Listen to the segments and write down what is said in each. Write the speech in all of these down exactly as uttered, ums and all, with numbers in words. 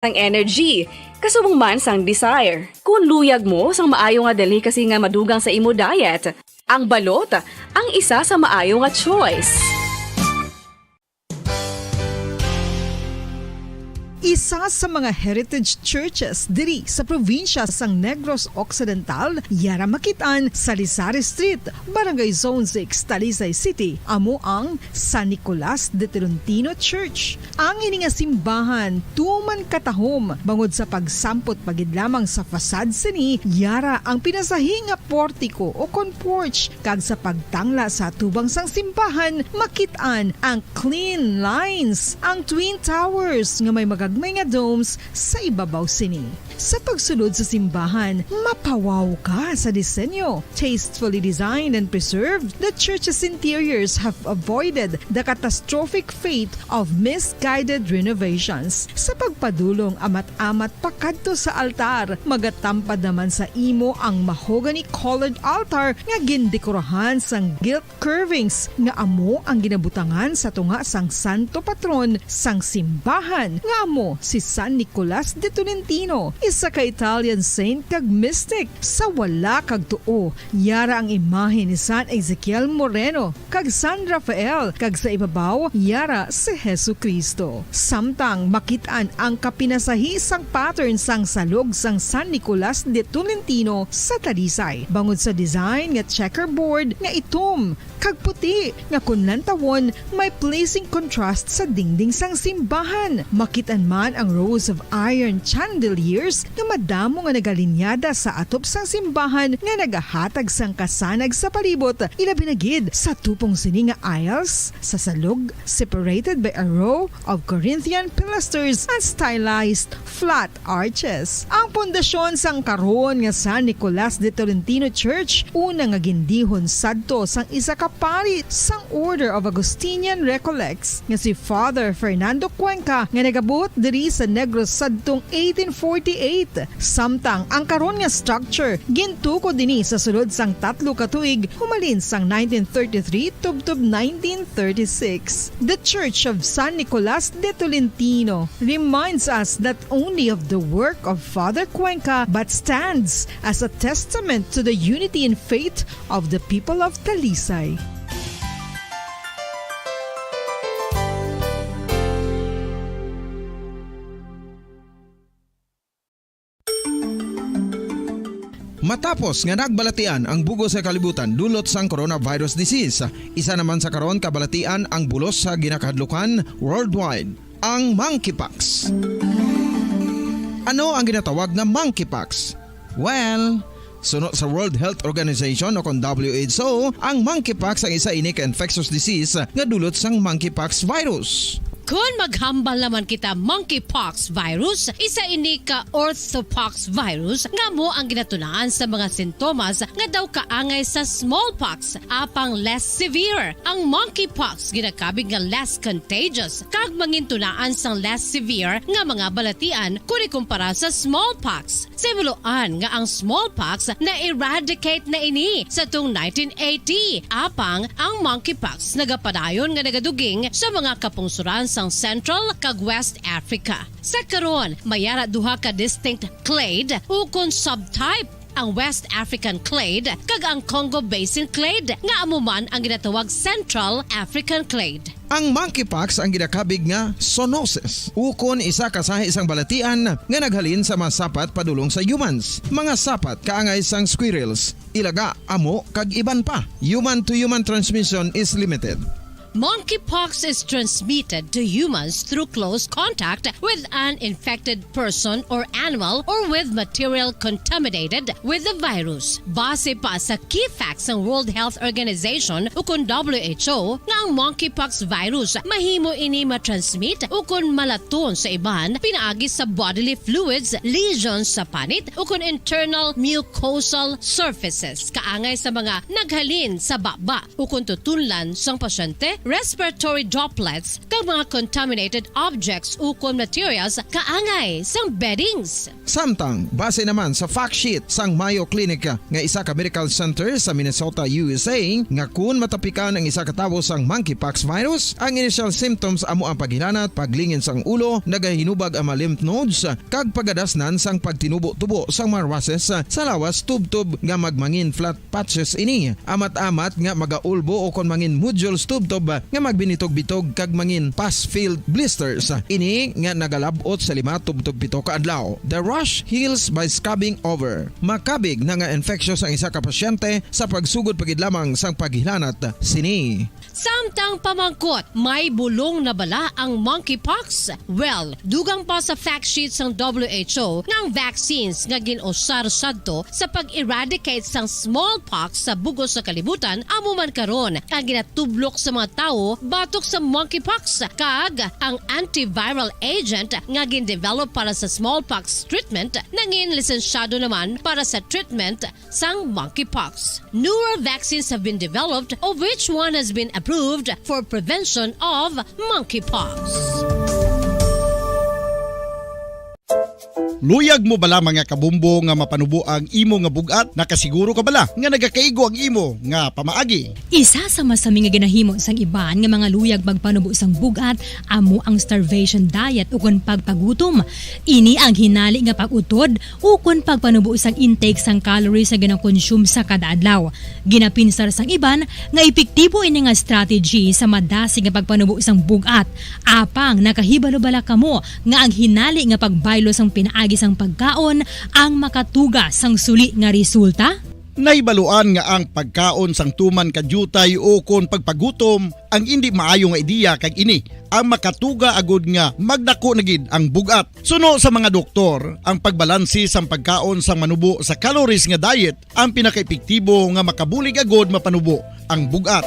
sang energy, kasubong man sang desire. Kung luyag mo sang maayo nga delicacy nga madugang sa imo diet, ang balot ang isa sa maayo nga choice. Isa sa mga heritage churches diri sa probinsya sang Negros Occidental, yara makit-an sa Lisari Street, Barangay Zone six, Talisay City, amo ang San Nicolas de Tolentino Church. Ang ini nga simbahan tuman katahom bangod sa pagsampot pa gid lamang sa facade sini, yara ang pinasahi nga portico o kon porch, kag sa pagtangla sa atubang sang simbahan, makit-an ang clean lines, ang twin towers nga may magagmay nga domes sa ibabaw sini. Sa pagsulod sa simbahan, mapawaw ka sa disenyo. Tastefully designed and preserved, the church's interiors have avoided the catastrophic fate of misguided renovations. Sa pagpadulong amat-amat pakadto sa altar, magatampad naman sa imo ang mahogany-colored altar nga gindekorahan sang gilt curvings nga amo ang ginabutangan sa tunga sang santo patron sang simbahan, nga amo si San Nicolas de Tolentino, isa ka Italian saint kag mystic. Sa wala kag tuo, yara ang imahe ni San Ezekiel Moreno kag San Rafael, kag sa ibabaw, yara si Jesu-Cristo. Samtang makit-an ang kapinasahi sang pattern sang salog sang San Nicolas de Tolentino sa Talisay, bangod sa design nga checkerboard nga itom kag puti, nga kon lantawon, may pleasing contrast sa dingding sang simbahan. Makit-an man ang rows of iron chandeliers nga madamo nga nagalinyada sa atop sang simbahan nga nagahatag sang kasanag sa palibot, ilabi na gid sa tupong sini nga aisles sa salog, separated by a row of Corinthian pilasters and stylized flat arches. Ang pundasyon sang karon nga San Nicolas de Tolentino Church, una nga gindihon sadto sang isa ka pari sang Order of Augustinian Recollects nga si Father Fernando Cuenca, nga nagabuot diri sa Negros sadtong eighteen forty-eight. Samtang ang karon nga structure gintukod ini sa sulod sang tatlo ka tuig, humalin sang nineteen thirty-three tubtob nineteen thirty-six. The Church of San Nicolas de Tolentino reminds us not only of the work of Father Cuenca, but stands as a testament to the unity in faith of the people of Talisay. Matapos nga nagbalatian ang bug-os nga kalibutan dulot sang coronavirus disease, isa naman sa karon kabalatian ang bulos sa ginakahadlukan worldwide, ang monkeypox. Ano ang ginatawag nga monkeypox? Well, suno sa World Health Organization o kon W H O, ang monkeypox ang isa ini ka infectious disease nga dulot sang monkeypox virus. Kon maghambal naman kita monkeypox virus, isa ini ka orthopox virus nga amo ang ginatunaan sa mga sintomas nga daw kaangay sa smallpox, apang less severe. Ang monkeypox ginakabig nga less contagious kag mangintunaan sang less severe nga mga balatian kon ikumpara sa smallpox. Sa ibuloan nga ang smallpox na-eradicate na ini sa tung nineteen eighty, apang ang monkeypox nagapadayon nga nagaduging sa mga kapungsoran sang Central kag West Africa. Sa karon, may ara duha ka distinct clade ukon subtype, ang West African clade kag ang Congo Basin clade, nga amo man ang ginatawag Central African clade. Ang monkeypox ang ginakabig nga zoonosis, ukon isa ka sahi sang balatian nga naghalin sa mga sapat padulong sa humans, mga sapat kaangay sang squirrels, ilaga, amo, kag iban pa. Human to human transmission is limited. Monkeypox is transmitted to humans through close contact with an infected person or animal or with material contaminated with the virus. Base pa sa key facts sang World Health Organization ukon W H O, nga ang monkeypox virus mahimo ini matransmit ukon malaton sa iban pinaagi sa bodily fluids, lesions sa panit, ukon internal mucosal surfaces, kaangay sa mga naghalin sa baba ukon tutunlan sang pasyente respiratory droplets, kag mga contaminated objects ukon materials kaangay sang beddings. Samtang, base naman sa fact sheet sang Mayo Clinic nga isa ka medical center sa Minnesota, U S A, nga kun matapikan ang isa ka tawo sang monkeypox virus, ang initial symptoms amo ang paghilanat, paglingin sang ulo, nagahinubag ang mga lymph nodes, kag pagadasnan sang pagtinubo-tubo sang mga rushes sa lawas, tubtob nga magmangin flat patches ini, amat-amat nga magaulbo o kon mangin nodules tubtob nga magbinitog-bitog kag mangin pus-filled blisters ini nga nagalab-ot sa lima tubtob pito ka adlaw. The rash heals by scabbing over. Makabig na nga infectious ang isa ka pasyente sa pagsugod pa gid lamang sang paghilanat sini. Samtang pamangkot, may bulong na bala ang monkeypox? Well, dugang pa sa fact sheet sang W H O nga ang vaccines nga gin-usar sadto sa pag-eradicate sang smallpox sa bug-os nga kalibutan amo man karon ang ginatublok sa mga tawo batok sa monkeypox, kag ang antiviral agent nga gin-develop para sa smallpox treatment nangin lisensyado naman para sa treatment sang monkeypox. Newer vaccines have been developed, of which one has been approved for prevention of monkeypox. Luyag mo bala, mga kabombo, nga mapanubo ang imo nga bug-at? Nakasiguro ka bala nga nagakaigo ang imo nga pamaagi? Isa sa masami nga ginahimo sang iban nga mga luyag magpanubo sang bug-at amo ang starvation diet ukon pagpagutom. Ini ang hinali nga pag-utod ukon pagpanubo sang intake sang calories nga ginakonsume sa kada adlaw. Ginapinsar sang iban nga epektibo ini nga strategy sa madasig nga pagpanubo sang bug-at. Apang nakahibalo bala kamo nga ang hinali nga pagbaylo sang pinaagi sang pagkaon ang makatuga sang suli nga resulta? Nahibaluan nga ang pagkaon sang tuman ka diutay ukon pagpagutom ang indi maayo nga ideya, kag ini ang makatuga agud nga magdako na gid ang bug-at. Suno sa mga doktor, ang pagbalanse sang pagkaon sang manubo sa calories nga diet ang pinakaepektibo nga makabulig agud mapanubo ang bug-at.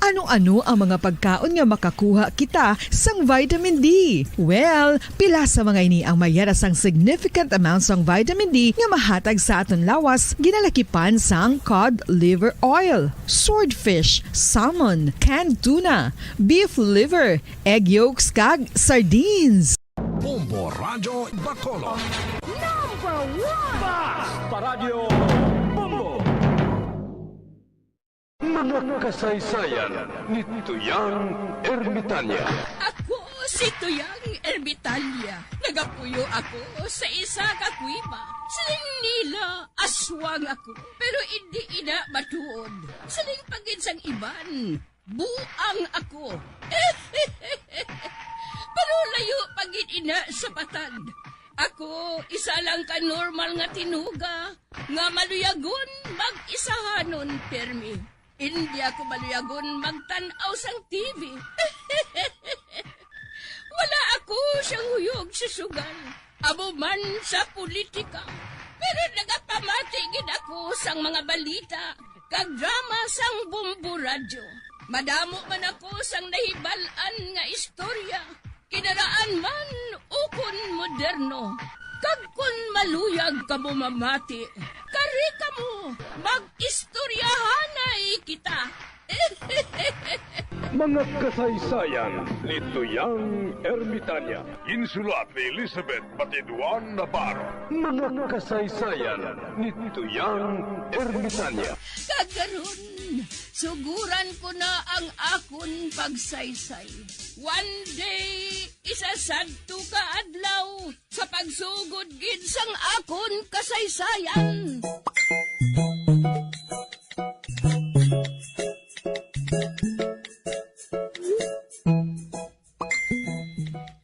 Ano-ano ang mga pagkaon nga makakuha kita sang vitamin D? Well, pila sa mga ini ang mayara sang significant amount sang vitamin D nga mahatag sa aton lawas, ginalakipan sang cod liver oil, swordfish, salmon, canned tuna, beef liver, egg yolks, kag sardines. Bombo Radyo Bacolod. Number one! Basta Radyo Bombo! Mga kasaysayan ni Tuyang Ermitanya. Ako si Tuyang Ermitanya. Nagapuyo ako sa isa ka kuweba. Siling nila, aswang ako. Pero indi ina matuod. Siling pa gid sang iban, buang ako. Pero layo pa gid ina sa patad. Ako, isa lang ka normal nga tinuga nga maluyagon mag-isahanon pirmi. Indi ako maluyagon magtan-aw sang T V. Wala ako siyang huyog sa sugal, amo man sa politika. Pero nagapamati gid ako sang mga balita kag drama sang Bombo Radyo. Madamo man ako sang nahibal-an nga istorya, kinaraan man ukon moderno. Kag kon maluyag kamo mamati, kari kamo, mag-istoryahanay kita. Mga kasaysayan ni Tuyang Ermitanya. Ginsulat ni Elizabeth Batiduan Navarro. Mga kasaysayan ni Tuyang Ermitanya. Kag karon, suguran ko na ang akon pagsaysay. One day, isa sadto ka adlaw, sa pagsugod gid sang akon kasaysayan.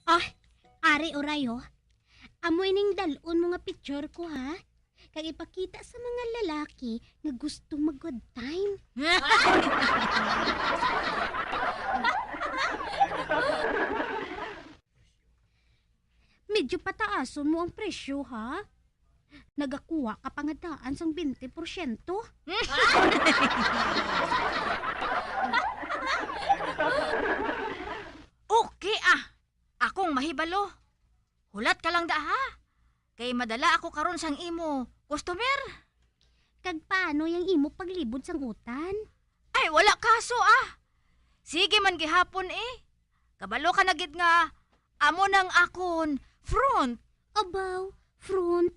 Ah, Ari Orayo, amo ining dal-on mo nga picture ko, ha? Kag ipakita sa mga lalaki nga gusto mag-good time. Medyo pataason mo ang presyo, ha? Nagakuha ka pa nga daan sang twenty porsyento. Okay, ah. Akong mahibalo. Hulat ka lang da, ha? Kay madala ako karon sang imo customer. Kag paano yang imo paglibod sang utan? Ay, wala kaso, ah. Sige man gihapon, eh. Kabalo ka na gid nga amo nang akon front. Abaw, front.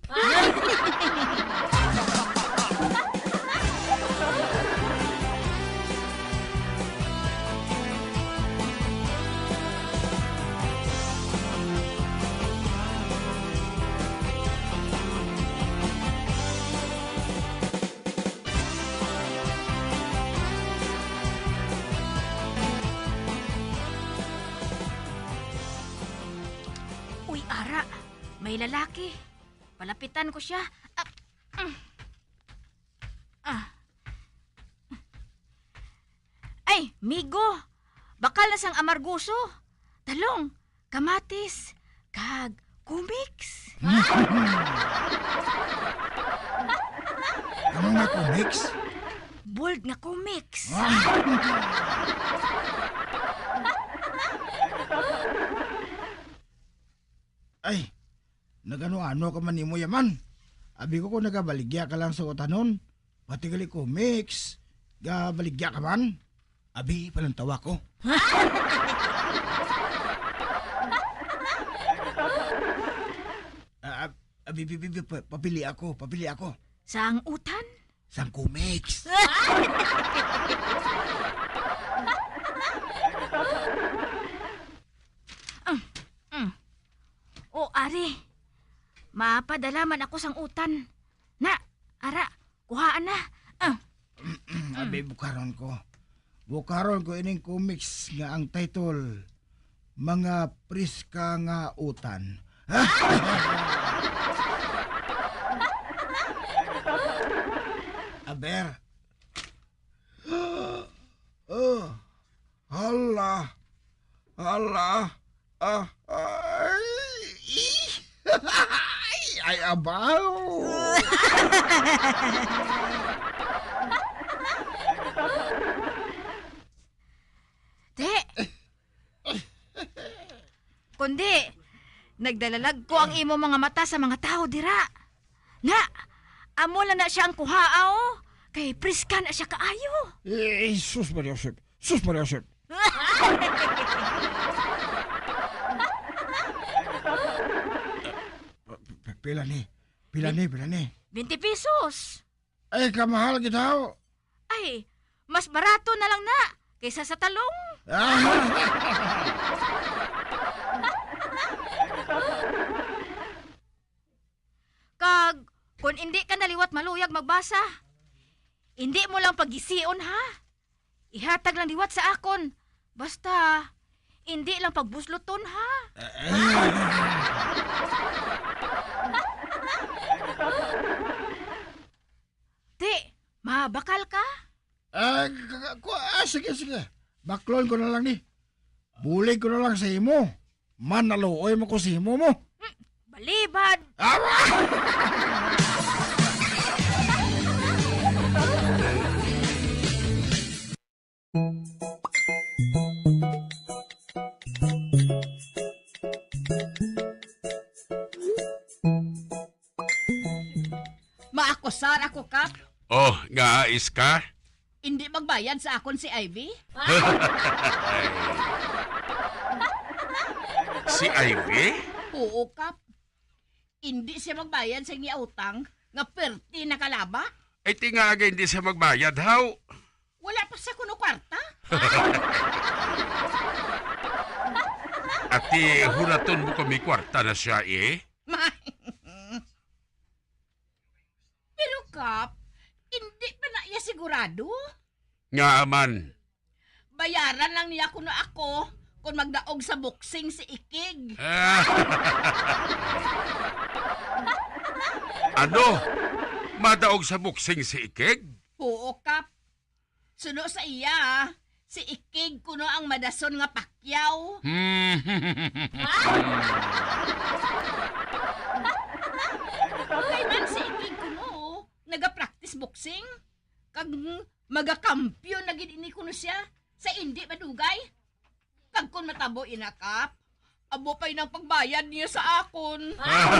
Uy, ara, may lalaki. Palapitan ko siya. Ah, mm. Ah. Ay, migo, bakal na sang amargoso, talong, kamatis, kag comics. Ano nga comics? Bold nga comics. Ay, nagano-ano ka man nimo, yaman? Abi ko kung nagabaligya ka lang sa utanon. Pati gali comics, gabaligya ka man? Abi, palantawa ko. Ah, ab-, abi, bi, bi, bi, pa-, papili ako, papili ako. Sang utan? Sang comics. Mm, mm. O, ari. Mapadala man ako sang utan. Na, ara, kuhaan na. Ah. Abi, bukaron ko. Bukaron ko ining comics nga ang title, Mga Priska nga Utan. Aber. Oh. Hala. Hala. Ah, ay. Ay, ay, abaw. Te. Kundi, nagdalalag ko ang imo mga mata sa mga tawo dira. Na, amo lang na siya ang kuhaa, oh. Kay priska na siya kaayo. Eh, sus, Maria Josep. Sus, Maria Josep. P-, p-, pila ni? Pila ni? Pila ni? Twenty pesos. Ay, kamahal gid, haw. Ay, mas barato na lang na kaysa sa talong. Ah. Kag, kung indi ka na liwat maluyag magbasa, indi mo lang paghision, ha? Ihatag lang liwat sa akon. Basta, indi lang pagbusluton, ha? Ti, mabakal ka? Ah, k-, k-, ku-, ah, sige, sige. Baklon ko na lang ni. Bulig ko na lang sa imo. Manaluoy mo ko sa imo mo. Hmm, balibad. Awa! Maakusar ako, Kap. Oh, nga ais ka? Indi magbayad sa akon si Ivy? Si Ivy? Oo, Kap. Indi siya magbayad sa iya utang nga perti nakalaba. Ay, ti nga aga indi siya magbayad, haw? Wala pa sa kuno kwarta. Ati, huraton mo kami kwarta na siya, eh? Pero, Kap, hindi pa na iya sigurado. Nga man? Bayaran lang niya kuno ako kung magdaog sa boxing si Ikig. Ano? Madaog sa boxing si Ikig? Oo, Kap. Suno sa iya, si Ikig kuno ang madason nga pakyaw. Hmm. Kay man si Ikig kuno, nagapractice boxing. Kag, mm, magakampiyon na gid ini kuno siya sa indi madugay. Kag kon matabo ina, Kap, amo pa'y nang pagbayad niya sa akon. Amo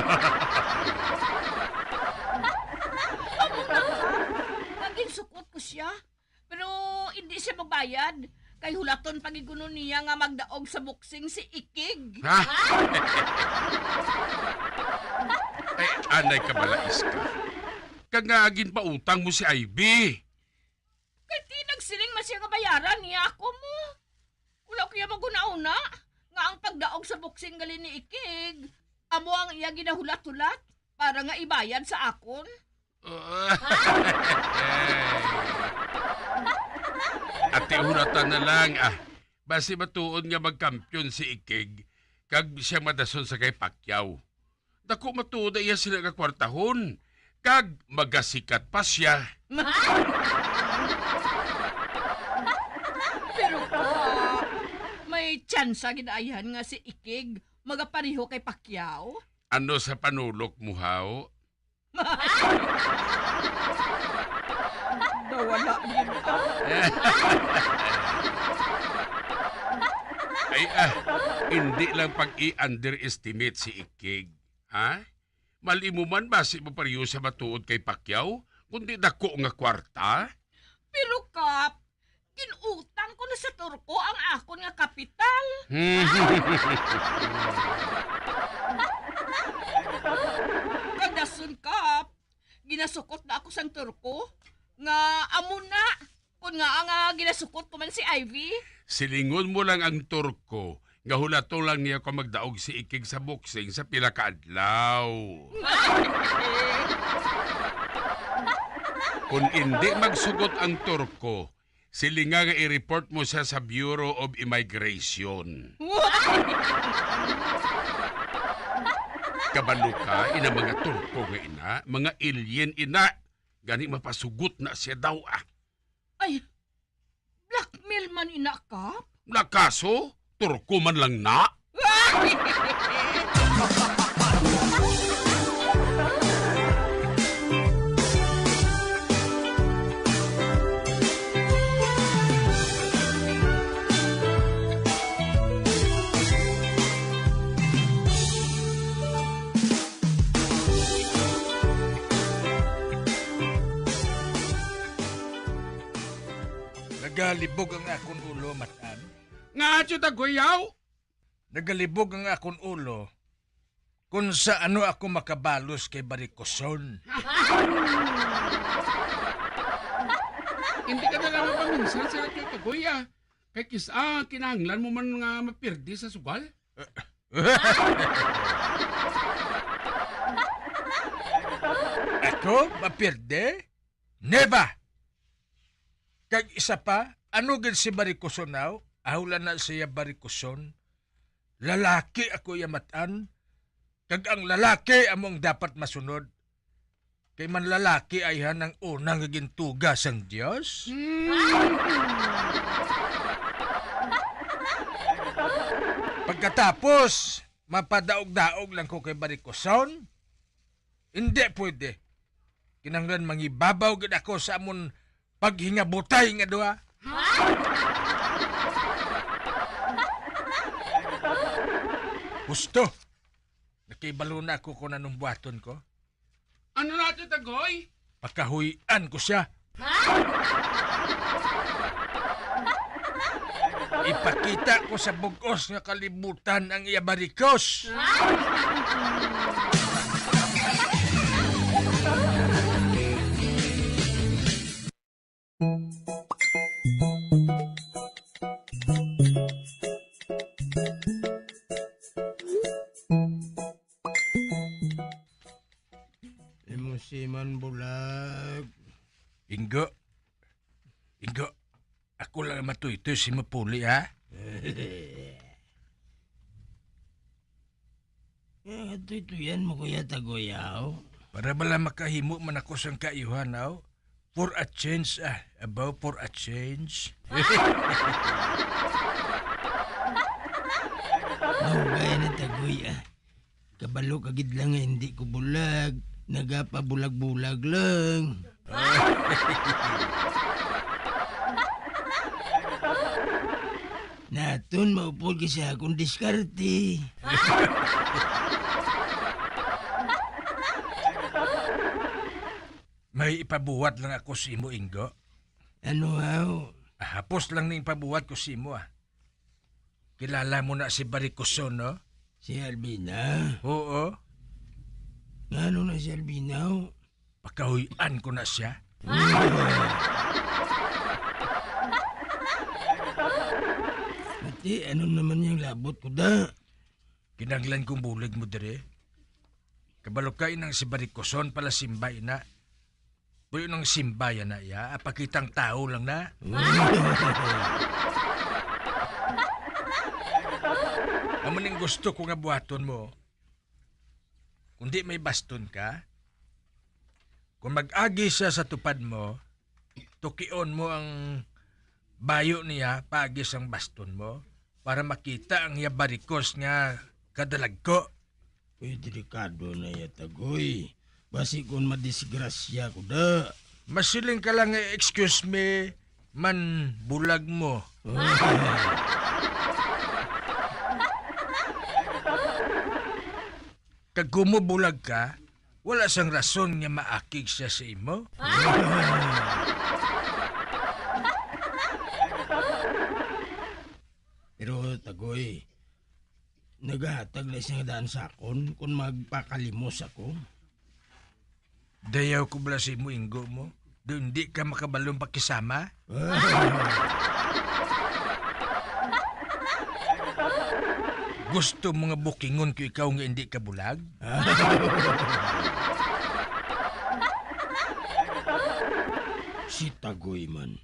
na, Kap, nga ginsukot ko siya. Pero indi siya magbayad. Kay hulaton pa gid kuno niya nga magdaog sa boxing si Ikig. Ha? Ay, anay ka, balais ka. Kag nga ginpautang mo si Ivy. Kay ti nagsiling man siya nga bayaran niya ako mo. Wala ko iya maghuna-huna nga ang pagdaog sa boxing gali ni Ikig amo ang iya ginahulat-hulat para nga ibayad sa akon. Ah. Ate, hulatan na lang, ah. Basi matuod nga magkampiyon si Ikig kag siya madason sa kay Pacquiao. Dako matuod ang iya sila nga kwartahon, kag magasikat pa siya. Pero, Kap, may tsansa gid ayhan nga si Ikig magapareho kay Pacquiao? Ano sa panulok mo, haw? Nawala gid ka. Ay, ah, hindi lang pag-i-underestimate si Ikig, ha? Mali mo man, basi mo pareho sa matuod kay Pacquiao, kundi dako nga kwarta. Pero, Kap, ginutang ko na sa Turko ang akon nga kapital. Kadason, Kap, ginasukot na ako sang Turko nga amo na. Kun nga nga ginasukot ko man si Ivy. Silingon mo lang ang Turko nga hulaton lang niya kung magdaog si Ikig sa boxing sa pila ka adlaw. Kung hindi magsugot ang Turko, silinga nga i-report mo siya sa Bureau of Immigration. Kabalo ka, ina, mga Turko nga ina, mga alien ina. Gani mapasugot na siya daw, ah. Ay, blackmail man ina, Kap? Nakaso? Turko man lang na? Nagalibog ang akon ulo, Matan. Nga atyo taguyaw? Nagalibog ang akon ulo kung sa ano ako makabalos kay Barikoson. Hindi ka na lang mapaminsan sa atyo taguya. Kay kis-a, kinahanglan mo man nga mapirdi sa sugal? Ako? Mapirdi? Never! Kag isa pa, ano gid si Barikoson, aw? Aw, wala na siya Barikoson. Lalaki ako iya matan, kag ang lalaki amo ang dapat masunod. Kay man lalaki ayhan ang una nga gintuga sang Dios. Hmm. Pagkatapos, mapadaog-daog lang ko kay Barikoson? Hindi pwede. Kinahanglan mangibabaw gid ako sa amon paghingabutay nga duha. Gusto. Nakibalo na ako kung anong buhaton ko. Ano na ito, Tagoy? Pakahuy-an ko siya. Ipakita ko sa bug-os nga kalibutan ang iya barikos. Imo si man bulag. Inggo. Inggo. Ako lang ang matuytoy si Mapuli, ha? Eh, tuytoyan mo, Kuya Tagoyaw. Para bala makahimo man ako sang kaayuhan, aw? For a change, ah. About for a change. Maugay na, Tagoy, ah. Kabalo ka gid lang nga hindi ko bulag. Nagapabulag-bulag lang. Naton maupod ka sa akong diskarte. May ipabuhat lang ako sa imo, Inggo. Ano, haw? Ah, hapos lang ning pabuhat ko sa imo, ah. Kilala mo na si Baricoson, no? Si Albina? Oo. Ngano na si Albina, ho? Pakahuy-an ko na siya. Ati, ano naman yung labot ko, da? Kinahanglan kong bulig mo dire. Kabalo ka, inang si Baricoson pala simba, ina. Puyo nang simba yan na iya. Apakitang tao lang na. Amo ning gusto ko nga buhaton mo. Kung di may baston ka, kung mag-agi siya sa tupad mo, tukion mo ang bayo niya paagi sang baston mo para makita ang iya barikos nga kadalagko. Uy, delikado na iya, Tagoy. Basi kon madisgrasya ko, da. Masiling ka lang nga, "Excuse me, man bulag mo." Kag kung mo bulag ka, wala sang rason nga maakig siya sa imo. Pero, Tagoy, nagahatag na siya nga daan sa akon kon magpakalimos ako. Dayaw ko bala sa imo, inggo mo. Do hindi ka makabalong pakisama? Gusto mo nga bukingon ko ikaw nga hindi ka bulag? Si Tagoy man.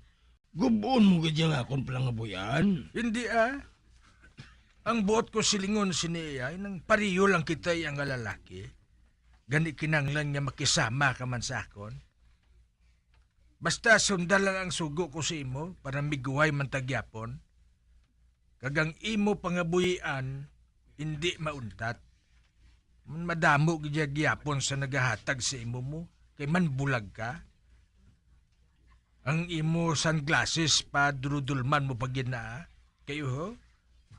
Gub-on mo gid yang akon palangabuy-an? Hindi, ah. Ang buot ko silingon sini iya, nang pareho lang kita iya nga lalaki. Gani kinahanglan nga makisama ka man sa akon. Basta sunda lang ang sugo ko sa imo para miguway man ta gyapon. Kag ang imo pangabuhian hindi mauntat. Man madamo gid ya gyapon sa nagahatag sa imo mo, kay man bulag ka. Ang imo sunglasses, padurudulman mo pa gid na, ah. Kayo, ho?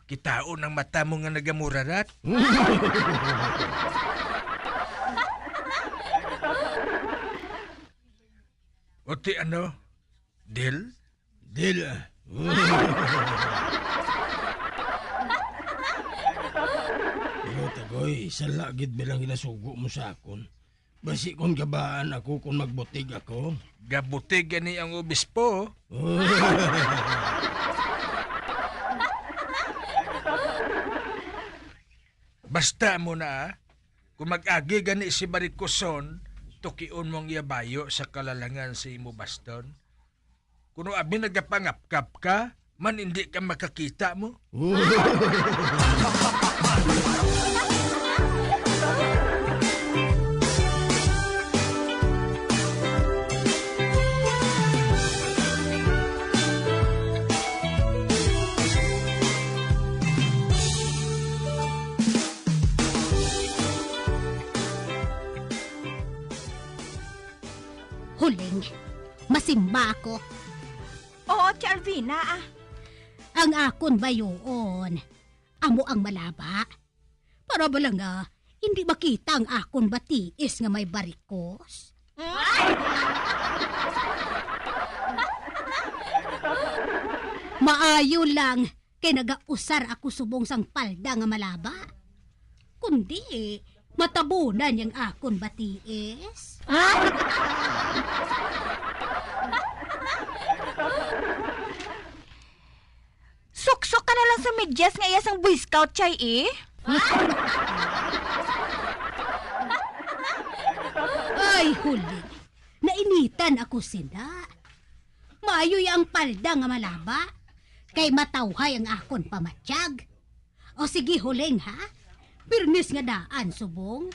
Kitaon ang mata mo nga nagamurarat. O ti ano? Deal? Deal, ah. Pero, Tagoy, sala gid bilang ginasugo mo sa akon. Basi kon gabaan ako kon magbutig ako. Gabutig gani ang obispo. Basta mo na, ah. Kung mag-agi gani si Baricoson, tukion mo ang iya bayo sa kalalangan sa imo baston. Kuno abi nagapangapkap ka, man indi ka makakita mo. Huling, masimba ako. Oo, Ti Alvina, ah. Ang akon bayuon, amo ang malaba. Para bala nga, hindi makita ang akon batiis nga may barikos. Maayo lang, kay nagausar ako subong sang palda nga malaba. Kundi, matabunan yang akon batiis. Suksok ka na lang sa medyas nga iya sang Boy Scout, Chay, eh. Ay, huling. Nainitan ako sina. Maayo ya ang palda nga malaba, kay matawhay ang akon pamatyag. O sige, huling, ha? Biyernes nga daan, subong.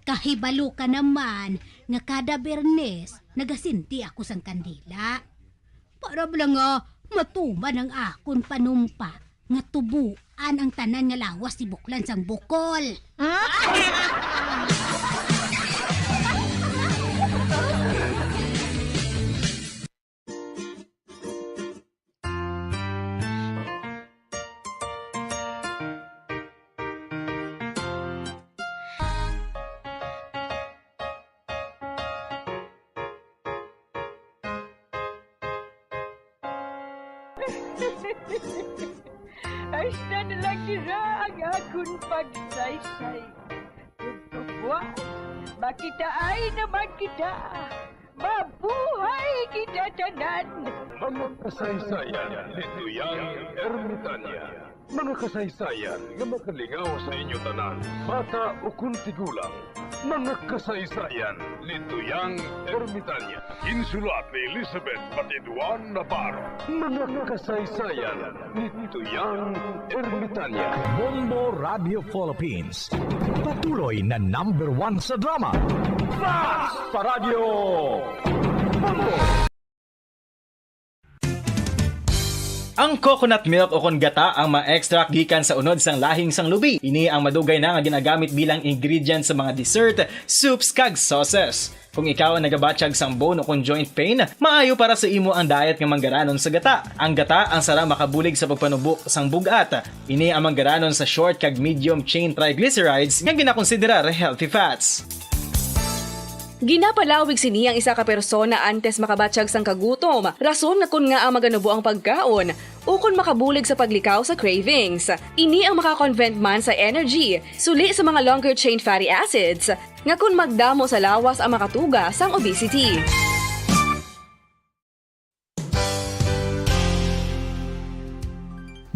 Kahibalo ka naman nga kada Biyernes nagasinti ako sang kandila. Para bala nga matuman ang akon panumpa nga tubuan ang tanan nga lawas ni Buklan sang bukol. Hasta na lang dira ang akon pagsaysay. Ug buwas, makitaay naman kita. Mabuhay kita tanan! Mga kasaysayan ni Tuyang Ermitanya. Mga kasaysayan nga makalingaw sa inyo tanan, bata ukon tigulang. Mga kasaysayan ni Tuyang Ermitanya. Ginsulat ni Elizabeth Patiduan Navarro. Mga kasaysayan ni Tuyang Ermitanya. Bombo Radio Philippines. Patuloy na number one sa drama. Fast Paradyo! Bombo! Ang coconut milk o kon gata ang ma-extract gikan sa unod sang lahing sang lubi. Ini ang madugay na nga ginagamit bilang ingredient sa mga dessert, soups, kag sauces. Kung ikaw ang nagabatyag sang bone o kon joint pain, maayo para sa imo ang diet nga manggaranon sa gata. Ang gata ang sara makabulig sa pagpanubo sang bug-at. Ini ang manggaranon sa short kag medium chain triglycerides nga ginakonsiderar healthy fats. Ginapalawig sini ang isa ka persona antes makabatyag sang kagutom, rason na kon ngaa maganubo ang pagkaon, ukon makabulig sa paglikaw sa cravings. Ini ang makakonvert man sa energy, suli sa mga longer chain fatty acids, nga kon magdamo sa lawas ang makatuga sang obesity.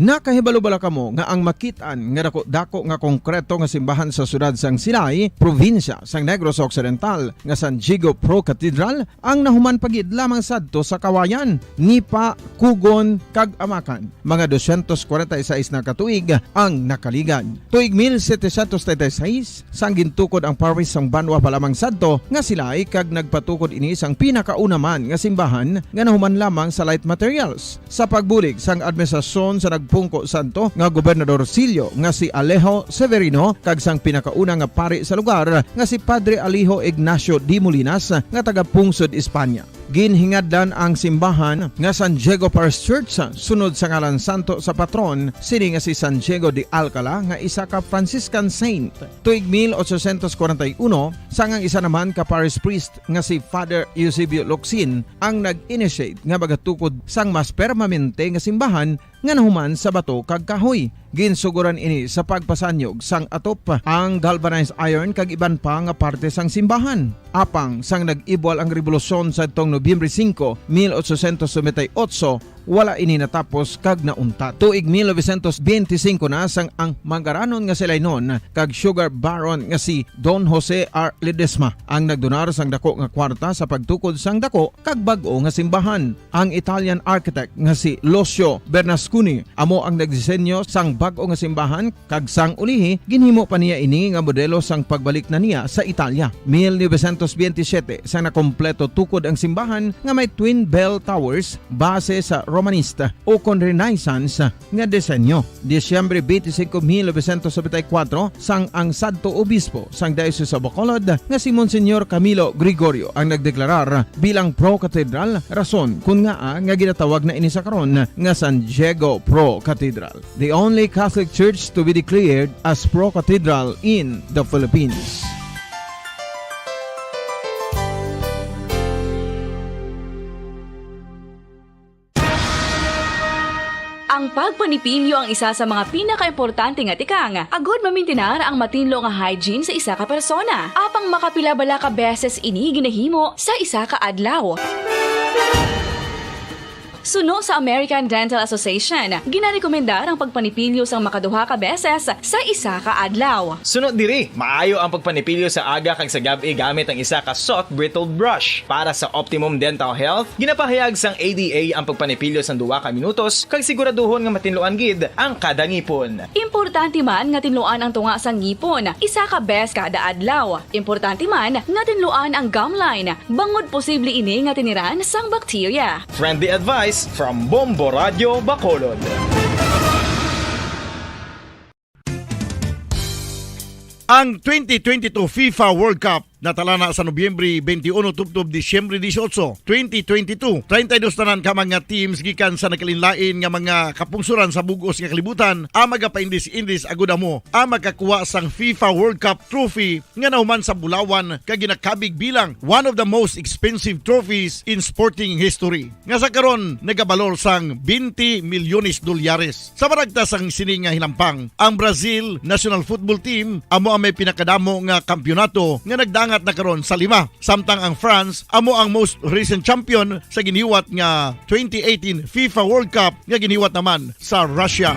Nakahibalo bala kamo nga ang makit-an nga dako-dako nga konkreto nga simbahan sa siyudad sang Silay, probinsya sang Negros Occidental, nga San Diego Pro Cathedral, ang nahuman pa gid lamang sadto sa Kawayan, Nipa, Kugon, kag Amacan? Mga dosyentos kwarenta y seis na ka tuig ang nakaligad. Tuig mil setecientos treinta y seis, sang gintukod ang parish sang banwa pa lamang sadto nga Silay, kag nagpatukod ini sang pinakauna man nga simbahan nga nahuman lamang sa light materials. Sa pagbulig sang administrasyon sa nagpungko sadto nga Gobernador Silyo nga si Alejo Severino kag sang pinakauna nga pari sa lugar nga si Padre Alejo Ignacio de Molinas nga taga-pungsod Espanya. Ginhingadlan ang simbahan nga San Diego Parish Church sunod sa ngalan santo sa patron sini nga si San Diego de Alcala nga isa ka Franciscan saint. Tuig mil ochocientos kwarenta y uno, sang ang isa naman ka parish priest nga si Father Eusebio Locsin ang nag-initiate nga magatukod sang mas permanente nga simbahan nga nahuman sa bato kag kahoy. Ginsugoran ini sa pagpasanyog sang atop, ang galvanized iron kag iban pa nga parte sang simbahan. Apang sang nag-ibwal ang rebolusyon sadtong Nobyembre singko, mil ochocientos noventa y ocho, wala ini natapos kag nauntat. Tuig mil novecientos benti singko na sang ang manggaranon nga Silaynon kag sugar baron nga si Don Jose R. Ledesma ang nagdonar sang dako nga kwarta sa pagtukod sang dako kag bag-o nga simbahan. Ang Italian architect nga si Lucio Bernasconi amo ang nagdisenyo sang bag-o nga simbahan, kag sang ulihi, ginhimo pa niya ini nga modelo sang pagbalik na niya sa Italia. Mil novecientos benti siyete, sang nakompleto tukod ang simbahan nga may twin bell towers base sa Romanista o kon Renaissance nga disenyo. Disyembre twenty-five, mil novecientos noventa y cuatro, sang ang sadto obispo sang Diocese of Bacolod nga si Monsignor Camilo Gregorio ang nagdeklarar bilang pro-cathedral, rason kon ngaa nga ginatawag na ini sa karon nga San Diego Pro Cathedral, the only Catholic church to be declared as pro-cathedral in the Philippines. Ang pagpanipilyo ang isa sa mga pinakaimportante nga tikang agud mamintinar ang matinlo nga hygiene sa isa ka persona. Apang makapila bala ka beses ini ginahimo sa isa ka adlaw? Suno sa American Dental Association, ginarekomendar ang pagpanipilyo sang makaduha ka beses sa isa ka adlaw. Suno diri, maayo ang pagpanipilyo sa aga kag sa gab-i gamit ang isa ka soft bristled brush. Para sa optimum dental health, ginapahayag sang A D A ang pagpanipilyo sang duha ka minutos kag siguraduhon nga matinluan gid ang kada ngipon. Importante man nga tinluan ang tunga sang ngipon isa ka bes kada adlaw. Importante man nga tinluan ang gum line, bangod posible ini nga tiniran sang bakterya. Friendly advice from Bombo Radio Bacolod. Ang twenty twenty-two FIFA World Cup Natalana sa Nobyembre twenty-one tubtob Disyembre dieciocho, twenty twenty-two, treinta y dos tanan ka mga teams gikan sa nagkalainlain nga mga kapungsoran sa bug-os nga kalibutan ang magapaindis-indis agud amo ang makakuha sang FIFA World Cup trophy nga nahuman sa bulawan kag ginakabig bilang one of the most expensive trophies in sporting history, nga sa karon nagabalor sang twenty milyones dolyares. Sa maragta sang sini nga hinampang, ang Brazil national football team amo ang may pinakadamo nga kampiyonato nga nagdangat na karon sa lima, samtang ang France amo ang most recent champion sa giniwat nga twenty eighteen FIFA World Cup nga giniwat naman sa Russia.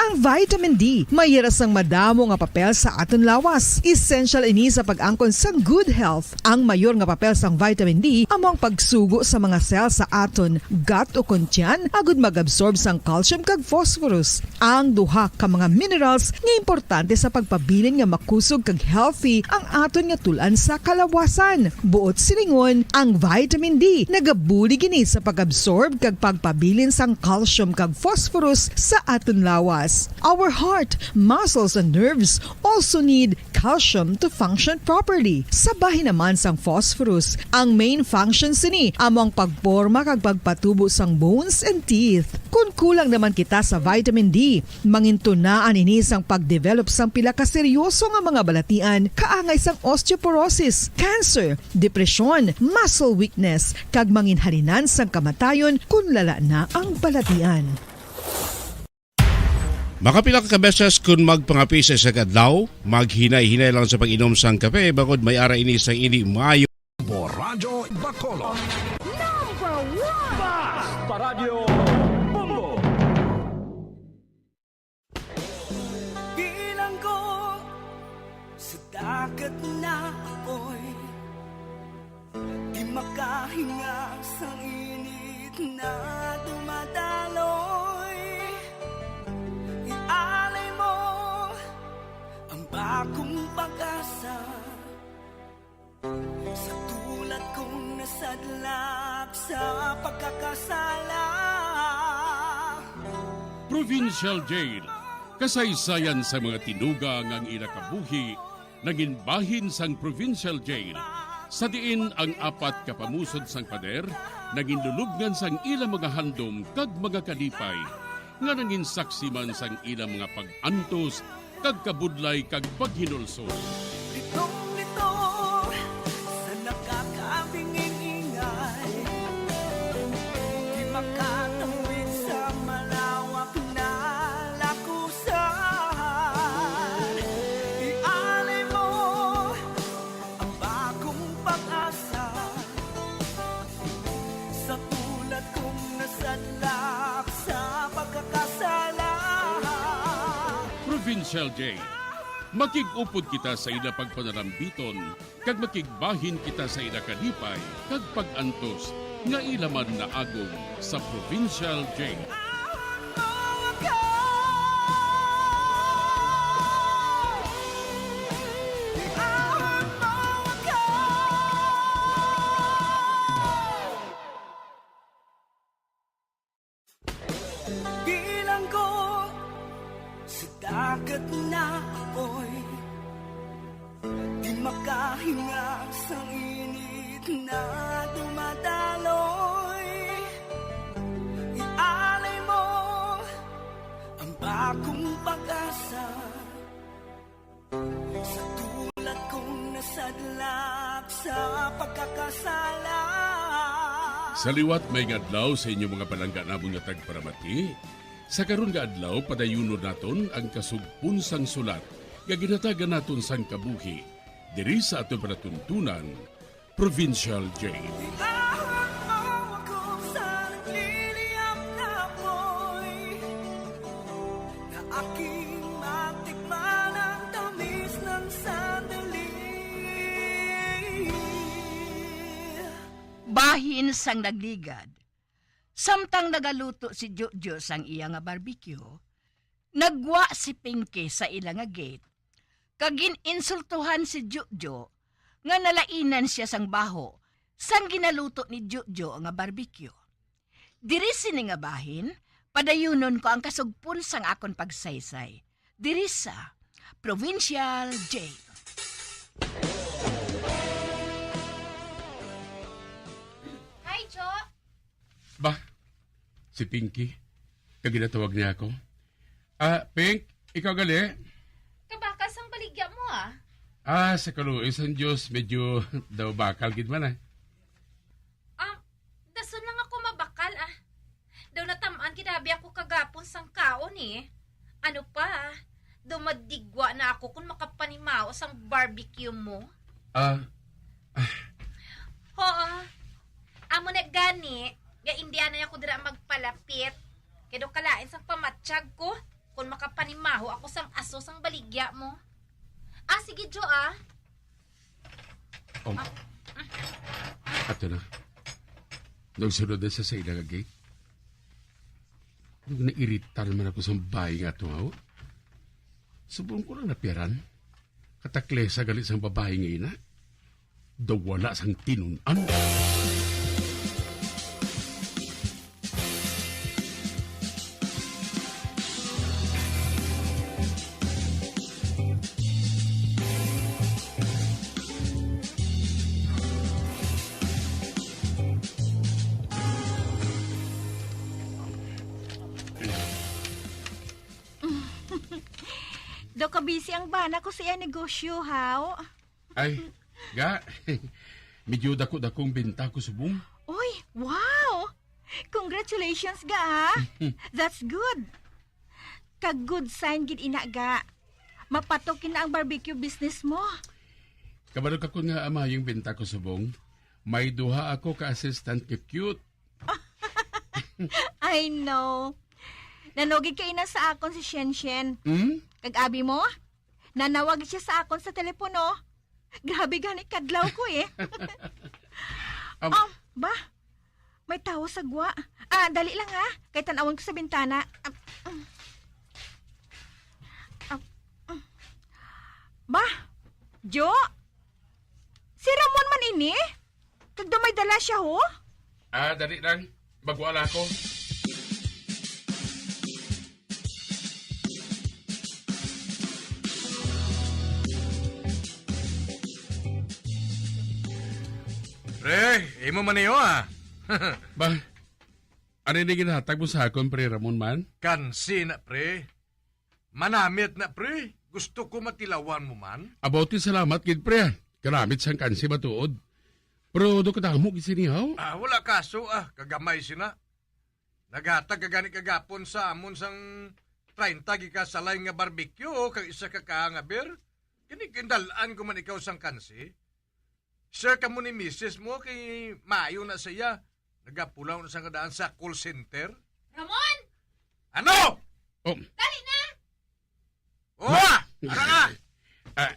Ang vitamin D may hira sang madamo nga papel sa aton lawas. Essential ini sa pag-angkon sang good health. Ang mayor nga papel sang vitamin D amo ang pagsugo sa mga cell sa aton gut o kon tiyan agud mag-absorb sang calcium kag phosphorus, ang duha ka mga minerals nga importante sa pagpabilin nga makusog kag healthy ang aton nga tul-an sa kalawasan. Buot silingon, ang vitamin D nagabulig ini sa pag-absorb kag pagpabilin sang calcium kag phosphorus sa aton lawas. Our heart, muscles, and nerves also need calcium to function properly. Sa bahin naman sang phosphorus, ang main function sini amo ang pagporma kag pagpatubo sang bones and teeth. Kon kulang naman kita sa vitamin D, mangintunaan ini sang pagdevelop sang pila ka seryoso nga mga balatian, kaangay sang osteoporosis, cancer, depresyon, muscle weakness, kag manginhalinan sang kamatayon kon lala na ang balatian. Makapila ka beses kon magpangape sa isa ka adlaw, maghinay-hinay lang sa pag-inom sang kape, bangod may ara ini sang indi maayo. Radyo Bacolod. Number one! Basta Radyo Bombo! Bilanggo sa dagat na apoy, di makahinga sang init na dumadaloy. Ialay mo ang bagong pag-asa. Sa tulad kong nasadlak sa pagkakasala. Provincial Jail. Kasaysayan sa mga tinuga nga ang ila kabuhi nangin bahin sang Provincial Jail, sa diin ang apat ka pamusod sang pader nangin lulubngan sang ila mga handom kag mga kalipay, nga nangin saksi man sang ila mga pag-antos kag kabudlay kag paghinulsol. Litong-litong sa nakakabinging ingay, di makatawid sa malawak na lakusan. Ialay mo ang bagong pag-asa. Sa tulad kong nasadlak sa pagkakasala. Provincial Jail. Makig-upod kita sa ila pagpanalambiton, kag makigbahin kita sa ila kalipay kag pag-antos nga ila man naagom sa Provincial Jail. Bilanggo sa dagat na apoy, di makahinga sa init na dumadaloy. Ialay mo ang bagong pag-asa. Sa tulad kong nasadlak sa pagkakasala. Sa liwat, maayong adlaw sa inyo mga palangga namon nga tagparamati. Sa karon nga adlaw, padayunon naton ang kasugpon sang sulat nga ginhatagan naton sang kabuhi diri sa aton palatuntunan, Provincial Jail. Bitawan mo ako sa nagliliyab na apoy, na aking matikman ang tamis ng sandali. Bahin sang nagligad. Samtang nagaluto si Jojo sang iya nga barbecue, nagwa si Pinky sa ila nga gate, kag gin-insultuhan si Jojo nga nalainan siya sang baho sang ginaluto ni Jojo nga barbecue. Diri sini nga bahin, padayunon ko ang kasugpon sang akon pagsaysay. Diri sa Provincial Jail. Hi, Jo. Ba, si Pinky. Kag ginatawag niya ako. Ah, Pink, ikaw gali? Kabakal sang baligya mo, ah. Ah, sa kaluoy sang Dios, medyo daw bakal gid man, ah. Um, dason lang ako mabakal, ah. Daw natam-an gid abi ako kagapon sang kaon, eh. Ano pa, ah, daw madigwa na ako kung makapanimaho sang barbecue mo. Ah, ah. Oo. Amo na gani, nga indi anay ako dira magpalapit. Kay daw kalain sang pamatyag ko, kung makapanimaho ako sang aso sang baligya mo. Ah, sige, Jo, ah. Oh. Ato na. Nagsunod na siya sa ila nga gate. Nag-, nairitar man ako sa babayi nga to, ha? Subong ko lang napiaran. Kataklesa gali sang babayi nga ina. Daw wala sang tinun-an. Daw kabisi ang bana ko sa iya negosyo, haw? Ay, ga. Medyo dako-dakong benta ko subong. Uy, wow! Congratulations, ga, ha? That's good. Kag good sign gid ina, ga. Mapatok ina ang barbecue business mo. Kabalo ka kun nga maayo ang benta ko subong. May duha ako ka assistant nga cute. I know. Nanugid kay ina sa akon si Shenshen. Hmm? Kag abi mo, nanawag siya sa akon sa telepono. Grabe gani kadlaw ko eh. Am- Ah, ba? May tawo sa gwa. Ah, dali lang ha. Kay tan-awon ko sa bintana. Ah, ah. Ah, ah. Ba? Jo? Si Ramon man ini? Kag daw may dala siya, ho? Ah, dali lang. Magwala ko. Pre, imo man niyo, ah. Ba, ano ini ginhatag mo sa akon, Pre Ramon man? Kansi na, pre. Manamit na, pre. Gusto ko matilawan mo man. About it, salamat gid, pre. Kanamit sang kansi matuod. Pero do kadamo gid sini, haw? Ah, wala kaso, ah. Kagamay sina. Naghatag ka gani kagapon sa amon sang treinta gikasalay nga barbecue, oh, kag isa ka kaha nga beer. Kini gindal-an ko man ikaw sang kansi. Share kamo ni misis mo kay maayo na siya. Nagapulaw na sa nga daan sa call center. Ramon! Ano? Oh. Dali na! Oh, Ma! Ara na! Ah.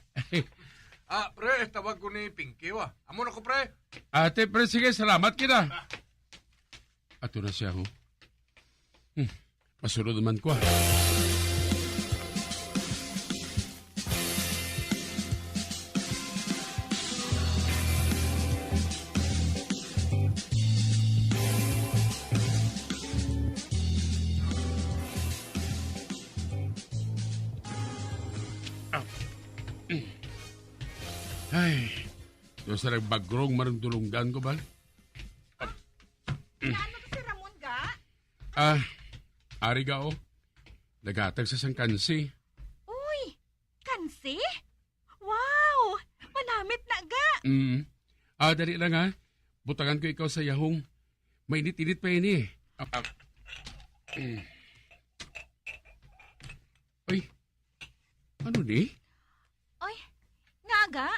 Ah, pre, tawag ko ni Pinky, wa. Amo na ko, pre. Ate, pre, sige, salamat kita. Ah. Ato na siya, ho. Hmm. Masulod naman ko, ah. Ah. Ay, doon sa nagbagrong marang dulunggan ko ba? Ano ka si Ramon, ga? Ah, ari ga, oh. Naghatag sa sang kansi. Uy, kansi? Wow! Manamit na ga! Mm. Ah, dali lang, ha. Butangan ko ikaw sa yahong. Mainit-init pa ini, eh. Ah, ah. Mm. Ay, ano ni? Oy, nga aga?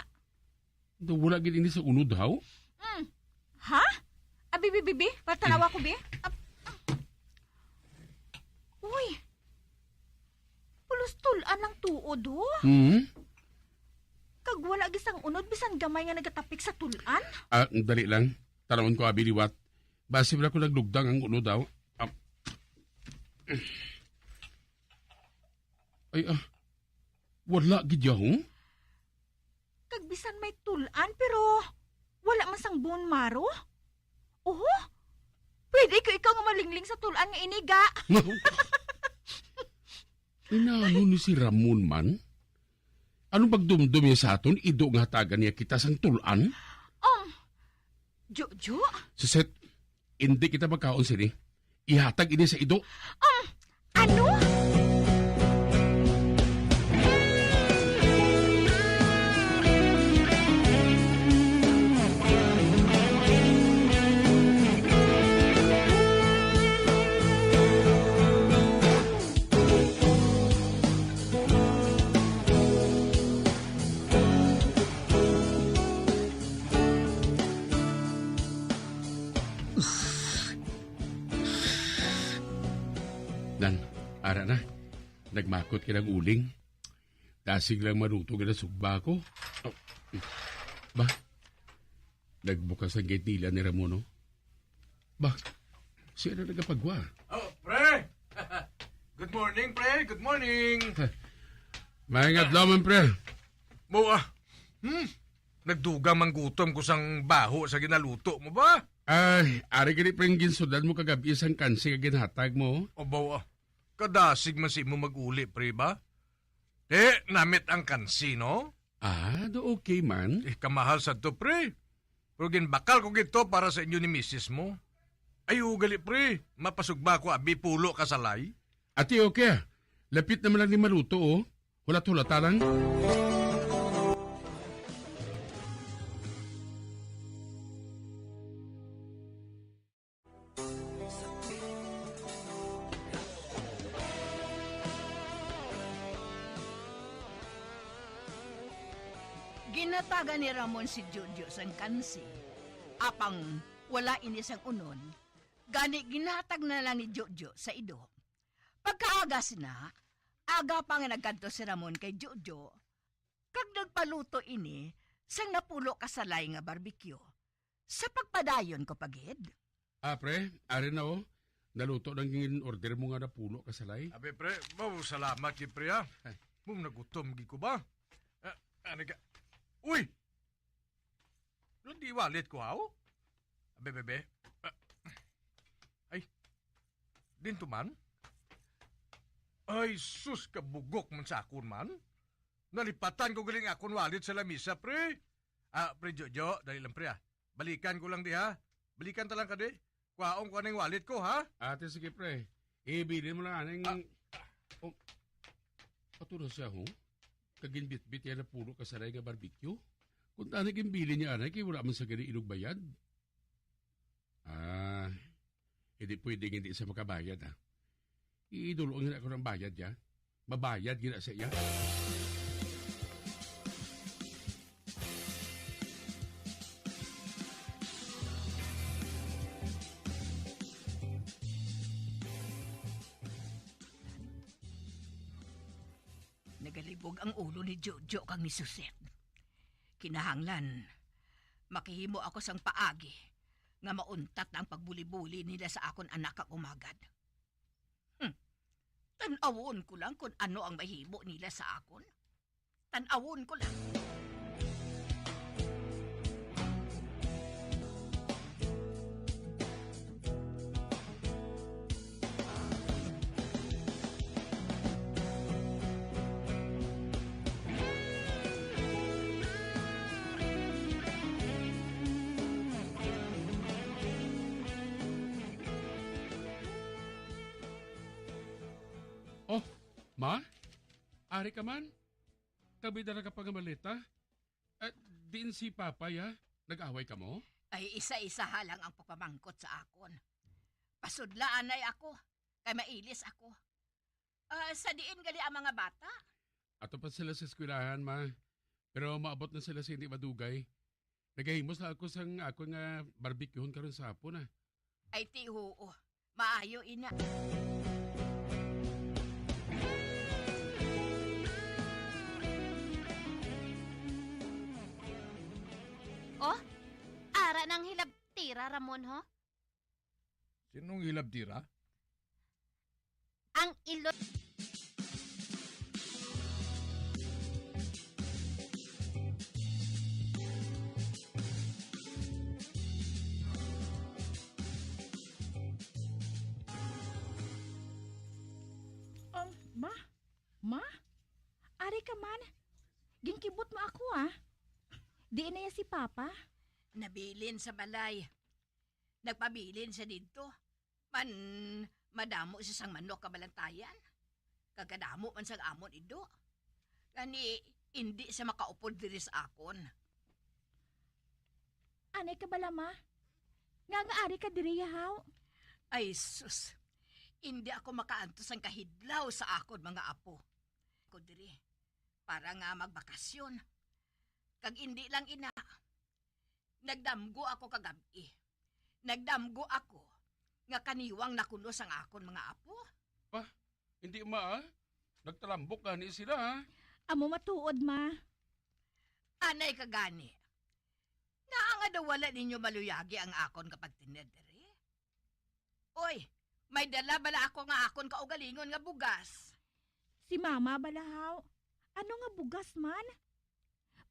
Daw wala gid ini sa unod, haw? Mm. Ha? Abi, bi, bi, bi, patanawa ko, bi. Ap-, ah. Uy, pulos tul-an lang tuod, ho? Hmm? Kag wala gid sang unod, bisan gamay nga nagatapik sa tul-an? Ah, dali lang. Tanawon ko, abi, liwat. Basi wala ko naglugdang ang unod, haw. Ah. Ay, ah. Wala gid yahong? Kag bisan may tul-an, pero wala man sang bone marrow? Oho? Pwede ko ikaw nga malingling sa tul-an nga iniga. Inano ni si Ramon man? Anong pagdumdom niya sa aton, Ido, nga hatagan niya kita sang tul-an? Um, Jojo? Suset, hindi kita magkaon sini. Ihatag ini sa Ido. Um, ano? Nan, ara na. Nagmakot ka ng uling. Dasig lang maluto ka na sugba ko. Oh. Ba? Nagbukas ang gate nila ni Ramon, no? Ba? Siya na nagapagwa. Oh, pre! Good morning, pre! Good morning! May adlaw man, pre. Mo, ah. Hmm? Nagdugang man gutom ko sang baho sa ginaluto mo ba? Ay, ari gani, pre, ang ginsudan mo kagabi sang kansi nga ginhatag mo. O, bawa. Kadasig man si imo mag-uli, pre, ba? Te, namit ang kansi, no? Ah, do okay man. Eh, kamahal sad to, pre. Pero ginbakal ko gid to para sa inyo ni misis mo. Ay, ugali, pre. Mapasugba ko, abi, pulo ka salay. Ati, okay, ah. Lapit naman lang ni maluto, oh. Hulat-hulata lang. Ginhatagan ni Ramon si Jojo sang kansi, apang wala ini sang unon, gani ginhatag na lang ni Jojo sa Ido. Pagkaaga sina, aga pa nga nagkadto si Ramon kay Jojo, kag nagpaluto ini sang napulo ka salay nga barbecue. Sa pagpadayon ko pa gid. Ah, pre, ari na, oh. Naluto na ang in-order mo nga napulo ka salay. Abi, pre, wow, salamat gid, pre, ha. Ay. Mum, nagutom gid ko ba? Ah, ano ka? Uy! Ano di wallet ko, ha, oh? Abi, bebe. Ah. Ay. Din to man? Ay, sus, kabugok man sa akon man. Nalipatan ko galing akon wallet sa lamisa, pre. Ah, pre Jojo, dali lang, pre, ah. Balikan ko lang di, ha? Balikan ta lang ka di. Kuhaon ko aning wallet ko, ha? Ate, sige, pre. Ibilin mo lang aning... Ah. Oh. Ato na siya, ho? Kaginbitbit yan na pulo ka saray nga barbecue. Kung tani ginbilin niya, anay, kay wala man sa gani ilog bayad. Ah, hindi pwede hindi siya makabayad, ha? Idulong niya ako ng bayad niya. Mabayad gina sa iya. Nagalibog ang ulo ni Jojo kag ni Suset. Kinahanglan, makahimo ako sang paagi nga mauntat na ang pagbuli-buli nila sa akon anak kag umagad. Hmm. Tan-awon ko lang kon ano ang mahimo nila sa akon. Tan-awon ko lang. Oh, ma? Ari ka man? Kami dala ka pa nga maleta? Eh, diin si Papa, ya? Nag-away kamo? Ay, isa-isa ha lang ang pagpamangkot sa akon. Pasudla anay ako, kay mailis ako. Ah, sa diin gali ang mga bata? Ato pa sila sa eskwelahan, ma. Pero maabot na sila sa hindi madugay. Nagahimos na ako sang ako nga barbecuehon karon sa hapon, ah. Ay, ti, huo. Maayo ina. Oh, ara nang hilabtira, Ramon, ho? Sinong hilabtira? Ang ilo- Um, ma? Ma? Ari ka man? Ginkibot mo ako, ah. Diin na ya si Papa? Nabilin sa balay. Nagpabilin siya didto. Man, madamo siya sang manok kabalantayan. Kag kadamo man sang amon ido. Gani, indi siya makaupod diri sa akon. Anay ka bala, ma? Nga nga ari ka diri, yahaw? Ay, sus. Indi ako makaantos sang kahidlaw sa akon mga apo. Ako diri, para nga magbakasyon. Kag indi lang ina, nagdamgo ako kagab-i. Nagdamgo ako nga kaniwang na kuno sang akon mga apo. Pa, hindi, ma, ah. Nagtalambok gani sila, ha? Amo matuod, ma. Anay ka gani. Ngaa nga daw wala ninyo maluyagi ang akon nga pagtined diri? Oy, may dala bala ako nga akon kaugalingon nga bugas. Si Mama bala, haw. Ano nga bugas man?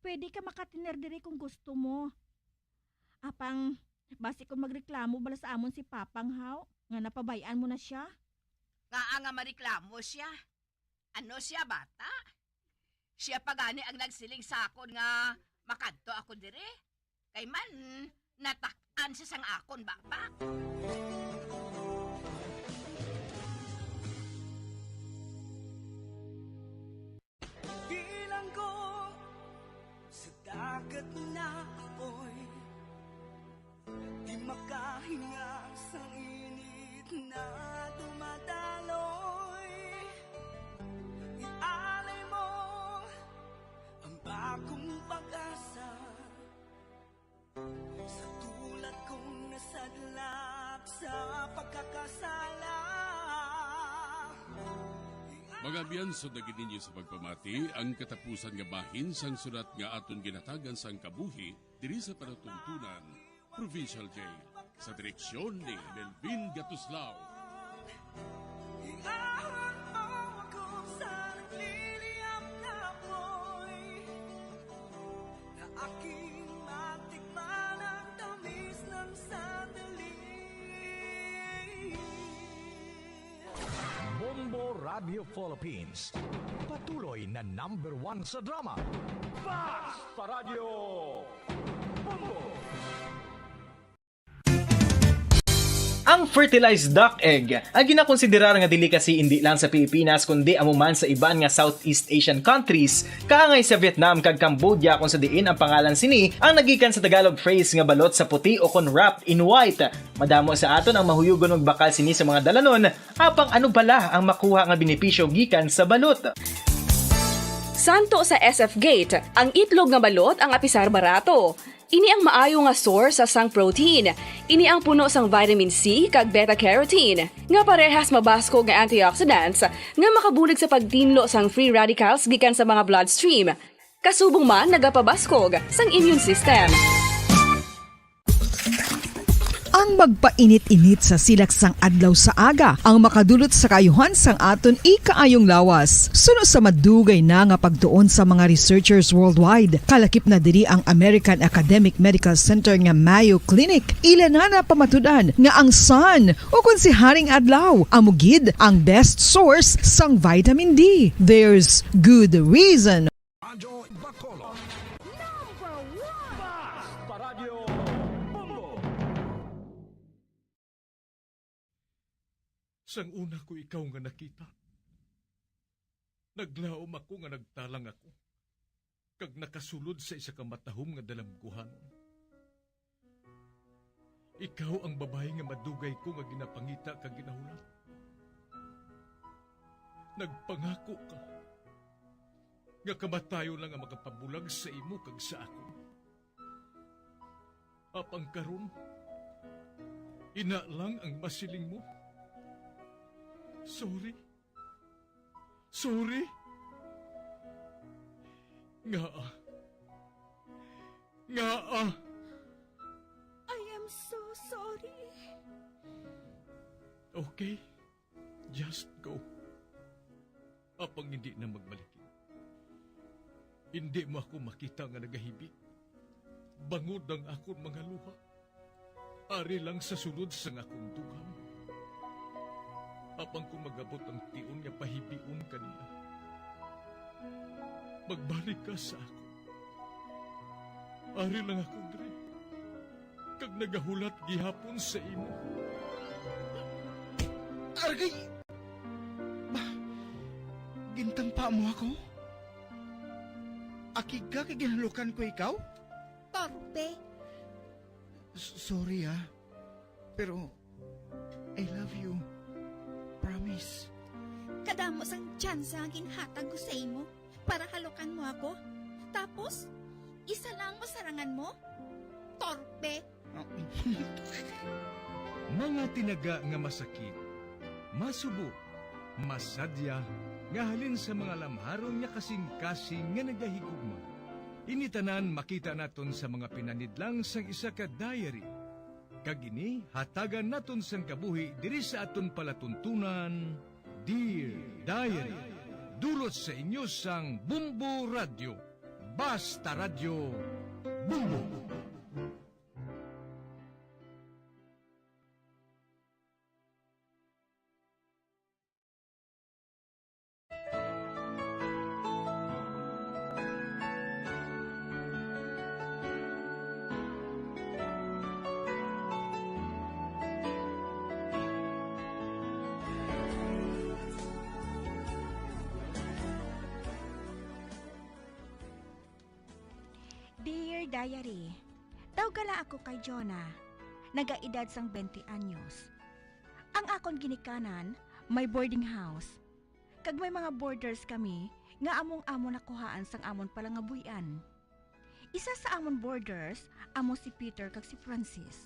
Pwede ka makatiner diri kung gusto mo. Apang, basi kung magreklamo bala sa amon si Papang, haw, nga napabay-an mo na siya? Ngaa nga mareklamo siya? Ano siya, bata? Siya pa gani ang nagsiling sa akon nga makadto ako diri. Kay man, natak-an siya sang akon baba. Bilanggo sa dagat na apoy, di makahinga sa init na dumadaloy. Ialay mo ang bagong pag-asa. Sa tulad kong nasadlak sa pagkakasala. Mga abyan, sundagi ninyo sa pagpamati ang katapusan nga bahin sang sulat nga aton ginhatagan sang kabuhi diri sa palatuntunan, Provincial Jail, sa direksyon ni Melvin Gatuslao. Iahon mo ako sa nagliliyab na apoy, na aking matikman ang tamis ng sandali. Bombo Radio Philippines, patuloy na number one sa drama. Basta Radyo Bombo! Ang fertilized duck egg, ang ginakonsiderar nga delicacy indi lang sa Pilipinas kundi amo man sa iban nga Southeast Asian countries, kaangay sa Vietnam kag Cambodia, kung sa diin ang pangalan sini ang nagikan sa Tagalog phrase nga balot sa puti o kon wrapped in white. Madamo sa aton ang mahuyugon magbakal sini sa mga dalanon, apang ano bala ang makuha nga benepisyo gikan sa balot? Santo sa S F Gate, ang itlog nga balot ang apisar barato. Ini ang maayo nga source sa sang protein. Ini ang puno sang vitamin C kag beta carotene, nga parehas mabaskog nga antioxidants nga makabulig sa pagtinlo sang free radicals gikan sa mga bloodstream. Kasubong man nagapabaskog sang immune system. Ang magpainit-init sa silak sang adlaw sa aga ang makadulot sa kaayuhan sang aton ikaayong lawas. Suno sa madugay na nga pagtuon sa mga researchers worldwide, kalakip na diri ang American Academic Medical Center nga Mayo Clinic. Ila na napamatud-an nga ang sun, o kon si Haring Adlaw, amo gid ang best source sang vitamin D. There's good reason. Radyo Bacolod. Number one! Basta Radyo Bombo! Sang una ko ikaw nga nakita, naglaom ako nga nagtalang ako, kag nakasulod sa isa ka matahom nga dalamguhanon. Ikaw ang babayi nga madugay ko nga ginapangita kag ginahulat. Nagpangako ka nga kamatayon lang ang makapabulag sa imo kag sa akon. Apang karon, ina lang ang masiling mo. Sorry. Sorry. Ngaa? Ngaa? I am so sorry. Okay. Just go. Apang hindi na magbalik. Hindi mo ako makita nga nagahibi. Bangod ang akon mga luha. Ari lang sa sulod sang akon dughan. Apang kung mag-abot ang tion nga pahibion ka nila, Pagbalik ka sa akon. Ari lang ako diri, kag nagahulat gihapon sa imo. Argay! Ba, gintampa mo ako? Akig ka kay ginhalukan ko ikaw? Torpe. S-, sorry, ah. Pero I love you. Promise. Kadamo sang tsansa nga ginhatag ko sa imo para halukan mo ako. Tapos, isa lang ang masarangan mo? Torpe! Mga tinaga nga masakit, masubo, masadya, nga halin sa mga lamharon nga kasing-kasing nga nagahigugma. Ini tanan makita naton sa mga pinanidlang sang isa ka diary. Kag ini hatagan naton sang kabuhi diri sa aton palatuntunan, Dear Diary. Dulot sa inyo sang Bombo Radyo. Basta Radyo, Bombo! Dear Diary, tawga lang ako kay Jonah. Nagaedad sang twenty anyos. Ang akon ginikanan may boarding house, kag may mga boarders kami nga among amon nakuhaan sang amon palangabuhian. Isa sa amon boarders amo si Peter kag si Francis.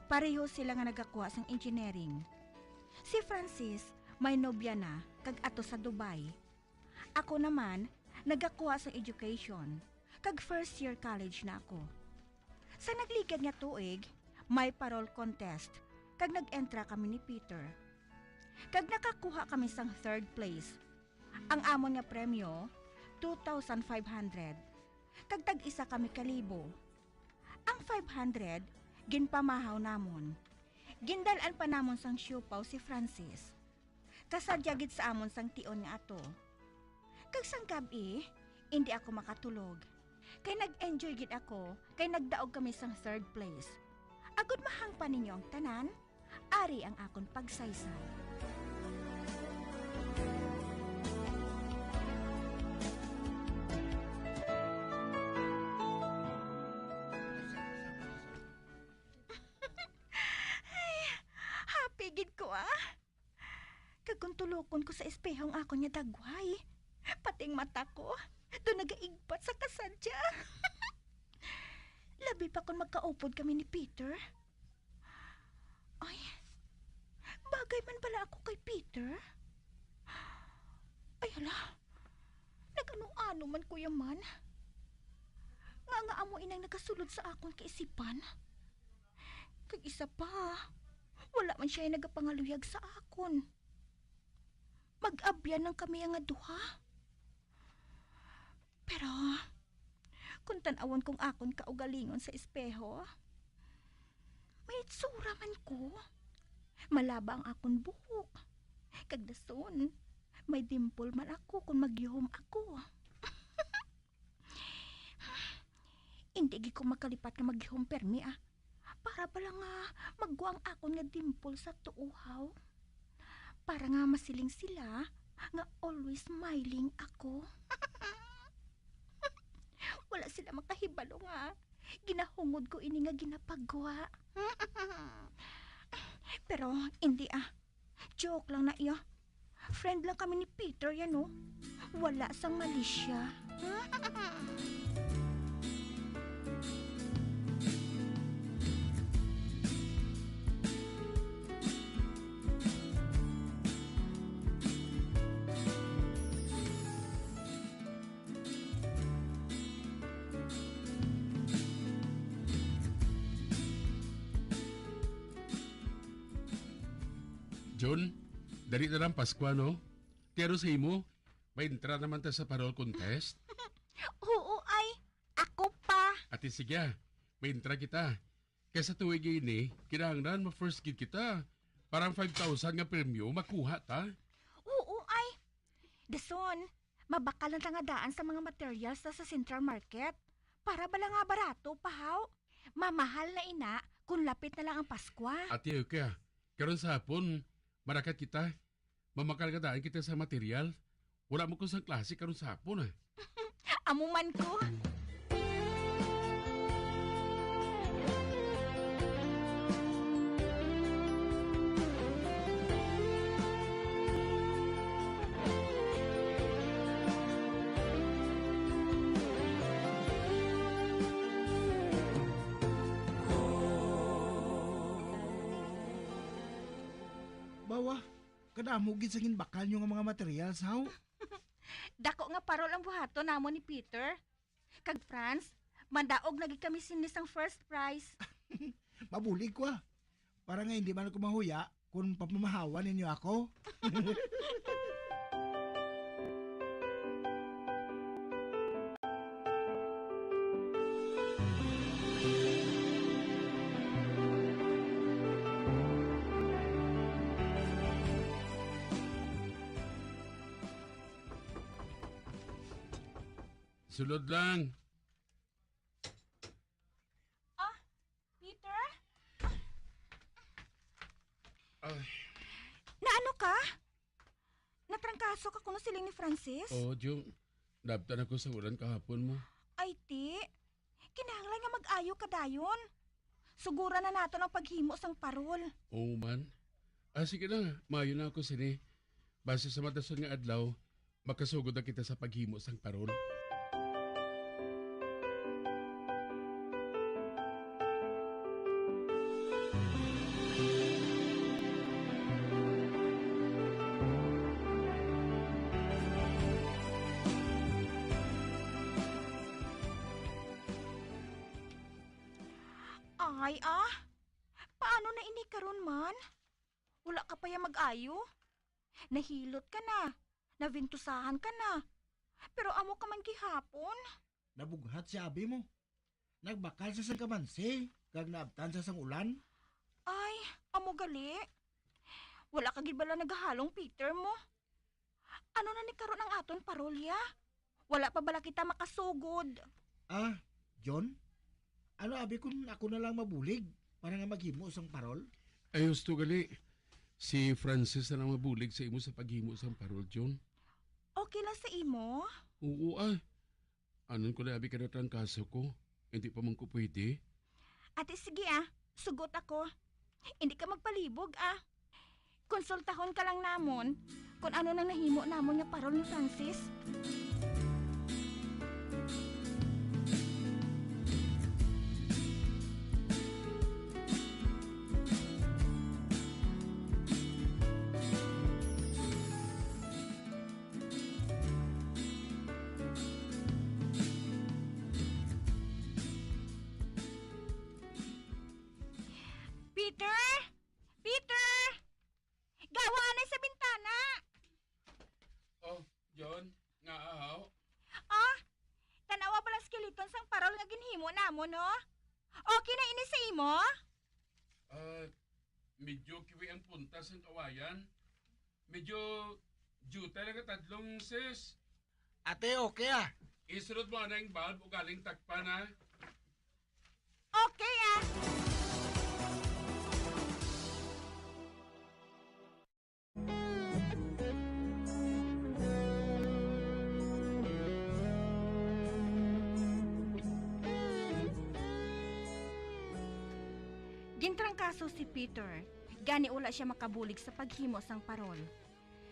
Pareho sila nga nagakuha sang engineering. Si Francis may nobya na kag ato sa Dubai. Ako naman, nagakuha sang education, kag first year college na ako. Sa nagligad nga tuig, may parol contest, kag nag-entra kami ni Peter. Kag nakakuha kami sang third place. Ang amon nga premyo, two thousand five hundred, kag tag-isa kami ka libo. Ang five hundred, ginpamahaw namon. Gindal-an pa namon sang siopaw si Francis. Kasadya gid sa amon sang tion nga ato. Kag sang gab-i, indi ako makatulog. Kay nag-enjoy gid ako, kay nagdaog kami sang third place. Agod mahangpan ninyo ang tanan, ari ang akon pagsaysay. Ay, happy gid ko, ah. Kag kung tulokon ko sa espeho ang akon nga dagway, pati ang mata ko, do nagaigpat sa kasadya. Labi pa kon magkaupod kami ni Peter. Ay, bagay man bala ako kay Peter? Ay, hala, nag-ano-ano man ko yaman. Nga nga amo inang nagasulod sa akon kaisipan. Kag isa pa, wala man siya nagapangaluyag sa akon. Mag-abyan lang kami nga duha. Pero, kung tan-awon kong akon kaugalingon sa espeho, may itsura man ko. Malaba ang akon buhok. Kag dason, may dimple man ako kung magyuhom ako. Hindi gid ko makalipat nga maghihom permi, ah. Para bala nga magwa ang akon nga dimple sa tuohaw. Para nga masiling sila nga always smiling ako. Wala sila makahibalo nga ginahungod ko ini nga ginapagwa. Pero hindi, ah. Joke lang na iya. Friend lang kami ni Peter yan, oh. Wala sang malisya. Jun, dali na lang Paskwa, no? Ti ano sa imo? May entra naman ta sa parol contest? Oo, ay. Ako pa. Ati, sige, ah. May entra kita. Kay sa tuig ini, kinahanglan ma-first gid kita. Para ang five thousand nga premyo, makuha ta. Oo, ay. Dason, Mabakal na ta nga daan sa mga materials sa, sa Central Market. Para bala nga barato pa, haw? Mamahal na ina kung lapit na lang ang Paskwa. Ate Yuki, ah, karon sa hapon, marakat kita. Mamakal nga daan kita sa material. Wala mo ko sang klase karon sa hapon, ah. Amo man ko. Bawa, kadamo gid sa ginbakal nyo nga mga materials, haw? Dako nga parol ang buhaton namon ni Peter. Kag Franz, mandaog na gid kami sini sang first prize. Mabulig ko, ah. Para nga hindi man ako mahuya kung papamahawan ninyo ako. Sulod lang. Ah, Peter? Ay. Naano ka? Natrangkaso ka kuno siling ni Francis? Oo, Jo. Naabtan ako sa ulan kahapon mo. Ay, ti. Kinahanglan nga mag-ayo ka dayon. Suguran na naton ang paghimo sang parol. Oo man. Ah, sige na. Maayo na ako sini. Basi sa madason nga adlaw, makasugod na kita sa paghimo sang parol. Ay, ah. Paano na ini karon man? Wala ka pa ya mag-ayo? Nahilot ka na. Navintusahan ka na. Pero amo ka man gihapon. Nabughat si abi mo. Nagbakal sa sang kamansi, kag naabtan sa sang ulan. Ay, amo gali. Wala ka gid bala nagahalong, Peter, mo? Ano na ni karon ang aton parol ya? Wala pa bala kita makasugod? Ah, John? Ano abi kun ako na lang mabulig para nga maghimo sang parol? Ay, husto gali. Si Francis na lang mabulig sa imo sa paghimo sang parol, John. Okay lang sa imo? Oo, ah. Anon ko na abi ka natrangkaso ko. Hindi pa man ko pwede. Ate, sige, ah. Sugot ako. Hindi ka magpalibog, ah. Konsultahon ka lang namon kung ano nang nahimo namon nga parol ni Francis. Peter! Peter! Gawa anay sa bintana! Oh, John, nga ahaw? Ah, tanawa pala skeleton sang parol nga ginhimo namon, no? Okay na ini sa imo? Ah, medyo kiwi ang punta sang kawayan. Medyo jutay lang katadlong, sis. Ate, okay, ah. Isunod mo anang bulb o galing takpan, ha? Okay, ah. Gintrangkaso si Peter, gani wala sia makabulig sa paghimo sang parol.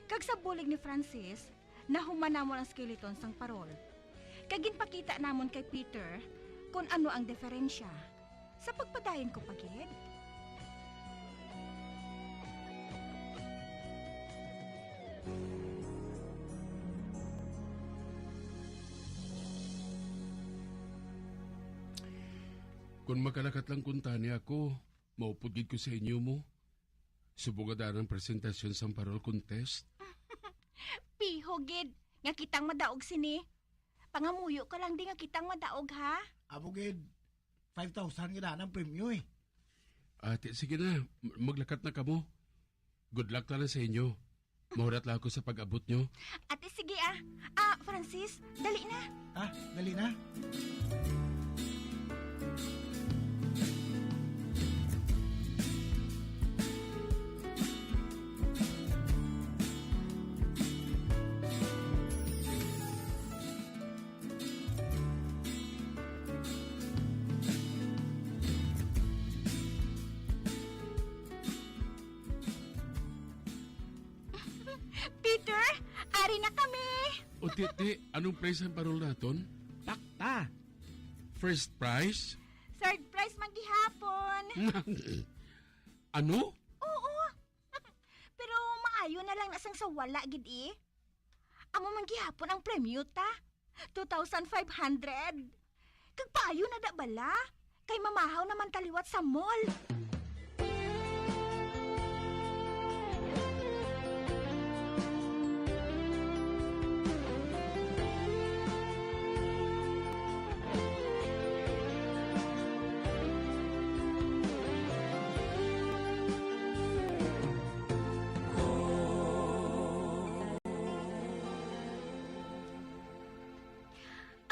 Kag sa bulig ni Francis, nahuman namon ang skeleton sang parol. Kag ginpakita namon kay Peter kon ano ang diferensya. Sa pagpadayon ko pa gid. Kon makalakat lang kuntani ako, maupod gid ko sa inyo mo. Subong nga daan ang presentasyon sang parol contest. Piho gid nga kitang madaog sini. Pangamuyo ka lang di nga kitang madaog, ha? Amo gid, five thousand gid ang premyo, eh. Ate, sige na. M-, maglakat na kamo. Good luck na lang sa inyo. Mahulat lang ako sa pag-abot nyo. Ate, sige, ah. Ah, Francis, dali na. Ah, dali na. Peter, ari na kami. O, Titi, anong prize ang parol naton? Pakta. First prize? Third prize man gihapon. Ano? Oo. Pero maayo na lang na sang sa wala gid, eh. Amo man gihapon ang premyo ta. Two thousand five hundred. Kag paayo na da bala. Kay mamahaw naman ta liwat sa mall.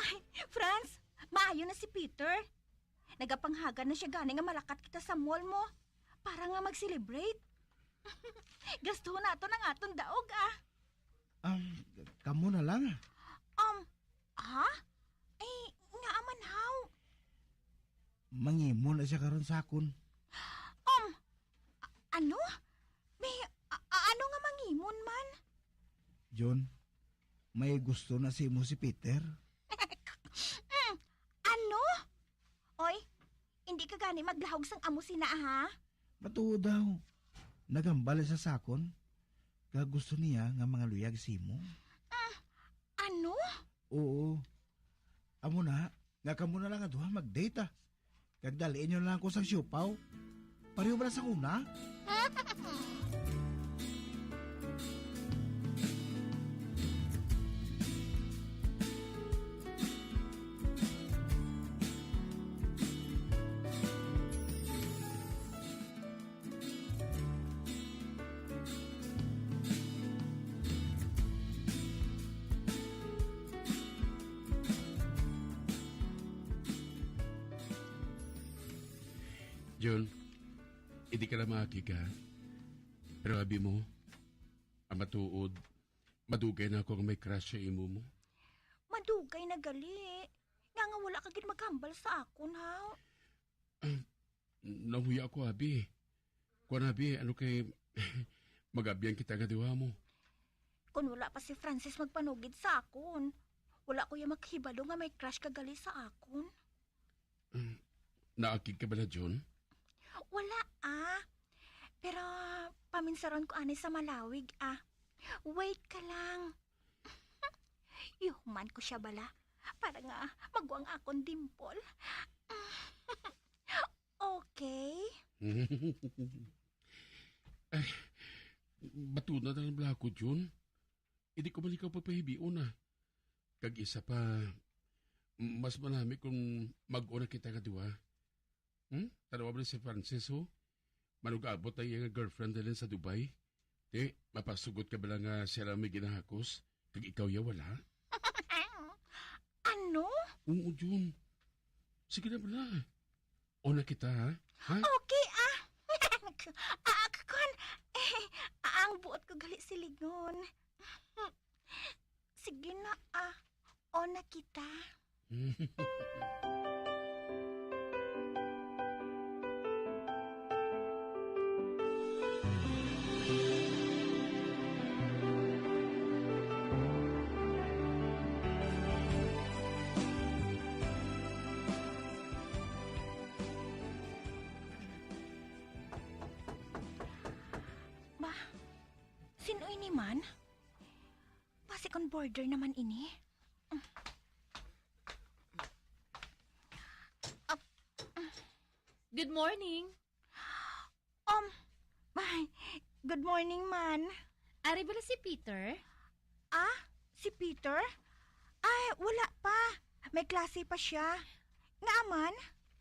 Ay, Franz, maayo na si Peter. Nagapanghagan na siya gani nga malakat kita sa mall mo para nga mag-celebrate. Gastuhon naton ang aton daog, ah. Um, kamo na lang. Um, ha? Eh, ngaa man haw? Mangimon na siya karon sa akon. Um, a- ano? May, a- a- ano nga mangimon man? John, may gusto na si imo si Peter. Mm, ano? Oy, hindi ka gani maglahog sang amo sina, ha? Matuod daw. Nagambal siya sa akon. Kag gusto niya nga mangaluyag sa imo. Mm, ano? Oo. Amo na, nga kamo na lang nga duha mag-date, ah. Kag dali-i nyo na lang ko sang siopao. Pareho bala sa una? John, hindi ka na maakig, ha? Pero abi mo, ang matuod, madugay na ako nga may crush sa imo mo. Madugay na gali. Nga nga wala ka gid maghambal sa akon, ha? Ah, nahuya ako, abi. Kuwan, abi, ano kay mag-abyan kita nga duha mo? Kon wala pa si Francis magpanugid sa akon, wala ko ya makahibalo nga may crush ka gali sa akon. Mm, naakig ka bala, John? Wala, ah. Pero paminsaron ko ani sa malawig, ah. Wait ka lang. Ihuman ko siya bala para nga magwa ang akon dimple. Okay? Ay, batuna na lang bala ako, Jun. Hindi ko man ikaw papahibion, ah. Kag isa pa, mas manami kung mag-una kita nga duha. Hmm? Tanawa mo na si Francis, oh. Manug-abot ang iyang girlfriend din sa Dubai. Ti, mapasugot ka bala nga siya lang may ginahakos, kag ikaw ya wala? Ano? Oo, Jun. Sige na bala. Una kita, ha? Ha? Okay, ah. Ah, kakon. Eh, ang buot ko gali silingon. Sige na, ah. Una kita. Ba, sino ini man? Basi kon border naman ini. Ap- Good morning. Um, ay, good morning, man. Ari bala si Peter? Ah, si Peter? Ay, wala pa. May klase pa siya. Nga man?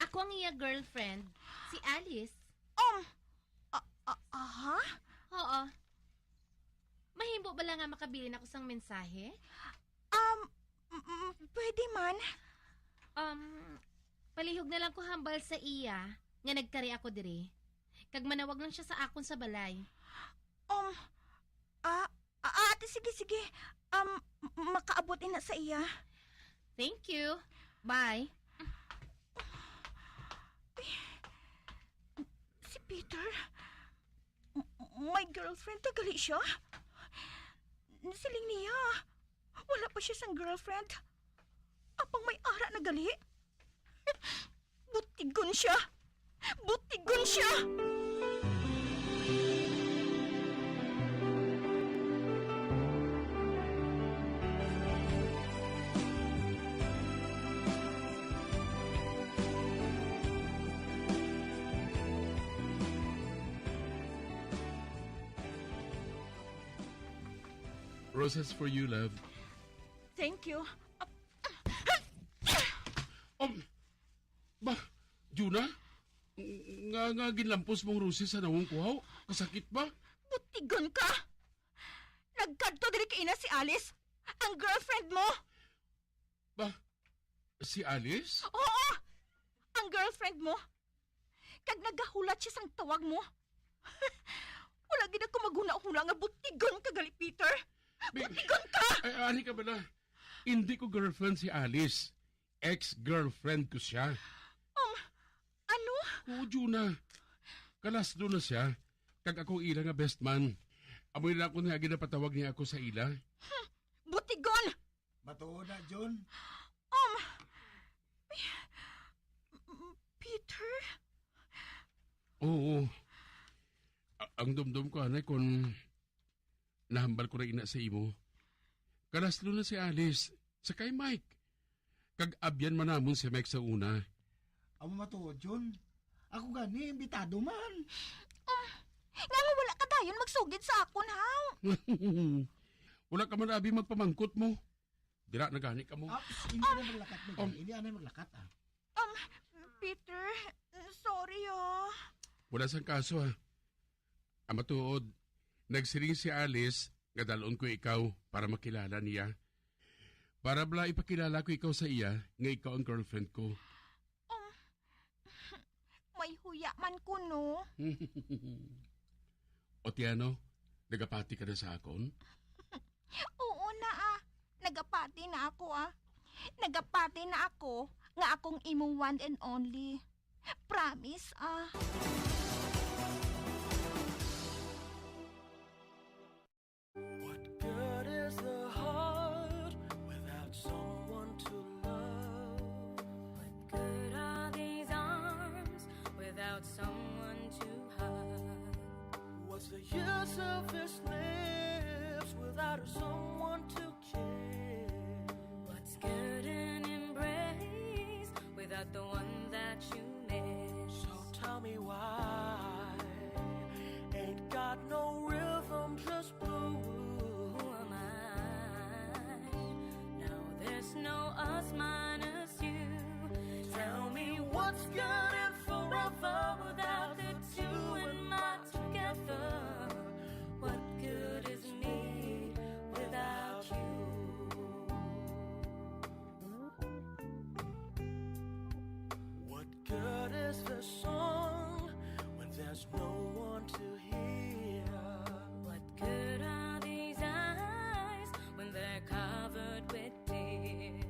Ako ang iya girlfriend, si Alice. Um, a- a- aha? Oo. Mahimo bala nga makabilin ako sang mensahe? Um, Mm, pwede man. Um, palihog na lang ko hambal sa iya nga nagkari ako diri. Kag manawag lang siya sa akon sa balay. Um, ah, ah, ate, sige, sige. Um, m- makaabot ina sa iya. Thank you. Bye. Si Peter? M- may girlfriend na gali siya? Siling niya, wala pa siya sang girlfriend. Apang may ara na gali? Butigon siya! Butigon siya! Roses for you, love. Thank you. Um, ba, Juna? Nga, nga ginlampos mong roses sa nawong kuhaw? Kasakit ba? Butigon ka! Nagkadto diri kay ina si Alice, ang girlfriend mo. Ba, si Alice? Oo! Ang girlfriend mo. Kag nagahulat siya sang tawag mo. Wala gid ako maghunahuna nga butigon ka gali, Peter. Bi- Butigon ka! Ay, ani ka bala? Hindi ko girlfriend si Alice. Ex-girlfriend ko siya. Um, ano? Oo, Juna. Kalasdo na siya. Kag ako ila nga best man. Amo na ako nga ginapatawag niya ako sa ila. Hmm, butigon! Matuod na, Jun. Um, Peter? Oo. A- ang dumdum ko, anay, kon nahambal ko na ina sa imo. Kalaslo na si Alice, sa kay Mike. Kag abyan man namon si Mike sa una. Amo matuod, Jun. Ako gani, imbitado man. Um, nga nga wala ka dayon magsugid sa akon, haw? Wala ka man abi magpamangkot mo. Dira na gani ka mo. Ah, hindi na maglakat mo. Um, hindi na maglakat, ah. Um, Peter, sorry, ah. Wala sang kaso, ha. Ang matuod, nagsiling si Alice nga dalon ko ikaw para makilala niya. Para bala ipakilala ko ikaw sa iya nga ikaw ang girlfriend ko. Um, may huya man ko, no? O Tiano, nagapati ka na sa akon? Oo na, ah. Nagapati na ako, ah. Nagapati na ako nga akong imo one and only. Promise, ah. What good is the heart without someone to love? What good are these arms without someone to hug? What's the use of his lips without someone to kiss? What's good in embrace without the one that you miss? So tell me why ain't got no rhythm, just blue. Who am I? Now there's no us minus you. Tell me what's good and forever without the two and my together. What good is me without you? What good is the song when there's no one to hear? What good are these eyes when they're covered with tears?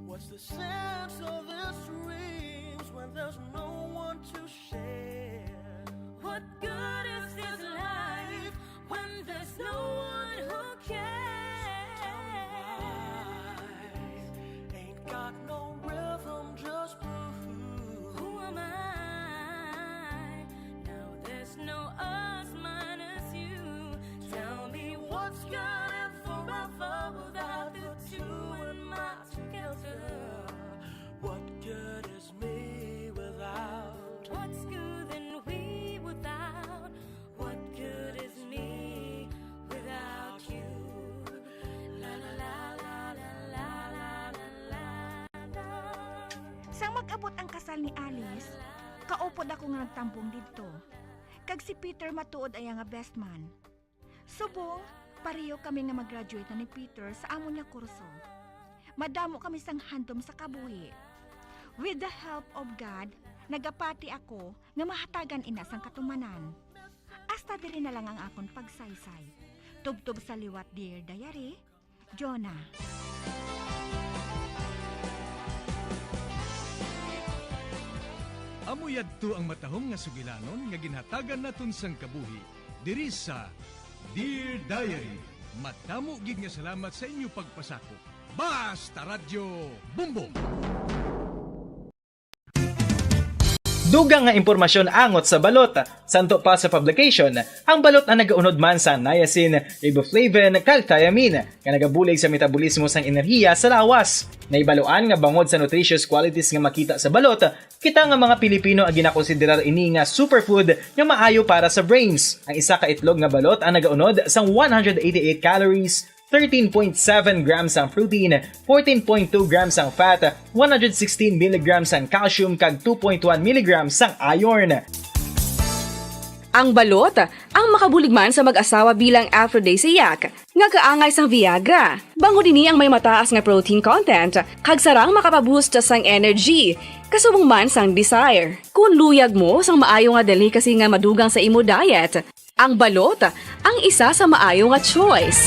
What's the sense of these dreams when there's no one to share? What good is this life when there's no one who cares? Ain't got no rhythm, just blue. Who am I? Now there's no us minus you. Tell me what's good and forever without the two and my together. What good is me without? What's good and we without? What good is me without you? La, la, la. Sang mag-abot ang kasal ni Alice, kaupod ako nga nagtambong didto. Kag si Peter matuod ay nga best man. Subong, pareho kami nga mag-graduate na ni Peter sa amon nga kurso. Madamo kami sang handom sa kabuhi. With the help of God, nagapati ako nga mahatagan ina sang katumanan. Hasta diri na lang ang akon pagsaysay. Tubtob sa liwat, Dear Diary, Jonah. Amo yadto ang matahom nga sugilanon nga ginhatagan naton sang kabuhi diri sa Dear Diary. Madamo gid nga salamat sa inyo pagpasakop. Basta Radyo Bumbong! Dugang nga impormasyon angot sa balot. Santo pa sa publication, ang balot ang nagaunod man sa niacin, riboflavin, kag thiamine, nga nagabulig sa metabolismo sang enerhiya sa lawas. Naibaluan nga bangod sa nutritious qualities nga makita sa balot, kita nga mga Pilipino ang ginakonsiderar ini nga superfood nga maayo para sa brains. Ang isa ka itlog nga balot ang nagaunod sang one hundred eighty-eight calories, thirteen point seven grams ang protein, fourteen point two grams ang fat, one hundred sixteen milligrams ang calcium, kag two point one milligrams ang iron. Ang balot, ang makabulig man sa mag-asawa bilang aphrodisiac, nga kaangay sang Viagra. Bangod ini ang may mataas nga protein content, kag sarang makapaboost sang energy, kasubong man sang desire. Kung luyag mo sang maayo nga delicacy nga madugang sa imo diet, ang balot ang isa sa maayo nga choice.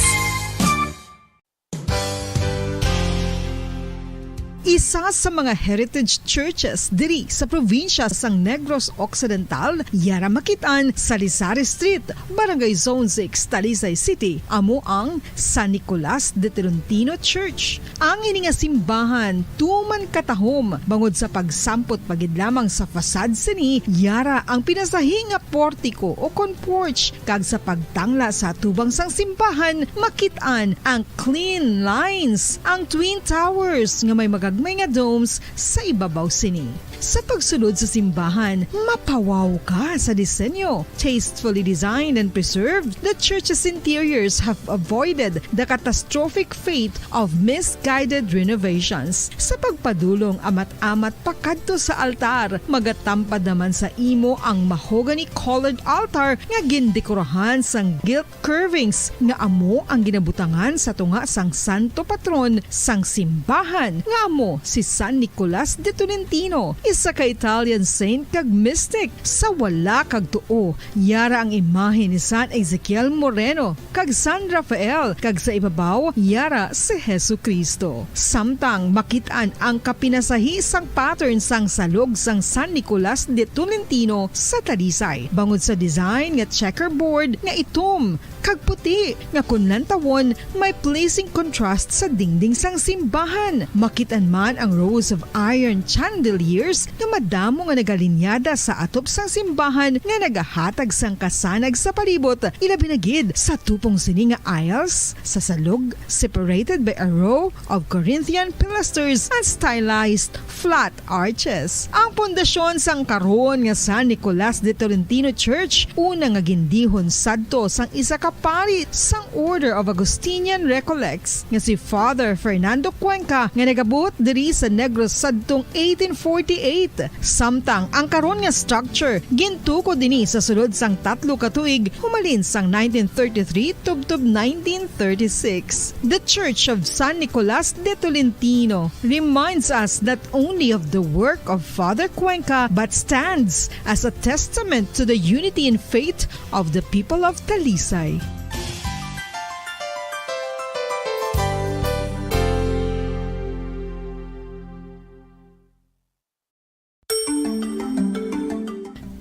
Isa sa mga heritage churches diri sa probinsya sang Negros Occidental, yara makit-an sa Lisari Street, Barangay Zone six, Talisay City, amo ang San Nicolas de Tolentino Church. Ang ini nga simbahan tuman katahom bangod sa pagsampot pa gid lamang sa facade sini, yara ang pinasahi nga portiko o kon porch, kag sa pagtangla sa atubang sang simbahan, makit-an ang clean lines, ang twin towers nga may magagmay nga domes sa ibabaw sini. Sa pagsulod sa simbahan, mapawaw ka sa disenyo. Tastefully designed and preserved, the church's interiors have avoided the catastrophic fate of misguided renovations. Sa pagpadulong amat-amat pakadto sa altar, magatampad naman sa imo ang mahogany-colored altar nga gindekorahan sang gilt curvings nga amo ang ginabutangan sa tunga sang santo patron sang simbahan, nga amo si San Nicolas de Tolentino, isa ka Italian saint kag mystic. Sa wala kag tuo, yara ang imahe ni San Ezekiel Moreno kag San Rafael, kag sa ibabaw, yara si Jesu-Cristo. Samtang makit-an ang kapinasahi sang pattern sang salog sang San Nicolas de Tolentino sa Talisay, bangod sa design nga checkerboard nga itom kag puti, nga kon lantawon, may pleasing contrast sa dingding sang simbahan. Makit-an man ang rows of iron chandeliers nga madamo nga nagalinyada sa atop sang simbahan nga nagahatag sang kasanag sa palibot, ilabi na gid sa tupong sini nga aisles sa salog, separated by a row of Corinthian pilasters and stylized flat arches. Ang pundasyon sang karon nga San Nicolas de Tolentino Church, una nga gindihon sadto sang isa ka pari sang Order of Augustinian Recollects nga si Father Fernando Cuenca, nga nagabot diri sa Negros sadtong eighteen forty-eight. Samtang ang karon nga structure gintukod ini sa sulod sang tatlo ka tuig, humalin sang nineteen thirty-three tubtob nineteen thirty-six. The Church of San Nicolas de Tolentino reminds us not only of the work of Father Cuenca, but stands as a testament to the unity in faith of the people of Talisay.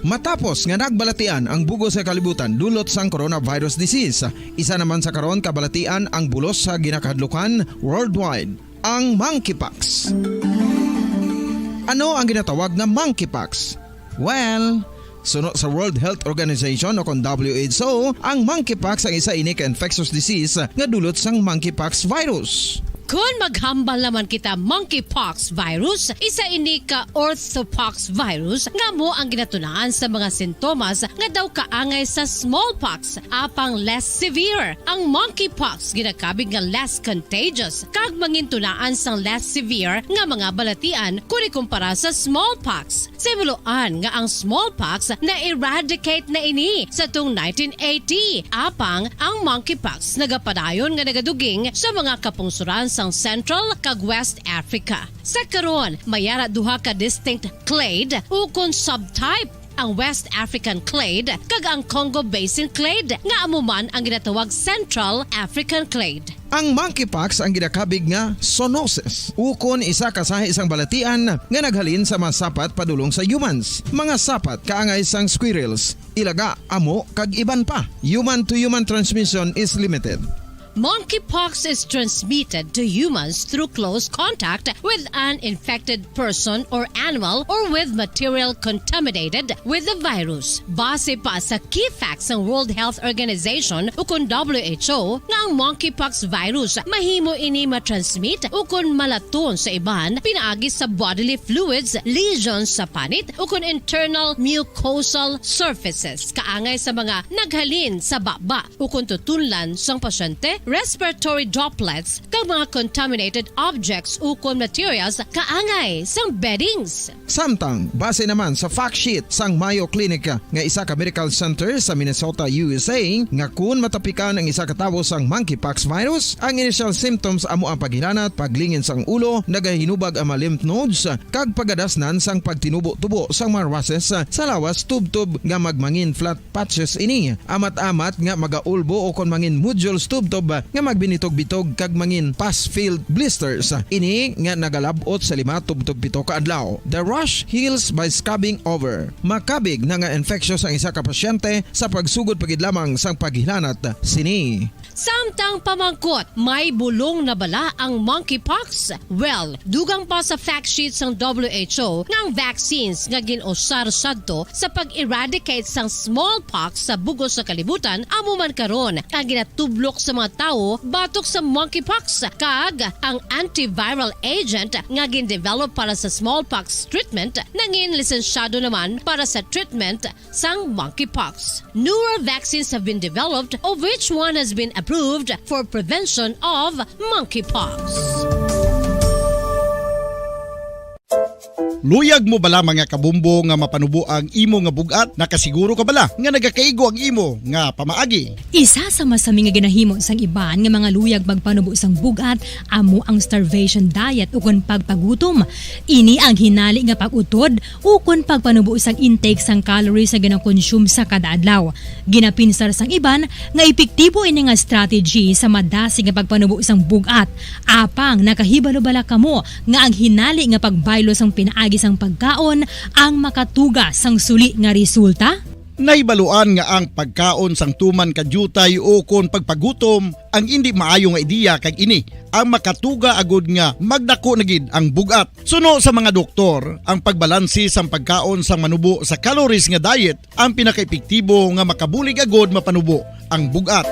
Matapos nga nagbalatian ang bug-os nga kalibutan dulot sang coronavirus disease, isa naman sa karon kabalatian ang bulos sa ginakahadlukan worldwide, ang monkeypox. Ano ang ginatawag nga monkeypox? Well, suno sa World Health Organization o kon W H O, ang monkeypox ang isa ini ka infectious disease nga dulot sang monkeypox virus. Kon maghambal naman kita monkeypox virus, isa ini ka orthopox virus nga amo ang ginatunaan sa mga sintomas nga daw kaangay sa smallpox, apang less severe. Ang monkeypox ginakabig nga less contagious kag mangintunaan sang less severe nga mga balatian kon ikumpara sa smallpox. Sa himuloan nga ang smallpox na-eradicate na ini sa tung nineteen eighty, apang ang monkeypox nagapadayon nga nagaduging sa mga kapungsoran sa sang Central kag West Africa. Sa karon, may ara duha ka distinct clade ukon subtype, ang West African clade kag ang Congo Basin clade, nga amo man ang ginatawag Central African clade. Ang monkeypox ang ginakabig nga zoonosis, ukon isa ka sahi sang balatian nga naghalin sa mga sapat padulong sa humans, mga sapat kaangay sang squirrels, ilaga, amo, kag iban pa. Human-to-human transmission is limited. Monkeypox is transmitted to humans through close contact with an infected person or animal or with material contaminated with the virus. Base pa sa key facts sang World Health Organization ukon W H O, nga ang monkeypox virus mahimo ini matransmit ukon malaton sa iban pinaagi sa bodily fluids, lesions sa panit, ukon internal mucosal surfaces, kaangay sa mga naghalin sa baba ukon tutunlan sang pasyente, respiratory droplets, kag mga contaminated objects ukon materials kaangay sang beddings. Samtang, base naman sa fact sheet sang Mayo Clinic nga isa ka medical center sa Minnesota, U S A, nga kun matapikan ang isa ka tawo sang monkeypox virus, ang initial symptoms amo ang paghilanat, paglingin sang ulo, nagahinubag ang mga lymph nodes, kag pagadasnan sang pagtinubo-tubo sang mga rushes sa lawas tubtob nga magmangin flat patches ini, amat-amat nga magaulbo ukon mangin nodules tubtob nga magbinitog-bitog kag mangin pus-filled blisters. Ini nga nagalab-ot sa lima tubtob pito ka adlaw. The rash heals by scabbing over. Makabig na nga infectious ang isa ka pasyente sa pagsugod pa gid lamang sang paghilanat sini. Samtang pamangkot, may bulong na bala ang monkeypox? Well, dugang pa sa fact sheet sang W H O nga ang vaccines nga gin-usar sadto sa pag-eradicate sang smallpox sa bug-os nga kalibutan amo man karon ang ginatublok sa mga tawo batok sa monkeypox, kag ang antiviral agent nga gin-develop para sa smallpox treatment nangin lisensyado naman para sa treatment sang monkeypox. Newer vaccines have been developed, of which one has been approved for prevention of monkeypox. Luyag mo bala, mga kabumbo, nga mapanubo ang imo nga bug-at? Nakasiguro ka bala nga nagakaigo ang imo nga pamaagi? Isa sa masami nga ginahimo sang iban nga mga luyag magpanubo sang bug-at amo ang starvation diet ukon pagpagutom. Ini ang hinali nga pag-utod ukon pagpanubo sang intake sang calories nga ginakonsume sa kada adlaw. Ginapinsar sang iban nga epektibo ini nga strategy sa madasig nga pagpanubo sang bug-at. Apang nakahibalo bala kamo nga ang hinali nga pagbaylo sang pinaagi sang pagkaon ang makatuga sang suli nga resulta? Nahibaluan nga ang pagkaon sang tuman ka diutay ukon pagpagutom ang indi maayo nga ideya, kag ini ang makatuga agud nga magdako na gid ang bug-at. Suno sa mga doktor, ang pagbalanse sang pagkaon sang manubo sa calories nga diet ang pinakaepektibo nga makabulig agud mapanubo ang bug-at.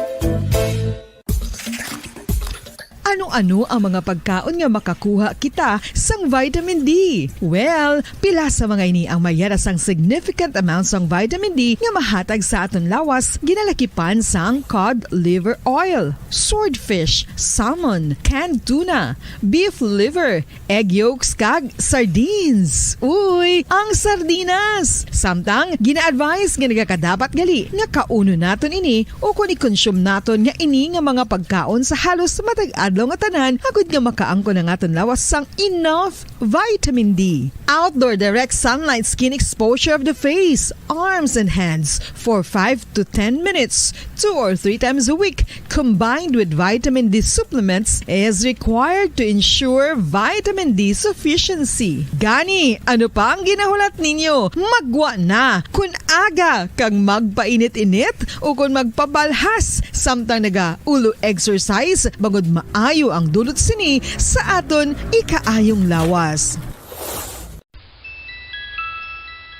Ano-ano ang mga pagkaon nga makakuha kita sang vitamin D? Well, pila sa mga ini ang may yara sang significant amount sang vitamin D nga mahatag sa aton lawas, ginalakipan sang cod liver oil, swordfish, salmon, canned tuna, beef liver, egg yolks, kag sardines. Uy, ang sardinas! Samtang, gina-advise nga nagakadapat gali nga kaunon naton ini ukon i-consume naton nga ini nga mga pagkaon sa halos matag adlaw nga tanan, agud nga makaangkon ang aton lawas sang enough vitamin D. Outdoor direct sunlight skin exposure of the face, arms, and hands for five to ten minutes, two or three times a week, combined with vitamin D supplements, is required to ensure vitamin D sufficiency. Gani, ano pa ang ginahulat ninyo? Maggwa na! Kun aga kag magpainit-init, ukon magpabalhas samtang naga-ulo exercise, bangod maayo ang dulot sini sa aton ikaayong lawas.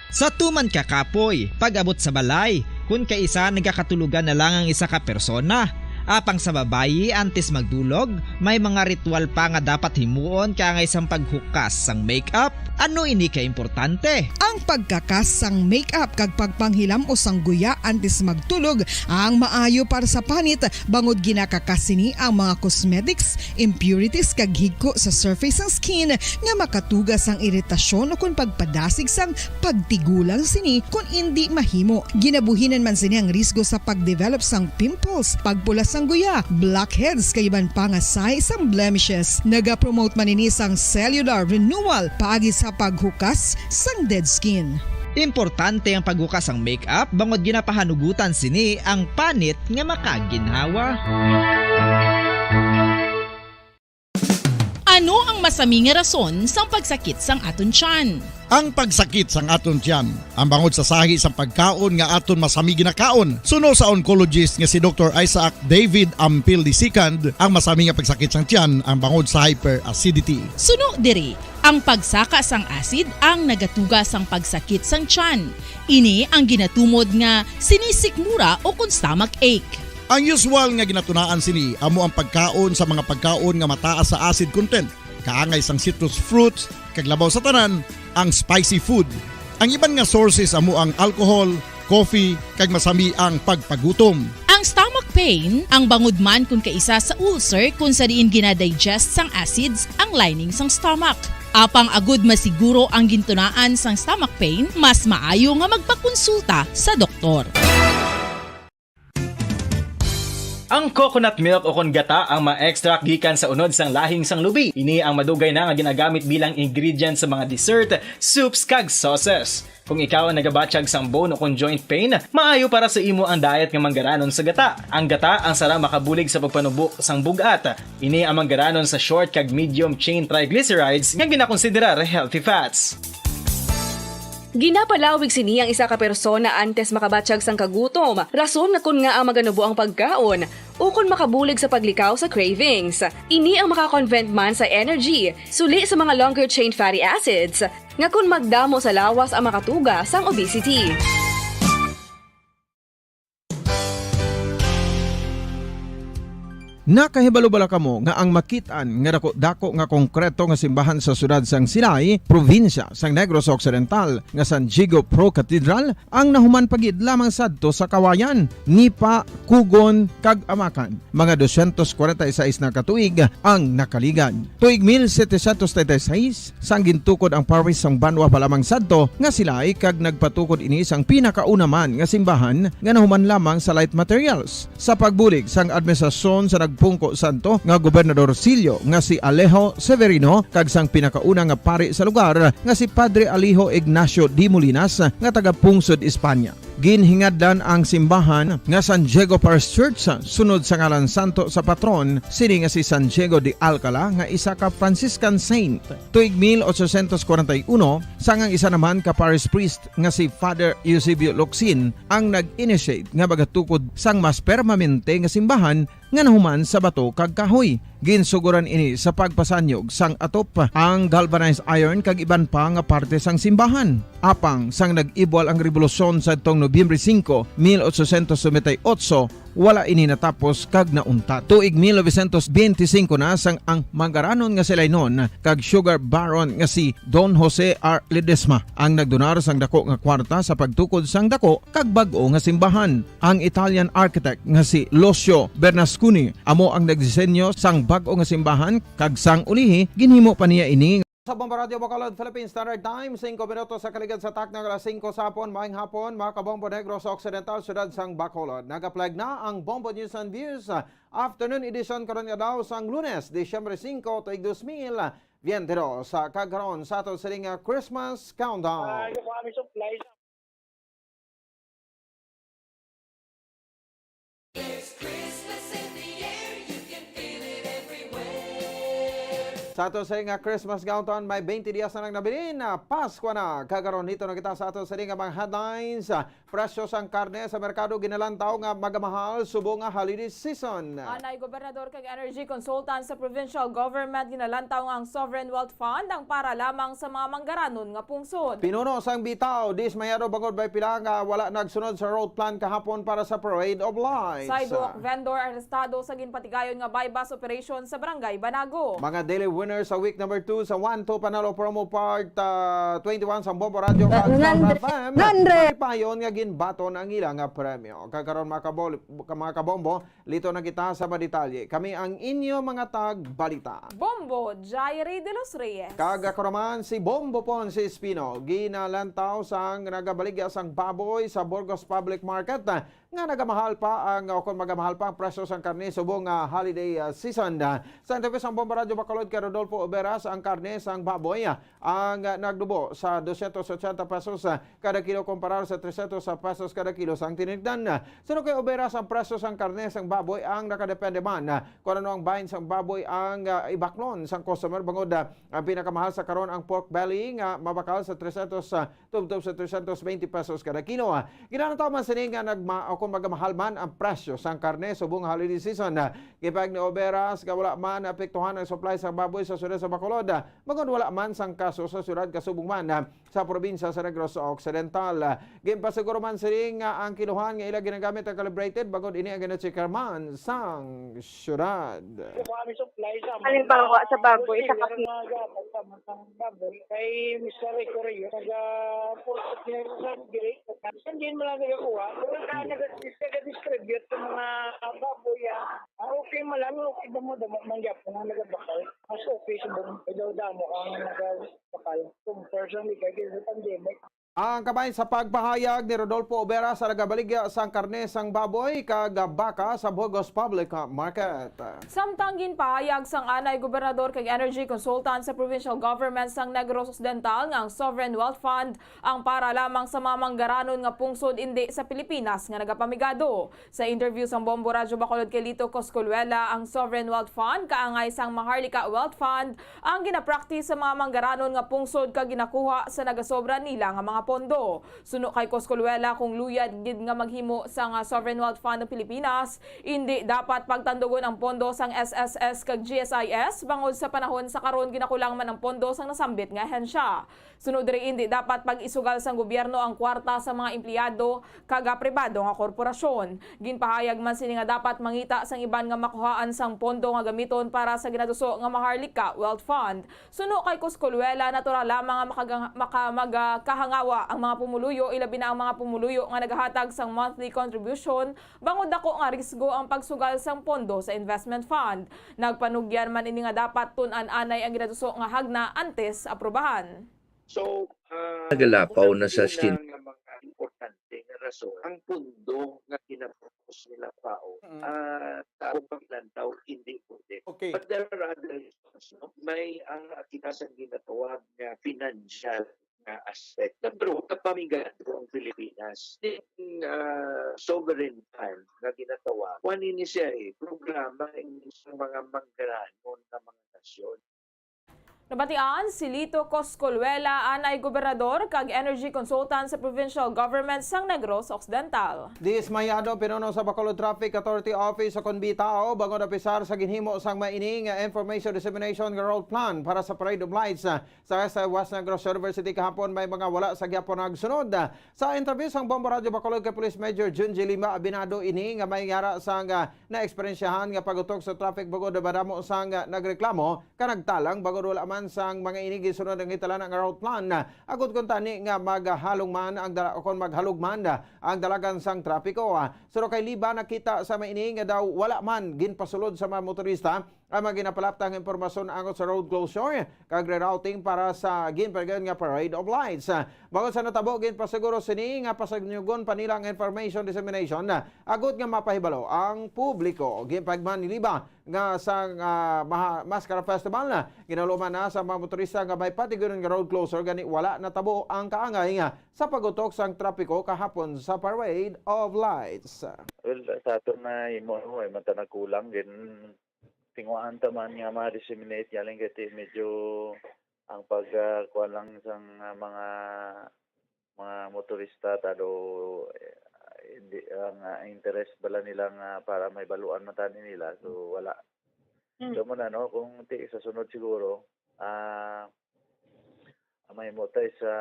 Sa tuman ka kapoy, pag-abot sa balay, kun kaisa nagakatulogan na lang ang isa ka persona. Apang sa babayi, antes magdulog, may mga ritual pa nga dapat himuon kaangay sang paghukas sang makeup. Ano ini ka importante? Ang pagkakas sang makeup kag pagpanghilam-os sang guya antes magtulog ang maayo para sa panit, bangod ginakakas sini ang mga cosmetics, impurities, kag higko sa surface sang skin nga makatuga sang iritasyon ukon pagpadasig sang pagtigulang sini kon indi mahimo. Ginabuhinan man sini ang risgo sa pagdevelop sang pimples, pagpula sa Ang guya, blackheads kag iban pa nga sahi sang blemishes. Nagapromote man ini sang cellular renewal paagi sa paghukas sang dead skin. Importante ang paghukas sang makeup bangod ginapahanugutan sini ang panit nga makaginhawa. Ano ang masami nga rason sang pagsakit sang aton tiyan? Ang pagsakit sang aton tiyan, ang bangod sa sahi sang pagkaon nga aton masami ginakaon. Suno sa oncologist nga si Doktor Isaac David Ampil the second, ang masami nga pagsakit sang tiyan ang bangod sa hyperacidity. Suno diri, ang pagsaka sang acid ang nagatuga sang pagsakit sang tiyan. Ini ang ginatumod nga sinisikmura o kon stomach ache. Ang usual nga ginatunaan sini amo ang pagkaon sa mga pagkaon nga mataas sa acid content, kaangay sang citrus fruits, kag labaw sa tanan, ang spicy food. Ang iban nga sources amo ang alcohol, coffee, kag masami ang pagpagutom. Ang stomach pain, ang bangod man kon kaisa sa ulcer kon sa diin ginadigest sang acids ang lining sang stomach. Apang agud masiguro ang gintunaan sang stomach pain, mas maayo nga magpakonsulta sa doktor. Ang coconut milk o kon gata ang ma-extract gikan sa unod sang lahing sang lubi. Ini ang madugay na nga ginagamit bilang ingredient sa mga dessert, soups, kag sauces. Kung ikaw ang nagabatyag sang bone o kon joint pain, maayo para sa imo ang diet nga manggaranon sa gata. Ang gata ang sara makabulig sa pagpanubo sang bug-at. Ini ang manggaranon sa short kag medium chain triglycerides nga ginakonsiderar healthy fats. Ginapalawig sini ang isa ka persona antes makabatyag sang kagutom, rason nga kon ngaa maganubo ang pagkaon, ukon makabulig sa paglikaw sa cravings. Ini ang makakonvert man sa energy, suli sa mga longer chain fatty acids, nga kon magdamo sa lawas ang makatuga sang obesity. Nakahibalo bala kamo nga ang makit-an nga dako-dako nga konkreto nga simbahan sa siyudad sang Silay, probinsya sang Negros Occidental, nga San Diego Pro Cathedral, ang nahuman pa gid lamang sadto sa Kawayan, Nipa, Cogon, kag Amacan? Mga dosyentos kwarenta y seis na ka tuig ang nakaligad. Tuig mil setecientos treinta y seis, sang gintukod ang parish sang banwa pa lamang sadto nga Silay, kag nagpatukod ini sang pinakauna man nga simbahan nga nahuman lamang sa light materials. Sa pagbulig sang administrasyon sa nagpungko sadto nga Gobernador Sillo nga si Alejo Severino kag sang pinakauna nga pari sa lugar nga si Padre Alejo Ignacio de Molinas nga taga-pungsod Espanya. Ginhingadlan ang simbahan nga San Diego Parish Church sunod sa ngalan santo sa patron sini nga si San Diego de Alcala nga isa ka Franciscan saint. Tuig mil ochocientos kwarenta y uno, sang ang isa naman ka parish priest nga si Father Eusebio Locsin ang nag-initiate nga magatukod sang mas permanente nga simbahan nga nahuman sa bato kag kahoy. Ginsugoran ini sa pagpasanyog sang atop, ang galvanized iron kag iban pa nga parte sang simbahan. Apang sang nag-ibwal ang rebolusyon sadtong Nobyembre singko, mil ochocientos noventa y ocho, wala ini natapos kag nauntat. Tuig mil novecientos benti singko na sang ang manggaranon nga Silaynon kag sugar baron nga si Don Jose R. Ledesma ang nagdonar sang dako nga kwarta sa pagtukod sang dako kag bag-o nga simbahan. Ang Italian architect nga si Lucio Bernasconi amo ang nagdisenyo sang bag-o nga simbahan, kag sang ulihi ginhimo pa niya ini. Sa Bombo Radyo Bacolod, Philippine Standard Time, singko minutos sa kaligad sa takna nga alas singko sa hapon. Maayong hapon, mga kabombo, Negros Occidental, siyudad sang Bacolod. Nag-apply na ang Bombo News and Views, ah, afternoon edition karon nga adlaw sang Lunes, Disyembre singko, tuig dos mil biyente dos. Sa kagkaron sa ato sining, ah, Christmas Countdown. Ay, kami supply. There's Christmas in the air, you can feel it everywhere. Sa ato sa nga Christmas countdown, may twenty dias na nang nabilin na Pasko na. Kagaron, hito na kita sa ato sa nga mga headlines. Presyo sang karne sa merkado ginalantaw nga magamahal subong nga holiday season. Anay Gobernador kag energy consultant sa provincial government ginalantaw nga ang sovereign wealth fund ang para lamang sa mga manggaranon nga pungsod. Pinuno sang Bitaw, dismayado bangod may pila nga wala nagsunod sa road plan kahapon para sa Parade of Lights. Sidewalk vendor arestado sa ginpatigayon nga buy-bust operation sa Barangay Banago. Mga daily winners sa week number two sa One Two Panalo Promo Part, ah, twenty-one sa Bombo Radio kag Star F M. Malipayon nga ginbaton ang ila nga premyo. Kag karon, mga kabol-, mga kabombo, lito na kita sa mga detalye. Kami ang inyo mga tagbalita. Bombo, Jairi de los Reyes. Kag ako naman si Bombo Ponce Espino. Ginalantaw sang nagabaligya sang baboy sa Burgos Public Market, ah, nga nagamahal pa ang, o kon magamahal pa ang presyo sang karne subong nga holiday, ah, season. Sa interview sang Bombo Radyo Bacolod kay Rodolfo Oberas, ang karne sang baboy, ah, ang, ah, nagdubo sa dosyentos otsenta pesos, ah, kada kilo kumparar sa tresyentos pesos kada kilo sang tinigdan. Suno kay Oberas, ang presyo sang karne sang baboy ang nakadepende man, ah, kung ano ang bahin sang baboy ang, ah, ibaklon sang customer, bangod, ah, ang pinakamahal sa karon ang pork belly nga mabakal sa tresyentos, ah, tubtob sa tresyentos bente pesos kada kilo. Ginanataw man sini nga nagma-, o kung magamahal man ang presyo sang karne subong holiday season. Gipahayag ni Oberas nga wala man naapektuhan ang supply sa baboy sa siyudad sa Bacolod, bangod wala man sang kaso sa siyudad kag subong man sa probinsya sa Negros Occidental. Ginpasiguro man sini nga ang kilohan nga ila ginagamit ang calibrated, bangod ini ang ginacheckar man sang siyudad. Halimbawa, sa baboy, sa kapi- Ang baboy kay Mister Rico Reyes, naga-purchase niya sa diri. Hindi mo lang nagakuha. Pero ka naga-, naga-distribute sa mga baboy, ah. Ah, okay man lang, okay ba mo? Damo man gyapon ang nagabakal. Mas okay sa damo, daw damo ang nagabakal. Kung personally, kay sa pandemic, Ang kabahin sa pagpahayag ni Rodolfo Obera sa nagabaligya sang karne sang baboy kag baka sa Burgos Public Market. Samtang ginpahayag sang anay gobernador kag energy consultant sa provincial government sang Negros Occidental nga ang Sovereign Wealth Fund ang para lamang sa mga manggaranon nga pungsod indi sa Pilipinas nga nagapamigado. Sa interview sang Bombo Radyo Bacolod kay Lito Coscoluela, ang Sovereign Wealth Fund, kaangay sang Maharlika Wealth Fund, ang ginapractice sa mga manggaranon nga pungsod kag ginakuha sa nagasobra nila nga mga pondo. Suno kay Coscoluela, kung luyag gid nga maghimo sang, ah, Sovereign Wealth Fund ang Pilipinas, indi dapat pagtandugon ang pondo sang S S S kag G S I S, bangod sa panahon sa karon ginakulang man ang pondo sang nasambit nga ahensya. Sunod diri, indi dapat pag-isugal sang gobyerno ang kwarta sa mga empleyado kag pribado nga korporasyon. Ginpahayag man sini nga dapat mangita sang iban nga makuhaan sang pondo nga gamiton para sa ginatuso nga Maharlika Wealth Fund. Suno kay Coscoluela, natural lamang nga makaga-, maka-, magkahangawa ang mga pumuluyo, ilabi na ang mga pumuluyo nga nagahatag sang monthly contribution, bangod dako nga risgo ang pagsugal sang pondo sa investment fund. Nagpanugyan man ini nga dapat tun-an anay ang ginatuso nga hagna antes aprubahan. So, ah, Nagalapaw na sa skin. Nga mga importante nga rason ang pundo nga ginapropose nila pao, Mm. ah, tao paglantaw, hindi pwede. Okay. But there are other reasons, no? May, ah, kita sa ginatawag nga financial nga aspect. Number one, kapamigado ang Pilipinas. Ning, ah, sovereign fund nga ginatawag, kuwan ini siya eh, programa ini sa mga manggaranon nga mga nasyon. Nabatian si Lito Coscoluela, anay gobernador kag energy consultant sa provincial government sang Negros Occidental. Dismayado pinuno sa Bacolod Traffic Authority Office o kon BTAO bangod apisar sa ginhimo sang maini nga information dissemination nga route plan para sa Parade of Lights, ah, sa, sa West Negros University kahapon. May mga wala sa gihapon nagsunod. Sa interview sang Bombo Radyo Bacolod kay Police Major Junji Lima, abinado ini nga may yara sang, ah, naeksperyensyahan nga pag-utok sa traffic bangod madamo sang, ah, nagreklamo ka nagtalang bangod wala man sang mga ini gisunod ang gintalana nga route plan. Agod kuntani nga maghalong man ang dala-, o kon maghalog man ang dalagan sang trapiko. Suno kay Liba, nakita sa maini nga daw wala man ginpasulod sa mga motorista ang mga ginapalapta nga impormasyon angot sa road closure kag rerouting para sa ginpahayag nga Parade of Lights. Bangod sa natabo, ginpasiguro sini nga pasagnyugon pa nila ang information dissemination agod nga mapahibalo ang publiko. Ginpahayag man ni Liba nga sa, ah, maha-, Mascara Festival, ginaluman na sa mga motorista nga may patiguron nga road closure, gani wala natabo ang kaangay nga sa pag-utok sang trapiko kahapon sa Parade of Lights. Well, sa aton na imo, no, ay man ta nagkulang, gin-, tinguhaan ta man nga ma-disseminate, galing kay ti-, medyo ang pag, ah, kuwan lang sang, ah, mga, mga motorista, tado, eh, hindi, ang, ah, interest bala nila nga para may baluan man tani nila, so wala. Mm. So, mo na, no, kung ti-, sa sunod siguro, ah, ang mahimo tay sa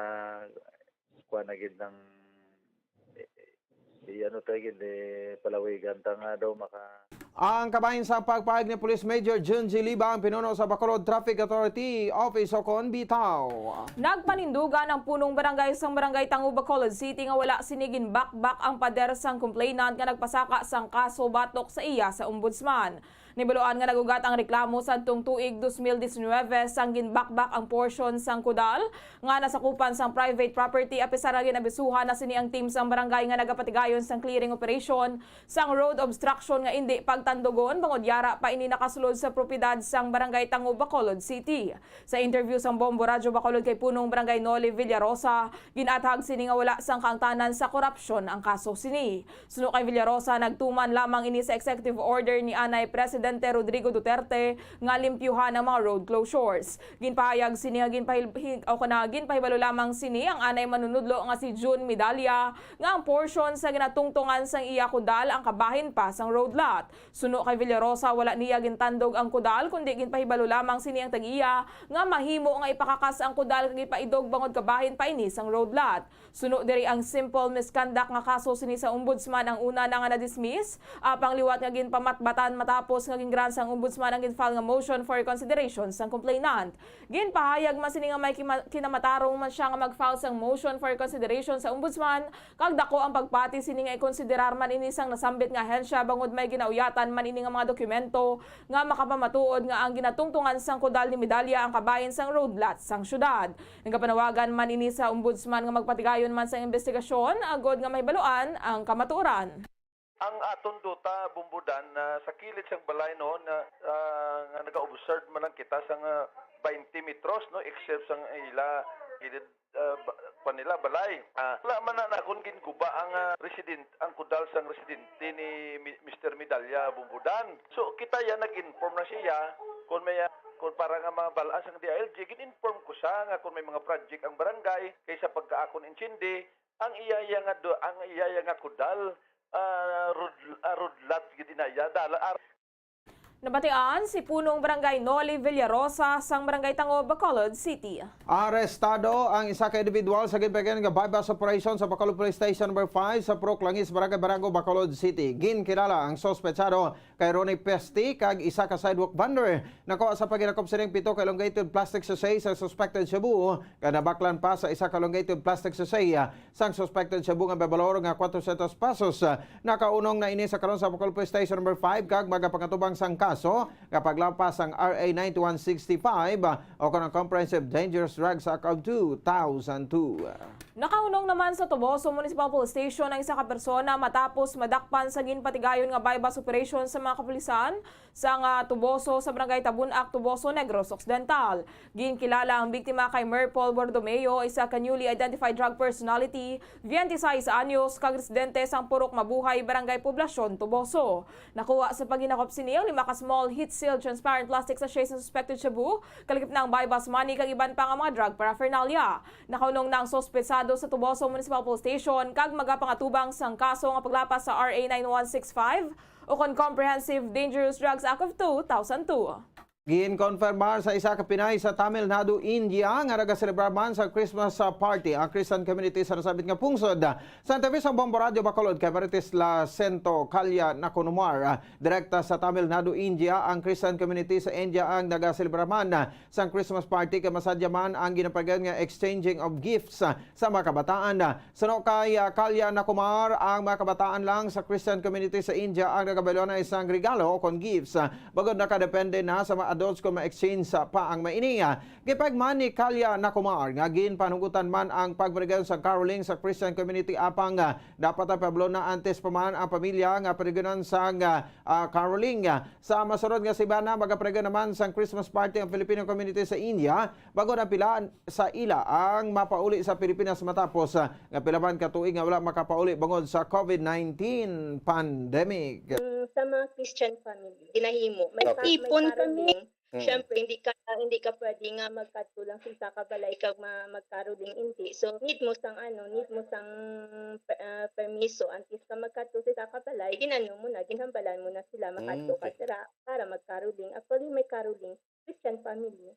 kuan na gid ng, eh, eh, ano tay gid, eh, palawigan ta nga daw maka- Ang kabahin sa pagpahayag ni Police Major Junji Liba, ang pinuno sa Bacolod Traffic Authority Office o kon BTAO. Nagpanindugan ang punong barangay sang Barangay Tango, Bacolod City, nga wala sini ginbakbak ang pader sang complainant nga nagpasaka sang kaso batok sa iya sa ombudsman. Nahibaluan nga nag-ugat ang reklamo sadtong tuig dos mil diecinuebe sang ginbakbak ang porsyon sang kudal nga nasakupan sang private property, apisar nga gin-abisuhan na sini ang team sang barangay nga nagapatigayon sang clearing operation sang road obstruction nga indi pagtandugon, bangod yara pa ini nakasulod sa propiedad sang Barangay Tango, Bacolod City. Sa interview sang Bombo Radyo Bacolod kay Punong Barangay Noli Villarosa, gin-athag sini nga wala sang kaangtanan sa korupsyon ang kaso sini. Suno kay Villarosa, nagtuman lamang ini sa executive order ni anay Presidente Rodrigo Duterte nga limpyuhan ang mga road closures. Ginpahayag sini nga ginpahil-, hi-, o kana, ginpahibalo lamang sini ang anay manunudlo nga si June Medalla nga ang porsyon sa ginatungtungan sang iya kudal ang kabahin pa sang road lot. Suno kay Villarosa, wala niya gintandog ang kudal, kundi ginpahibalo lamang sini ang tag-iya nga mahimo nga ipakakas ang kudal kag ipaidog bangod kabahin pa ini sang road lot. Suno diri, ang simple misconduct nga kaso sini sa Ombudsman ang una na nga na-dismiss, apang liwat nga ginpamatbatan matapos nga gin-grant sang Ombudsman ang gin-file nga motion for reconsideration sang complainant. Ginpahayag man sini nga may kima-, kinamatarong man siya nga mag-file sang motion for reconsideration sa Ombudsman, kag dako ang pagpati sini nga ikonsiderar man ini sang nasambit nga ahensya bangod may ginauyatan man ini nga mga dokumento nga makapamatuod nga ang ginatungtungan sang kudal ni Medalla ang kabahin sang road lot sang syudad. Nagapanawagan man ini sa Ombudsman nga magpatigayon man sang imbestigasyon agod nga mahibaluan ang kamatuoran. Ang aton duta, Bombo Dan, na sa kilid sang balay, no, na, ah, nga naga-observe man lang kita sang, ah, twenty metros, no, except sang ila kilid, ah, ba-, pa nila balay. Ah, wala man na nakon ginguba ang, ah, resident, ang kudal sang residente ni Mi-, Mister Medalla, Bombo Dan. So, kita ya nag-inform na siya kung may, ah, kung para nga mabal-an sang D I L G, gin-inform ko siya nga kung may mga project ang barangay, kay sa pagkaakon intindi, ang iya ya nga do-, ang iya ya nga kudal, ah, road, ah, road lot gid ina iya, dala, ah, Nabatian si Punong Barangay Noli Villarosa sang Barangay Tango, Bacolod City. Arestado ang isa ka individual sa ginpatigayon nga buy-bust operation sa Bacolod Police Station Number Five sa Purok Langis, Barangay Barango, Bacolod City. Ginkilala ang suspetsado kay Ronnie Pesti kag isa ka sidewalk vendor. Nakuha sa paghinakop sining pito ka elongated plastic sachet sa suspected shabu, kag nabaklan pa sa isa ka elongated plastic sachet sang suspected shabu nga may balor nga kwatrocientos pesos. Nakaunong na ini sa karon sa Bacolod Police Station Number Five kag magapangatubang sang kaso nga paglapas sang R A nine one six five o kon ang Comprehensive Dangerous Drugs Act of two thousand two. Nakaunong naman sa Toboso Municipal Police Station ang isa ka persona matapos madakpan sa ginpatigayon nga buy-bust operation sa mga kapulisan sang, ah, Toboso sa Barangay Tabunak, Toboso, Negros Occidental. Ginkilala ang biktima kay Merpol Bordomeo, isa ka newly identified drug personality, twenty-seis anyos, kag residente sang Purok Mabuhay, Barangay Poblacion, Toboso. Nakuha sa paghinakop sini ang lima ka small heat-sealed transparent plastic sachet sa suspected shabu, kalakip na ang buy-bust money kag iban pa nga mga drug paraphernalia. Nakaunong na ang suspetsado sa Toboso Municipal Police Station kag magapangatubang sang kaso nga paglapas sa R A nine one six five o kon Comprehensive Dangerous Drugs Act of two thousand two. Ginkonfirmar sa isa ka Pinay sa Tamil Nadu, India, nga nagaselebrar man sa Christmas, ah, party ang Christian community sa nasambit nga pungsod. Sa interview sa Bombo Radyo Bacolod kay Marites Lasento Kalya Nakunumar, ah, direkta sa Tamil Nadu, India, ang Christian community sa India ang nagaselebrar man, ah, sang Christmas party kag masadya man ang ginapatigayon nga exchanging of gifts, ah, sa mga kabataan. Suno kay, ah, Kalya Nakumar, ang mga kabataan lang sa Christian community sa India ang nagabayluan sang regalo o kon gifts, ah, bangod nakadepende na sa mga adults kon ma-exchange pa ang maini. Gipahayag man ni Kalya Nakumar nga ginpanugutan man ang pagpatigayon sa caroling sa Christian community, apang, ah, dapat ang pablo na antes pa man ang pamilya nga patigayonon sang, ah, ah, caroling. Sa masunod nga semana, magapatigayon naman sang Christmas party ang Filipino community sa India, bangod ang pila sa ila ang mapauli sa Pilipinas matapos, ah, nga pila man ka tuig nga wala makapauli bangod sa COVID nineteen pandemic. Mm, sa mga Christian family, ginahimo. May Okay. pa-, may Ipon kami. caroling. Mm. Siyempre, hindi ka, hindi ka pwede nga magkadto lang sa isa ka balay kag ma-, magkaroling, hindi. So, need mo sang, ano, need mo sang, ah, permiso. Antes ka magkadto sa isa ka balay, ginano mo na, ginhambalan mo na sila, Mm, makadto ka okay. sila para magkaroling. Actually, may caroling, Christian family.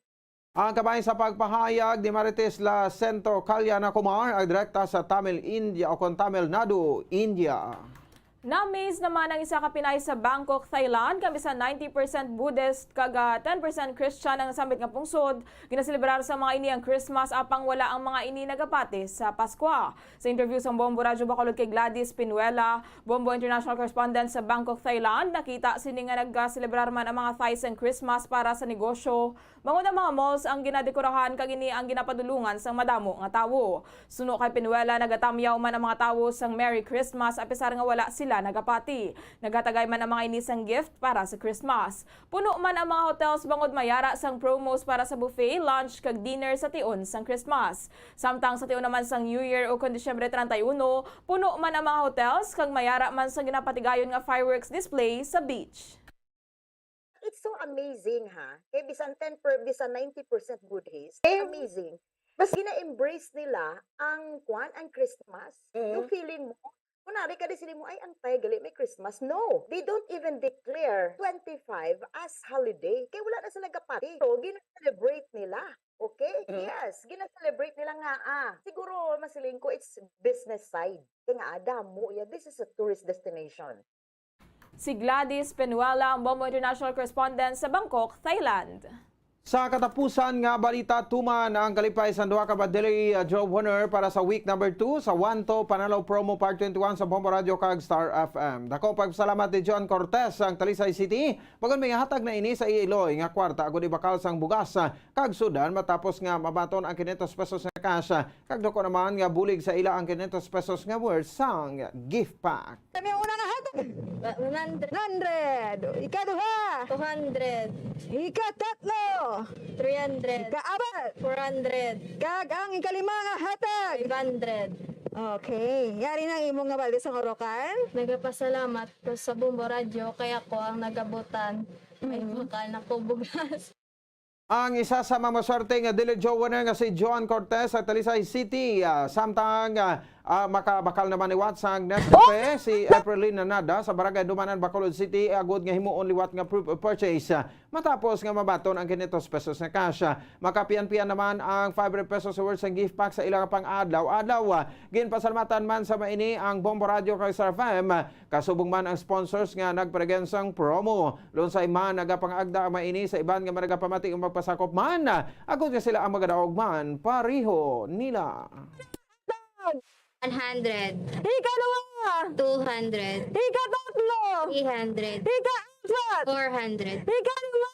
Ang kabahin sa pagpahayag ni Marites Lasento Kalya Nakumar, ang direkta sa Tamil India o kon Tamil Nadu, India. Na-amaze naman ang isa ka Pinay sa Bangkok, Thailand, kag bisan ninety percent Buddhist kag, ah, ten percent Christian ang sambit nga pungsod. Ginaselebrar sa mga ini ang Christmas, apang wala ang mga ini nagapati sa Paskwa. Sa interview sang Bombo Radyo Bacolod kay Gladys Pinuela, Bombo International Correspondent sa Bangkok, Thailand, nakita sini nga nagaselebrar man ang mga Thai sang Christmas para sa negosyo, bangod ang mga malls ang ginadekorahan kag ini ang ginapadulungan sang madamo nga tawo. Suno kay Pinuela, nagatamyaw man ang mga tawo sang Merry Christmas apisar nga wala sila nagapati. Nagatagay man ang mga ini sang gift para sa Christmas. Puno man ang mga hotels bangod may ara sang promos para sa buffet, lunch, kag dinner sa tion sang Christmas. Samtang sa tion naman sang New Year o kon Disyembre treinta y uno, puno man ang mga hotels kag may ara man sa ginapatigayon nga fireworks display sa beach. It's so amazing, ha? Kay bisan ten per, bisan ninety percent Buddhist, amazing. Mas gina-embrace nila ang, kwan, ang Christmas. Mm. Yung feeling mo, kunwari ka di sila mo, "Ay, ang Thai, gali may Christmas." No, they don't even declare twenty-five as holiday. Kay wala na sila gapati. So, gina-celebrate nila. Okay? Mm. Yes, gina-celebrate nila nga, ah. Siguro, masiling ko, it's business side. Kaya nga, ah, damo, yeah, this is a tourist destination. Si Gladys Penuela, ang Bombo International Correspondent sa Bangkok, Thailand. Sa katapusan nga balita, tuman ang kalipay sang duha ka Daily, uh, Draw winner para sa week number two sa Wanto Panalo Promo Part twenty-one sa Bombo Radio kag Star F M. Dako pagpasalamat ni John Cortez sang Talisay City, bangod may hatag na ini sa iya iloy nga kwarta agud ibakal sang bugas, uh, kag sudan, matapos nga mabaton ang quinientos pesos nga cash, uh, kag dako naman nga bulig sa ila ang quinientos pesos nga worth sang gift pack. Kami ang una nga hatag. Ba-, one hundred. One hundred. Ikaduha. Two hundred. Ikatatlo. Three hundred. Ikaapat. Four hundred. Kag ang ikalima nga hatag. Five hundred. Okay. Yari na ang imo nga balde sang Orocan? Nagapasalamat ko sa Bombo Radyo, kay ako ang nagabutan. May Mm. bakal na ko bugas. Ang isa sa mga maswerte nga Daily Draw winner nga si Joan Cortez sa Talisay City. Ah, samtang, ah, ah, makabakal naman liwat sang Nescafe si Aprilyn Nanada sa Barangay Dumanan, Bacolod City, agud nga himuon liwat nga proof of purchase, ah, matapos nga mabaton ang quinientos pesos nga cash. Ah, makapian-pian naman ang five hundred pesos worth sang gift pack sa ila nga pang-adlaw-adlaw. Ah, ginpasalamatan man sa maini ang Bombo Radio kag Star F M, ah, kasubong man ang sponsors nga nagparegen sang promo. Lunsay man nagapangagda ang maini sa iban nga managapamati nga magpasakop man, agod nga sila ang magadaog man pareho nila. One hundred. Ikaduha. Two hundred. Ikatatlo. Three hundred. Ikaapat. Four hundred. Ikalima.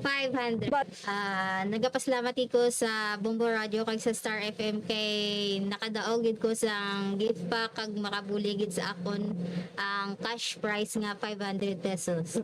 Five hundred. But Ah, nagapasalamat ko sa Bombo Radio kag sa Star F M kay nakadaog gid ko sang gift pack kag makabulig gid sa akon ang cash prize nga five hundred pesos.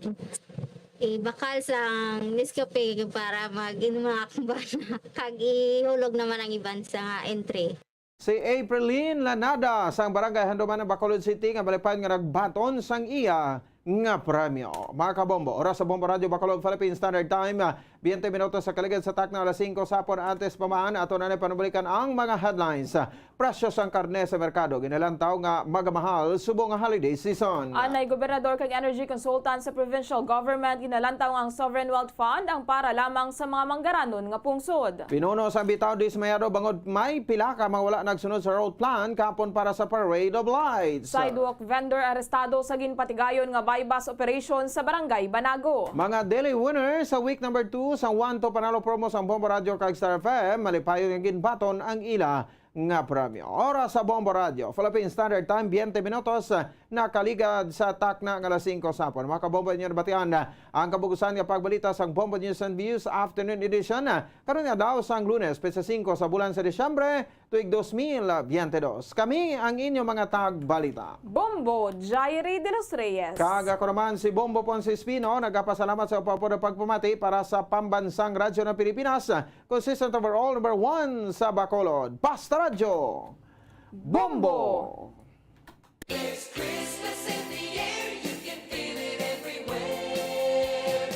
Ibakal sang Nescafe para mag-inom ang akong bana kag ihulog naman ang iban sa nga entry. Si Aprilyn Lanada sang Barangay Handumanan, Bacolod City, nga malipay nga nagbaton sang iya nga premyo. Mga kabombo, oras sa Bombo Radio Bacolod, Philippine Standard Time, ah, twenty minutos sa kaligid sa takna alas singko sa hapon. Antes pa man, ato na ni panumbalikan ang mga headlines. Presyo sang karne sa merkado ginalantaw nga magamahal subong nga holiday season. Anay gobernador kag energy consultant sa provincial government, ginalantaw nga ang Sovereign Wealth Fund ang para lamang sa mga manggaranon nga pungsod. Pinuno sang Bitaw dismayado bangod may pila ka mga wala nagsunod sa road plan kahapon para sa Parade of Lights. Sidewalk vendor arestado sa ginpatigayon nga buy-bust operation sa Barangay Banago. Mga daily winners sa week number two sa One to Panalo promo sang Bombo Radio kag Star F M, malipayon nga ginbaton ang ila nga premyo. Oras sa Bombo Radio, Philippine Standard Time, twenty minutos, nakaligad sa takna nga alas singko sa hapon. Mga kabombo, inyo nabatian ang kabugusan nga pagbalita sang Bombo News and Views Afternoon Edition, karon nga adlaw sang Lunes, petsa singko sa bulan sa Disyembre, tuig dos mil biyente dos. Kami ang inyo mga tagbalita, Bombo Jairi de los Reyes. Kag ako naman si Bombo Ponce Espino, nagapasalamat sa upapod pagpamati para sa Pambansang Radyo ng Pilipinas, consistent overall number one sa Bacolod. Basta Radyo, Bombo! Bombo! It's Christmas in the air, you can feel it everywhere.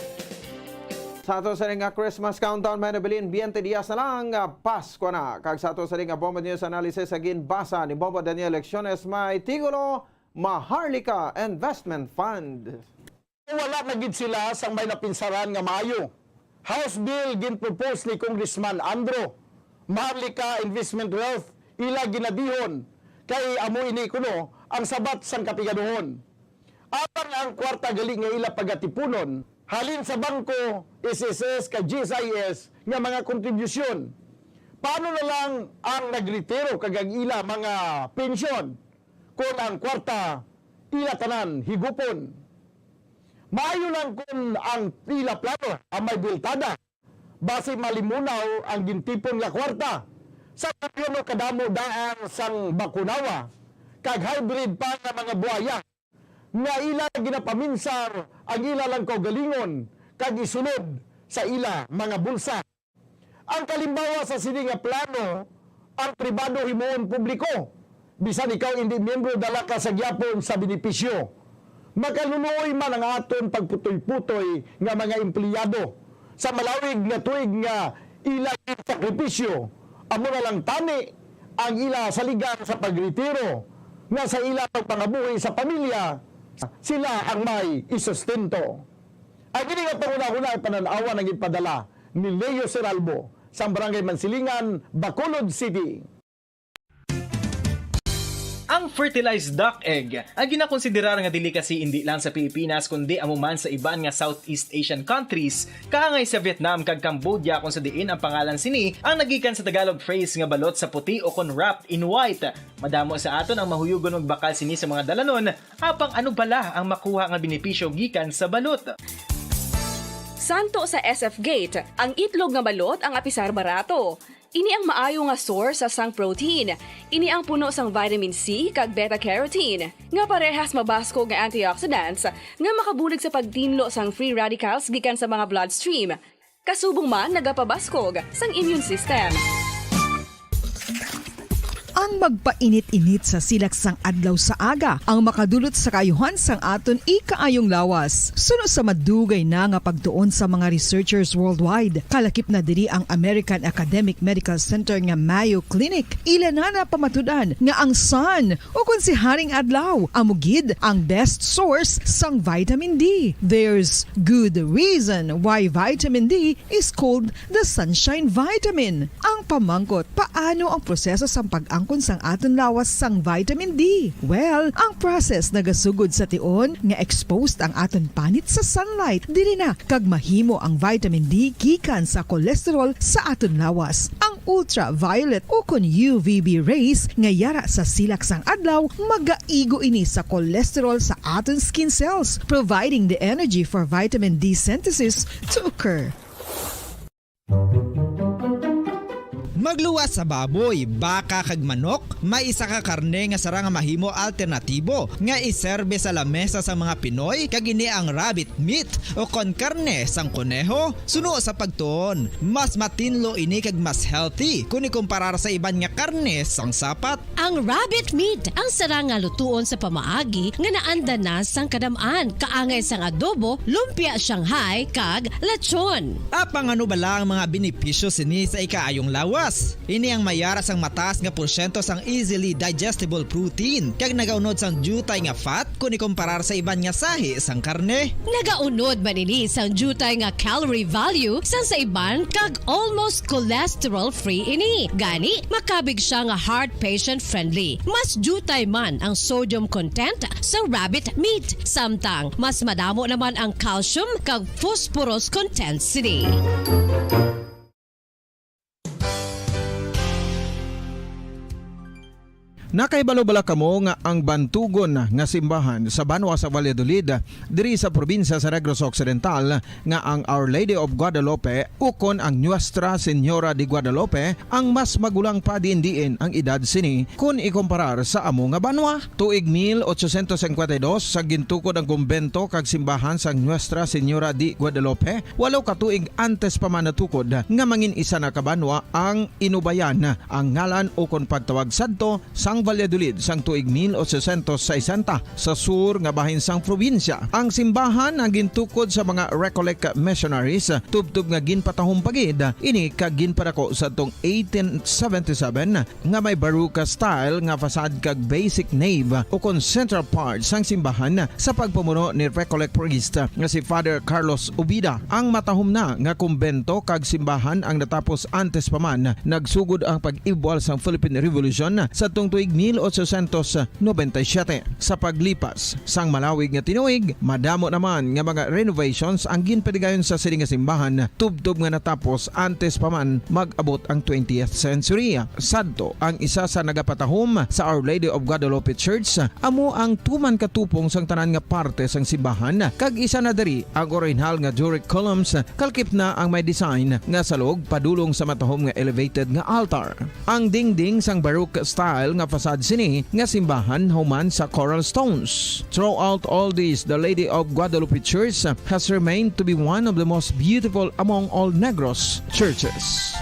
Sa ato sa nga Christmas countdown, may nabilin, biyente diyas na lang, ah, Pasko na. Kag sa ato sa nga Bombo News Analysis, sa ginbasa ni Bombo Daniel Lecciones, may titulo, Maharlika Investment Fund. Wala na gid sila sang may napinsaran nga maayo. House bill ginpropose ni Congressman Andrew. Maharlika Investment Wealth ila ginadihon kay amo ini kuno ang sabat sang katigaduhon. Apan ang kwarta gali nga ila pagatipunon halin sa bangko, S S S, kag G S I S nga mga kontribusyon. Paano na lang ang nagretiro kag ang ila mga pensyon, kon ang kwarta ila tanan higupon? Maayo lang kon ang ila plano ang may buweltada, basi malimunaw ang gintipon nga kwarta sa gobyerno kadamo daan sang bakunawa kag hybrid pa nga mga buaya nga ila ginapaminsar ang ila lang kaugalingon kag isulod sa ila mga bulsa. Ang kalimbawa sa sini nga plano, ang pribado himuon publiko. Bisan ikaw indi miyembro, dala ka sa gyapon sa benepisyo. Makaluloy man ang aton pagputoy-putoy nga mga empleyado sa malawig nga tuig nga ila ginsakripisyo, amo na lang tani ang ila saligan sa pagretiro, nga sa ila pagpangabuhi sa pamilya, sila ang may isustento. Ang ini nga panghunahuna ay panan-awan ang ipadala ni Leo Seralbo sang Barangay Mansilingan, Bacolod City. Ang fertilized duck egg ay ginakonsiderar nga delicacy indi lang sa Pilipinas kundi amo man sa iban nga Southeast Asian countries, kaangay sa Vietnam kag Cambodia, kung sa diin ang pangalan sini ang nagikan sa Tagalog phrase nga balot sa puti o kon wrapped in white. Madamo sa aton ang mahuyugon magbakal sini sa mga dalanon, apang ano bala ang makuha nga benepisyo gikan sa balot? Santo sa S F Gate, ang itlog nga balot ang apisar barato. Ini ang maayo nga source sang protein. Ini ang puno sang vitamin C kag beta-carotene, nga parehas mabaskog nga antioxidants nga makabulig sa pagtinlo sang free radicals gikan sa mga bloodstream. Kasubong man nagapabaskog sang immune system. Ang magpainit-init sa silak sang adlaw sa aga ang makadulot sa kaayuhan sang aton ikaayong lawas. Suno sa madugay na nga pagtuon sa mga researchers worldwide, kalakip na diri ang American Academic Medical Center nga Mayo Clinic. Ila na napamatud-an nga ang sun, ukon si Haring Adlaw, amo gid ang best source sang vitamin D. There's good reason why vitamin D is called the sunshine vitamin. Ang pamangkot, paano ang proseso sang pag-angkon sang aton lawas sang vitamin D? Well, ang process nagasugod sa tion nga exposed ang aton panit sa sunlight, diri na kag mahimo ang vitamin D gikan sa cholesterol sa aton lawas. Ang ultraviolet ukon U V B rays nga yara sa silak sang adlaw magaigo ini sa cholesterol sa aton skin cells, providing the energy for vitamin D synthesis to occur. Magluwas sa baboy, baka kag manok, may isa ka karne nga sarang nga mahimo alternatibo nga iserbe sa lamesa sang mga Pinoy, kag ini ang rabbit meat o kon karne sang koneho. Suno sa pagtuon, mas matinlo ini kag mas healthy kon ikumparar sa iban nga karne sang sapat. Ang rabbit meat ang sarang nga lutuon sa pamaagi nga naanda na sang kadam-an, kaangay sang adobo, lumpia Shanghai, kag lechon. Apang ano bala ang mga benepisyo sini sa ikaayong lawas? Ini ang mayara sang mataas nga porsyento sang easily digestible protein kag nagaunod sang diutay nga fat kon ikumparar sa iban nga sahi sang karne. Nagaunod man ini sang diutay nga calorie value sang sa iban kag almost cholesterol-free ini. Gani, makabig sia nga heart patient-friendly. Mas diutay man ang sodium content sang rabbit meat, samtang mas madamo naman ang calcium kag phosphorus content sini. Nakahibalo bala kamo nga ang bantugon nga simbahan sa banwa sa Valladolid, diri sa probinsya sa Negros Occidental, nga ang Our Lady of Guadalupe ukon ang Nuestra Señora de Guadalupe ang mas magulang pa diin-diin ang edad sini kon ikumparar sa amo nga banwa? Tuig mil ochocientos cincuenta y dos, sa gintukod ang kumbento kag simbahan sang Nuestra Señora de Guadalupe, walo ka tuig antes pa man natukod nga mangin isa na ka banwa ang Inubayan ang ngalan ukon pagtawag sadto sang Valladolid sang tuig mil ochocientos sesenta sa sur nga bahin sang probinsya. Ang simbahan ang gintukod sa mga Recollect missionaries, tubtob nga ginpatahom pa gid ini kag ginpadako sadtong eighteen seventy-seven nga may Baroque style nga facade kag basic nave ukon central part sang simbahan sa pagpamuno ni Recollect priest nga si Father Carlos Ubida. Ang matahom na nga kumbento kag simbahan ang natapos antes pa man nagsugod ang pag-ibwal sang Philippine Revolution sadtong tuig mil ochocientos noventa y siete. Sa paglipas sang malawig nga tinuig, madamo naman nga mga renovations ang ginpadigayon sa sini nga simbahan, tubtob nga natapos antes pa man mag-abot ang twentieth century. Sadto, ang isa sa nagapatahom sa Our Lady of Guadalupe Church amo ang tuman ka tupong sang tanan nga parte sang simbahan, kag isa na diri ang orihinal nga Doric columns, kalkip na ang may design nga salog padulong sa matahom nga elevated nga altar. Ang dingding sang Baroque style nga facade sini nga simbahan human sa coral stones. Throughout all this, the Lady of Guadalupe Church has remained to be one of the most beautiful among all Negros churches.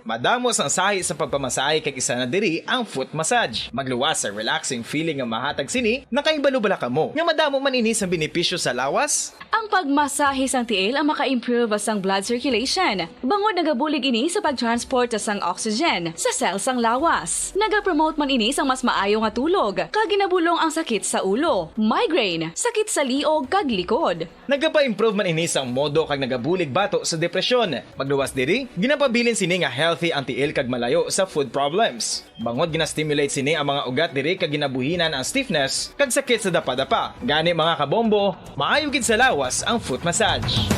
Madamo sang sahi sa pagpamasahe, kag isa na diri ang foot massage. Magluwas sa relaxing feeling nga mahatag sini. Nakahibalo bala kamo nga madamo man ini sang benepisyo sa lawas? Ang pagmasahe sang tiil ang maka-improve sang blood circulation, bangod nagabulig ini sa pag-transport sang oxygen sa cell sang lawas. Nagapromote man ini sang mas maayo nga tulog, kag ginabulong ang sakit sa ulo, migraine, sakit sa liog, kag likod. Nagapa-improve man ini sang modo kag nagabulig bato sa depresyon. Magluwas diri, ginapabilin sini nga healthy ang tiil kag malayo sa foot problems. Bangod gina-stimulate sini ang mga ugat diri kag ginabuhinan ang stiffness kag sakit sa dapadapa. Gani, mga kabombo, maayo gid sa lawas ang foot massage.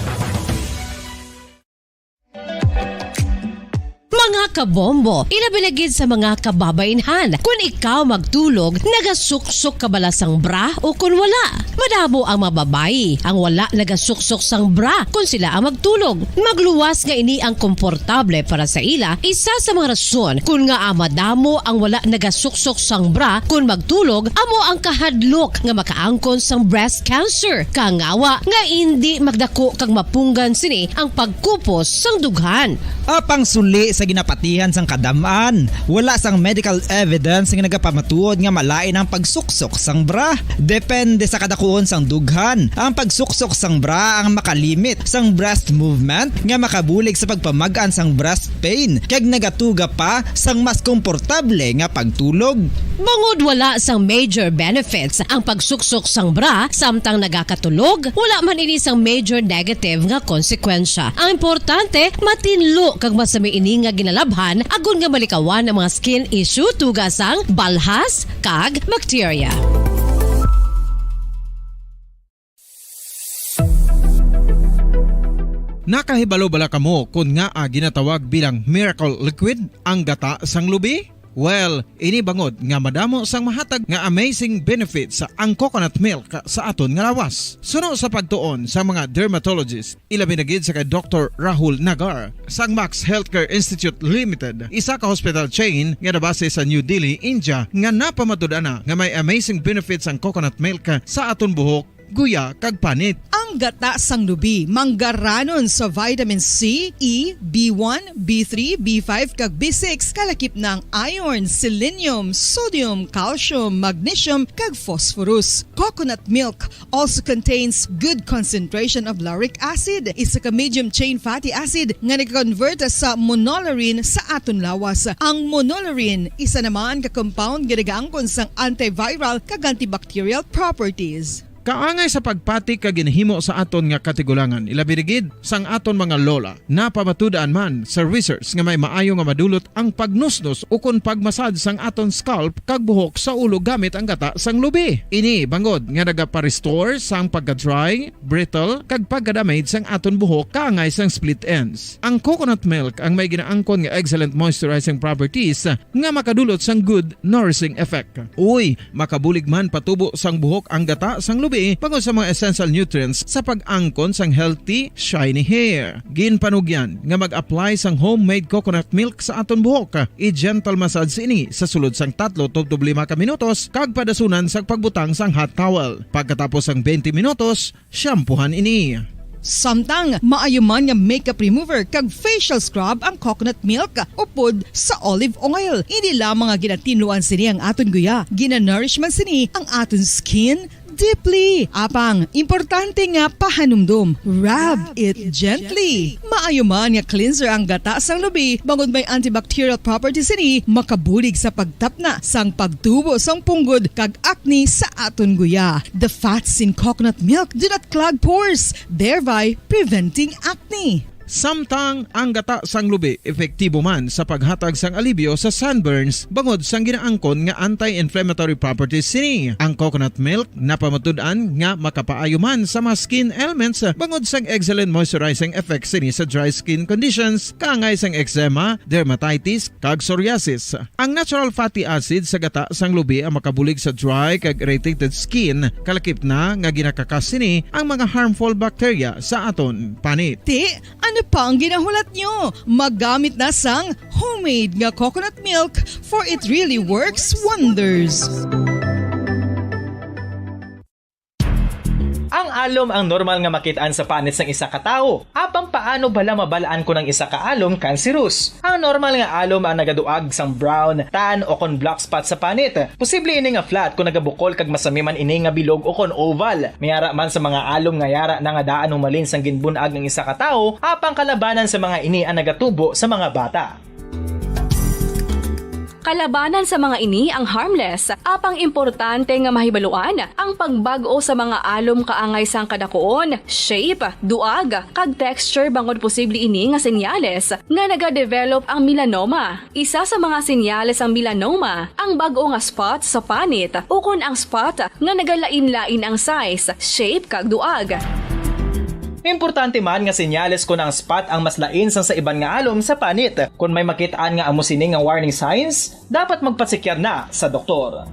Mga kabombo, ilabi na gid sa mga kababainhan, kun ikaw magtulog, nagasuksok ka bala sang bra o kun wala? Madamo ang mga babayi ang wala nagasuksok sang bra kun sila ang magtulog. Magluwas nga ini ang komportable para sa ila, isa sa mga rason kun ngaa madamo ang wala nagasuksok sang bra kun magtulog amo ang kahadlok nga makaangkon sang breast cancer, kangawa nga indi magdako kag mapunggan sini ang pagkupos sang dughan. Apang suli sa ginapatihan sang kadam-an, wala sang medical evidence nga nagapamatuod nga malain ang pagsuksok sang bra. Depende sa kadakuon sang dughan, ang pagsuksok sang bra ang makalimit sang breast movement nga makabulig sa pagpamag-an sang breast pain kag nagatuga pa sang mas komportable nga pagtulog. Bangod wala sang major benefits ang pagsuksok sang bra samtang nagakatulog, wala man ini sang major negative nga konsekwensya. Ang importante, matinlo kag masami ini nga ginalabhan agod nga malikawan ang mga skin issue tuga sang balhas kag bakterya. Nakahibalo bala kamo kon ngaa ginatawag bilang miracle liquid ang gata sang lubi? Well, ini bangod nga madamo sang mahatag nga amazing benefits ang coconut milk sa aton nga lawas. Suno sa pagtuon sa mga dermatologist, ilabi na gid sa kay Doktor Rahul Nagar sang Max Healthcare Institute Limited, isa ka hospital chain nga nabase sa New Delhi, India, nga napamatud-an na nga may amazing benefits ang coconut milk sa aton buhok, guya, kag panit. Ang gata sang lubi manggaranon sa vitamin C, E, B one, B three, B five, kag B six, kalakip na ang iron, selenium, sodium, calcium, magnesium, kag phosphorus. Coconut milk also contains good concentration of lauric acid, isa ka medium chain fatty acid nga nag-convert sa monolaurin sa aton lawas. Ang monolaurin, isa naman ka compound nga nagaangkon sang antiviral kag antibacterial properties. Kaangay sa pagpati kag ginhimo sa aton nga katigulangan, ilabi na gid sang aton mga lola. Napamatud-an man sa research nga may maayo nga madulot ang pagnusnos ukon pagmasad sang aton scalp kag buhok sa ulo gamit ang gata sang lubi. Ini bangod nga nagapa-restore sang pagka-dry, brittle, kag pagka-damage sang aton buhok kaangay sang split ends. Ang coconut milk ang may ginaangkon nga excellent moisturizing properties nga makadulot sang good nourishing effect. Uy, makabulig man patubo sang buhok ang gata sang lubi bangod sa mga essential nutrients sa pag-angkon sang healthy, shiny hair. Ginpanugyan nga mag-apply sang homemade coconut milk sa aton buhok. I-gentle massage ini sa sulod sang tatlo tubtob lima ka minutos kag padasunan sang pagbutang sang hot towel. Pagkatapos sang twenty minutos, shampoohan ini. Samtang maayo man nga makeup remover kag facial scrub ang coconut milk upod sa olive oil. Hindi lamang nga ginatinluan sini ang aton guya, ginanourish man sini ang aton skin, deeply. Apang, importante nga pahanumdom. Rub it gently. Maayo man nga cleanser ang gata sang lubi, bangod may antibacterial properties sini, makabulig sa pagtapna sang pagtubo sang punggod kag acne sa aton guya. The fats in coconut milk do not clog pores, thereby preventing acne. Samtang ang gata sang lubi epektibo man sa paghatag sang alibyo sa sunburns bangod sang ginaangkon nga anti-inflammatory properties sini. Ang coconut milk napamatud-an nga makapaayo man sa mga skin ailments bangod sang excellent moisturizing effect sini sa dry skin conditions, kaangay sang eczema, dermatitis, kag psoriasis. Ang natural fatty acid sa gata sang lubi ang makabulig sa dry kag irritated skin, kalakip na nga ginakakas sini ang mga harmful bacteria sa aton panit. Ti, ano pa ang ginahulat nyo? Magamit na sang homemade nga coconut milk, for it really works wonders. Ang alom ang normal nga makit-an sa panit sang isa ka tawo. Apang paano bala mabal-an kon ang isa ka alom kanserus? Ang normal nga alom ang nagaduag sang brown, tan, o kon black spot sa panit. Posible ini nga flat kon nagabukol kag masami man ini nga bilog o kon oval. May ara man sa mga alom nga yara na nga daan humalin sang ginbun-ag ang isa ka tawo, apang kalabanan sa mga ini ang nagatubo sa mga bata. Kalabanan sa mga ini ang harmless, apang importante nga mahibaluan ang pagbag-o sa mga alom kaangay sang kadakuon, shape, duag, kag texture, bangod posible ini nga senyales nga nagadevelop ang melanoma. Isa sa mga senyales sang melanoma ang bag-o nga spot sa panit ukon ang spot nga nagalain-lain ang size, shape, kag duag. Importante man nga senyales kon ang spot ang mas lain sang sa iban nga alom sa panit. Kon may makit-an nga amo sini nga warning signs, dapat magpasekyar na sa doktor.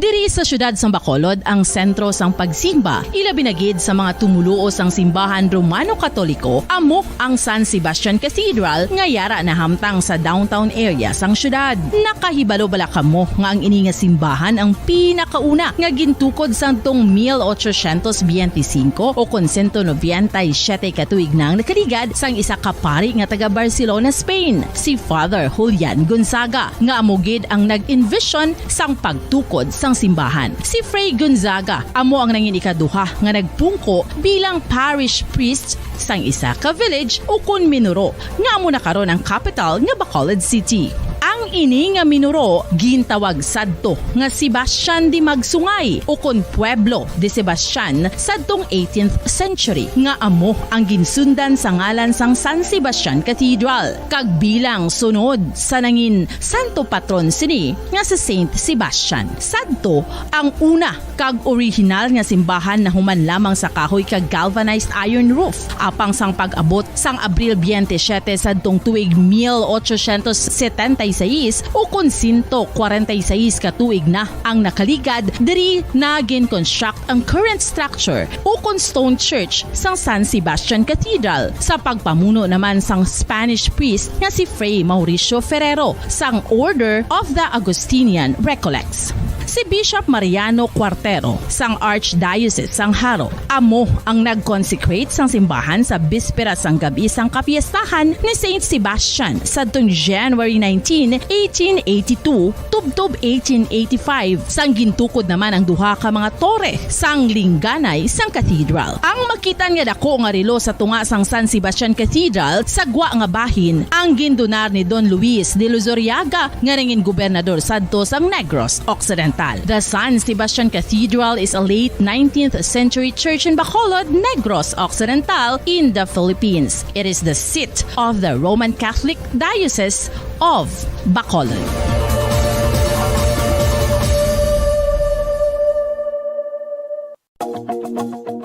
Diri sa siyudad sang Bacolod ang sentro sang pagsimba, ilabi na gid sa mga tumoluo sang simbahan Romano-Katoliko, amo ang San Sebastian Cathedral nga yara nahamtang sa downtown area sang siyudad. Nakahibalo bala kamo nga ang ini nga simbahan ang pinakauna nga gintukod sadtong mil ochocientos biyente singko o kon sento nobenta y siyete ka tuig na ang nakaligad sang isa ka pari nga taga Barcelona, Spain, si Father Julian Gonzaga, nga amo gid ang nag-envision sang pagtukod sang simbahan. Si Fray Gonzaga amo ang nangin ikaduha nga nagpungko bilang parish priest sang isa ka village ukon minuro nga amo na karon ang kapital nga Bacolod City. Ang ini nga minuro gintawag sadto nga Sebastian de Magsungay ukon Pueblo de Sebastian sadtong eighteenth century, nga amo ang ginsundan sa ngalan sang San Sebastian Cathedral, kag bilang sunod sa nangin santo patron sini nga si Saint Sebastian. Sadto ang una kag orihinal nga simbahan nahuman lamang sa kahoy kag galvanized iron roof. Apang sang pag-abot sang Abril biyente siyete sadtong tuig mil ochocientos setenta y seis, ukon sento kwarenta y seis ka tuig na ang nakaligad, diri na gin-construct ang current structure ukon stone church sang San Sebastian Cathedral, sa pagpamuno naman sang Spanish priest nga si Fray Mauricio Ferrero sang Order of the Augustinian Recollects. Si Bishop Mariano Cuartero sang Archdiocese sang Jaro amo ang nag-consecrate sang simbahan sa bispera sang gab-i sang kapiestahan ni Saint Sebastian sadtong January nineteen, eighteen eighty-two, tubtob eighteen eighty-five, sang gintukod naman ang duha ka mga tore sang lingganay sang cathedral. Ang makitan nga dako nga relo sa tunga sang San Sebastian Cathedral sa gwa nga bahin ang gindonar ni Don Luis de Luzuriaga, nga nangin gobernador sadto sang Negros Occidental. The San Sebastian Cathedral is a late nineteenth century church in Bacolod, Negros Occidental, in the Philippines. It is the seat of the Roman Catholic Diocese of Bacolod.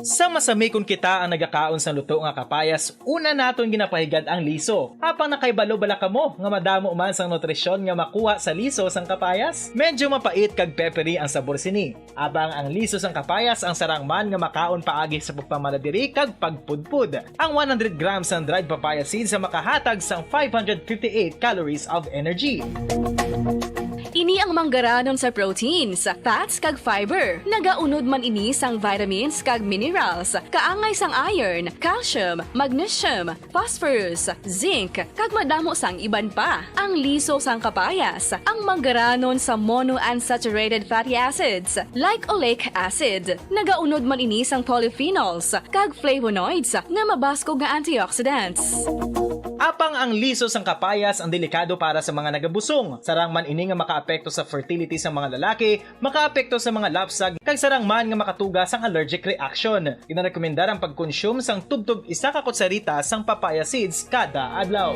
Sa masami kon kita ang nagakaon sang luto nga kapayas, una naton ginapahigad ang liso. Apang nakahibalo bala kamo nga madamo man sang nutrisyon nga makuha sa liso sang kapayas? Medyo mapait kag peppery ang sabor sini. Apang ang liso sang kapayas ang sarang man nga makaon paagi sa pagpamaladiri kag pagpudpod. Ang one hundred grams sang dried papaya seeds ang makahatag sang five hundred fifty-eight calories of energy. Ini ang manggaranon sa proteins, fats, kag fiber. Nagaunod man ini sang vitamins kag minerals. Kaangay sang iron, calcium, magnesium, phosphorus, zinc, kag madamo sang iban pa. Ang liso sang kapayas, ang manggaranon sa monounsaturated fatty acids, like oleic acid. Nagaunod man ini sang polyphenols kag flavonoids nga mabaskog nga antioxidants. Apang ang liso sang kapayas ang delikado para sa mga nagabusong. Sarang man ini nga makaapekto sa fertility sa mga lalaki, makaapekto sa mga lapsag, kag sarang man nga makatuga sang allergic reaction. Ginarekomendar ang pagkonsume sang tubtob isa ka kutsarita sang papaya seeds kada adlaw.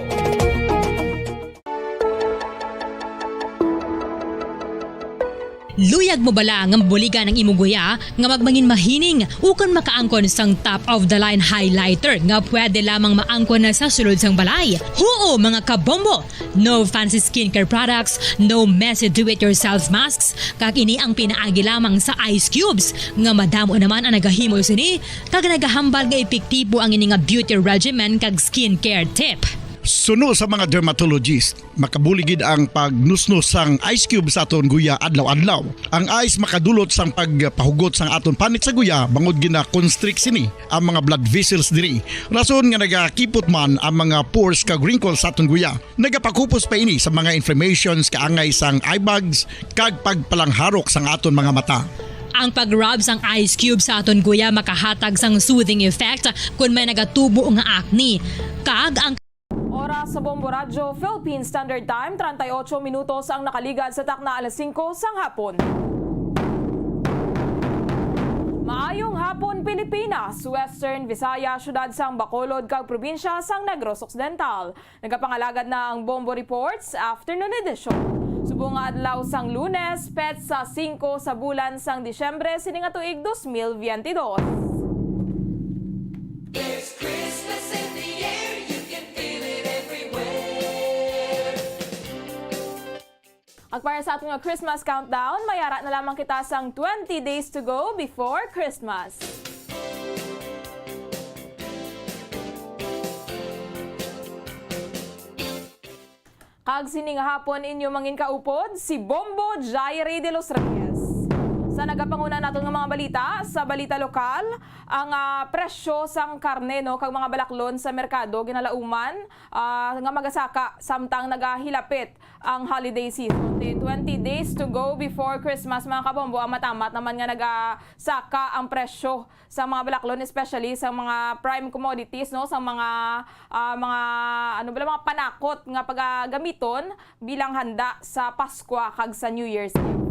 Luyag mo bala nga mabuligan ang imong guya nga magmangin mahining ukon makaangkon sang top of the line highlighter nga pwede lamang maangkon na sa sulod sang balay? Huo, mga kabombo! No fancy skincare products, no messy do-it-yourself masks, kag ini ang pinaagi lamang sa ice cubes, nga madamo naman ang nagahimo sini, kag nagahambal nga epektibo ang ini nga beauty regimen kag skincare tip. Suno sa mga dermatologist, makabulig gid ang pagnusnos sang ice cube sa aton guya adlaw-adlaw. Ang ice makadulot sang pagpahugot sang aton panit sa guya, bangod gina-constrict sini ang mga blood vessels diri, rason nga nagakipot man ang mga pores kag wrinkles sa aton guya. Nagapakupos pa ini sa mga inflammations, kaangay sang eye bags, kag pagpalangharok sang aton mga mata. Ang pag-rub sang ice cube sa aton guya makahatag sang soothing effect kon may nagatubo nga acne. Kag ang Oras sa Bombo Radyo, Philippine Standard Time, treinta y ocho minutos ang nakaligad sa takna alas singko sang hapon. Maayong hapon, Pilipinas, Western Visayas, siyudad sang Bacolod, kag probinsya sang Negros Occidental. Nagapangalagad na ang Bombo Reports Afternoon Edition. Subong nga adlaw sang Lunes, petsa singko sa bulan sang Disyembre sini nga tuig dos mil biyente dos. There's Christmas in the air, you can feel it everywhere. Kag para sa aton nga Christmas countdown, may ara na lamang kita sang twenty days to go before Christmas. Kag sini nga hapon inyo mangin kaupod, si Bombo Jairi de los Reyes. Sa nagapanguna naton nga mga balita, sa balita lokal, ang, ah, presyo sang karne, no, kag mga balaklon sa merkado ginalauman, ah, nga magasaka samtang nagahilapit ang holiday season. Di twenty days to go before Christmas, mga kabombo, amat-amat naman nga nagasaka ang presyo sa mga balaklon, especially sa mga prime commodities, no, sa mga, ah, mga, ano bala, mga panakot nga pagagamiton bilang handa sa Paskwa kag sa New Year's Eve.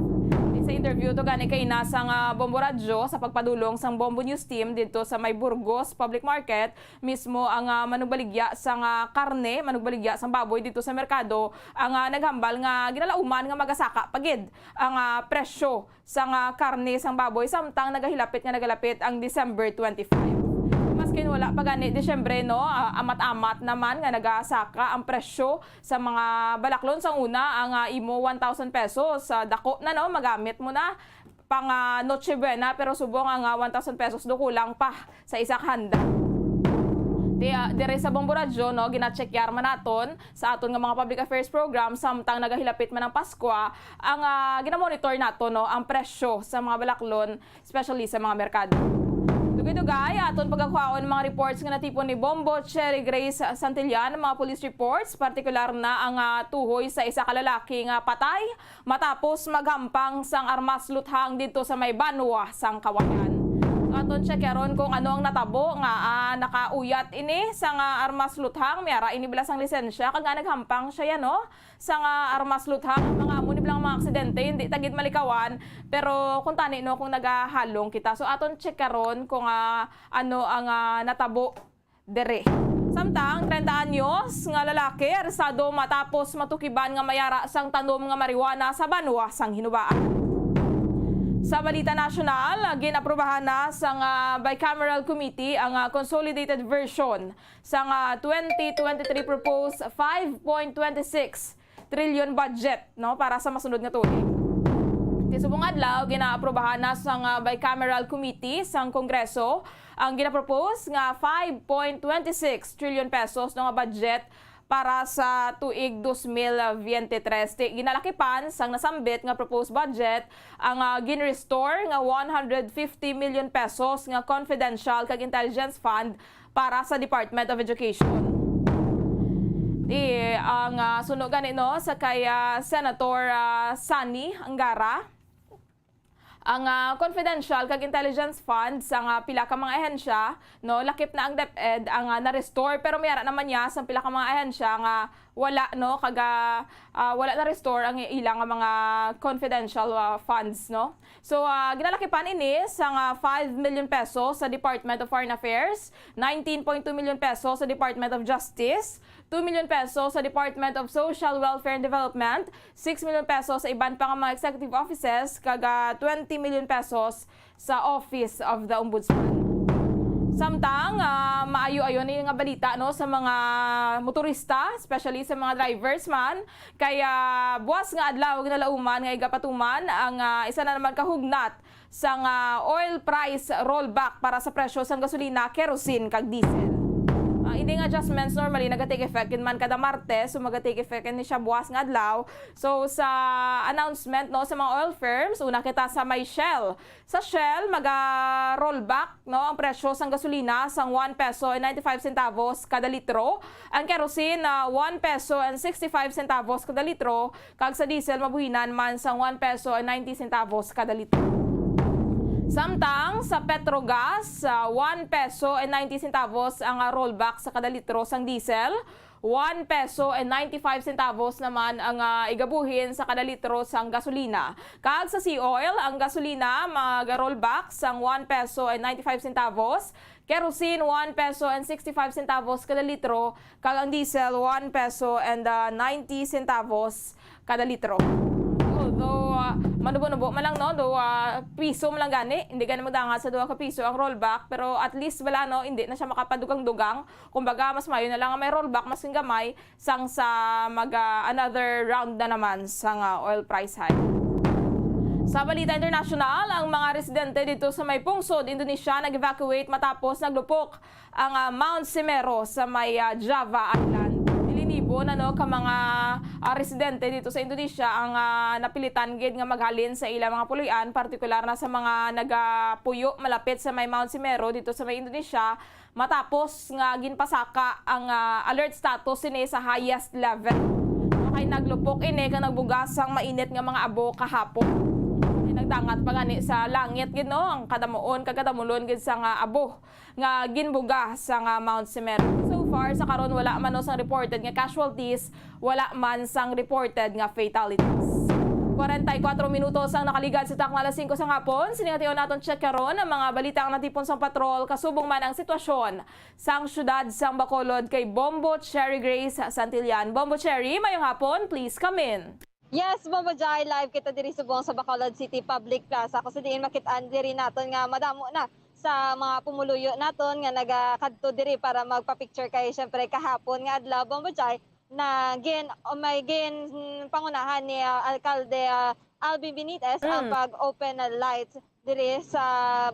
Sa interview to gani kaina sang Bombo Radyo sa pagpadulong sang Bombo News Team didto sa may Burgos Public Market, mismo ang, ah, manugbaligya sang, ah, karne, manugbaligya sang baboy didto sa merkado, ang, ah, naghambal nga ginalauman nga magasaka pa gid ang, ah, presyo sang, ah, karne sang baboy samtang nagahilapit nga nagalapit ang December twenty-five. Maskin wala pa gani Disyembre, no, ah, amat-amat naman nga nagasaka ang presyo sa mga balaklon. Sang una, ang, ah, imo one thousand pesos, ah, dako na, no, magamit mo na pang, ah, Noche Buena, pero subong ang, ah, one thousand pesos do kulang pa sa isa ka handa. Di, ah, dire sa Bombo Radyo, no, gina-checkyar man naton sa aton nga mga public affairs program, samtang nagahilapit man ang Paskwa, ang, ah, ginamonitor nato, no, ang presyo sa mga balaklon, especially sa mga merkado. Dugay-dugay, aton pagakwaon ang mga reports nga natipon ni Bombo Cherry Grace Santillan, mga police reports, partikular na ang, ah, tuhoy sa isa ka lalaki nga patay matapos maghampang sang armas luthang didto sa may banwa sang Kawayan. Aton checkaron kung ano ang natabo nga, ah, nakauyat ini sang, ah, armas luthang, may ara ini bala sang lisensya, kag nga naghampang siya yan, no? Sang, ah, armas luthang, mga amo ni bala nga mga aksidente, hindi ta gid malikawan, pero kung tani, no, kung nagahalong kita. So, aton checkaron kung, ah, ano ang, ah, natabo diri. Samtang, treinta anyos nga lalaki arestado matapos matukiban nga may ara sang tanom nga marijuana sa banwa sang Hinubaan. Sa balita nasyonal, gin-aprubahan na sang, ah, Bicameral Committee ang, ah, consolidated version sang, ah, twenty twenty-three proposed five point twenty-six trillion budget, no, para sa masunod nga tuig. Ti subong adlaw, ginaaprubahan na sang, ah, Bicameral Committee sang Kongreso ang ginapropose nga five point twenty-six trillion pesos, no, nga budget para sa tuig dos mil veintitrés. Ti-, ginalakipan sang nasambit nga proposed budget ang, ah, gin-restore nga one hundred fifty million pesos nga confidential kag intelligence fund para sa Department of Education. Ti, ang, ah, suno gani, no, sa kay, ah, Senator, ah, Sonny Angara, ang, ah, confidential kag intelligence fund sa nga pila ka mga ahensya, no, lakip na ang DepEd ang, ah, na-restore, pero may ara naman niya sa pila ka mga ahensya nga wala, no, kag, ah, ah, wala na-restore ang ilang mga confidential, ah, funds, no. So, ah, ginalakipan ini sa nga five million pesos sa Department of Foreign Affairs, nineteen point two million pesos sa Department of Justice, two million pesos sa Department of Social Welfare and Development, six million pesos sa iban pa nga mga executive offices, kag, ah, twenty million pesos sa Office of the Ombudsman. Samtang, ah, maayo-ayo ni nga balita, no, sa mga motorista, especially sa mga drivers man, kay, ah, buwas nga adlaw ginalauman nga igapatuman ang, ah, isa na naman ka hugnat sang, ah, oil price rollback para sa presyo sang gasolina, kerosene, kag diesel. Ah, ini nga adjustments normally naga-take effect gid man kada Martes, so maga-take effect ni siya buwas nga adlaw. So, sa announcement, no, sa mga oil firms, una kita sa may Shell. Sa Shell, maga-rollback, no, ang presyo sang gasolina sang one peso and ninety-five centavos kada litro, ang kerosene na one peso and sixty-five centavos kada litro, kag sa diesel mabuhinan man sang one peso and ninety centavos kada litro. Samtang sa Petrogas, ah, one peso and ninety centavos ang, ah, rollback sa kada litro sang diesel, one peso and ninety-five centavos naman ang, ah, igabuhin sa kada litro sang gasolina. Kag sa C-Oil, ang gasolina mag-rollback sang one peso and ninety-five centavos, kerosene, one peso and sixty-five centavos kada litro, kag ang diesel, one peso and, ah, ninety centavos kada litro. Although, ah, manubo-nubo man lang, no? Duha piso man lang gani, hindi gani magdangat sa duha ka piso ang rollback, pero at least wala, no? Hindi na siya makapadugang-dugang. Kumbaga, mas maayo na lang nga may rollback, mas gamay, sang sa mag, ah, another round na naman sang, ah, oil price hike. Sa balita internasyonal, ang mga residente dito sa may pungsod, Indonesia, nag-evacuate matapos naglupok ang, ah, Mount Semeru sa may, ah, Java Island. Linibo na, no, ka mga, ah, residente dito sa Indonesia ang, ah, napilitan gid nga maghalin sa ilang mga puloy-an, partikular na sa mga nagapuyo malapit sa may Mount Semeru dito sa may Indonesia, matapos nga ginpasaka ang, ah, alert status sini sa highest level. Kay naglupok ini kag nagbuga sang mainit nga mga abo kahapon. Kay nagdangat pa gani sa langit gid, no, ang kadamuon kag kadamulon gid sang abo nga ginbuga sang Mount Semeru. So far, sa karon, wala man, no, sang reported nga casualties, wala man sang reported nga fatalities. Kwarenta y kuwatro minutos ang nakaligad sa takna alas singko sang hapon. Sini nga tion naton check karon ang mga balita nga natipon sang patrol, kasubong man ang sitwasyon sang siyudad sang Bacolod kay Bombo Cherry Grace Santillan. Bombo Cherry, mayong hapon. Please come in. Yes, Bombo Jai, live kita diri subong sa Bacolod City Public Plaza, kung sa diin makit-an diri naton nga madamo na sa mga pumuluyo naton nga nagakadto diri para magpa-picture kay, syempre, kahapon nga adlaw, Bombo Jai, na gin-, o may gin-, pangunahan ni, ah, Alkalde, ah, Alvin Benitez ang Mm. pag-open na lights diri sa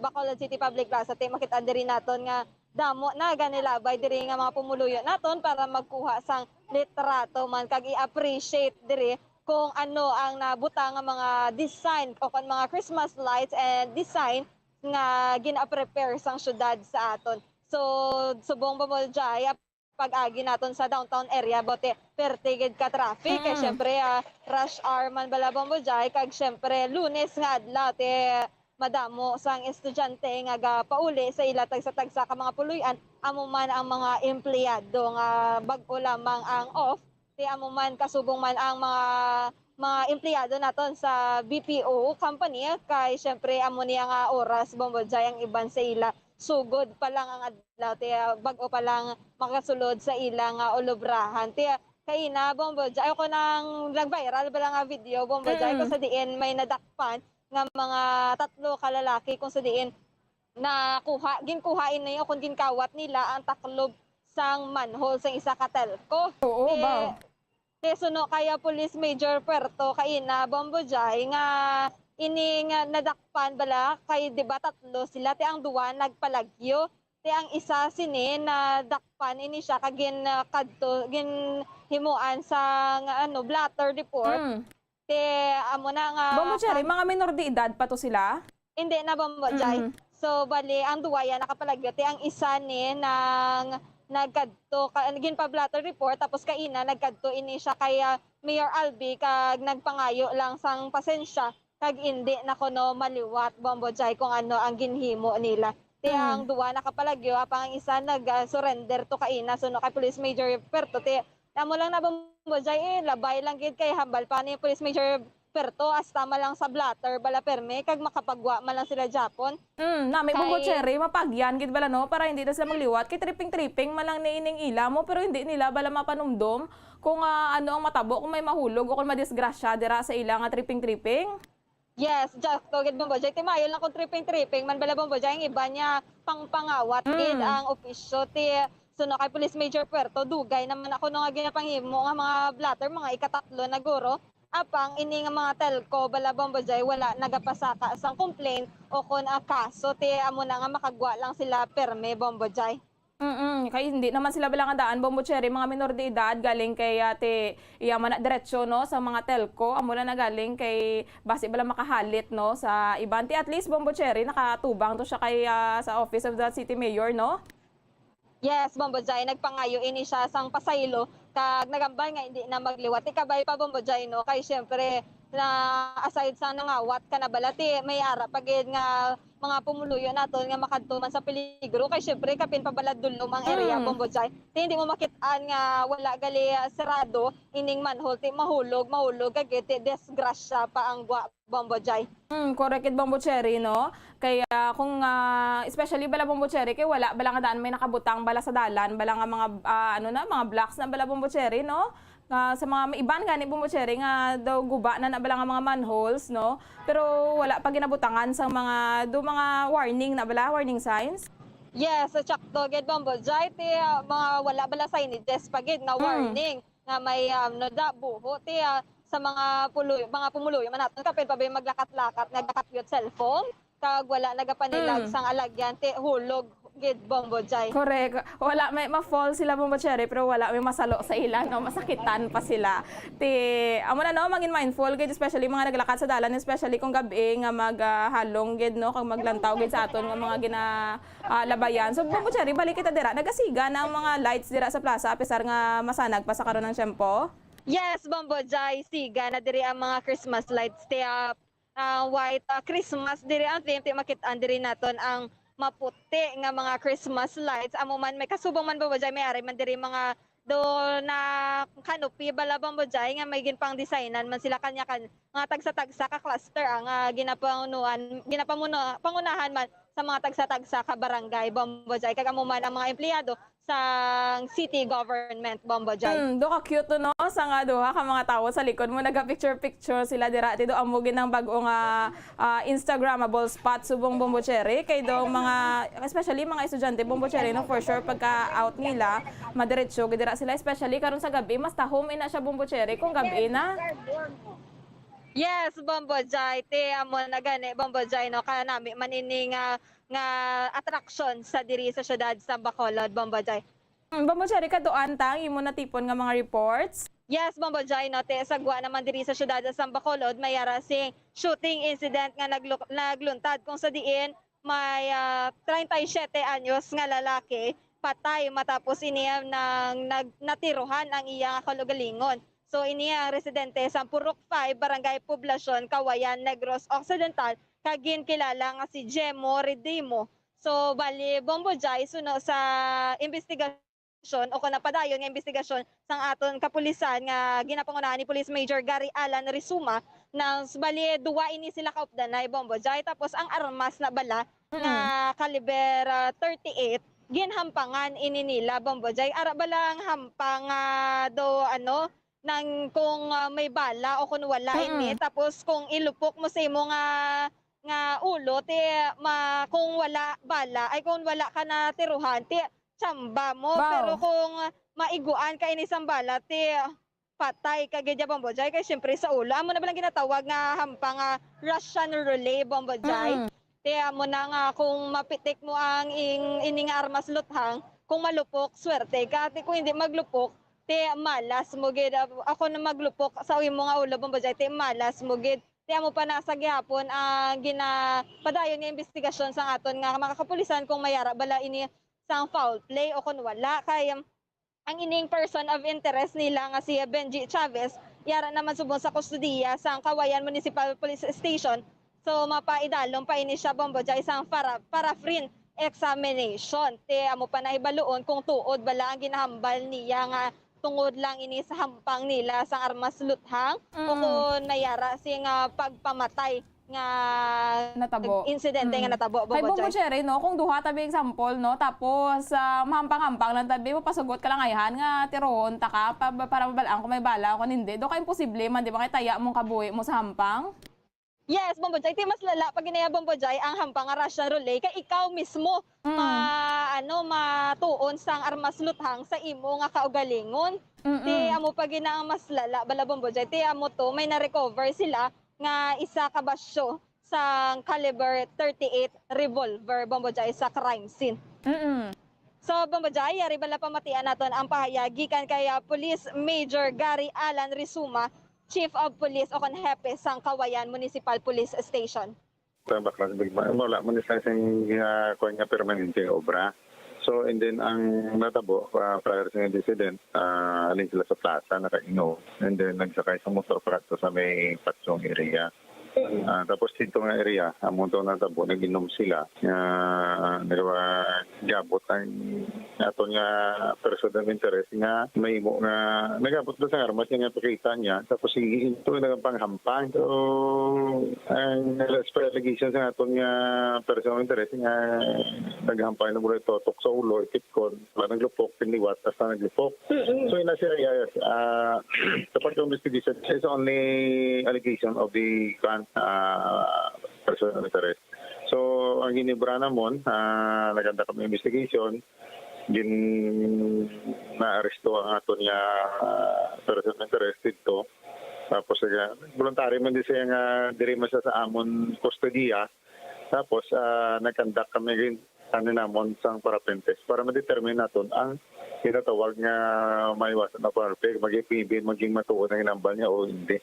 Bacolod City Public Plaza. Ti makit-an diri naton nga damo na ganilabay diri nga mga pumuluyo naton para magkuha sang litrato man kag i-appreciate diri kung ano ang nabutang nga mga design o kon mga Christmas lights and design nga gina-prepare sang syudad sa aton. So, subong, Bombo Jai, pag-agi naton sa downtown area, Bombo, ti perte gid ka traffic. Kay Mm. syempre, ah, rush hour man bala, Bombo Jai, kag syempre, Lunes nga adlaw, ti madamo sang estudyante nga gapauli sa ila tagsa-tagsa ka mga puloy-an, amo man ang mga empleyado nga bag-o lamang ang off, ti amo man kasubong man ang mga, mga empleyado naton sa B P O company, kay syempre amo niya nga oras, Bombo Jai, ang iban sa ila sugod pa lang ang adlaw, ti bag-o pa lang makasulod sa ila nga ulubrahan. Ti kaina, Bombo Jai, ako nang nag-viral bala nga video, Bombo Jai, Mm. kung sa diin may nadakpan nga mga tatlo ka lalaki kung sa diin nakuha, ginkuha ini o kung ginkawat nila ang taklob sang manhole sang isa ka telco. Oo, Ti, ba? ti suno kaya Police Major Puerto kaina, Bombo Jai, nga ini nga nadakpan bala kay, di ba, tatlo sila, ti ang duwa nagpalagyo. Ti ang isa sini nadakpan ini siya kag gin, ah, kadto, ginhimuan sang, ano, blotter report. Mm. Ti amo na nga Bombo Cherry, kag mga minor de edad pa to sila? Hindi na, Bombo Jay. Mm. So, bali, ang duwa ya nakapalagyo. Ti ang isa ni nang nagkadto, ka, ginpa-blotter report, tapos kaina nagkadto ini siya kay, ah, Mayor Albi kag nagpangayo lang sang pasensya kag indi na kuno maliwat, Bombo Jay, kung ano ang ginhimo nila. Ti Mm. ang duwa nakapalagyo, apang ang isa nag, ah, surrender to kaina suno kay Police Major Perto. Ti amo lang na, Bombo Jay, eh, labay lang gid kay hambal pa ni Police Major Perto, hasta man lang sa blotter bala perme kag makapagwa man lang sila japon. Mm, nami, Bombo Kay Cherry, mapagyan gid bala, no, para hindi na sila magliwat. Kay tripping-tripping man lang ni ining ila mo, pero hindi nila bala mapanumdom kung, ah, ano ang matabo, kung may mahulog o kung madisgrasya dira sa ila nga tripping-tripping. Yes, sakto gid, Bombo Jay. Ti maayo lang kung tripping-tripping man bala, Bombo Jay, ang iba niya pang pangawat gid Mm. ang opisyo. Ti suno kay Police Major Puerto, dugay naman ako no nga ginapanghimo nga mga blotter, mga ikatatlo na guro. Apang ini nga mga telco bala, Bombo Jay, wala nagapasaka sang complaint o kon, ah, kaso. Ti amo na nga makagwa lang sila perme, Bombo Jay. Mm, kay hindi naman sila bala nga daan, Bombo Cherry, mga minor de edad, galing kay, ah, ti, iya man na diretso, no, sa mga telco, amo na nagaling kay basi bala makahalit, no, sa iban. Ti at least, Bombo Cherry, nakatubang to siya kay, ah, sa Office of the City Mayor, no? Yes, Bombo Jay, nagpangayo ini siya sang pasaylo kag nagambal nga hindi na magliwat. Ti kabay pa, Bombo Jay, no, kay syempre na aside sa nangawat ka na bala, ti may ara pa gid nga mga pumuluyo naton nga makadto man sa peligro, kay syempre kapin pa bala dulom ang area, Mm. Bombo Jay. Ti hindi mo makit-an nga wala gali, ah, sarado ining manhole, ti mahulog, mahulog kag ti disgrasya pa ang gwa, Bombo Jay. Mm, correct it, Bombo Cherry, no? Kaya kung, ah, especially bala, Bombo Cherry, kay wala bala nga daan may nakabutang bala sa dalan, bala nga mga, ah, ano na, mga blocks na bala, Bombo Cherry, no? Nga sa mga iban gani, Bombo Cherry, nga daw guba na na bala nga mga manholes, no? Pero wala pa ginabutangan sang mga, do mga warning na bala, warning signs? Yes, sakto gid, Bombo Jay, ti, ah, mga wala bala signages pa gid nga Mm. warning nga may, ah, nadabuho, ti, ah, sa mga puloy-, mga pumuluyo man naton, kapin pa ba yung maglakat-lakat, nagakapyot cellphone, kag wala nagapanilag Mm. sang alagyan, ti hulog gid, Bombo Jay. Correct. Wala may ma-fall sila, Bombo Cherry, pero wala may masalo sa ila, no? Masakitan pa sila. Ti, amo na, no? Maging mindful gid, especially mga naglakad sa dalan, especially kung gabi nga mag, ah, halong gid, no? Kag maglantaw gid sa aton nga mga gina-, ah, labayan. So, Bombo Cherry, balik kita dira. Nagasiga na ang mga lights dira sa plaza, apisar nga masanag pa sa karon ang tiyempo? Yes, Bombo Jay, siga na diri ang mga Christmas lights. Ti, ah, ah, white, ah, Christmas diri ang theme. Ti makit-an diri naton ang maputi nga mga Christmas lights. Amo man, may kasubong man, Bombo Jay, may ari man diri mga do na canopy bala, Bombo Jay, nga may ginpang-designan man sila kanya kan-, mga tagsa-tagsa ka cluster, ah, nga ginapangunuan, ginapamuno-, pangunahan man sa mga tagsa-tagsa ka barangay, Bombo Jay. Kag amo man ang mga empleyado sang city government, Bombo Jay. Mm, do ka cute, no? Sa nga duha ka mga tawo sa likod mo, naga-picture-picture sila dira. Ti do amo gid ang bag-o nga, ah, Instagrammable spot subong, Bombo Cherry. Kay do mga, especially mga estudyante, Bombo Cherry, no? For sure, pagka out nila, madiretso gid dira sila. Especially karon sa gabi, mas tahom ina siya, Bombo Cherry, kung gabi na. Yes, Bombo Jay. Ti amo na gani, Bombo Jay, no? Kanami man ini nga, nga attraction sa diri sa siyudad sa Bacolod, Bombo Jay. Mm, Bombo Cherry, kaduan ta ang imo natipon nga mga reports? Yes, Bombo Jay, no, ti sa gwa naman diri sa siyudad sa Bacolod, may ara sing shooting incident nga naglu-, nagluntad kung sa diin may, ah, treinta y siete anyos nga lalaki patay matapos ini nang nag-, natiruhan ang iya nga kaugalingon. So, ini ang residente sa Purok five, Barangay Poblacion, Cauayan, Negros Occidental, kag ginkilala nga si Jemo Redimo. So, bali, Bombo Jay, suno sa investigasyon o kung napadayon nga investigasyon sang aton kapulisan nga ginapangunahan ni Police Major Gary Alan Rizuma, na bali, duwa ini sila kaupdanay, Bombo Jay. Tapos, ang armas na bala nga Mm. caliber, ah, thirty-eight, ginhampangan ini nila, Bombo Jay. Ara bala ang hampang, ah, do, ano, nang kung, ah, may bala o kung wala Mm. ini. Tapos, kung ilupok mo sa imo nga, nga ulo, ti, ma-, kung wala bala, ay, kung wala ka natiruhan, ti, tsamba mo. Wow. Pero kung maiguan ka ini sang bala, ti, patay ka gid ya, Bombo Jay, kay siyempre sa ulo. Amo na ba lang ginatawag nga hampang nga Russian roulette, Bombo Jay? Mm. Ti amo na nga kung mapitik mo ang ing-, ini nga armas luthang, kung malupok, swerte ka. Ti kung hindi maglupok, ti malas mo gid. Ako na maglupok sa imo nga ulo, Bombo Jai, ti malas mo gid. Ti amo pa na sa gihapon ang ginapadayon nga investigasyon sang aton nga mga kapulisan kung mayara bala ini sang foul play o kung wala. Kay ang ining person of interest nila nga si Benji Chavez, yara naman subong sa kustodiya sang Cauayan Municipal Police Station. So, mapaidalom pa ini siya, Bombo Jai, sang para, paraffin examination. Ti amo pa nahibaluon kung tuod bala ang ginahambal niya nga tungod lang ini sa hampang nila sang armas luthang o Mm. kung mayara sing, ah, pagpamatay nga Natabo. insidente nga Mm. natabo, Kay Bombo Bombo Jai. Cherry, no, kung duha tabi example, no, tapos, ah, mahampang-hampang lang tabi, mapasugot ka lang ayhan nga tirohon ta ka pa, para mabalaan kung may bala o kung hindi. Do ka imposible man, di ba, kay taya mong kabuhi mo sa hampang? Yes, Bombo Jai. Ti mas lala pag ginaya, Bombo Jai, ang hampang nga Russian roulette kay ikaw mismo Mm. ma-, ano, matuon sang armas luthang sa imo nga kaugalingon. Mm-mm. Ti amo pa gina ang mas lala, bala, Bombo Jai. Ti amo to, may na-recover sila nga isa ka basyo sang caliber thirty-eight revolver, Bombo Jai, sa crime scene. Mm-mm. So, Bombo Jai, yari bala pamatian naton ang pahayag gikan kay, ah, Police Major Gary Alan Rizuma, Chief of Police o kon Hepe sang Cauayan Municipal Police Station. Sa baklas, big ma-, wala man sa isang, ah, kuwan nga permanente nga obra. So, and then ang natabo, ah, prior sa incident, ah, halin sila sa plaza, nakainom. And then nagsakay sa motor para sa may Patsong area. Ah, tapos dito nga area, amo to natabo, nag-inom sila. Ah, nagabot ang aton nga person of interest nga mahimo nga nagabot na sa armas niya nga pakita niya. Tapos sige, ito na ang panghampang. So, ang as per allegation sa aton nga person of interest nga naghampang na mula ito, tok sa ulo, ikitkon, wala naglupok, pinliwat, hasta naglupok. Mm-mm. So, ina siya, yes, ah, sa pag-investigation, it's only allegation of the, kuwan, ah, person of interest. So, ang ginibra namon, ah, naganda kami investigation, gin, naaresto ang aton nga, ah, person of interest dito. Tapos, ah, voluntary man di siya nga diri man siya sa amon kustodiya. Tapos, ah, nag-conduct kami gin-, ano namon sang parapin test para ma-determine naton ang ginatawag nga maiwasan na parapin, maging, maging matuod ang inambal niya o hindi.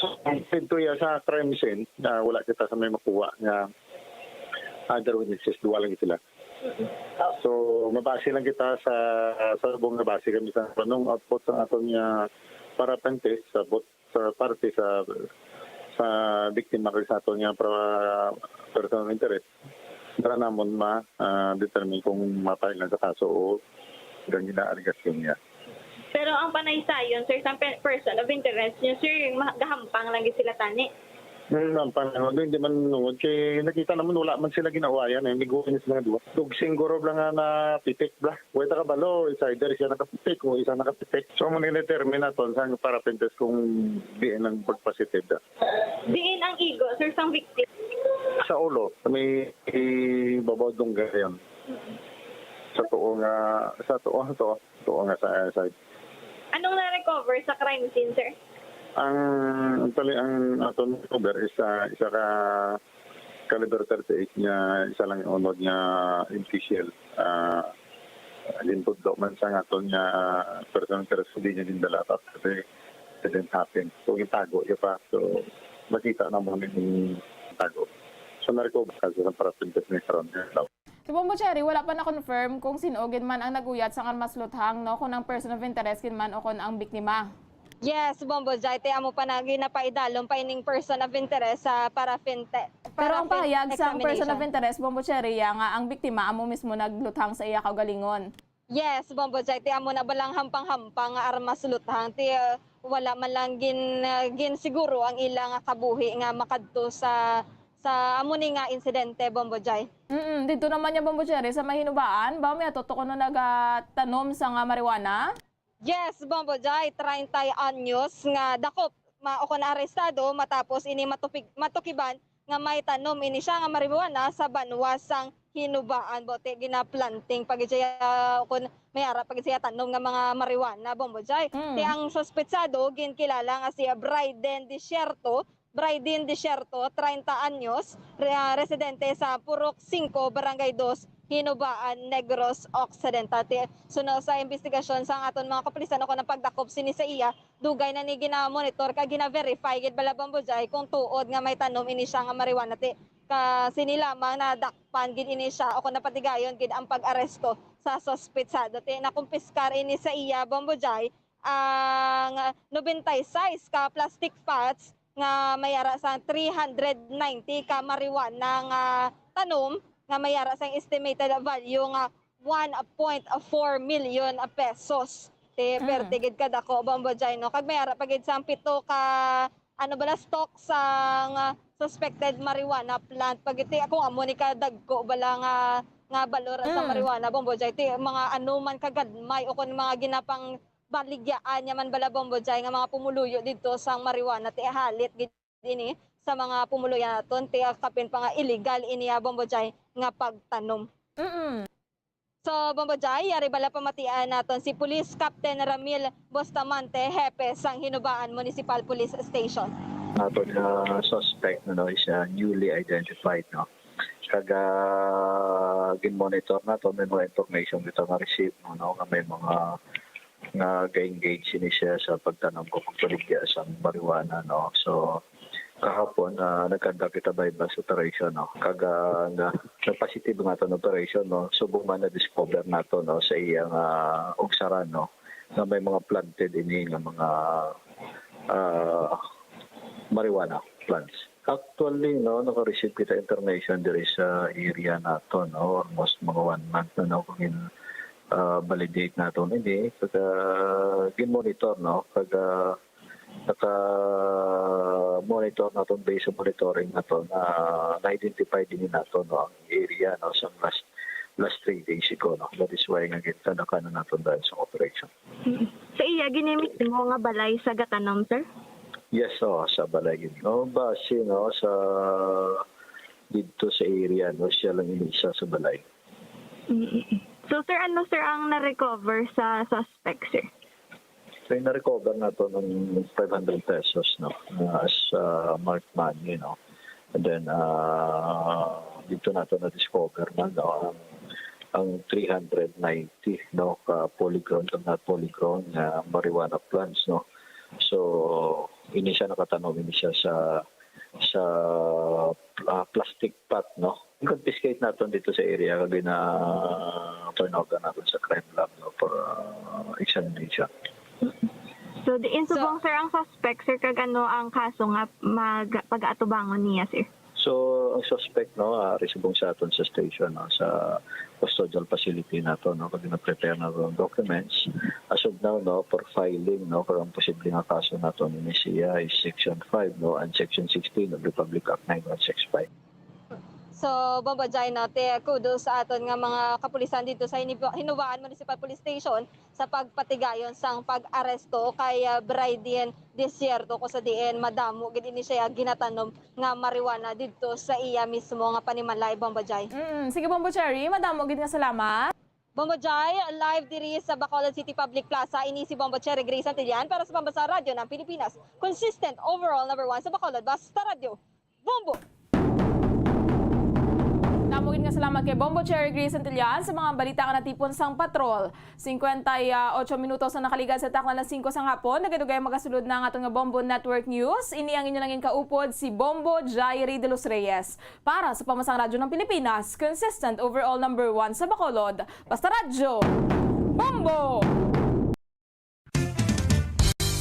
So, dito ya sa crime scene, ah, wala kita sa may makuha nga other witnesses, duwa lang sila. So, mabase lang kita sa, sa subong nga base kami sa panong output sa aton nga parapin test, sa bot-, sa parte sa, sa biktima kag sa aton nga pra-, person of interest, para namon ma, ah, determine kung mapailan sa kaso o ang gina-alegasyon niya. Pero ang panaysayon, sir, sa pe-, person of interest niyo, sir, ma-, gahampang lang gid sila tani. Hmm, ang panahon, hindi man nungod kay nakita naman wala man sila ginawayan eh. May guwanis mga duwa. Dugsing guro lang nga napitik bla. Way ta kabalo, it's either siya nakapitik o isa nakapitik. So, mo nag-determine naton sa parapin test kung diin ang pagpositive da. Diin ang igo, sir, sang victim? Sa ulo, sa may babaw dungga yan. Sa tuo nga, sa tuo, sa tuo, tuo nga sa, sa Anong na-recover sa crime scene, sir? Ang, actually, ang aton recover is, ah, isa ka caliber thirty-eight nga isa lang yung unod nga empty shell. Ah, gintudlo man sa aton nga personal interest, hindi niya gindala pa kasi it didn't happen. So, gitago niya pa. So, makita na mo yung tago. So, na-recover ka sa parapin test ni karon. Si Bombo Cherry, wala pa na-confirm kung sin-o gid man ang naguyat sang armas luthang, no, kung ang person of interest gid man o kung ang biktima. Yes, Bombo Jai, ti amo pa na ginapaidalom pa ining person of interest sa parapin te-, Pero ang parapin pahayag sang person of examination. Interest, Bombo Cherry, ya nga ang biktima amo mismo nagluthang sa iya kaugalingon. Yes, Bombo Jai, ti amo na balang hampang-hampang nga armas luthang, ti, uh, wala man lang gin-, uh, ginsiguro ang ila nga kabuhi nga makadto sa, sa amo ni nga insidente, Bombo Jai. Mm, didto naman niya, Bombo Cherry, sa may Hinubaan, ba may ato to kuno nagatanom sa nga marijuana? Yes, Bombo Jai, treinta anyos nga dakop, ma-, o kon arestado matapos ini matupig-, matukiban nga may tanom ini siya nga marijuana sa banwa sang Hinubaan. Bote ginaplanting pa gid siya, o kon may ara pa gid siya tanom nga mga marijuana, Bombo Jai. Mm. Ti ang suspetsado ginkilala nga si Bryden Desierto, Bryden Desierto, treinta anyos, re-, ah, residente sa Purok Singko, Barangay Dos, Hinubaan, Negros Occidental. Ti-, suno sa investigasyon sa aton mga kapulisan, ako nang pagdakop sini sa iya, dugay na ni gina-monitor kag gina-verify gid bala, Bombo Jai, kung tuod nga may tanom ini siya nga marijuana. Ti-, ka sini lamang nadakpan gid ini siya, ako napatigayon gid ang pag-aresto sa suspetsado. Ti-, nakumpiskar ini sa iya, Bombo Jai, ang nobenta y seis ka plastic pots nga may ara sa three hundred ninety ka marijuana nga tanom nga may ara sa estimated value nga one point four million pesos. Ti, Mm. perte gid kadako, Bombo Jai, no? Kag may ara pa gid sang pito ka, ano bala, stalk sang suspected marijuana plant. Pag iti, kung amo ni kadagko bala nga, nga balor sa Mm. marijuana, Bombo Jai, ti, mga ano man kagagmay o kung mga ginapang baligyaan niya man bala, Bombo Jai, nga mga pumuluyo didto sang marijuana, ti, halit gid ini sa mga pumuluyo naton, ti, kapin pa nga illegal ini, ah, Bombo Jai, nga pagtanom. Mm. So, Bombo Jai, yari bala pamatian naton si Police Captain Ramil Bustamante, hepe sang Hinubaan Municipal Police Station. Aton nga suspect, no, is, uh, newly identified, no. Kag, uh, gin-monitor nato, may mga information kita nga receive, no, no, nga may mga nga ga-engage sini siya sa pagtanom o pagbaligya sang marijuana, no. So, kahapon, ah, nag-conduct kita buy-bust operation, no. Kag, ah, na, nag-positive nga aton operation, no. Subong man na-discover nato, no, sa iyang, ah, ugsaran, no, nga may mga planted ini nga mga, ah, marijuana plants. Actually, no, naka-receive kita information diri sa area nato, no, almost mga one month na, no, kung in, ah, validate nato ini, kag, ah, gin-monitor, no, kag, ah, naka-monitor naton, based sa monitoring naton, na na-identify din nato, no, ang area, no, sa last, last three days ago, no. That is why nga gintandakan na naton dahil sa operation. Mm. Sa iya gini mismo nga balay sa gatanom, sir? Yes, oo, sa balay gid. No, base, no, sa didto sa area, no, siya lang ini isa sa balay. Mm. So, sir, ano, sir, ang na-recover sa suspect, sir? So, yung na-recover nato ng five hundred pesos, no, uh, as, uh, marked money, no. And then, uh, dito nato na-discover man, no, ang, ang three hundred ninety, no, ka polygon, kag not polygon, nga marijuana plants, no. So, ini siya nakatanom, ini siya sa, sa, ah, plastic pot, no. Confiscate naton dito sa area, kag gina-turn over naton sa crime lab, no, for, ah, examination. So, diin So, subong, sir, ang suspect, sir, kag ano ang kaso nga mag-, pag-atubangon niya, sir? So, ang suspect, no, ah, ari subong sa aton sa station, no, sa custodial facility nato, no, kag gina-prepare naton ang documents. As of now, no, for filing, no, kag ang posible nga kaso naton ini siya is Section five, no, and Section sixteen of Republic Act nine one six five. So, Bombo Jai, no, ti, kudos sa aton nga mga kapulisan dito sa Hiniba-, Hinubaan Municipal Police Station sa pagpatigayon sang pag-aresto kay, ah, Bryden Desierto, kung sa diin madamo gid ini siya ginatanom nga marijuana didto sa iya mismo nga panimalay, Bombo Jai. Mm, sige, Bombo Cherry, madamo gid nga salamat. Bombo Jai, live diri sa Bacolod City Public Plaza, ini si Bombo Cherry Grace Santillan para sa Pambansang Radyo ng Pilipinas. Consistent, overall number one sa Bacolod, Basta Radyo, Bombo! Damo gid nga salamat kay Bombo Cherry Grace Santillan sa mga balita nga natipon sang patrol. Singkwenta y ocho minutos na nakaligad sa takna na singko sang hapon. Nagadugayan magasulod na ang aton nga Bombo Network News. Ini ang inyo lang kaupod, si Bombo Jairi de los Reyes. Para sa Pambansang Radyo ng Pilipinas, consistent, overall number one sa Bacolod. Basta Radyo, Bombo!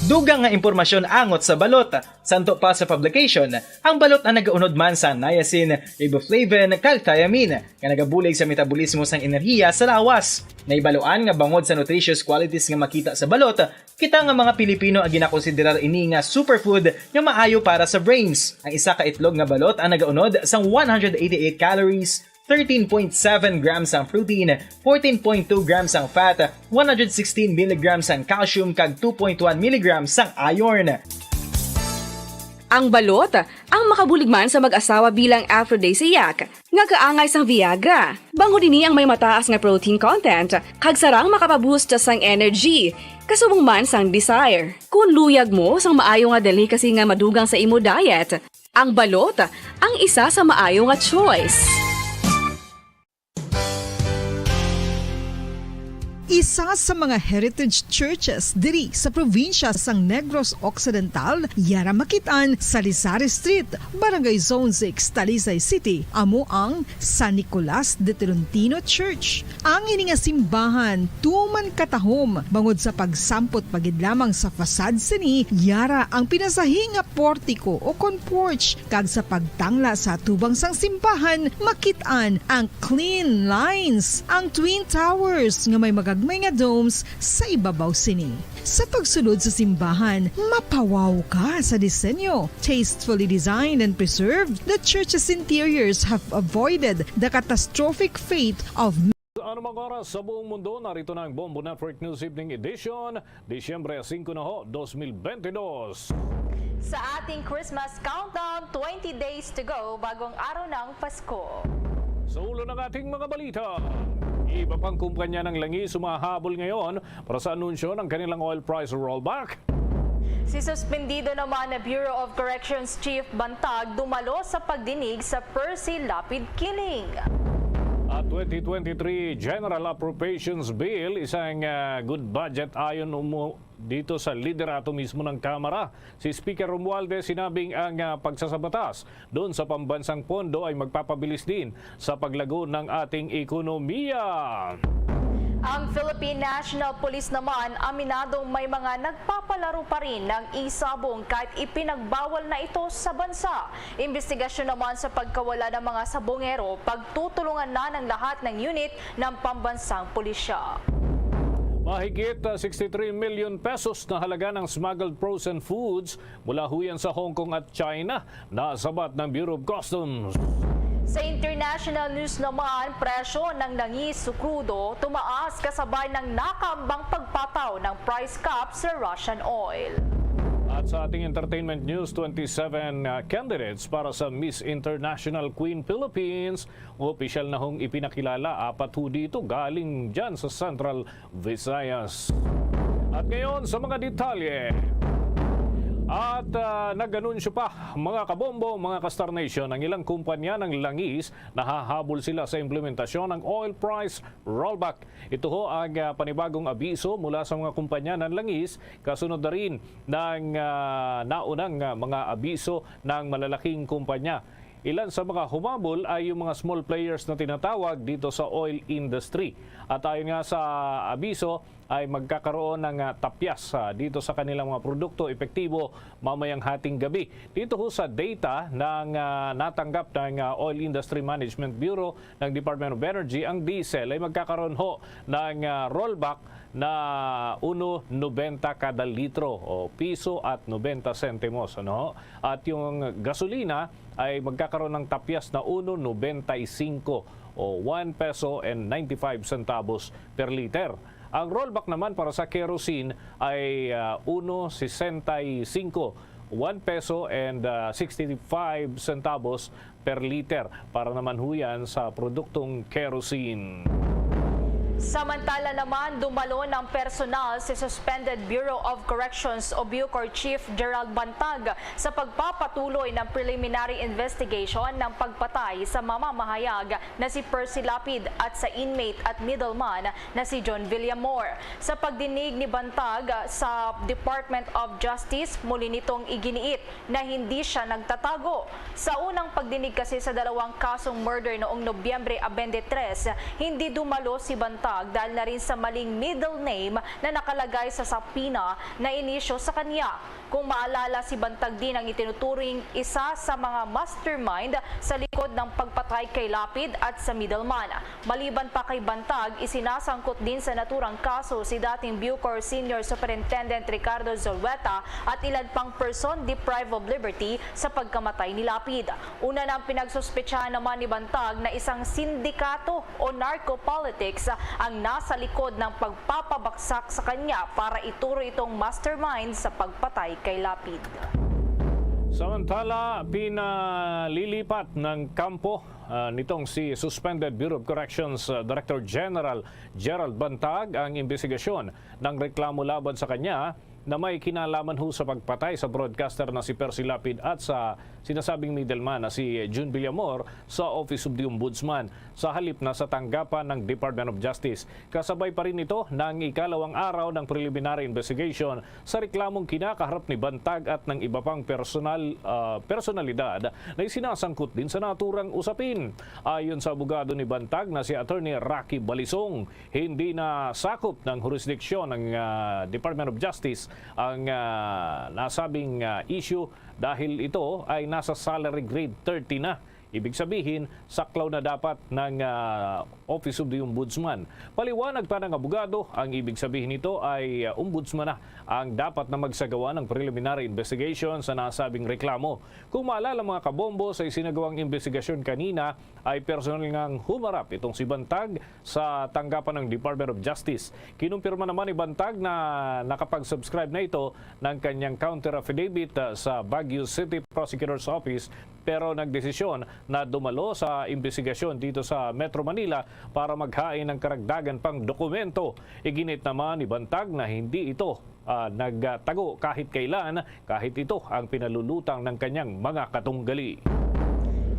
Dugang nga impormasyon angot sa balot. Santo pa sa publication, ang balot ang nagaunod man sa niacin, riboflavin, kag thiamine, nga nagabulig sa metabolismo sang enerhiya sa lawas. Nahibaluan nga bangod sa nutritious qualities nga makita sa balot, kita nga mga Pilipino ang ginakonsiderar ini nga superfood nga maayo para sa brains. Ang isa ka itlog nga balot ang nagaunod sang one hundred eighty-eight calories, thirteen point seven grams ang protein, fourteen point two grams ang fat, one hundred sixteen milligrams ang calcium, kag two point one milligrams ang iron. Ang balot, ang makabulig man sa mag-asawa bilang aphrodisiac, nga kaangay sang Viagra. Bangod ini ang may mataas nga protein content, kag sarang makapaboost sang energy, kasubong man sang desire. Kung luyag mo sang maayo nga delicacy nga madugang sa imo diet, ang balot ang isa sa maayo nga choice. Isa sa mga heritage churches diri sa probinsya sang Negros Occidental, yara makit-an sa Lisari Street, Barangay Zone six, Talisay City, amo ang San Nicolas de Tolentino Church. Ang ini nga simbahan tuman katahom bangod sa pagsampot pa gid lamang sa facade sini, yara ang pinasahi nga portiko o kon porch, kag sa pagtangla sa atubang sang simbahan, makit-an ang clean lines, ang twin towers nga may magagmay nga domes sa ibabaw sini. Sa pagsulod sa simbahan, mapawaw ka sa disenyo. Tastefully designed and preserved, the church's interiors have avoided the catastrophic fate of Sa anumang oras sa buong mundo, narito na ang Bombo Network News Evening Edition, Disyembre singko na ho, dos mil benti dos. Sa ating Christmas countdown, twenty days to go, bagong araw ng Pasko. Sa ulo ng ating mga balita, iba pang kumpanya ng langis humahabol ngayon para sa anunsyo ng kanilang oil price rollback. Si suspendido naman na Bureau of Corrections Chief Bantag dumalo sa pagdinig sa Percy Lapid killing. At twenty twenty-three General Appropriations Bill, isang, ah, good budget ayon umu-, dito sa liderato mismo ng Kamara. Si Speaker Romualdez sinabing ang, ah, pagsasabatas doon sa pambansang pondo ay magpapabilis din sa paglago ng ating ekonomiya. Ang Philippine National Police naman aminadong may mga nagpapalaro pa rin ng e-sabong kahit ipinagbawal na ito sa bansa. Imbestigasyon naman sa pagkawala ng mga sabongero, pagtutulungan na ng lahat ng unit ng pambansang pulisya. Mahigit, ah, sixty-three million pesos na halaga ng smuggled frozen foods mula huyan sa Hong Kong at China, nasabat ng Bureau of Customs. Sa international news naman, presyo ng langis o krudo tumaas kasabay ng nakaambang pagpataw ng price cap sa Russian oil. At sa ating entertainment news, twenty-seven, uh, candidates para sa Miss International Queen Philippines, opisyal na hong ipinakilala. Apat ho dito galing dyan sa Central Visayas. At ngayon sa mga detalye. At, ah, nag-anunsyo pa, mga kabombo, mga ka-Star Nation, ang ilang kumpanya ng langis, nahahabol sila sa implementasyon ng oil price rollback. Ito ho ang, ah, panibagong abiso mula sa mga kumpanya ng langis, kasunod na rin ng, ah, naunang, ah, mga abiso ng malalaking kumpanya. Ilan sa mga humabol ay yung mga small players na tinatawag dito sa oil industry. At ayon nga sa abiso, ay magkakaroon ng, ah, tapyas, ah, dito sa kanilang mga produkto epektibo mamayang hating gabi. Dito ho sa data ng, ah, natanggap ng, ah, Oil Industry Management Bureau ng Department of Energy, ang diesel ay magkakaroon ho ng, ah, rollback na uno nobenta kada litro o piso at nobenta sentimos, ano? At yung gasolina ay magkakaroon ng tapyas na uno nobenta y cinco o one peso and ninety-five centavos per liter. Ang rollback naman para sa kerosene ay, ah, uno sesenta y cinco, one peso and, ah, sixty-five centavos per liter para naman ho yan sa produktong kerosene. Samantala naman, dumalo ng personal si Suspended Bureau of Corrections o BuCor Chief Gerald Bantag sa pagpapatuloy ng preliminary investigation ng pagpatay sa mamamahayag na si Percy Lapid at sa inmate at middleman na si John Villamor. Sa pagdinig ni Bantag sa Department of Justice, muli nitong iginiit na hindi siya nagtatago. Sa unang pagdinig kasi sa dalawang kasong murder noong Nobyembre twenty-three, hindi dumalo si Bantag dahil na rin sa maling middle name na nakalagay sa sapina na inisyu sa kanya. Kung maalala, si Bantag din ang itinuturing isa sa mga mastermind sa likod ng pagpatay kay Lapid at sa middleman. Maliban pa kay Bantag, isinasangkot din sa naturang kaso si dating BuCor Senior Superintendent Ricardo Zulueta at ilan pang person deprived of liberty sa pagkamatay ni Lapid. Una nang pinagsuspetsahan naman ni Bantag na isang sindikato o narco-politics ang nasa likod ng pagpapabaksak sa kanya para ituro itong mastermind sa pagpatay kay Lapid. Samantala, pinalilipat ng kampo, ah, nitong si Suspended Bureau of Corrections, ah, Director General Gerald Bantag ang imbestigasyon ng reklamo laban sa kanya na may kinalaman ho sa pagpatay sa broadcaster na si Percy Lapid at sa sinasabing middleman na si Jun Villamor sa Office of the Ombudsman, sa halip na sa tanggapan ng Department of Justice. Kasabay pa rin ito ng ikalawang araw ng preliminary investigation sa reklamong kinakaharap ni Bantag at ng iba pang personal, ah, personalidad na isinasangkot din sa naturang usapin. Ayon sa abogado ni Bantag na si Attorney Rocky Balisong, hindi na sakop ng jurisdiction ng, ah, Department of Justice ang, ah, nasabing, ah, issue dahil ito ay nasa salary grade thirty na. Ibig sabihin, saklaw na dapat ng, ah, Office of the Ombudsman. Paliwanag pa ng abogado, ang ibig sabihin nito ay, ah, ombudsman na ang dapat na magsagawa ng preliminary investigation sa nasabing reklamo. Kung maalala, mga kabombo, sa isinagawang investigasyon kanina ay personal ngang humarap itong si Bantag sa tanggapan ng Department of Justice. Kinumpirma naman ni Bantag na nakapag-subscribe na ito ng kanyang counter affidavit, ah, sa Baguio City Prosecutor's Office, pero nagdesisyon na dumalo sa imbestigasyon dito sa Metro Manila para maghain ng karagdagan pang dokumento. Iginit naman ni Bantag na hindi ito, ah, nagtago kahit kailan, kahit ito ang pinalulutang ng kanyang mga katunggali.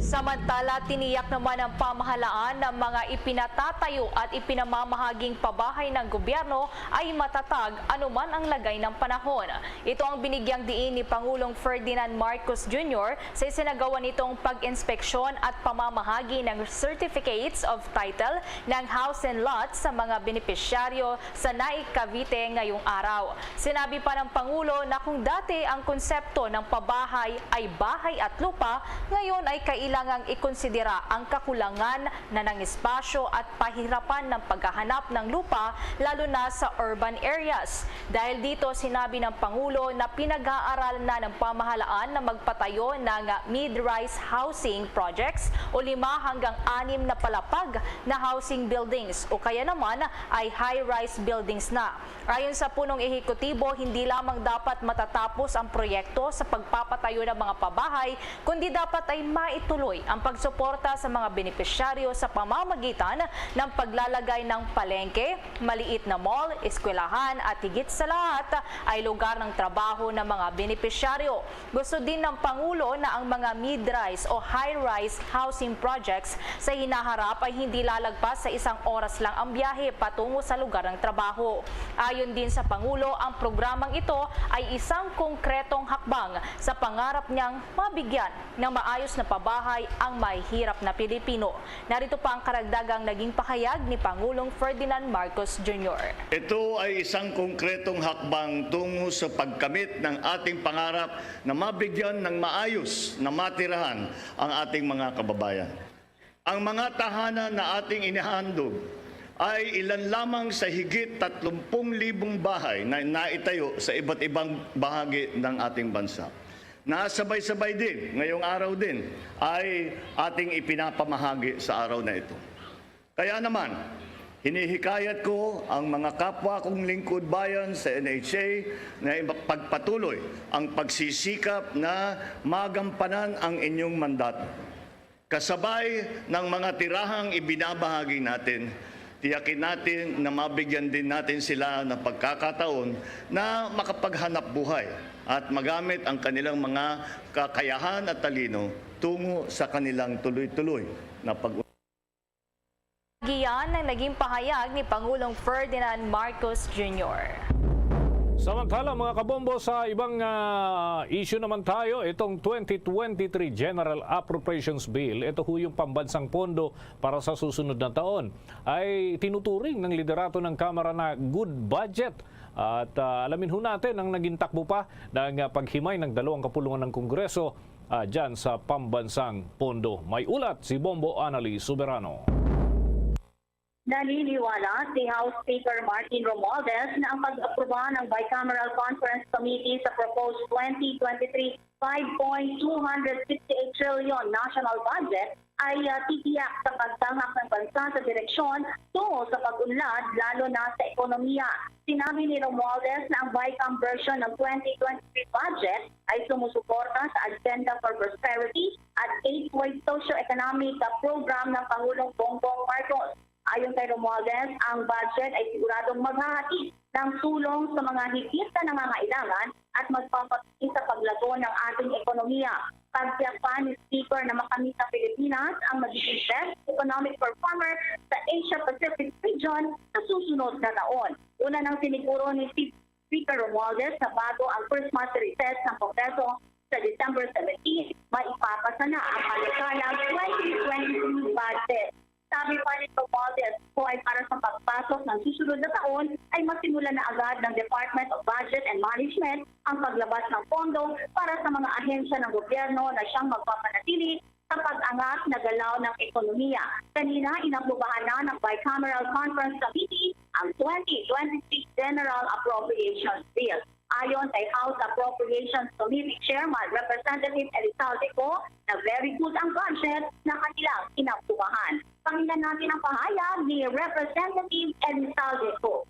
Samantala, tiniyak naman ng pamahalaan na mga ipinatatayo at ipinamamahaging pabahay ng gobyerno ay matatag anuman ang lagay ng panahon. Ito ang binigyang diin ni Pangulong Ferdinand Marcos Junior sa isinagawa nitong pag-inspeksyon at pamamahagi ng certificates of title ng house and lot sa mga benepisyaryo sa Naic, Cavite ngayong araw. Sinabi pa ng Pangulo na kung dati ang konsepto ng pabahay ay bahay at lupa, ngayon ay kailangang ikonsidera ang kakulangan na ng espasyo at pahirapan ng paghahanap ng lupa, lalo na sa urban areas. Dahil dito, sinabi ng Pangulo na pinag-aaral na ng pamahalaan na magpatayo ng mid-rise housing projects o lima hanggang anim na palapag na housing buildings o kaya naman ay high-rise buildings na. Ayon sa punong ehekutibo, hindi lamang dapat matatapos ang proyekto sa pagpapatayo ng mga pabahay, kundi dapat ay maituloy ang pagsuporta sa mga benepisyaryo sa pamamagitan ng paglalagay ng palengke, maliit na mall, eskwelahan at higit sa lahat ay lugar ng trabaho ng mga benepisyaryo. Gusto din ng Pangulo na ang mga mid-rise o high-rise housing projects sa hinaharap ay hindi lalagpas sa isang oras lang ang biyahe patungo sa lugar ng trabaho. Ayon din sa Pangulo, ang programang ito ay isang konkretong hakbang sa pangarap niyang mabigyan ng maayos na pabahay ang mahihirap na Pilipino. Narito pa ang karagdagang naging pahayag ni Pangulong Ferdinand Marcos Junior. Ito ay isang konkretong hakbang tungo sa pagkamit ng ating pangarap na mabigyan ng maayos na matirahan ang ating mga kababayan. Ang mga tahanan na ating inihahandog ay ilan lamang sa higit tatlumpung libong bahay na naitayo sa iba't ibang bahagi ng ating bansa. Nasabay-sabay din, ngayong araw din, ay ating ipinapamahagi sa araw na ito. Kaya naman, hinihikayat ko ang mga kapwa kong lingkod bayan sa N H A na pagpatuloy ang pagsisikap na magampanan ang inyong mandato. Kasabay ng mga tirahang ibinabahagi natin, tiyakin natin na mabigyan din natin sila ng pagkakataon na makapaghanap buhay at magamit ang kanilang mga kakayahan at talino tungo sa kanilang tuloy-tuloy na pag- Giyan ang naging pahayag ni Pangulong Ferdinand Marcos Junior. Samantala, mga kabombo, sa ibang, ah, issue naman tayo, itong twenty twenty-three General Appropriations Bill, ito ho yung pambansang pondo para sa susunod na taon, ay tinuturing ng liderato ng Kamara na good budget. At, ah, alamin ho natin ang naging takbo pa ng, ah, paghimay ng dalawang kapulungan ng Kongreso, ah, dyan sa pambansang pondo. May ulat si Bombo Annalie Soberano. Naniniwala si House Speaker Martin Romualdez na ang pag-aproba ng Bicameral Conference Committee sa proposed twenty twenty-three five point two hundred sixty-eight trillion national budget ay, ah, titiyak sa pagtahak ng bansa sa direksyon tungo sa pag-unlad, lalo na sa ekonomiya. Sinabi ni Romualdez na ang BICAM version ng twenty twenty-three budget ay sumusuporta sa Agenda for Prosperity at eight-way socio-economic, ah, program ng Pangulong Bongbong Marcos. Ayon kay Romualdez, ang budget ay siguradong maghahatid ng tulong sa mga higit na nangangailangan at magpapatuloy sa paglago ng ating ekonomiya. Pagtiyak pa ni Speaker na makamit sa Pilipinas ang magiging best economic performer sa Asia-Pacific region sa susunod na taon. Una nang siniguro ni Speaker Romualdez na bago ang Christmas recess ng Kongreso sa December seventeen, maipapasa na ang kalusalang twenty twenty-two budget. Sabi pa ni Romualdez, ito ay para sa pagpasok ng susunod na taon ay masimulan na agad ng Department of Budget and Management ang paglabas ng pondo para sa mga ahensya ng gobyerno na siyang magpapanatili sa pag-angat na galaw ng ekonomiya. Kanina, inaprubahan na ng Bicameral Conference Committee ang twenty twenty-six General Appropriations Bill. Ayon kay House Appropriations Committee Chairman Representative Elizalde Co, na very good ang budget na kanilang inaprubahan. Pakinggan natin ang pahayag ni Representative Elizalde Co.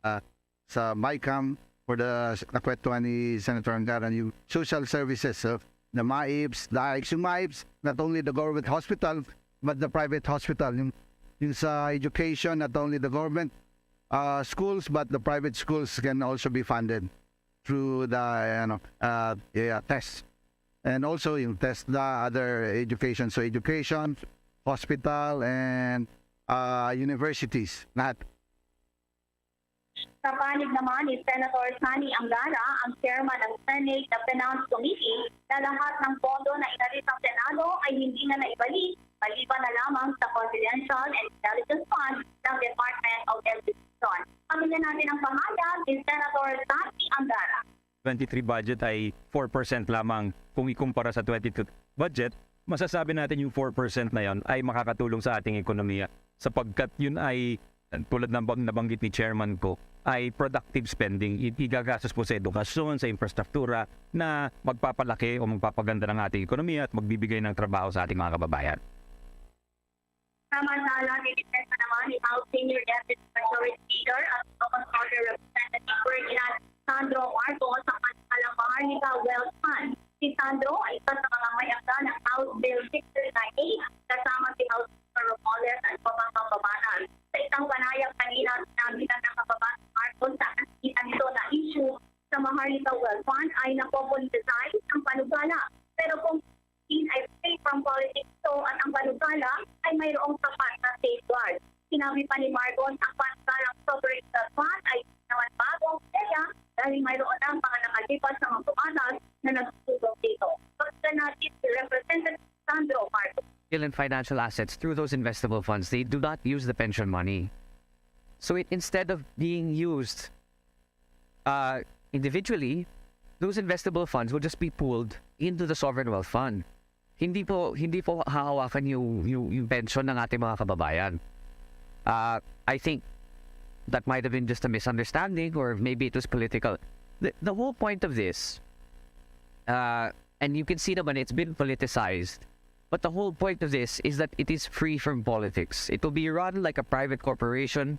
Ah, sa BICAM for the s- nakwento ni Senator Angara, yung social services, uh, the MAIBS, the AICS, yung MAIBS, not only the government hospital, but the private hospital. Yung, yung sa education, not only the government uh, schools, but the private schools can also be funded through the, you know, uh, yeah, test. And also yung test the other education. So education, hospital, and uh, universities, lahat. Sa panig naman ni Senator Sonny Angara, ang chairman ng Senate na Finance Committee, na lahat ng pondo na inalis ng Senado ay hindi na naibalik, maliban na lamang sa Confidential and Intelligence Fund ng Department of Education. Pakinggan natin ang pahayag ni Senator Sonny Angara. twenty-three budget ay four percent lamang kung ikumpara sa twenty-two budget, masasabi natin yung four percent na yon ay makakatulong sa ating ekonomiya sapagkat yun ay, tulad ng bang nabanggit ni Chairman Co, ay productive spending. I- igagastos po sa edukasyon, sa infrastruktura na magpapalaki o magpapaganda ng ating ekonomiya at magbibigay ng trabaho sa ating mga kababayan. Samantala, dinidesisyon naman ni House Senior Deputy Majority Leader at Ilocos Norte Representative Ferdinand Sandro Marcos ang kanilang Maharlika Wealth Fund. Si Sandro ay isa sa mga may-ada ng House Bill six three nine eight kasama si House Speaker Romualdez at iba pang mambabatas. Sa isang panayam kanina, sinabi ng nakababa si Marcos sa nakikita nito na issue sa Maharlika Wealth Fund ay napopoliticize ang panukala. Pero kung Philippines ay free from politics ito at ang panukala ay mayroong sapat na safeguard. Sinabi pa ni Marcos, ang panukalang sovereign wealth fund ay hindi naman bagong ideya dahil mayroon na ang mga nakalipas na mga pamatas na nagtutulong dito. Pakinggan natin si Representative Sandro Marcos. Skill and financial assets through those investable funds. They do not use the pension money. So it, instead of being used uh, individually, those investable funds will just be pooled into the sovereign wealth fund. Hindi po hindi po hahawakan yung yung, yung pension ng ating mga kababayan. Uh, I think that might have been just a misunderstanding, or maybe it was political. The, the whole point of this, uh, and you can see naman it's been politicized, but the whole point of this is that it is free from politics. It will be run like a private corporation,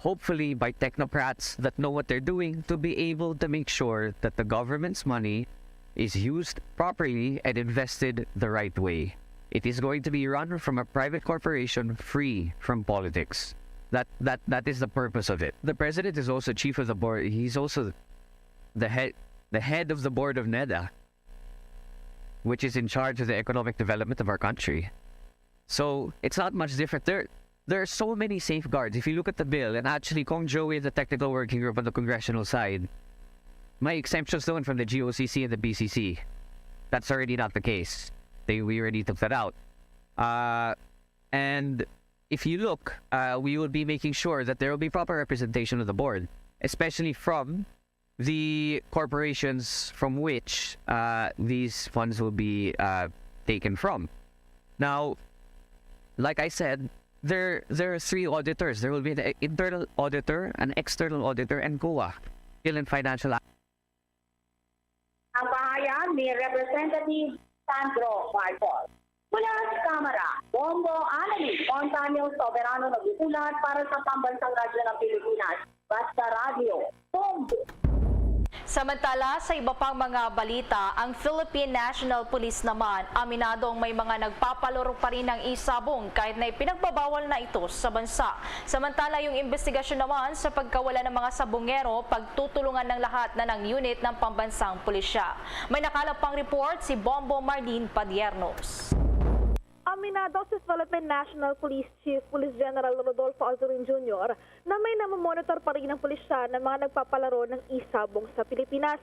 hopefully by technocrats that know what they're doing, to be able to make sure that the government's money is used properly and invested the right way. It is going to be run from a private corporation free from politics. That that that is the purpose of it. The president is also chief of the board. He's also the head the head of the board of NEDA, which is in charge of the economic development of our country. So it's not much different. There there are so many safeguards. If you look at the bill, and actually Cong Joey and the technical working group on the congressional side, my exemptions doon from the G O C C and the B C C. That's already not the case. They we already took that out. Uh, and if you look, uh, we will be making sure that there will be proper representation of the board, especially from the corporations from which uh, these funds will be uh, taken from. Now, like I said, there there are three auditors. There will be an internal auditor, an external auditor, and COA, Skill and Financial. Ang pahayag ni Representative Sandro Marcos. Mula sa Kamara, Bombo Annalyn Montaño Soberano nag-uulat para sa Pambansang Radyo ng Pilipinas, Basta Radyo, Bombo. Samantala, sa iba pang mga balita, ang Philippine National Police naman aminadong may mga nagpapalaro pa rin ng e-sabong kahit na ipinagbabawal na ito sa bansa. Samantala, yung investigasyon naman sa pagkawala ng mga sabongero, pagtutulungan ng lahat na ng unit ng pambansang pulisya. May nakalap pang report si Bombo Marlene Padiernos. Aminado si Philippine National Police Chief Police General Rodolfo Azurin Junior na may namomonitor pa rin ng pulisya ng mga nagpapalaro ng e-sabong sa Pilipinas.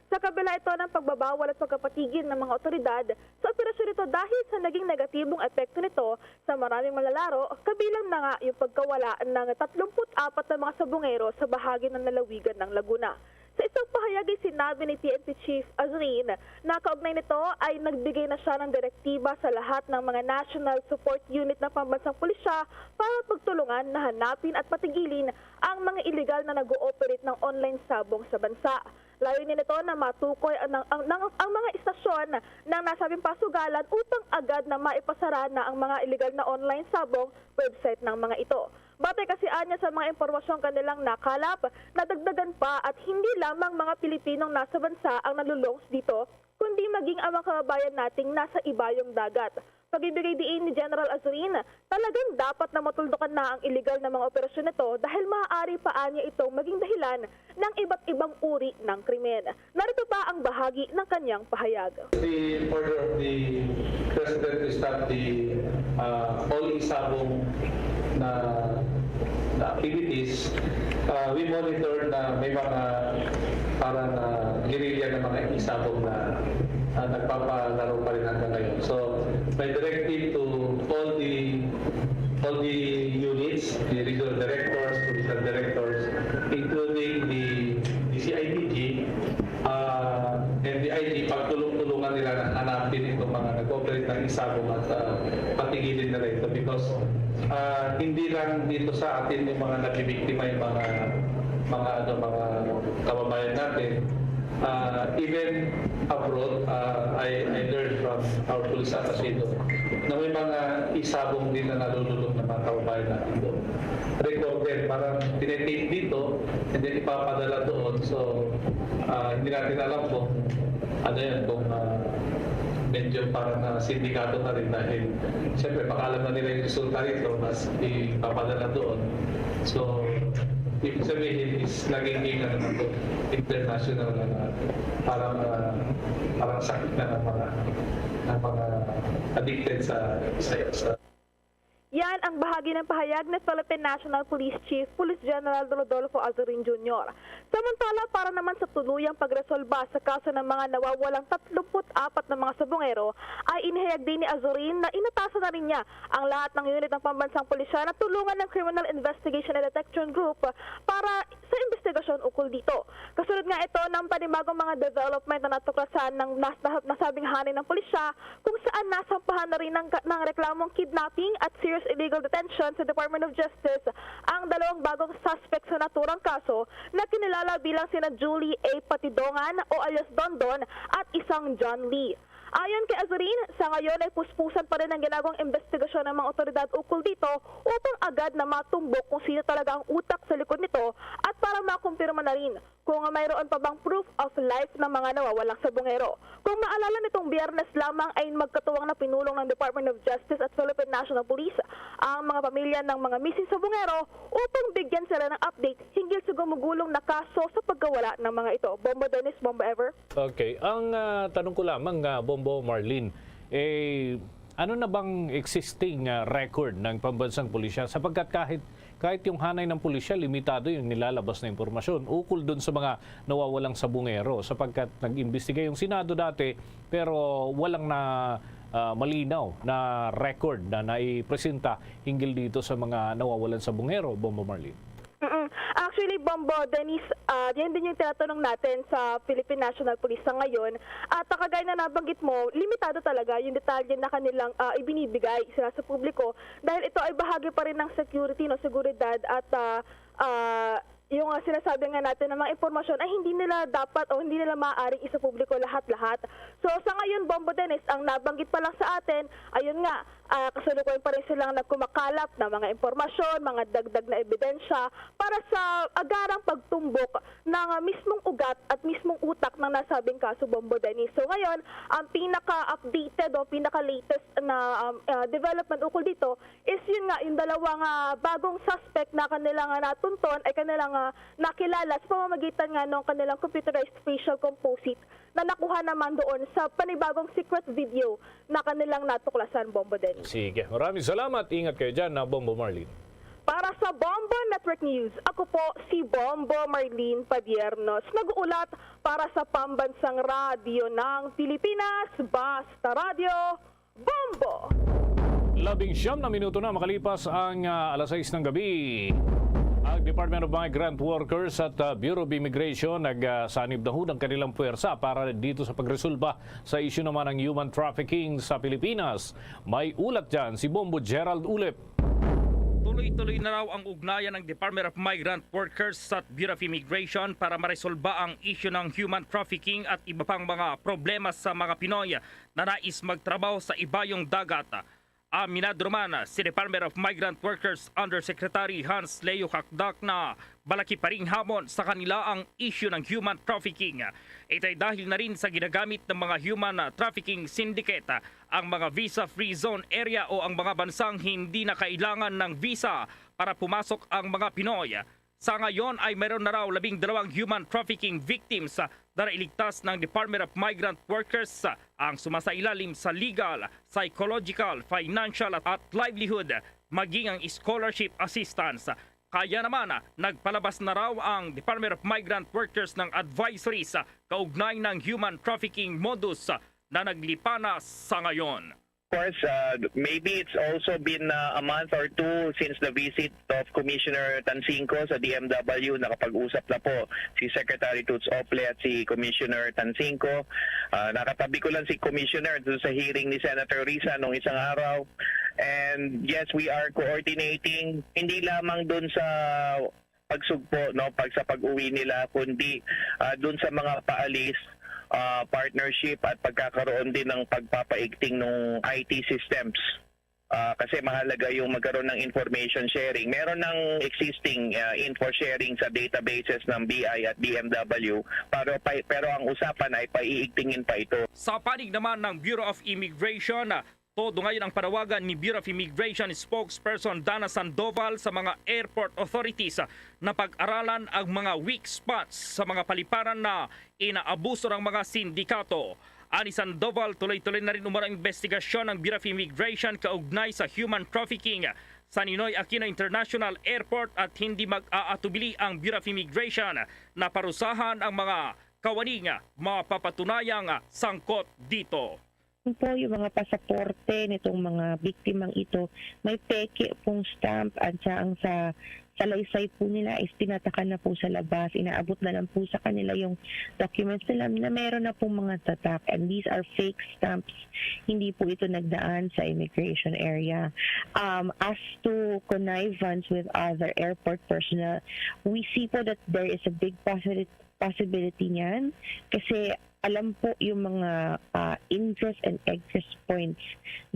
Sa kabila ito ng pagbabawal at pagkapatigil ng mga otoridad sa operasyon nito dahil sa naging negatibong epekto nito sa maraming manlalaro, kabilang na nga yung pagkawala ng tatlumpu't apat na mga sabongero sa bahagi ng lalawigan ng Laguna. Sa isang pahayag ay sinabi ni P N P Chief Azrin na kaugnay nito ay nagbigay na siya ng direktiba sa lahat ng mga National Support Unit ng Pambansang Pulisya para pagtulungan na hanapin at patigilin ang mga iligal na nag-ooperate ng online sabong sa bansa. Layunin nito na matukoy ang, ang, ang, ang mga istasyon ng nasabing pasugalan upang agad na maipasara na ang mga iligal na online sabong website ng mga ito. Batay kasi anya sa mga impormasyong kanilang nakalap, nadagdagan pa at hindi lamang mga Pilipinong nasa bansa ang nalulongs dito, kundi maging ang mga kababayan nating nasa ibayong dagat. Pag-ibigay diin ni General Azurin, talagang dapat na matuldukan na ang iligal na mga operasyon nito dahil maaari pa anya itong maging dahilan ng iba't ibang uri ng krimen. Narito pa ang bahagi ng kanyang pahayag. The order of the President is that the uh, all isabong na, na activities, uh, we monitor na may mga parang uh, guerrilla na mga isabong na uh, nagpapalaro pa rin hanggang ngayon. So, my directive to all the all the units, the regional directors, provincial directors, including the D C I P G, uh, and the I G, pagtulong-tulungan nila na hanapin itong mga nag-operate ng isabong at uh, patigilin nila ito because uh, hindi lang dito sa atin yung mga nabibiktima yung mga mga ano mga kababayan natin. Uh, even abroad, uh, I, I learned from our police attaché doon na may mga isabong din na nalululong ng mga kababayan natin doon. Recorded, parang tinetape dito and then ipapadala doon. So, uh, hindi natin alam kung ano yan, kung uh, medyo parang uh, sindikato na rin dahil siyempre baka alam na nila yung resulta rito mas ipapadala doon. So, ibig sabihin is nagiging ano na po, international na na parang uh, parang sakit na ng mga ng mga addicted sa sa, sa Yan ang bahagi ng pahayag ni Philippine National Police Chief Police General Rodolfo Azurin Junior. Samantala, para naman sa tuluyang pagresolba sa kaso ng mga nawawalang tatlumpu't apat na mga sabongero, ay inihayag din ni Azurin na inatasan na rin niya ang lahat ng unit ng pambansang pulisya na tulungan ng Criminal Investigation and Detection Group para sa investigasyon ukol dito. Kasunod nga ito ng panibagong mga development na natuklasan ng nas- nasabing hanay ng pulisya kung saan nasampahan na rin ng, ng reklamong kidnapping at serious illegal detention sa Department of Justice ang dalawang bagong suspect sa naturang kaso na kinilala bilang sina Julie A. Patidongan o alias Dondon at isang John Lee. Ayon kay Azurin, sa ngayon ay puspusan pa rin ang ginagawang investigasyon ng mga otoridad ukol dito upang agad na matumbok kung sino talaga ang utak sa likod nito at para makumpirma na rin kung mayroon pa bang proof of life ng mga nawawalang sabongero. Kung maalala, nitong Biyernes lamang ay magkatuwang na pinulong ng Department of Justice at Philippine National Police ang mga pamilya ng mga missing sabongero upang bigyan sila ng update hinggil sa gumugulong na kaso sa pagkawala ng mga ito. Bombo Dennis, Bombo Ever. Okay. Ang ah, tanong ko lamang, ah, Bombo Marlene, eh, ano na bang existing ah, record ng pambansang pulisya? Sapagkat kahit kahit yung hanay ng pulisya, limitado yung nilalabas na impormasyon ukol dun sa mga nawawalang sabungero, sapagkat nag-imbestiga yung Senado dati, pero walang na ah, malinaw na record na naipresenta hinggil dito sa mga nawawalang sabungero, Bombo Marlene. Mm-mm. Actually, Bombo, Dennis, ah, yan din yung tinatanong natin sa Philippine National Police sa ngayon. At ah, kagaya na nabanggit mo, limitado talaga yung detalye na kanilang ah, ibinibigay sa, sa publiko dahil ito ay bahagi pa rin ng security, no, seguridad at ah, ah, yung, ah, sinasabi nga natin na mga impormasyon ay hindi nila dapat o hindi nila maaaring isapubliko lahat-lahat. So, sa ngayon, Bombo Dennis, ang nabanggit pa lang sa atin, ayun nga, ah, kasalukuyan pa rin silang nagkumakalap ng mga impormasyon, mga dagdag na ebidensya para sa agarang pagtumbok ng, ah, mismong ugat at mismong utak ng nasabing kaso, Bombo Dennis. So, ngayon, ang pinaka-updated o pinaka-latest na, um, ah, development ukol dito is yun nga, yung dalawang, ah, bagong suspect na kanilang, ah, natunton ay kanilang, ah, nakilala sa pamamagitan nga ng kanilang computerized facial composite na nakuha naman doon sa panibagong secret video na kanilang natuklasan, Bombo Dennis. Sige, maraming salamat. Ingat kayo dyan, na Bombo Marlene. Para sa Bombo Network News, ako po si Bombo Marlene Padiernos, nag-uulat para sa Pambansang Radyo ng Pilipinas, Basta Radyo, Bombo! Labing siyam na minuto na makalipas ang, ah, alas sais ng gabi. Ang Department of Migrant Workers at, ah, Bureau of Immigration nagsanib na ho ng kanilang puwersa para dito sa pagresolba sa isyu naman ng human trafficking sa Pilipinas. May ulat dyan si Bombo Gerald Ulep. Tuloy-tuloy na raw ang ugnayan ng Department of Migrant Workers at Bureau of Immigration para maresolba ang isyu ng human trafficking at iba pang mga problema sa mga Pinoy na nais magtrabaho sa ibayong dagat. Aminado naman si Department of Migrant Workers Undersecretary Hans Leo Cacdac na malaki pa ring hamon sa kanila ang isyu ng human trafficking. Ito'y dahil na rin sa ginagamit ng mga human trafficking syndicate ang mga visa-free zone area o ang mga bansang hindi na kailangan ng visa para pumasok ang mga Pinoy. Sa ngayon ay mayroon na raw labing dalawang human trafficking victims na nailigtas ng Department of Migrant Workers, ang sumasailalim sa legal, psychological, financial at, at livelihood, maging ang scholarship assistance. Kaya naman, nagpalabas na raw ang Department of Migrant Workers ng advisories kaugnay ng human trafficking modus na naglipana sa ngayon. Of course, uh, maybe it's also been, uh, a month or two since the visit of Commissioner Tansinco sa D M W. Nakapag-usap na po si Secretary Toots Ople at si Commissioner Tansinco. Uh, nakatabi ko lang si Commissioner dun sa hearing ni Senator Risa nung isang araw. And yes, we are coordinating, hindi lamang dun sa pagsugpo, no, pag sa pag-uwi nila, kundi, ah, dun sa mga paalis, ah, partnership at pagkakaroon din ng pagpapaigting ng I T systems. Ah, kasi mahalaga yung magkaroon ng information sharing. Meron ng existing, ah, info sharing sa databases ng B I at D M W, pero, pa, pero ang usapan ay paiigtingin pa ito. Sa panig naman ng Bureau of Immigration, todo ngayon ang panawagan ni Bureau of Immigration spokesperson Dana Sandoval sa mga airport authorities na pag-aralan ang mga weak spots sa mga paliparan na inaabuso ng mga sindikato. Ani Sandoval, tuloy-tuloy na rin umano ang investigasyon ng Bureau of Immigration kaugnay sa human trafficking sa Ninoy Aquino International Airport at hindi mag-aatubili ang Bureau of Immigration na parusahan ang mga kawani nga mapapatunayang sangkot dito. Yun po, yung mga pasaporte nitong mga biktimang ito, may peke pong stamp, at siya ang sa salaysay po nila is tinatakan na po sa labas. Inaabot na lang po sa kanila yung documents nila na meron na pong mga tatak. And these are fake stamps. Hindi po ito nagdaan sa immigration area. Um, as to connivance with other airport personnel, we see po that there is a big possibility, possibility niyan kasi alam po yung mga, ah, ingress and egress points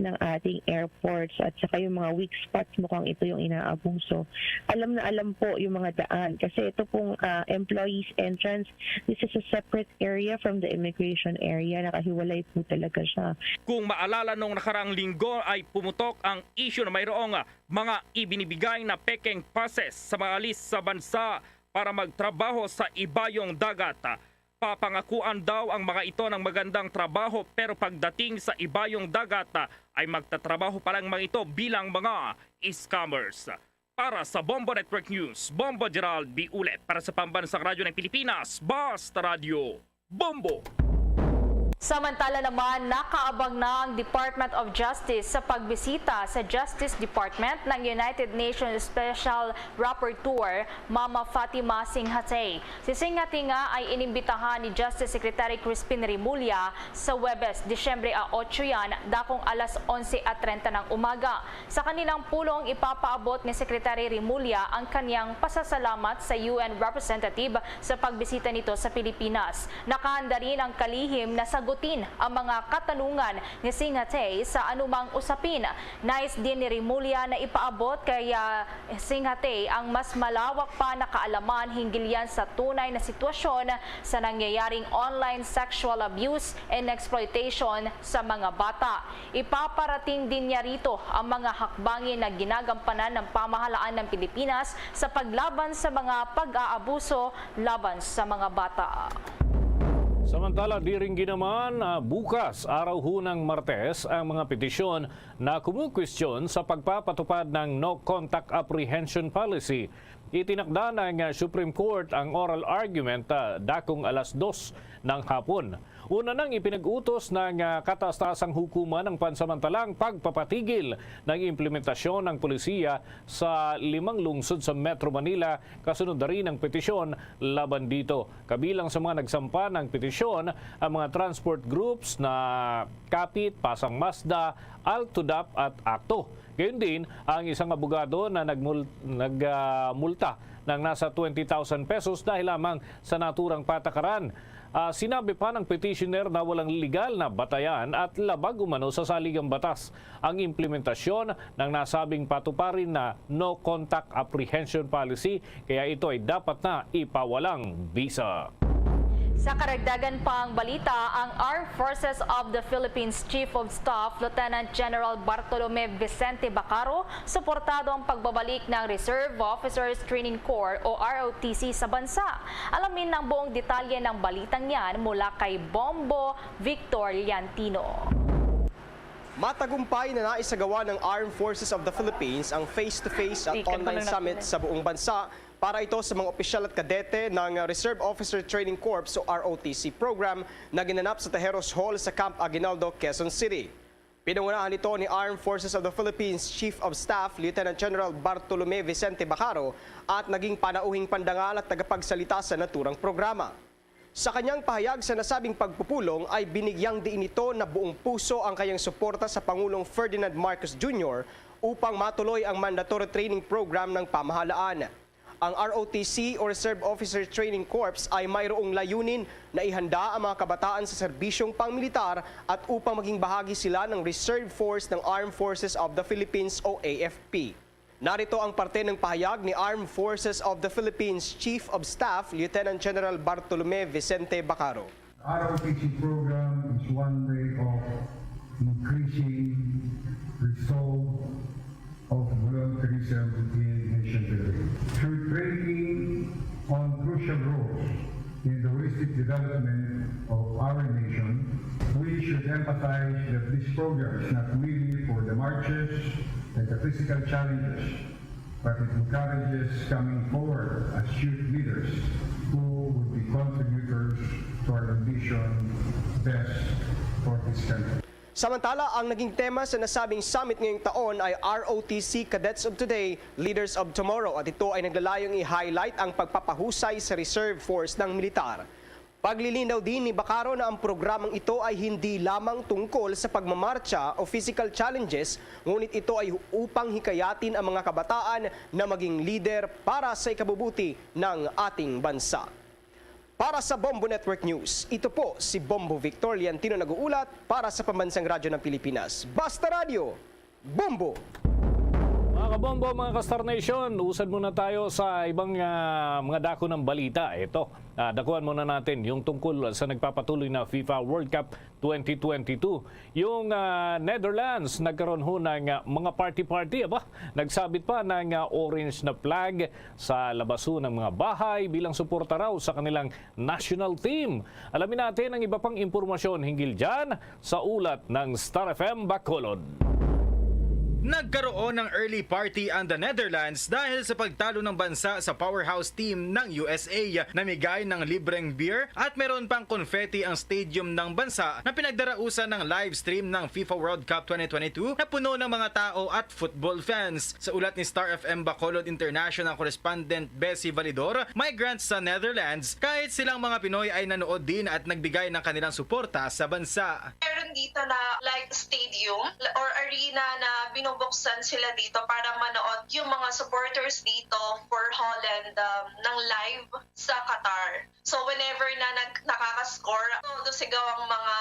ng ating airports at saka yung mga weak spots, mukhang ito yung inaabuso. Alam na alam po yung mga daan kasi ito pong, ah, employees entrance, this is a separate area from the immigration area. Nakahiwalay po talaga siya. Kung maalala, nung nakaraang linggo ay pumutok ang isyu na mayroong, ah, mga ibinibigay na pekeng passes sa mga alis sa bansa para magtrabaho sa ibayong dagat. Papangakuan daw ang mga ito ng magandang trabaho, pero pagdating sa ibayong dagat, ay magtatrabaho pa lang mga ito bilang mga scammers. Para sa Bombo Network News, Bombo Gerald B. Ulet. Para sa Pambansang Radyo ng Pilipinas, Basta Radyo, Bombo! Samantala naman, nakaabang na ang Department of Justice sa pagbisita sa Justice Department ng United Nations Special Rapporteur, Mama Fatima Singhatay. Si Singhatay nga ay inimbitahan ni Justice Secretary Crispin Remulla sa Huwebes, Disyembre a otso yan, dakong alas onse at treinta ng umaga. Sa kanilang pulong, ipapaabot ni Secretary Remulla ang kanyang pasasalamat sa U N representative sa pagbisita nito sa Pilipinas. Nakahanda rin ang kalihim na sagutin ang mga katanungan ni Singhatay sa anumang usapin. Nais din ni Remulla na ipaabot kay, ah, Singhatay ang mas malawak pa na kaalaman hinggil yan sa tunay na sitwasyon sa nangyayaring online sexual abuse and exploitation sa mga bata. Ipaparating din niya rito ang mga hakbangin na ginagampanan ng pamahalaan ng Pilipinas sa paglaban sa mga pag-aabuso laban sa mga bata. Samantala, diri ginaman, ah, bukas, araw hunang Martes, ang mga petisyon na kumukwestiyon sa pagpapatupad ng no-contact apprehension policy. Itinakda ng, ah, Supreme Court ang oral argument, ah, dakong alas dos ng hapon. Una nang ipinag-utos ng, ah, kataas-taasang hukuman ang pansamantalang pagpapatigil ng implementasyon ng polisiya sa limang lungsod sa Metro Manila, kasunod na rin ang petisyon laban dito. Kabilang sa mga nagsampa ng petisyon ang mga transport groups na Kapit, Pasang Mazda, Alto Dap at Akto. Gayon din ang isang abogado na nagmul- nagmulta ng nasa twenty thousand pesos dahil lamang sa naturang patakaran. Ah, sinabi pa ng petitioner na walang legal na batayan at labag umano sa saligang batas ang implementasyon ng nasabing patuparin na no-contact apprehension policy, kaya ito ay dapat na ipawalang bisa. Sa karagdagan pang balita, ang Armed Forces of the Philippines Chief of Staff Lieutenant General Bartolome Vicente Bacaro suportado ang pagbabalik ng Reserve Officers Training Corps o R O T C sa bansa. Alamin ang buong detalye ng balitang yan mula kay Bombo Victor Liantino. Matagumpay na naisagawa ng Armed Forces of the Philippines ang face-to-face at online summit sa buong bansa para ito sa mga opisyal at kadete ng Reserve Officer Training Corps o R O T C program na ginanap sa Tejeros Hall sa Camp Aguinaldo, Quezon City. Pinangunahan ito ni Armed Forces of the Philippines Chief of Staff Lieutenant General Bartolome Vicente Bacaro at naging panauhing pandangal at tagapagsalita sa naturang programa. Sa kanyang pahayag sa nasabing pagpupulong ay binigyang diin nito na buong puso ang kanyang suporta sa Pangulong Ferdinand Marcos Junior upang matuloy ang mandatory training program ng pamahalaan. Ang R O T C o Reserve Officer Training Corps ay mayroong layunin na ihanda ang mga kabataan sa serbisyong pangmilitar at upang maging bahagi sila ng Reserve Force ng Armed Forces of the Philippines o A F P. Narito ang parte ng pahayag ni Armed Forces of the Philippines Chief of Staff Lieutenant General Bartolome Vicente Bacaro. R O T C program is one way of increasing resolve of volunteerism in nation building. Through training on crucial roles in the holistic development of our nation, we should emphasize that this program is not merely for the marches and the physical challenges, but it encourages coming forward as youth leaders who would be contributors to our ambition best for this country. Samantala, ang naging tema sa nasabing summit ngayong taon ay R O T C Cadets of Today, Leaders of Tomorrow, at ito ay naglalayong i-highlight ang pagpapahusay sa reserve force ng militar. Paglilinaw din ni Bacaro na ang programang ito ay hindi lamang tungkol sa pagmamartsa o physical challenges, ngunit ito ay upang hikayatin ang mga kabataan na maging lider para sa ikabubuti ng ating bansa. Para sa Bombo Network News, ito po si Bombo Victor Liantino nag-uulat para sa Pambansang Radyo ng Pilipinas. Basta Radyo, Bombo! Mga kabombo, mga ka-Star Nation, usad muna tayo sa ibang, ah, mga dako ng balita. Ito, ah, dakuhan muna natin yung tungkol sa nagpapatuloy na FIFA World Cup twenty twenty-two. Yung, ah, Netherlands nagkaroon ho ng, ah, mga party-party, aba, nagsabit pa ng, ah, orange na flag sa labaso ng mga bahay bilang suporta raw sa kanilang national team. Alamin natin ang iba pang impormasyon hinggil dyan sa ulat ng Star F M Bacolod. Nagkaroon ng early party ang The Netherlands dahil sa pagtalo ng bansa sa powerhouse team ng U S A. Namigay ng libreng beer at meron pang confetti ang stadium ng bansa na pinagdarausan ng live stream ng FIFA World Cup twenty twenty-two na puno ng mga tao at football fans. Sa ulat ni Star F M Bacolod International correspondent Bessie Validor, migrants sa Netherlands, kahit silang mga Pinoy ay nanood din at nagbigay ng kanilang suporta sa bansa. Meron dito na, like, stadium or arena na binubuksan sila dito para manood yung mga supporters dito for Holland, um, ng live sa Qatar. So, whenever na nag-, nakaka-score, todo sigaw ang mga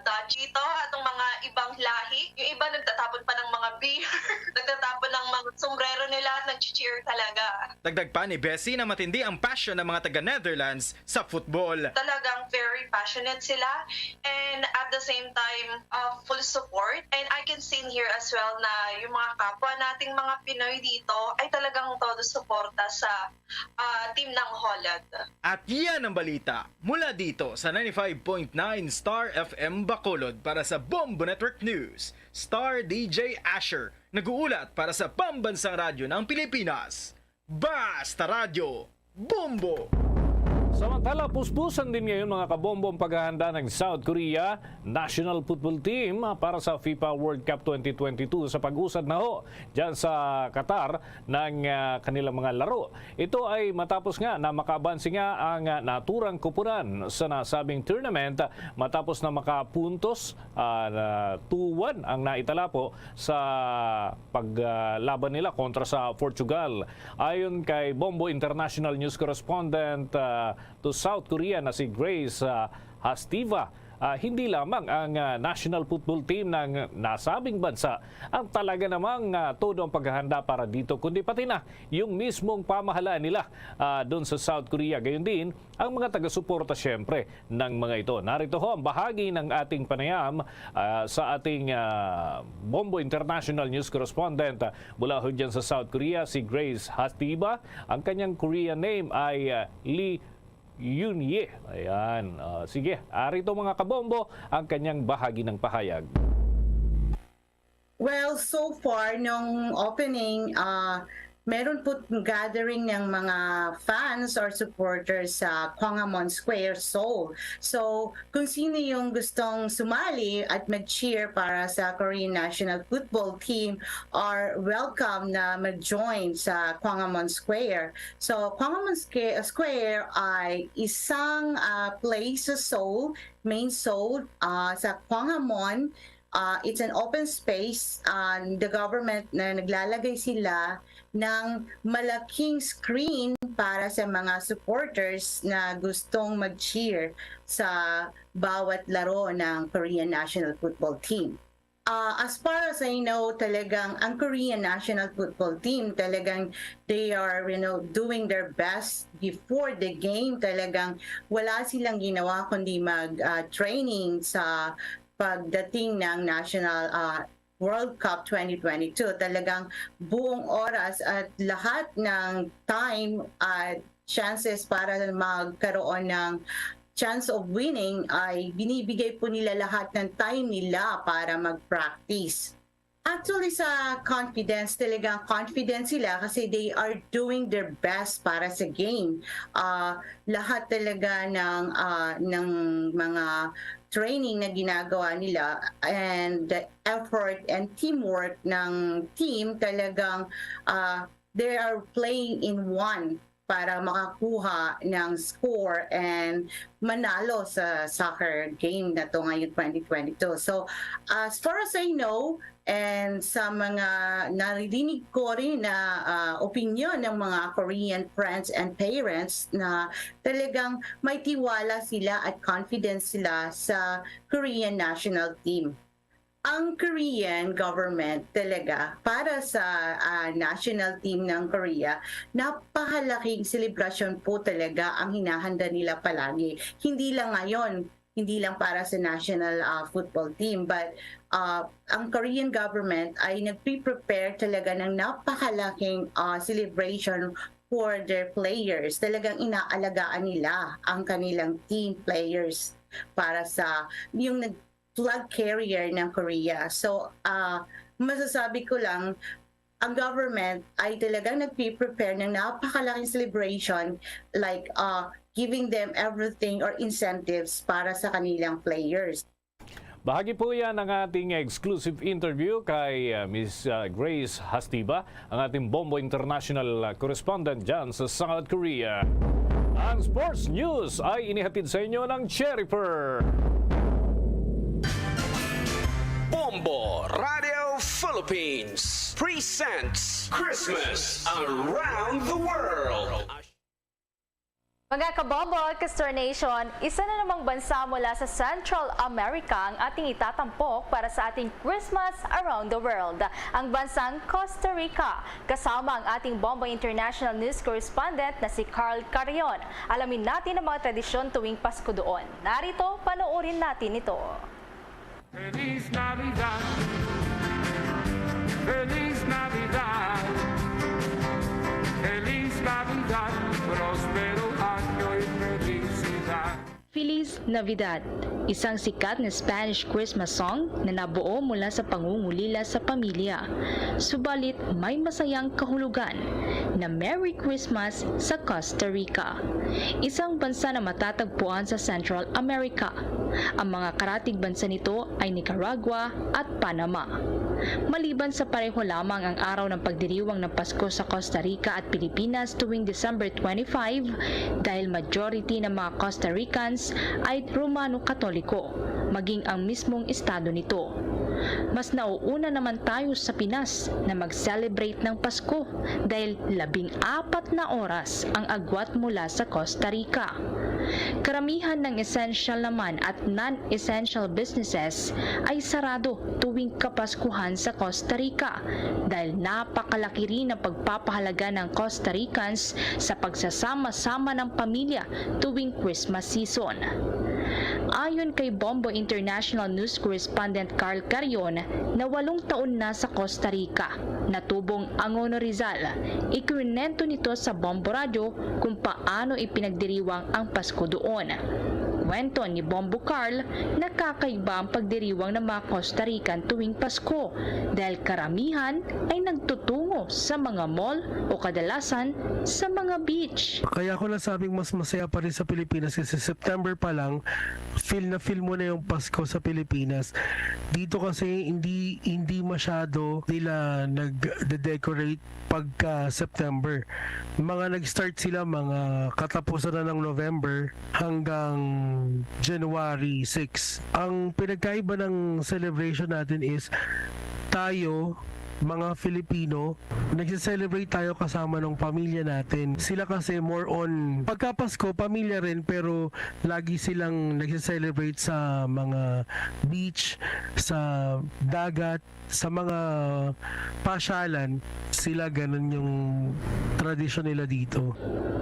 Dutch dito at ang mga ibang lahi. Yung iba nagtatapon pa ng mga beer, nagtatapon ng mga sombrero nila at nag-cheer talaga. Dagdag pa ni Bessie na matindi ang passion ng mga taga-Netherlands sa football. Talagang very passionate sila and at the same time, uh, full support. And I can see here as well na yung mga kapwa nating mga Pinoy dito ay talagang todo suporta sa, uh, team ng Holland. At yan ang balita mula dito sa ninety-five point nine Star F M Bacolod. Para sa Bombo Network News, Star D J Asher, nag-uulat para sa Pambansang Radyo ng Pilipinas, Basta Radyo, Bombo! Samantala, puspusan din ngayon, mga kabombo, ang paghahanda ng South Korea national football team para sa FIFA World Cup twenty twenty-two. Sa pag-usad na ho dyan sa Qatar ng, ah, kanilang mga laro, ito ay matapos nga na makaabansi nga ang, ah, naturang koponan sa nasabing tournament matapos na makapuntos, ah, na two one ang naitala po sa paglaban nila kontra sa Portugal. Ayon kay Bombo International News Correspondent, ah, to South Korea na si Grace, ah, Hastiva, ah, hindi lamang ang, ah, national football team ng nasabing bansa ang talaga namang, ah, todo ang paghahanda para dito, kundi pati na yung mismong pamahalaan nila, ah, doon sa South Korea. Gayon din, ang mga taga-suporta, siyempre, ng mga ito. Narito ho ang bahagi ng ating panayam, ah, sa ating, ah, Bombo International News Correspondent, ah, mula ho dyan sa South Korea, si Grace Hastiva. Ang kanyang Korean name ay, ah, Lee Yun-ye. Ayan. Ah, sige, arito, mga kabombo, ang kanyang bahagi ng pahayag. Well, so far, nung opening, ah, meron po gathering ng mga fans or supporters sa Gwanghwamun Square, Seoul. So, kung sino yung gustong sumali at mag-cheer para sa Korean national football team, are welcome na mag-join sa Gwanghwamun Square. So, Gwanghwamun Sque-, Square ay isang, ah, place sa Seoul, main Seoul, ah, sa Gwanghwamun. Ah, it's an open space, and the government na naglalagay sila ng malaking screen para sa mga supporters na gustong mag-cheer sa bawat laro ng Korean national football team. Ah, as far as I know, talagang ang Korean national football team, talagang they are, you know, doing their best before the game. Talagang wala silang ginawa kundi mag, ah, training sa pagdating ng national, ah, World Cup twenty twenty-two. Talagang buong oras at lahat ng time at chances para magkaroon ng chance of winning ay binibigay po nila lahat ng time nila para mag-practice. Actually, sa confidence, talagang confident sila kasi they are doing their best para sa game. Ah, lahat talaga ng, ah, ng mga training na ginagawa nila and the effort and teamwork ng team, talagang, ah, they are playing in one para makakuha ng score and manalo sa soccer game na to ngayong twenty twenty-two. So, as far as I know, and sa mga naririnig ko rin na, ah, opinion ng mga Korean friends and parents, na talagang may tiwala sila at confidence sila sa Korean national team. Ang Korean government talaga, para sa, ah, national team ng Korea, napakalaking selebrasyon po talaga ang hinahanda nila palagi. Hindi lang ngayon, hindi lang para sa national, ah, football team, but, ah, ang Korean government ay nagpe-prepare talaga ng napakalaking, ah, celebration for their players. Talagang inaalagaan nila ang kanilang team players para sa, yung nag-, flag carrier ng Korea. So, ah, Masasabi ko lang, ang government ay talagang nagpi-prepare ng napakalaking celebration, like, uh, giving them everything or incentives para sa kanilang players. Bahagi po yan ng ating exclusive interview kay uh, Miss uh, Grace Hastiba, ang ating Bombo International uh, correspondent dyan sa South Korea. Ang sports news ay inihatid sa inyo ng Cherifer. Bombo Radio Philippines presents Christmas Around the World. Mga kabombo, Castor Nation, isa na namang bansa mula sa Central America ang ating itatampok para sa ating Christmas Around the World, ang bansang Costa Rica. Kasama ang ating Bombo International News Correspondent na si Carl Carrion. Alamin natin ang mga tradisyon tuwing Pasko doon. Narito, panoorin natin ito. Feliz Navidad. Feliz Navidad. Feliz Navidad. Próspero año y felicidad. Feliz Navidad, isang sikat na Spanish Christmas song na nabuo mula sa pangungulila sa pamilya. Subalit may masayang kahulugan na Merry Christmas sa Costa Rica, isang bansa na matatagpuan sa Central America. Ang mga karatig bansa nito ay Nicaragua at Panama. Maliban sa pareho lamang ang araw ng pagdiriwang ng Pasko sa Costa Rica at Pilipinas tuwing December twenty-five, dahil majority ng mga Costa Ricans ay Romano Katoliko, maging ang mismong estado nito. Mas nauuna naman tayo sa Pinas na mag-celebrate ng Pasko dahil labing apat na oras ang agwat mula sa Costa Rica. Karamihan ng essential naman at non-essential businesses ay sarado tuwing Kapaskuhan sa Costa Rica dahil napakalaki rin ang pagpapahalaga ng Costa Ricans sa pagsasama-sama ng pamilya tuwing Christmas season. Ayon kay Bombo International News Correspondent Carl Carrion, na walong taon na sa Costa Rica, natubong Angono Rizal, ikwinento nito sa Bombo Radyo kung paano ipinagdiriwang ang Pasko doon. Kwento ni Bombo Carl, nakakaiba ang pagdiriwang ng mga Costa Rican tuwing Pasko dahil karamihan ay nagtutungo sa mga mall o kadalasan sa mga beach. Kaya ko nasabing mas masaya pa rin sa Pilipinas kasi September pa lang, feel na feel mo na yung Pasko sa Pilipinas. Dito kasi hindi hindi masyado nila nag-decorate pagka September. Mga nag-start sila mga katapusan na ng November hanggang January six. Ang pinagkaiba ng celebration natin is tayo, mga Filipino, nagse-celebrate tayo kasama ng pamilya natin. Sila kasi more on, pagka Pasko, pamilya rin, pero lagi silang nagse-celebrate sa mga beach, sa dagat, sa mga pasyalan. Sila ganun yung tradisyon nila dito.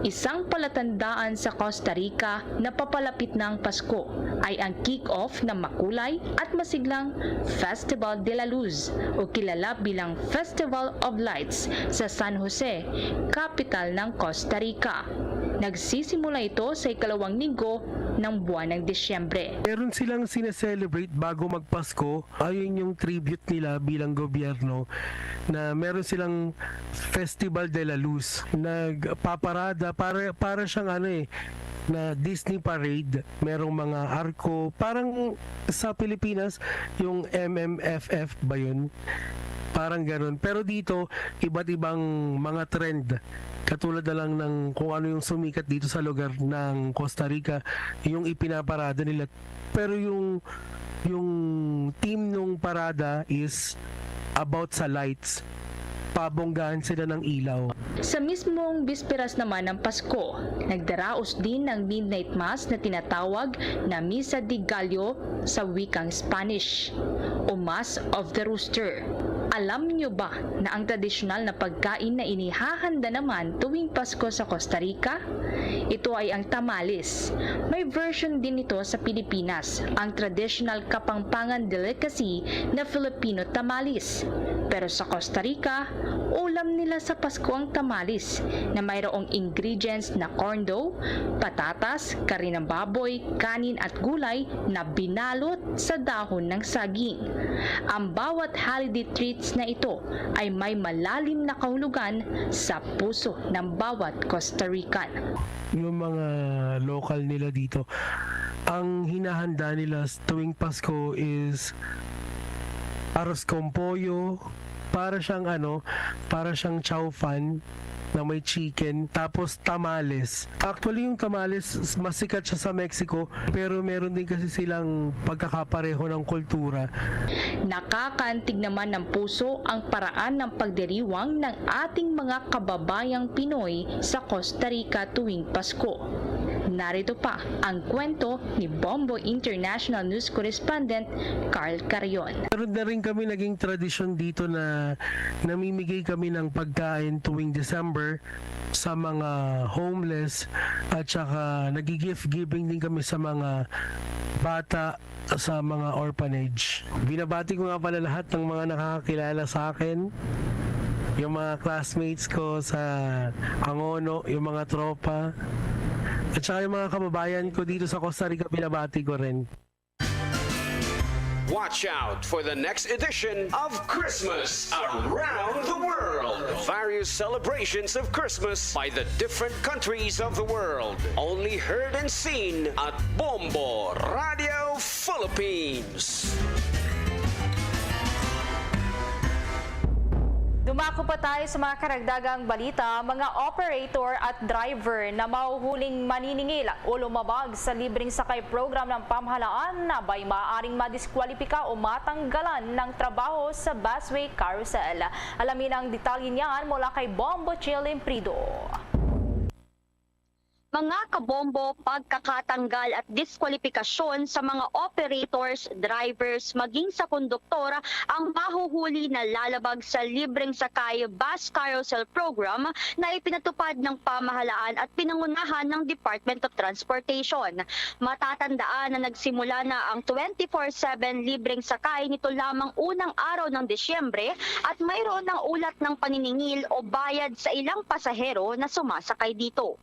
Isang palatandaan sa Costa Rica na papalapit na ang Pasko ay ang kick-off ng makulay at masiglang Festival de la Luz o kilala bilang Festival of Lights sa San Jose, kapital ng Costa Rica. Nagsisimula ito sa ikalawang linggo ng buwan ng Disyembre. Meron silang sineselebrate bago magpasko. Ayun yung tribute nila bilang gobyerno na meron silang Festival de la Luz. Nagpaparada para para siyang ano eh na Disney parade, merong mga arko, parang sa Pilipinas yung M M F F ba yun? Parang ganun. Pero dito, iba't ibang mga trend katulad na lang ng kung ano yung sumikat dito sa lugar ng Costa Rica, yung ipinaparada nila. Pero yung yung theme nung parada is about sa lights. Pabonggahan sila ng ilaw. Sa mismong bisperas naman ng Pasko, nagdaraos din ng midnight mass na tinatawag na Misa de Gallo sa wikang Spanish o Mass of the Rooster. Alam nyo ba na ang tradisyonal na pagkain na inihahanda naman tuwing Pasko sa Costa Rica? Ito ay ang tamales. May version din ito sa Pilipinas, ang traditional Kapampangan delicacy na Filipino tamales. Pero sa Costa Rica, ulam nila sa Pasko ang tamales na mayroong ingredients na corn dough, patatas, kari ng baboy, kanin at gulay na binalot sa dahon ng saging. Ang bawat holiday treats na ito ay may malalim na kahulugan sa puso ng bawat Costa Rican. Yung mga local nila dito, ang hinahanda nila s-, tuwing Pasko is arroz con pollo, para siyang ano, para siyang chow fan na may chicken, tapos tamales. Actually, yung tamales, s-, mas sikat siya sa Mexico, pero meron din kasi silang pagkakapareho ng kultura. Nakakaantig naman ng puso ang paraan ng pagdiriwang ng ating mga kababayang Pinoy sa Costa Rica tuwing Pasko. Narito pa ang kwento ni Bombo International News Correspondent Carl Carion. Meron na rin kami naging tradisyon dito na namimigay kami ng pagkain tuwing December sa mga homeless, at saka nagi-gift giving din kami sa mga bata sa mga orphanage. Binabati ko nga pala lahat ng mga nakakakilala sa akin, yung mga classmates ko sa Angono, yung mga tropa, at saka yung mga kababayan ko dito sa Costa Rica, binabati ko rin. Watch out for the next edition of Christmas Around the World. Various celebrations of Christmas by the different countries of the world. Only heard and seen at Bombo Radio Philippines. Dumako pa tayo sa mga karagdagang balita. Mga operator at driver na mahuhuling maniningil o lumabag sa libreng sakay program ng pamahalaan na ba'y maaaring madiskwalipika o matanggalan ng trabaho sa busway carousel. Alamin ang detalye niyan mula kay Bombo Chill Imprido. Mga kabombo, pagkakatanggal at diskwalipikasyon sa mga operators, drivers, maging sa konduktor ang mahuhuli na lalabag sa libreng sakay bus carousel program na ipinatupad ng pamahalaan at pinangunahan ng Department of Transportation. Matatandaan na nagsimula na ang twenty-four seven libreng sakay nito lamang unang araw ng Disyembre at mayroon ng ulat ng paniningil o bayad sa ilang pasahero na sumasakay dito.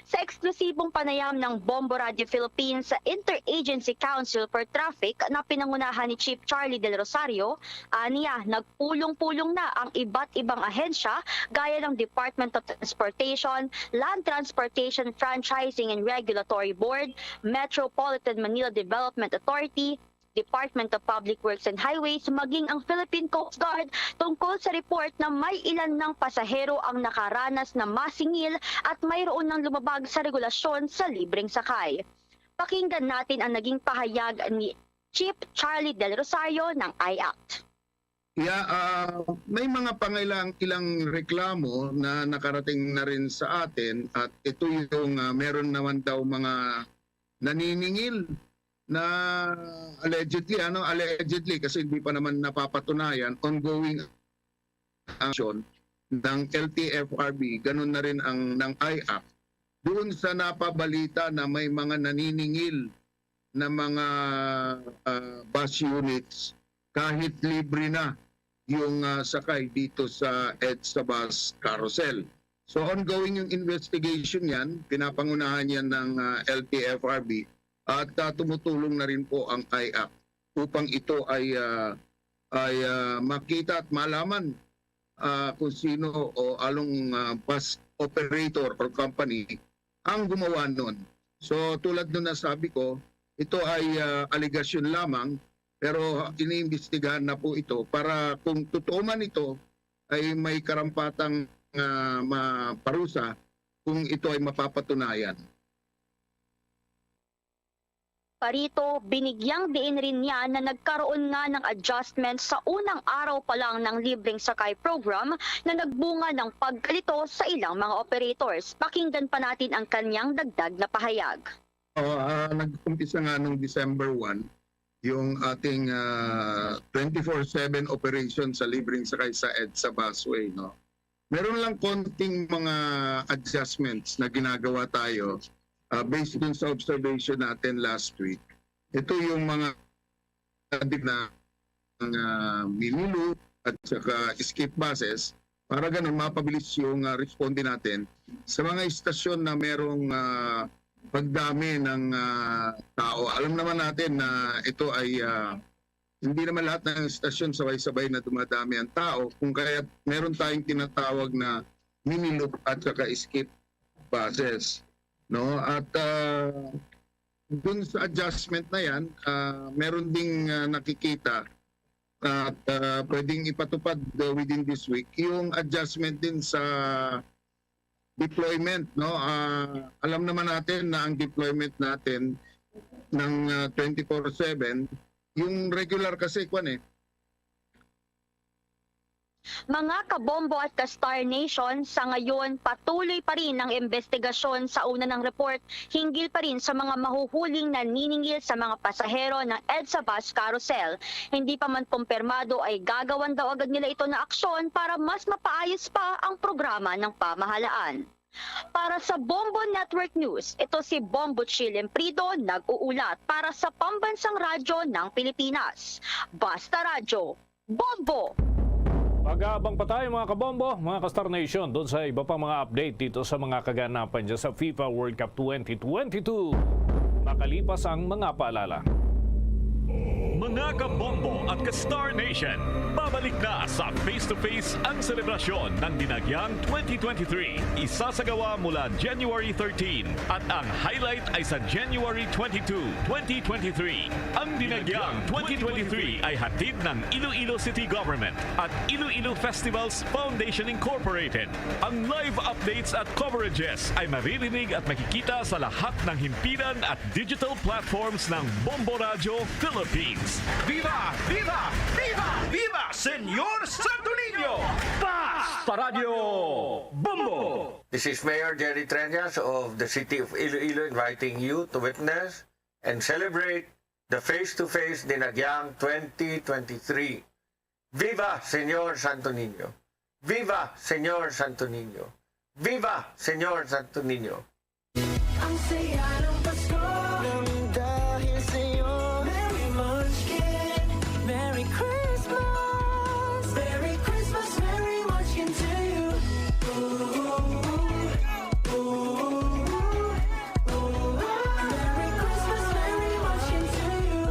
Sa eksklusibong panayam ng Bombo Radio Philippines sa Interagency Council for Traffic na pinangunahan ni Chief Charlie Del Rosario, aniya, nagpulong-pulong na ang iba't ibang ahensya gaya ng Department of Transportation, Land Transportation Franchising and Regulatory Board, Metropolitan Manila Development Authority, Department of Public Works and Highways, maging ang Philippine Coast Guard tungkol sa report na may ilan ng pasahero ang nakaranas na masingil at mayroon ng lumabag sa regulasyon sa libreng sakay. Pakinggan natin ang naging pahayag ni Chief Charlie Del Rosario ng I act. Yeah, ah, may mga pangailang ilang reklamo na nakarating na rin sa atin at ito yung, ah, meron naman daw mga naniningil na allegedly, ano, allegedly kasi hindi pa naman napapatunayan, ongoing action ng L T F R B, ganun na rin ang ng I act. Doon sa napabalita na may mga naniningil na mga, ah, bus units kahit libre na yung, ah, sakay dito sa EDSA bus carousel. So, ongoing yung investigation yan, pinapangunahan yan ng, ah, L T F R B at, ah, tumutulong na rin po ang I act upang ito ay, ah, ay, ah, makita at malaman, ah, kung sino o along, ah, bus operator or company ang gumawa nun. So, tulad nun na sabi ko, ito ay, ah, alegasyon lamang, pero iniimbestigahan na po ito para kung totoo man ito, ay may karampatang, ah, maparusa kung ito ay mapapatunayan. Parito, binigyang diin rin niya na nagkaroon nga ng adjustment sa unang araw pa lang ng libreng sakay program na nagbunga ng pagkalito sa ilang mga operators. Pakinggan pa natin ang kanyang dagdag na pahayag. Oo, ah, nag-umpisa nga nung December one, yung ating, ah, twenty-four seven operation sa libreng sakay sa EDSA busway, no? Meron lang konting mga adjustments na ginagawa tayo, ah, based dun sa observation natin last week. Ito yung mga na, ah, mini-loop at saka escape buses para ganun mapabilis yung, ah, responde natin sa mga istasyon na merong, ah, pagdami ng, ah, tao. Alam naman natin na ito ay, ah, hindi naman lahat ng istasyon sabay-sabay na dumadami ang tao, kung kaya meron tayong tinatawag na mini-loop at saka escape buses, no? At, ah, dun sa adjustment na yan, ah, meron ding, ah, nakikita at, ah, pwedeng ipatupad, ah, within this week yung adjustment din sa deployment, no? Ah, alam naman natin na ang deployment natin ng, ah, twenty-four seven, yung regular kasi, kwan eh. Mga kabombo at ka-Star Nation, sa ngayon patuloy pa rin ang investigasyon sa una ng report hinggil pa rin sa mga mahuhuling naniningil sa mga pasahero ng EDSA bus carousel. Hindi pa man kumpirmado ay gagawan daw agad nila ito na aksyon para mas mapaayos pa ang programa ng pamahalaan. Para sa Bombo Network News, ito si Bombo Chilem Prido nag-uulat para sa Pambansang Radyo ng Pilipinas. Basta Radyo, Bombo! Mag-aabang pa tayo, mga kabombo, mga ka-Star Nation, doon sa iba pang mga update dito sa mga kaganapan dyan sa FIFA World Cup twenty twenty-two. Makalipas ang mga paalala. Mga kabombo at ka-Star Nation, babalik na sa Face to Face ang selebrasyon ng Dinagyang twenty twenty-three. Isasagawa mula January thirteen at ang highlight ay sa January twenty-two, twenty twenty-three. Ang Dinagyang twenty twenty-three ay hatid ng Iloilo City Government at Iloilo Festivals Foundation Incorporated. Ang live updates at coverages ay maririnig at makikita sa lahat ng himpilan at digital platforms ng Bombo Radyo Philippines. Viva! Viva! Viva! Viva Senyor Santo Niño! Basta Radyo Bombo! This is Mayor Jerry Treñas of the City of Iloilo inviting you to witness and celebrate the Face to Face Dinagyang twenty twenty-three. Viva Senyor Santo Niño! Viva Senyor Santo Niño! Viva Senyor Santo Niño! Ang saya ng Pasko nang dahil sa'yo. Merry Munchkin, Merry Christmas. Merry Christmas, Merry Munchkin to you. Ooh, ooh, ooh, ooh. Merry Christmas, Merry Munchkin to you.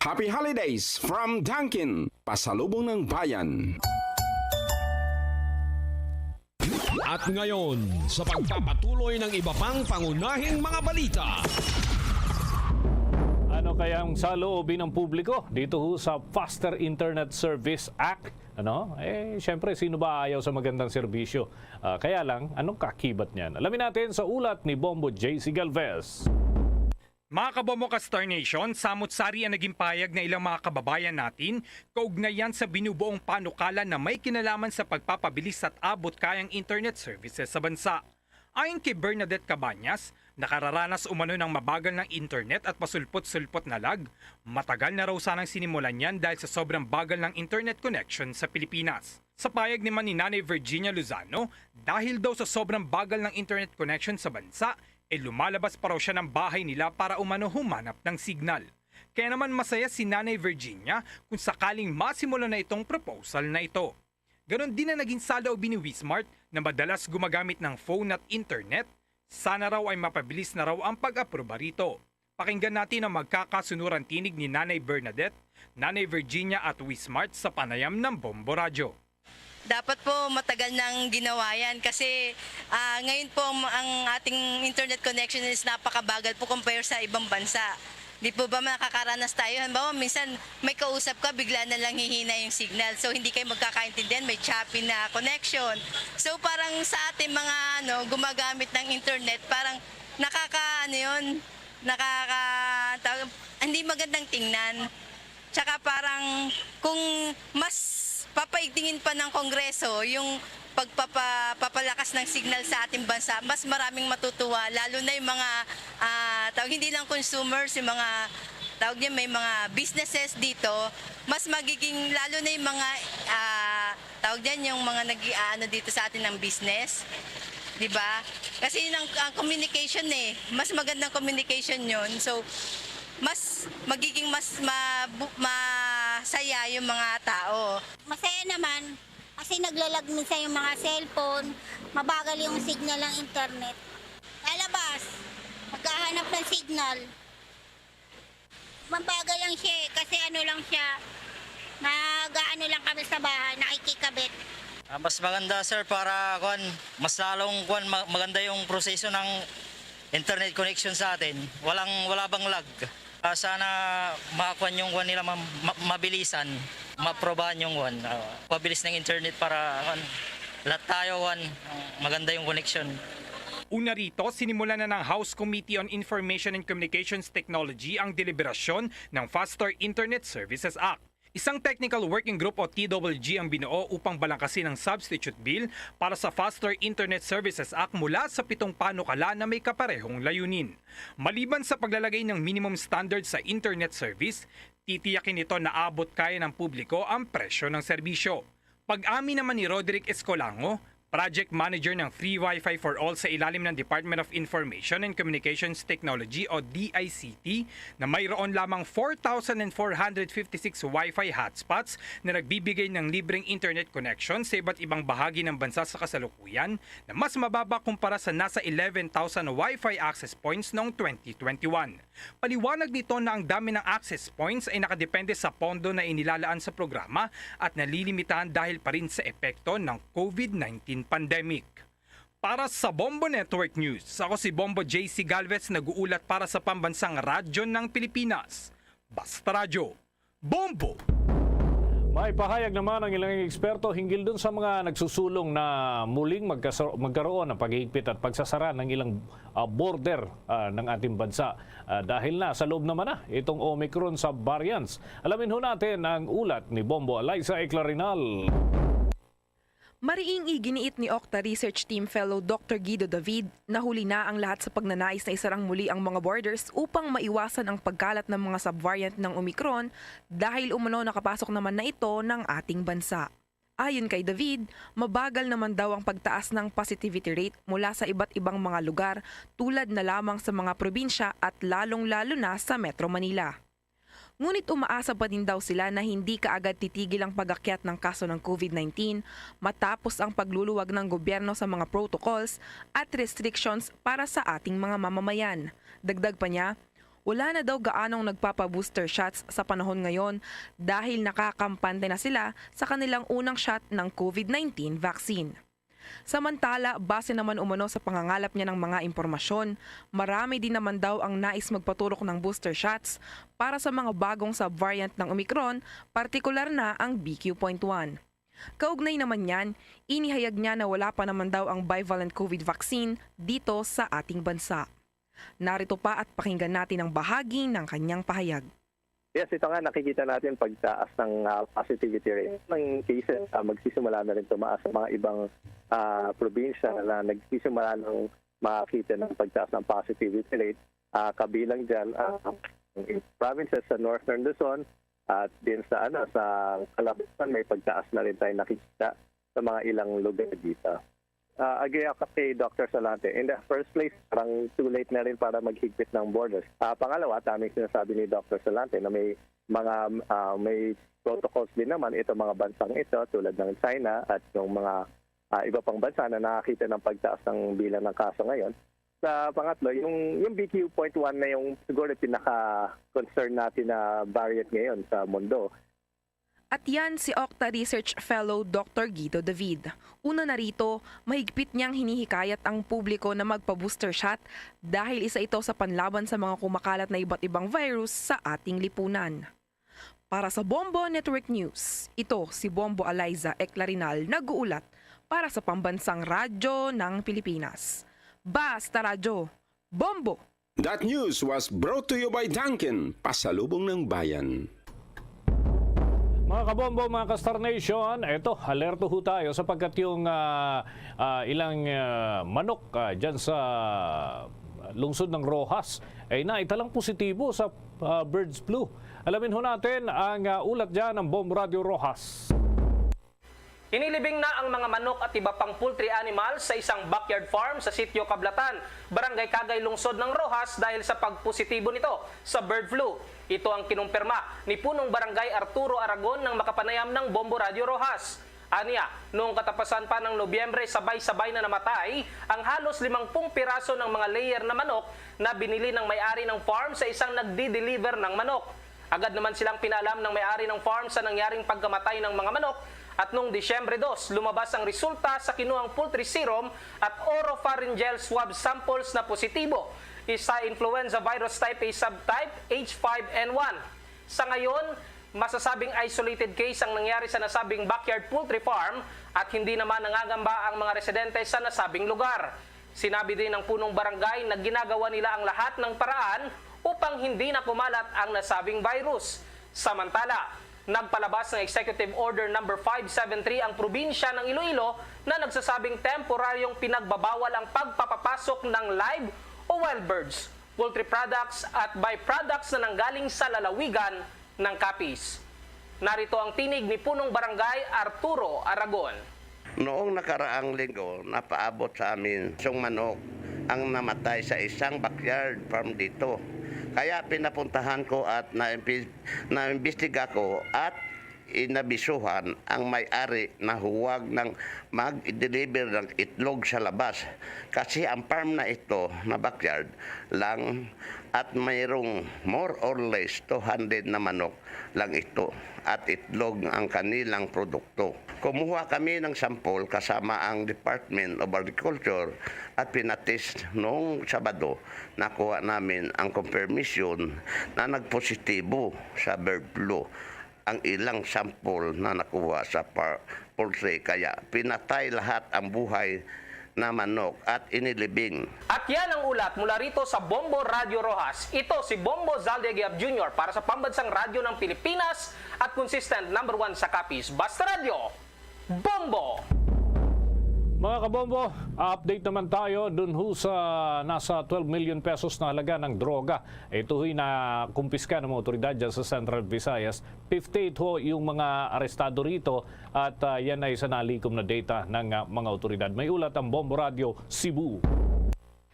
Happy Holidays from Dunkin, Pasalubong ng Bayan. At ngayon, sa pagpapatuloy ng iba pang pangunahing mga balita. Ano kaya ang saloobin ng publiko dito ho sa Faster Internet Service Act? Ano? Eh, syempre, sino ba ayaw sa magandang serbisyo? Ah, kaya lang, anong kakibat niyan? Alamin natin sa ulat ni Bombo J C Galvez. Mga kabombo ka Star Nation, samot sari ang naging pahayag na ilang mga kababayan natin kaugnay yan sa binubuong panukala na may kinalaman sa pagpapabilis at abot kayang internet services sa bansa. Ayon kay Bernadette Cabañas, nakararanas umano ng mabagal ng internet at pasulpot-sulpot na lag. Matagal na raw sanang sinimulan yan dahil sa sobrang bagal ng internet connection sa Pilipinas. Sa payag naman ni Nanay Virginia Lozano, dahil daw sa sobrang bagal ng internet connection sa bansa, e lumalabas pa raw siya ng bahay nila para umano humanap ng signal. Kaya naman masaya si Nanay Virginia kung sakaling masimulan na itong proposal na ito. Ganon din ang naging saloobin ni Wismart na madalas gumagamit ng phone at internet. Sana raw ay mapabilis na raw ang pag-aproba rito. Pakinggan natin ang magkakasunuran tinig ni Nanay Bernadette, Nanay Virginia at Wismart sa panayam ng Bombo Radyo. Dapat po matagal nang ginawa yan kasi ah, ngayon po ang, ang ating internet connection is napakabagal po compare sa ibang bansa. Di po ba nakakaranas tayo? Halimbawa, minsan may kausap ka, bigla na lang hihina yung signal. So, hindi kayo magkakaintindihan, may choppy na connection. So, parang sa ating mga ano, gumagamit ng internet, parang nakaka, ano yun, nakaka, tawag, hindi magandang tingnan. Tsaka parang kung mas papaigtingin pa ng Kongreso yung pagpapapalakas ng signal sa ating bansa, mas maraming matutuwa, lalo na yung mga ah, tawag hindi lang consumers, yung mga tawag niya may mga businesses dito, mas magiging lalo na yung mga ah, Diyan yung mga nag-aano dito sa atin ng business, di ba? Kasi yun ang, ang communication eh, mas magandang communication yon. So, mas magiging mas mabu- masaya yung mga tao. Masaya naman kasi naglalag minsan yung mga cellphone, mabagal yung signal ng internet. Lalabas, maghahanap ng signal. Mabagal lang siya eh, kasi ano lang siya, nag-aano lang kami sa bahay, nakikikabit. Ah, mas maganda, sir, para, kwan, mas lalong, kwan, ma- maganda yung proseso ng internet connection sa atin. Walang, wala bang lag? Ah, sana makakuan yung, kwan, nila ma- ma- mabilisan, maprobahan yung, kwan, ah, mabilis ng internet para, kwan, lahat tayo, kwan, maganda yung connection. Una rito, sinimulan na ng House Committee on Information and Communications Technology ang deliberasyon ng Faster Internet Services Act. Isang technical working group o T W G ang binuo upang balangkasin ang substitute bill para sa Faster Internet Services Act mula sa pitong panukala na may kaparehong layunin. Maliban sa paglalagay ng minimum standard sa internet service, titiyakin nito na abot kaya ng publiko ang presyo ng serbisyo. Pag-amin naman ni Roderick Escolango, project manager ng Free Wi-Fi for All sa ilalim ng Department of Information and Communications Technology o D I C T, na mayroon lamang four thousand four hundred fifty-six Wi-Fi hotspots na nagbibigay ng libreng internet connection sa iba't ibang bahagi ng bansa sa kasalukuyan, na mas mababa kumpara sa nasa eleven thousand Wi-Fi access points noong twenty twenty-one. Paliwanag nito na ang dami ng access points ay nakadepende sa pondo na inilalaan sa programa at nalilimitahan dahil pa rin sa epekto ng COVID nineteen pandemic. Para sa Bombo Network News, ako si Bombo J C Galvez, nag-uulat para sa Pambansang Radyo ng Pilipinas. Basta Radyo, Bombo! May pahayag naman ang ilang eksperto hinggil dun sa mga nagsusulong na muling magkasa- magkaroon ng paghihigpit at pagsasara ng ilang, ah, border, ah, ng ating bansa. Ah, dahil na sa loob naman na itong Omicron subvariants. Alamin ho natin ang ulat ni Bombo Eliza Eclarinal. Mariing iginiit ni Okta Research Team Fellow Doctor Guido David na huli na ang lahat sa pagnanais na isarang muli ang mga borders upang maiwasan ang pagkalat ng mga subvariant ng Omicron, dahil umano nakapasok naman na ito ng ating bansa. Ayon kay David, mabagal naman daw ang pagtaas ng positivity rate mula sa iba't ibang mga lugar, tulad na lamang sa mga probinsya at lalong-lalo na sa Metro Manila. Ngunit umaasa pa din daw sila na hindi kaagad titigil ang pag-akyat ng kaso ng COVID nineteen matapos ang pagluluwag ng gobyerno sa mga protocols at restrictions para sa ating mga mamamayan. Dagdag pa niya, wala na daw gaanong nagpapa-booster shots sa panahon ngayon dahil nakakampante na sila sa kanilang unang shot ng COVID nineteen vaccine. Samantala, base naman umano sa pangangalap niya ng mga impormasyon, marami din naman daw ang nais magpaturok ng booster shots para sa mga bagong subvariant ng Omicron, partikular na ang B Q point one. Kaugnay naman niyan, inihayag niya na wala pa naman daw ang bivalent COVID vaccine dito sa ating bansa. Narito pa at pakinggan natin ang bahagi ng kanyang pahayag. Yes, ito nga, nakikita natin pagtaas ng, ah, positivity rate ng cases. Ah, magsisimula na rin tumaas sa mga ibang, ah, probinsya na nagsisimula ng makakita ng pagtaas ng positivity rate. Ah, kabilang dyan, ah, ang provinces sa Northern Luzon at din sa, ano, sa Calabarzon, may pagtaas na rin tayo nakikita sa mga ilang lugar dito. Ah, agree ako kay Doctor Salante. In the first place, parang too late na rin para maghigpit ng borders. Ah, pangalawa, tama yung sinasabi ni Doctor Salante na may mga, ah, may protocols din naman itong mga bansang ito, tulad ng China at yung mga, ah, iba pang bansa na nakakita ng pagtaas ng bilang ng kaso ngayon. Sa pangatlo, yung, yung B Q point one na yung siguro pinaka-concern natin na variant ngayon sa mundo. At yan si Okta Research Fellow Doctor Guido David. Una na rito, mahigpit niyang hinihikayat ang publiko na magpa-booster shot dahil isa ito sa panlaban sa mga kumakalat na iba't ibang virus sa ating lipunan. Para sa Bombo Network News, ito si Bombo Eliza Eclarinal, nag-uulat para sa Pambansang Radyo ng Pilipinas. Basta Radyo, Bombo! That news was brought to you by Dunkin, pasalubong ng bayan. Mga kabombo, mga ka-Star Nation, eto, alerto ho tayo sapagkat yung, ah, ah, ilang, ah, manok, ah, dyan sa lungsod ng Roxas ay naitalang positibo sa, ah, birds flu. Alamin ho natin ang, ah, ulat dyan ng Bombo Radyo Roxas. Inilibing na ang mga manok at iba pang poultry animals sa isang backyard farm sa Sitio Kablatan, Barangay Kagay, Lungsod ng Roxas dahil sa pagpositibo nito sa bird flu. Ito ang kinumpirma ni Punong Barangay Arturo Aragon ng makapanayam ng Bombo Radio Roxas. Anya, noong katapusan pa ng Nobyembre, sabay-sabay na namatay ang halos limangpung piraso ng mga layer na manok na binili ng may-ari ng farm sa isang nagdi-deliver ng manok. Agad naman silang pinaalam ng may-ari ng farm sa nangyaring pagkamatay ng mga manok at noong Disyembre dos, lumabas ang resulta sa kinuhang poultry serum at oropharyngeal swab samples na positibo, isa influenza virus type A subtype H five N one. Sa ngayon, masasabing isolated case ang nangyari sa nasabing backyard poultry farm at hindi naman nangangamba ang mga residente sa nasabing lugar. Sinabi din ng punong barangay na ginagawa nila ang lahat ng paraan upang hindi na kumalat ang nasabing virus. Samantala, nagpalabas ng Executive Order Number five seven three ang probinsya ng Iloilo na nagsasabing temporaryong pinagbabawal ang pagpapapasok ng live o wild birds, poultry products at byproducts na nanggaling sa lalawigan ng Capiz. Narito ang tinig ni Punong Barangay Arturo Aragon. Noong nakaraang linggo, napaabot sa amin sang manok ang namatay sa isang backyard farm dito. Kaya pinapuntahan ko at naimpi-, naimbestiga ko at inabisuhan ang may-ari na huwag nang mag-deliver ng itlog sa labas kasi ang farm na ito na backyard lang at mayroong more or less two hundred na manok lang ito at itlog ang kanilang produkto. Kumuha kami ng sampol kasama ang Department of Agriculture at pinatest noong Sabado, nakuha namin ang confirmation na nagpositibo sa bird flu ang ilang sampol na nakuha sa par-, poultry, kaya pinatay lahat ang buhay na manok at inilibing. At yan ang ulat mula rito sa Bombo Radio Roxas. Ito si Bombo Zalde Aguiab Junior para sa Pambansang Radyo ng Pilipinas at consistent number one sa Capiz. Basta Radyo, Bombo! Mga kabombo, update naman tayo dun ho sa nasa twelve million pesos na halaga ng droga. Ito ho'y nakumpiska ng mga otoridad dyan sa Central Visayas. Fifty-eight ho yung mga arestado rito at, ah, yan ay sa nalikom na data ng, ah, mga otoridad. May ulat ang Bombo Radio Cebu.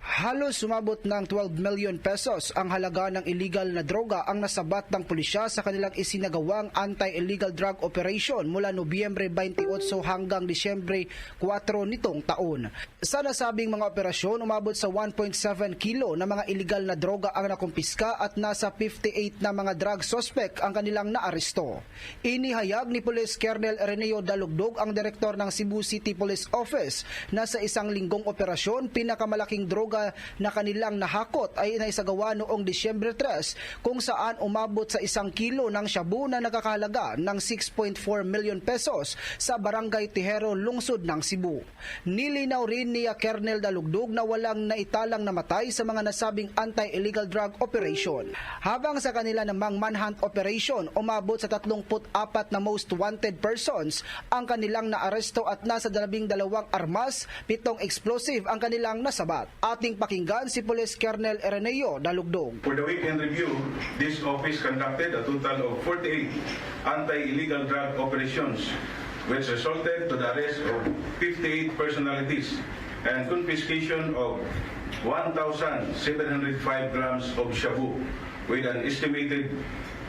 Halos sumabot ng twelve million pesos ang halaga ng illegal na droga ang nasabat ng pulisya sa kanilang isinagawang anti-illegal drug operation mula Nobyembre twenty-eight hanggang Disyembre kuwatro nitong taon. Sa nasabing mga operasyon, umabot sa one point seven kilo na mga illegal na droga ang nakumpiska at nasa fifty-eight na mga drug suspect ang kanilang naaresto. Inihayag ni Police Colonel Reneo Dalugdog, ang direktor ng Cebu City Police Office, na sa isang linggong operasyon, pinakamalaking droga na kanilang nahakot ay naisagawa noong Disyembre tres, kung saan umabot sa isang kilo ng shabu na nagkakahalaga ng six point four million pesos sa Barangay Tijero, Lungsod ng Cebu. Nilinaw rin ni Colonel Dalugdog na walang naitalang namatay sa mga nasabing anti-illegal drug operation. Habang sa kanila namang manhunt operation, umabot sa tatlong put apat na most wanted persons ang kanilang naaresto at nasa labing dalawang armas, pitong explosive ang kanilang nasabat. Ating pakinggan si Police Colonel Ireneo Dalugdog. For the weekend review, this office conducted a total of forty-eight anti-illegal drug operations, which resulted to the arrest of fifty-eight personalities and confiscation of one thousand seven hundred five grams of shabu with an estimated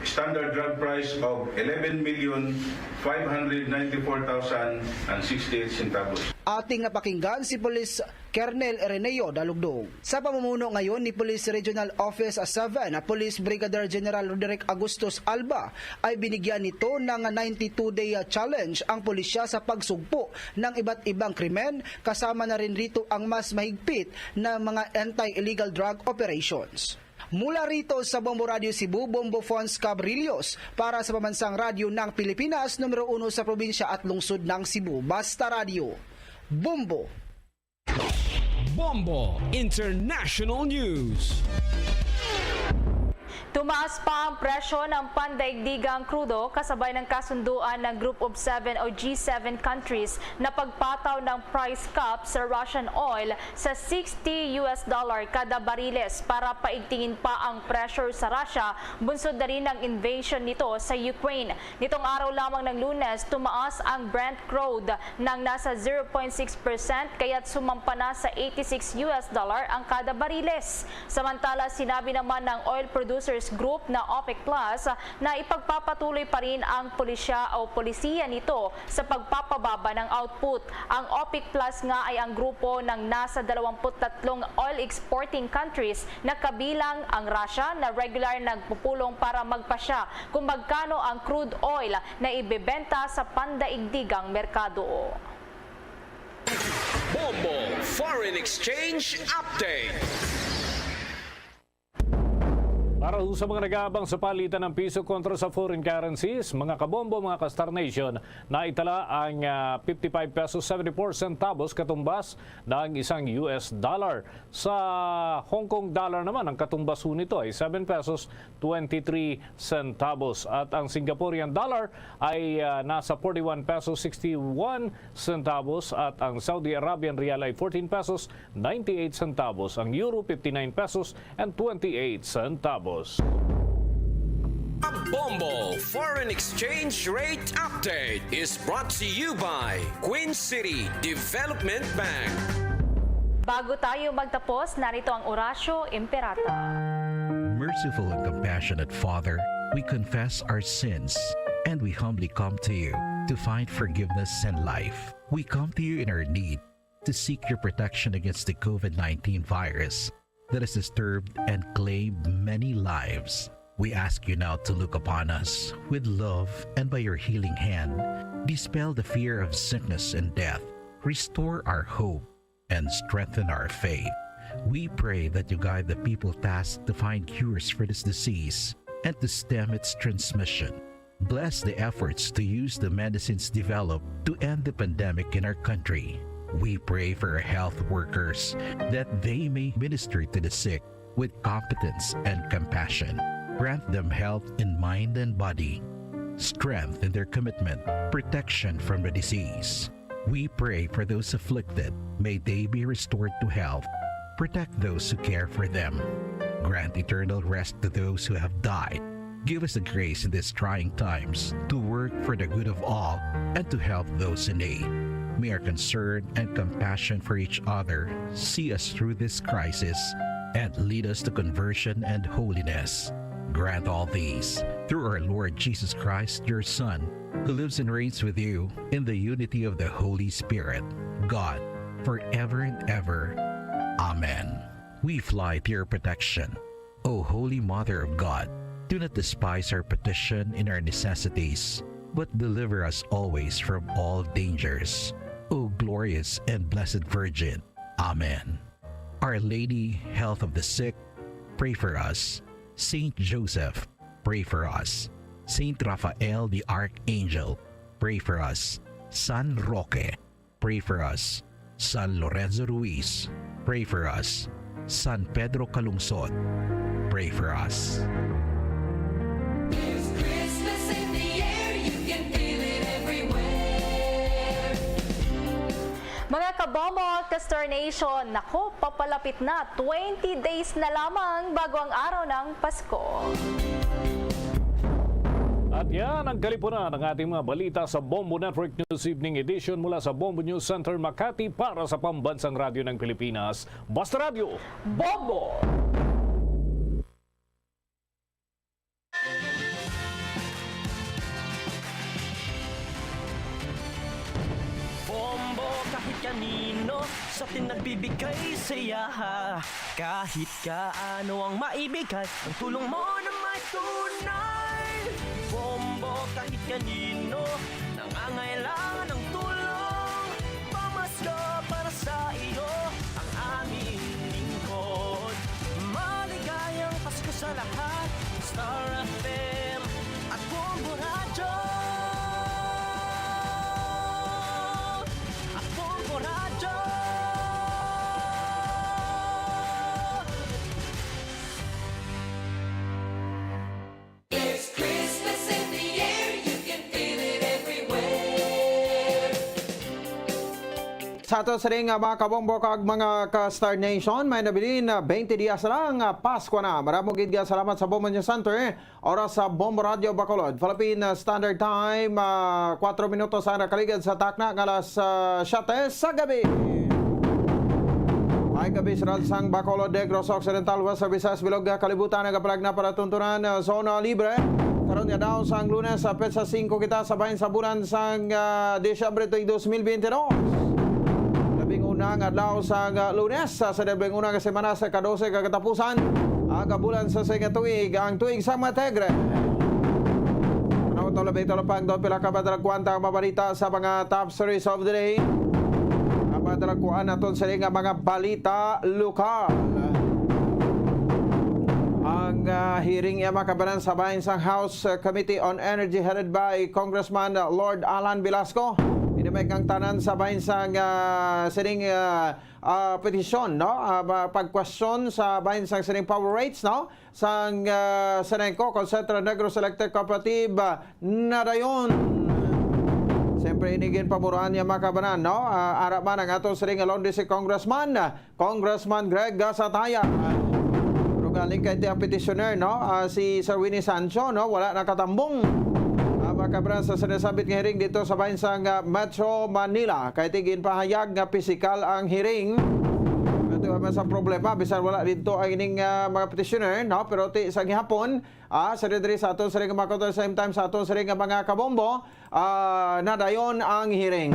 standard drug price of eleven million five hundred ninety-four thousand and sixty-eight centavos. Ating napakinggan si Police Colonel Reneo Dalugdog. Sa pamumuno ngayon ni Police Regional Office seven, Police Brigadier General Roderick Agustus Alba, ay binigyan nito ng ninety-two-day challenge ang pulisya sa pagsugpo ng iba't ibang krimen, kasama na rin rito ang mas mahigpit na mga anti-illegal drug operations. Mula rito sa Bombo Radio Cebu, Bombo Fons Cabrillos, para sa Pambansang Radyo ng Pilipinas, numero uno sa probinsya at lungsod ng Cebu. Basta Radyo, Bombo! Bombo International News. Tumaas pa ang presyo ng pandaigdigang krudo kasabay ng kasunduan ng Group of Seven o G seven countries na pagpataw ng price cap sa Russian oil sa sixty U S dollar kada bariles para paigtingin pa ang pressure sa Russia bunsod na rin ng invasion nito sa Ukraine. Nitong araw lamang ng Lunes, tumaas ang Brent crude ng nasa zero point six percent kaya't sumampa na sa eighty-six U S dollar ang kada bariles. Samantala, sinabi naman ng Oil Producers Group na OPEC Plus na ipagpapatuloy pa rin ang pulisya o polisiya nito sa pagpapababa ng output. Ang OPEC Plus nga ay ang grupo ng nasa dalawampu't tatlong oil exporting countries na kabilang ang Russia na regular nagpupulong para magpasya kung magkano ang crude oil na ibebenta sa pandaigdigang merkado. Bombo Foreign Exchange Update. Para ho sa mga nag-aabang sa palitan ng piso kontra sa foreign currencies, mga kabombo, mga ka-Star Nation, naitala ang ah, fifty-five pesos seventy-four centavos katumbas ng isang U S dollar. Sa Hong Kong dollar naman, ang katumbas ho nito ay seven pesos twenty-three centavos. At ang Singaporean dollar ay ah, nasa forty-one pesos sixty-one centavos at ang Saudi Arabian rial ay fourteen pesos ninety-eight centavos, ang euro fifty-nine pesos and twenty-eight centavos. Bombo Foreign Exchange Rate Update is brought to you by Queen City Development Bank. Bago tayo magtapos, narito ang Orasyo Imperata. Merciful and compassionate Father, we confess our sins and we humbly come to you to find forgiveness and life. We come to you in our need to seek your protection against the COVID nineteen virus that has disturbed and claimed many lives. We ask you now to look upon us with love and by your healing hand, dispel the fear of sickness and death, restore our hope, and strengthen our faith. We pray that you guide the people tasked to find cures for this disease and to stem its transmission. Bless the efforts to use the medicines developed to end the pandemic in our country. We pray for our health workers that they may minister to the sick with competence and compassion. Grant them health in mind and body, strength in their commitment, protection from the disease. We pray for those afflicted. May they be restored to health. Protect those who care for them. Grant eternal rest to those who have died. Give us the grace in these trying times to work for the good of all and to help those in need. May our concern and compassion for each other see us through this crisis and lead us to conversion and holiness. Grant all these through our Lord Jesus Christ, your Son, who lives and reigns with you in the unity of the Holy Spirit, God, forever and ever. Amen. We fly to your protection. O Holy Mother of God, do not despise our petition in our necessities, but deliver us always from all dangers. O glorious and blessed Virgin. Amen. Our Lady, Health of the Sick, pray for us. Saint Joseph, pray for us. Saint Raphael the Archangel, pray for us. San Roque, pray for us. San Lorenzo Ruiz, pray for us. San Pedro Calungsod, pray for us. There's Christmas in the air, you can feel it everywhere. Mga kabombo, Castor Nation, naku, papalapit na, twenty days na lamang bago ang araw ng Pasko. At yan ang kalipunan ng ating mga balita sa Bombo Network News Evening Edition mula sa Bombo News Center Makati para sa Pambansang Radyo ng Pilipinas, Basta Radyo. Bombo! Bombo kahit kanino sa atin nagbibigay saya. Kahit kaano ang maibigay, ang tulong mo na may tunay. Bombo kahit kanino nangangailangan ng tulong. Pamasko para sa iyo ang aming lingkod. Maligayang Pasko sa lahat. Star F M at Bombo Radyo. At Bombo Radyo. Sa ato sining, ah, mga kabombo kag mga ka-Star Nation, may nabilin na twenty dias lang, ah, Pasko na. Maramo gid nga salamat sa Bombo News Center, oras sa Bombo Radio Bacolod. Philippine, ah, Standard Time, ah, kwatro minutos ang nakaligad sa takna nga alas, ah, siyete sa gabi. May gabi sa Ransang, Bacolod, Negros Occidental, West Visayas, bilog nga kalibutan, nagapalag na para tuntunan, ah, zona libre. Karon nga daw sang Lunes, sa petsa singko kita sa bahin sa bulan sang, ah, Disyembre tuig dos mil bente dos. Labing una nga adlaw sang, ah, Lunes, sa, sa labing una nga semana sa kadose ka katapusan, ang kabulan sa sing nga tuig, ang tuig sa mga Tigre. Ano to, labi to, lapang doon, pila ka madalagkuan ta ang mabalita sa mga top stories of the day. Ang madalagkuan naton sila nga mga balita lokal. Ang, ah, hearing, iya, mga kabanan, sa bahin sang House, ah, Committee on Energy headed by Congressman, ah, Lord Alan Velasco. Ini may kang tanan sa bahin sang, ah, sining, ah, ah, petisyon, no? Ah, ba-, pagkwestiyon sa bahin sang sining power rates, no? Sang, ah, Seneco, kung Central Negros Electric Cooperative, ah, na dayon. Siyempre, ini ginpamuruan niya, mga kabanan, no? Ah, ara man ang ato sining Alon District Congressman, ah, Congressman Greg Gasataya. Pero galing kay ti ang petitioner, no? Ah, si Sir Winnie Sancho, no? Wala nakatambong. Ah, mga kabanan, sa sinasabit nga hearing dito sa bahin sang, ah, Metro Manila. Kay ti ginpahayag nga pisikal ang hearing. Ito man sa problema, bisan wala dito ang ining, ah, mga petitioner, no? Pero ti sa gihapon, ah, sa diri sa aton sa mga, at the same time sa aton sa mga kabombo, ah, nadayon ang hearing.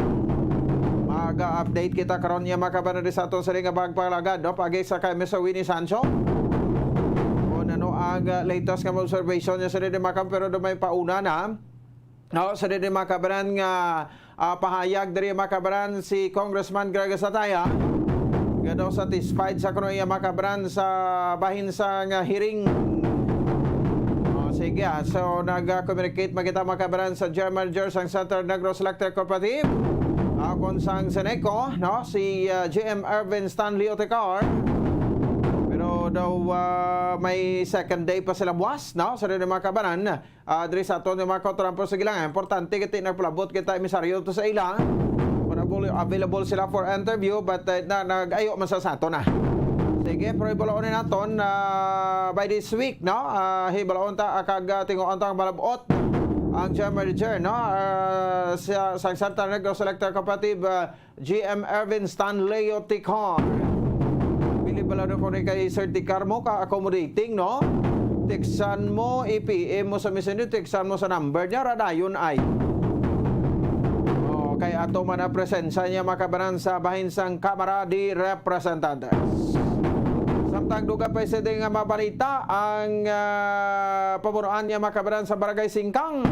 Mag-update kita karon niya, mga kabanan, sa aton sa mga pagpalagad, no? Pagi sa kay Mister Winnie Sancho. Kung ano ang, ah, latest nga observation niya sa diri, mga kab-, pero do may pauna na. No, sa diri, mga kabanan, nga, ah, pahayag diri, mga kabanan, si Congressman Greg Sataya, nga daw satisfied sa kuno iya, mga kabanan, sa bahin sa nga hearing. Oh, sige, ah. So, nag-communicate man kita, mga kabanan, sa General Manager sang Central Negros Electric Cooperative, ah, kon sang Seneco, no, si, ah, G M Ervin Stanley Otecar. Pero daw, ah, may second day pa sila buwas, no, sa diri, mga kabanan. Ah, diri sa aton nga mga kautrampo, sige lang, importante kay ti nagpalabot kita emisaryo to sa ila. Available, available sila for interview, but, uh, na, nag-ayo man sa, sa aton, ah. Sige, pero hibaloon naton, ah, by this week, no? Ah, hibaloon ta, ah, kag, ah, tinguan ta ang malabot ang General Manager, no? Ah, sa, sa Central Negros Electric Cooperative, ah, G M Ervin Stanley Otecar. Bili bala na ko ni kay Sir Ticar mo ka accommodating, no? Textan mo, i-P M mo sa messenger, textan mo sa number niya, ra dayon ay. Oh, kay ato man ang presensya niya, mga kabanan, sa bahin sang Kamara de Representantes. Samtang dugang pa sini nga mabalita ang, ah, pamunuan niya, mga kabanan, sa Barangay Singkang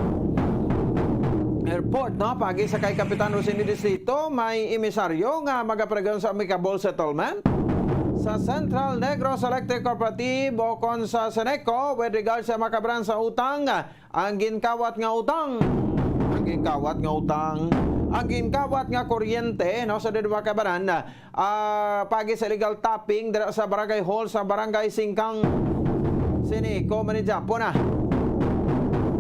Airport, no? Pagi sa kay Kapitan Rosini Distrito, may emisaryo nga magapregon sa amicable settlement sa Central Negros Electric Cooperative o kon sa Seneco with regards sa, mga kabanan, sa utang, ang ginkawat nga utang, ang ginkawat nga utang, ang ginkawat nga kuryente, no, sa diri, mga kabanan, ah, pagi sa illegal tapping dira sa barangay hall sa Barangay Singkang. Sini ko man ni Japo na.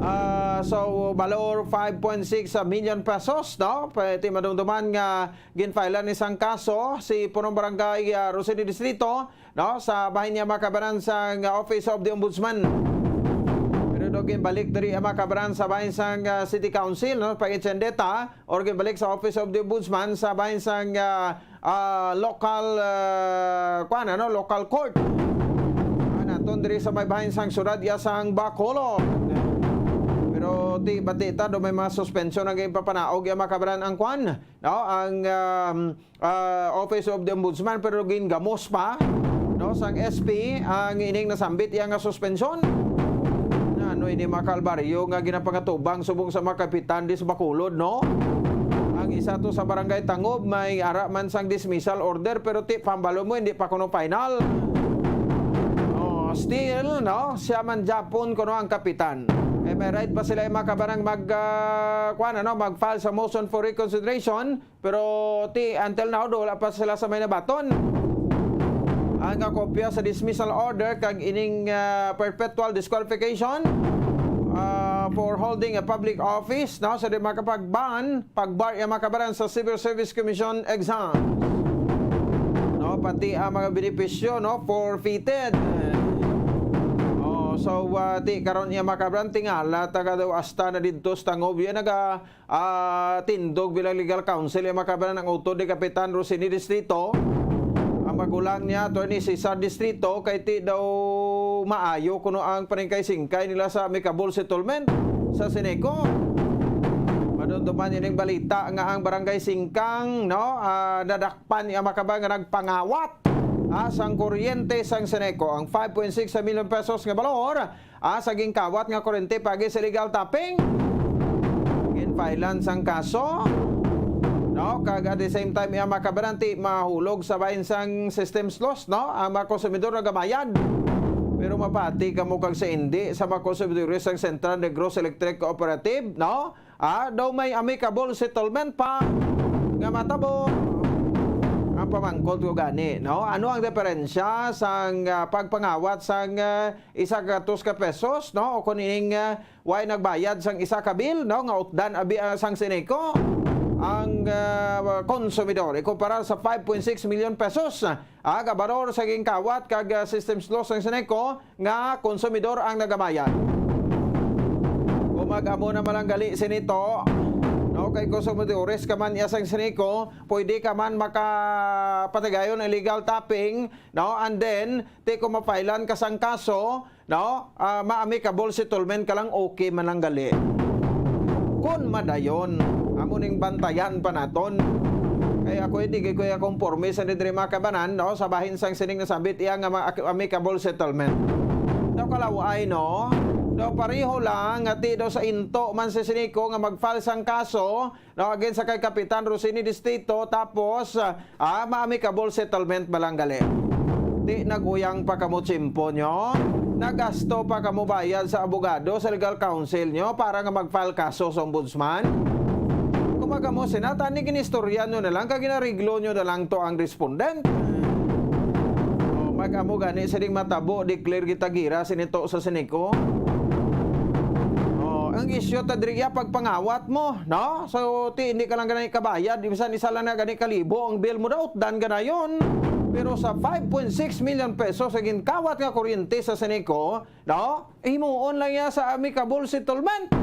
Ah, so, balor five point six million pesos, no? Pwede madumduman nga ginfilean ni sang kaso si punong barangay, ah, Rosini Distrito, no? Sa bahin niya, mga kabanan, sa, ah, Office of the Ombudsman. Pero do ginbalik diri ang, mga kabanan, sa bahin sang, ah, City Council, no? Pag-itsendeta, or ginbalik sa Office of the Ombudsman sa bahin sang, ah, ah, local, ah, kuan, ano, local court. Ah, naton diri sa may bahin sang syudad iya sang Bacolod. Pero ti, bati ta, do may mga suspension ang ginpapanaog iya, mga kabanan, ang kuan, no? Ang, um, ah, Office of the Ombudsman, pero gingamos pa, no, sang S P ang ining nasambit iya nga suspensyon. Na ano ini, mga kalbaryo nga ginapangatubang subong sa mga kapitan di sa Bacolod, no? Ang isa to sa Barangay Tangob may ara man sang dismissal order, pero ti pambalo mo, hindi pa kuno final. Oh, still, no? Siya man japon kuno ang kapitan. Eh, may right pa sila, mga kabanan, mag, ah, kuan, ano, mag-file sa motion for reconsideration. Pero ti, until now, do, wala pa sila sa may nabaton. Ang nga kopya sa dismissal order kag ining, ah, perpetual disqualification, ah, for holding a public office, no, sa di makapag-ban, pag-bar iya makabaran sa Civil Service Commission exam. No, pati ang mga benepisyo, no, forfeited. Oh, so, ah, ti karon iya makabaran, tingala, taga daw asta na didto sa Tangub. Iya naga, ah, tindog bilang legal counsel iya makabaran ang utod ni Kapitan Rosini Distrito. Ang magulang niya, Attorney Cesar Distrito, kay ti daw maayo kuno ang paningkay-singkay nila sa amicable settlement sa Seneco. Madumduman ining balita nga ang Barangay Singkang, no, ah, nadakpan iya makabaran nga nagpangawat, ah, sang kuryente sang Seneco. Ang five point six million pesos nga balor, ah, sa ginkawat nga kuryente paagi sa illegal tapping. Ginfilean sang kaso, no? Kag at the same time, iya makabaran ti mahulog sa bahin sang systems loss, no? Ang mga konsumidor nagabayad. Pero mapati kamo kag sa indi sa mga konsumidores sang Central Negros Electric Cooperative, no? Ah, daw may amicable settlement pa nga matabo. Ang pamangkot ko gani, no? Ano ang diferensya sang, ah, pagpangawat sang, ah, isa ka gatos ka pesos, no? O kung ining, ah, way nagbayad sang isa ka bill, no? Nga utdan abi, ah, sang Seneco ang, ah, konsumidor ikumpara sa five point six million pesos, ah, nga balor sa ginkawat kag, ah, systems loss sang Seneco nga konsumidor ang nagabayad. Kung mag-amo na man lang gali sini to, no, kay konsumidores ka man iya sang Seneco, pwede ka man makapatigayon illegal tapping, no, and then, ti kung mapailan ka sang kaso, no, ah, ma-amicable settlement ka lang, okay man lang gali. Kun madayon, amo ning bantayan pa naton. Kay ako, hindi gid ko iya konporme sa diri makabanan, no, sa bahin sang sining nasambit iya nga ma-, amicable settlement. Daw kalaw-ay, no? Daw pareho lang nga ti daw sa into man si Seneco nga mag-file sang kaso, no, against sa kay Kapitan Rosini Distrito, tapos, ah, ma-amicable settlement ba lang gali? Ti nag-uyang pa kamo tiyempo nyo? Nagasto pa kamo bayad sa abogado, sa legal counsel nyo para nga mag-file kaso sa ombudsman? Kung magamo sina, tani ginistorya nyo na lang, kag ginariglo nyo na lang to ang respondent. Oh, mag-amo gani sining matabo, declare kita gira sini to sa Seneco. Oh, ang isyu ta diri iya pagpangawat mo, no? So, ti, hindi ka lang gani kabayad, bisan isa lang na gani kalibo ang bill mo, daw utdan ganayon. Pero sa five point six million pesos sa ginkawat nga kuryente sa Seneco, no? Himuon lang iya sa amicable settlement.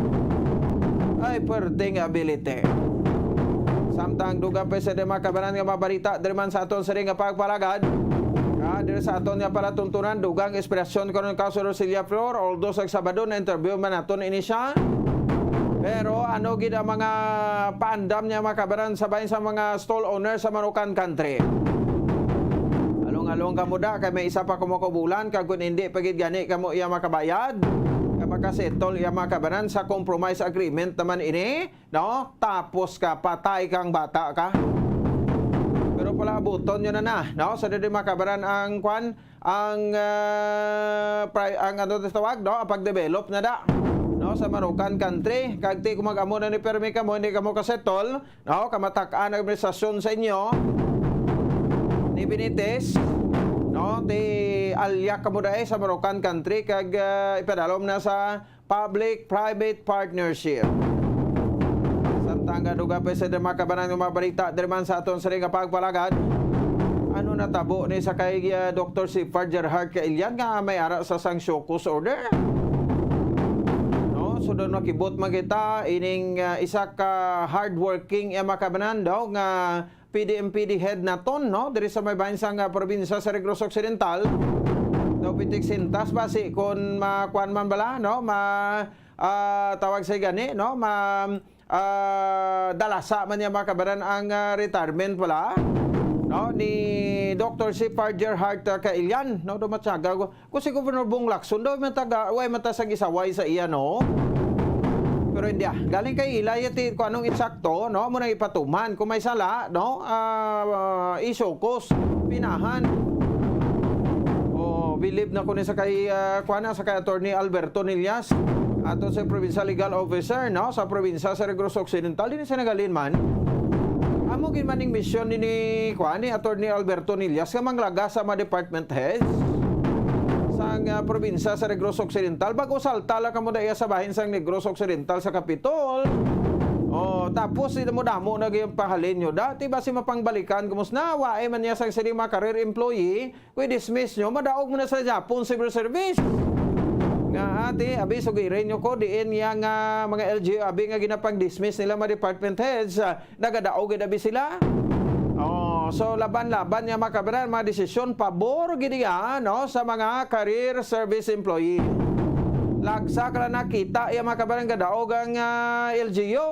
Ay, pwerte nga ability. Samtang dugang pa sa mga kabanan nga mabalita, diri man sa aton sining nga pagpalagad. Ah, diri sa aton nga palatuntunan, dugang inspirasyon karon kaso Rosilla Flor, although sa Sabado na interview man naton ini siya. Pero ano gid ang mga paandam niya, mga kabanan, sa bahin sa mga stall owner sa Manukan Country? Along-along kamo da, kay may isa pa kamo ka bulan, kag kung hindi pa gid gani kamo iya makabayad, kay makasettle iya, mga kabanan, sa compromise agreement naman ini, no? Tapos ka, patay kang bata ka. Pero pala abuton nyo na na, no? Sa diri, mga kabanan, ang kwan, ang, ah, pri-, ang ano to tawag, no? Ang pag-develop na da, no? Sa Manukan Country, kag ti kung mag-amo na ni permi kamo, hindi kamo kasettle, no? Kamatak-an ang administrasyon sa inyo ni Benitez, no? Ti alyak kamo dai sa Manukan Country, kag, ah, ipadalom na sa public-private partnership. Samtang nga dugang pa sa mga kabanan nga mga balita, diri man sa aton sining nga pagpalagad, ano natabo ni sa kay, ah, Doktor Sifard Gerhard Kailian nga may ara sa sang show cause order? No, so daw nakibot man kita ining, ah, isa ka hardworking, eh, mga kabanan daw nga P D M P D head naton, no? Diri sa may bahin sang, ah, probinsya sa Negros Occidental. Daw pitik sintas ba si kon makuan man bala, no? Ma, ah, tawag sa gani, no? Ma, ah, dalasa man niya, mga kabanan, ang, ah, retirement pala, no? Ni Doktor Sifard Gerhard, ah, Kailian, no? Daw matyaga ko. Kung si Governor Bong Lacson daw, may taga, way man ta sang isaway sa iya, no? Pero hindi, ah. Galing kay ila, yati, kung anong insakto, no? Amo nang ipatuman. Kung may sala, no? Ah, ah, i-show cause, pinahan. Oh, believe na ko ni sa kay, ah, kuwan na, sa kay Attorney Alberto Nillas. Ato sa provincial legal officer, no? Sa probinsya sa Negros Occidental, din siya nagalin man. Amo gid man ning misyon ni, ni, kuwan, ni Attorney Alberto Nillas, nga manglaga sa mga department heads, sa ang, ah, probinsya sa Negros Occidental. Bag-o salta lang kamo daya sa bahin sang Negros Occidental sa Capitol. Oh, tapos, di mo damo na gyud pahalin nyo. Dati ba si mapangbalikan, kumus na? Wa, eh, man niya sang sini mga career employee. Kung i-dismiss nyo, madaog mo na sa Japon Civil Service. Nga, ate, abi, sugirin nyo ko, diin niya nga mga L G U, abi, nga ginapang-dismiss nila mga department heads, ah, nagadaog gid abi sila. Oh, so laban-laban niya, mga kabaran, mga desisyon pabor gid iya, no, sa mga career service employee. Lagsa ka lang nakita iya, mga kabaran, gadaog ang, ah, L G U.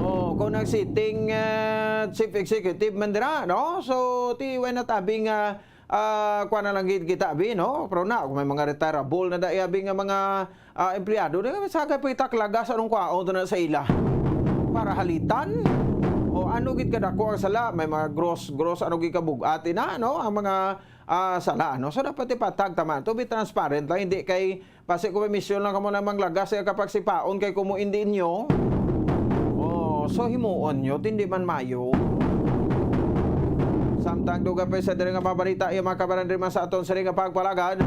Oh, kung ang sitting, ah, chief executive man dira, no? So, ti, why not abi nga, ah, kuha na lang gid kita, abi, no? Pero na, kung may mga retirable na dai, abi, nga mga, ah, empleyado, di ka sagay pa kita lagas anong kwaon to na sa ila. Para halitan? O ano gid kadako ang sala? May mga gross, gross, ano gid kabug-ati na, no? Ang mga, ah, sala, no? So, dapat ipatag taman. To be transparent lang, hindi kay basi ko may misyon lang kamo na manglagas sa kapagsipaon kay kumo indi inyo. Oh, so himuon nyo, tindi man mayo. Samtang dugang pa sa diri nga mga balita, iya mga kabaran, diri man sa aton sini nga pagpalagad.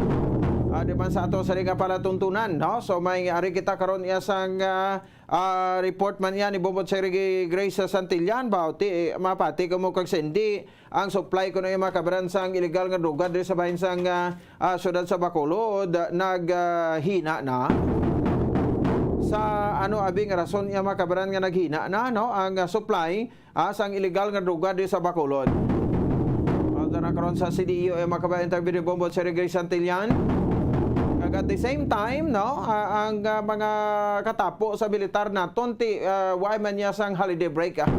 Ah, diri man sa aton sini nga palatuntunan, no? So may ari kita karon iya sang, ah, ah, report man iya ni Bombot Sergey Grace Santillan, ba, ti, mapati ko mo kag sendi ang supply ko na iya mga kabaran sang illegal nga droga diri sa bahin sang, ah, ah, siyudad sa Bacolod, ah, nag, ah, hina na. Sa ano abi nga rason iya mga kabaran nga naghina na, no, ang, ah, supply, ah, sang illegal nga droga diri sa Bacolod? Ang na karon sa C D E O, eh, mga kabaran, interview ni Bombot Sergey Santillan. Kag at the same time, no, ah, ang, ah, mga katapo sa militar naton ti, ah, wa man niya sang holiday break, ah.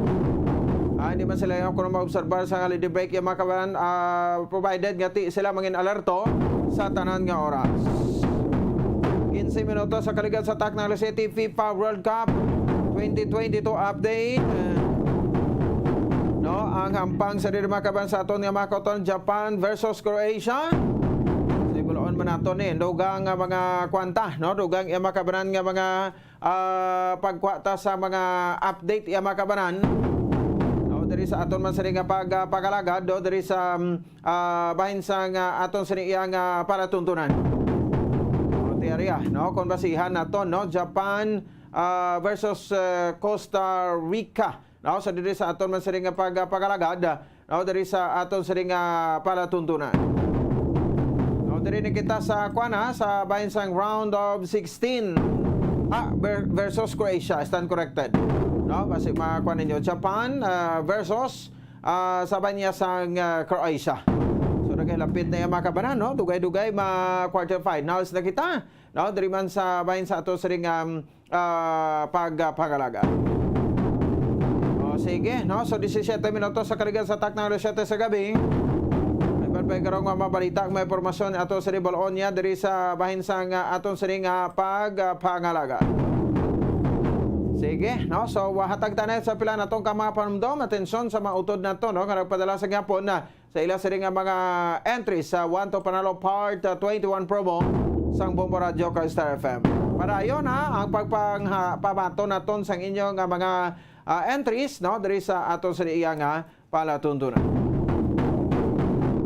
Ah, hindi man sila yung kuno maobserbar sa holiday break, yung mga kabaran, ah, provided nga ti sila mangin alerto sa tanan nga oras. Quince minutos sa kaligad sa Tacna Alas Siete FIFA World Cup twenty twenty-two update. No, ang hampang sa diri, mga kabaran, sa aton nga mga kauton, Japan versus Croatia. Sa ibulaon man nato ni, dugang nga mga kwanta, no? Dugang iya mga kabaran nga mga ah, pagkuha ta sa mga update, iya mga kabanan. No, diri sa aton man sini nga pag, ah, pag-alagad, no, diri sa, mm, ah, bahin sa nga aton sini iya nga palatuntunan. No, ti ari, no, kung basihan naton, no, Japan, ah, versus, ah, Costa Rica. No, so diri sa aton man sini nga pag-, pag-alagad, no, diri sa aton sini nga palatuntunan. No, diri ni kita sa, kuan, ha, sa bahin sang round of sixteen. Ah, ver-, versus Croatia, stand corrected. No, basi makuan ninyo, Japan, ah, versus, ah, sa bahin niya sang, ah, Croatia. So nagahilapit na iya mga kabanan, no? Dugay-dugay ma quarterfinals na kita. No, diri man sa bahin sa ato sini nga, um, ah, pag, ah, pangalaga. O, sige, no? So, disisiete minutos sa kaligad sa takna alas siete sa gabi. May pagpay karong mga mabalita, may impormasyon ato sa Balonia diri sa bahin sa nga aton sini nga pag, ah, pangalaga. Sige, no? So, wahatag tanan sa pila natong ka mga panumdom, atensyon sa mga utod nato, no? Nga nagpadala sa gihapon na sa ila sini nga mga entries sa One to Panalo Part, uh, twenty-one promo sang Bombo Radyo kag Star F M. Padayon, ha, ang pagpangha-, pamaton naton sang inyo nga mga, uh, entries, no, diri sa aton sa iya nga palatuntunan.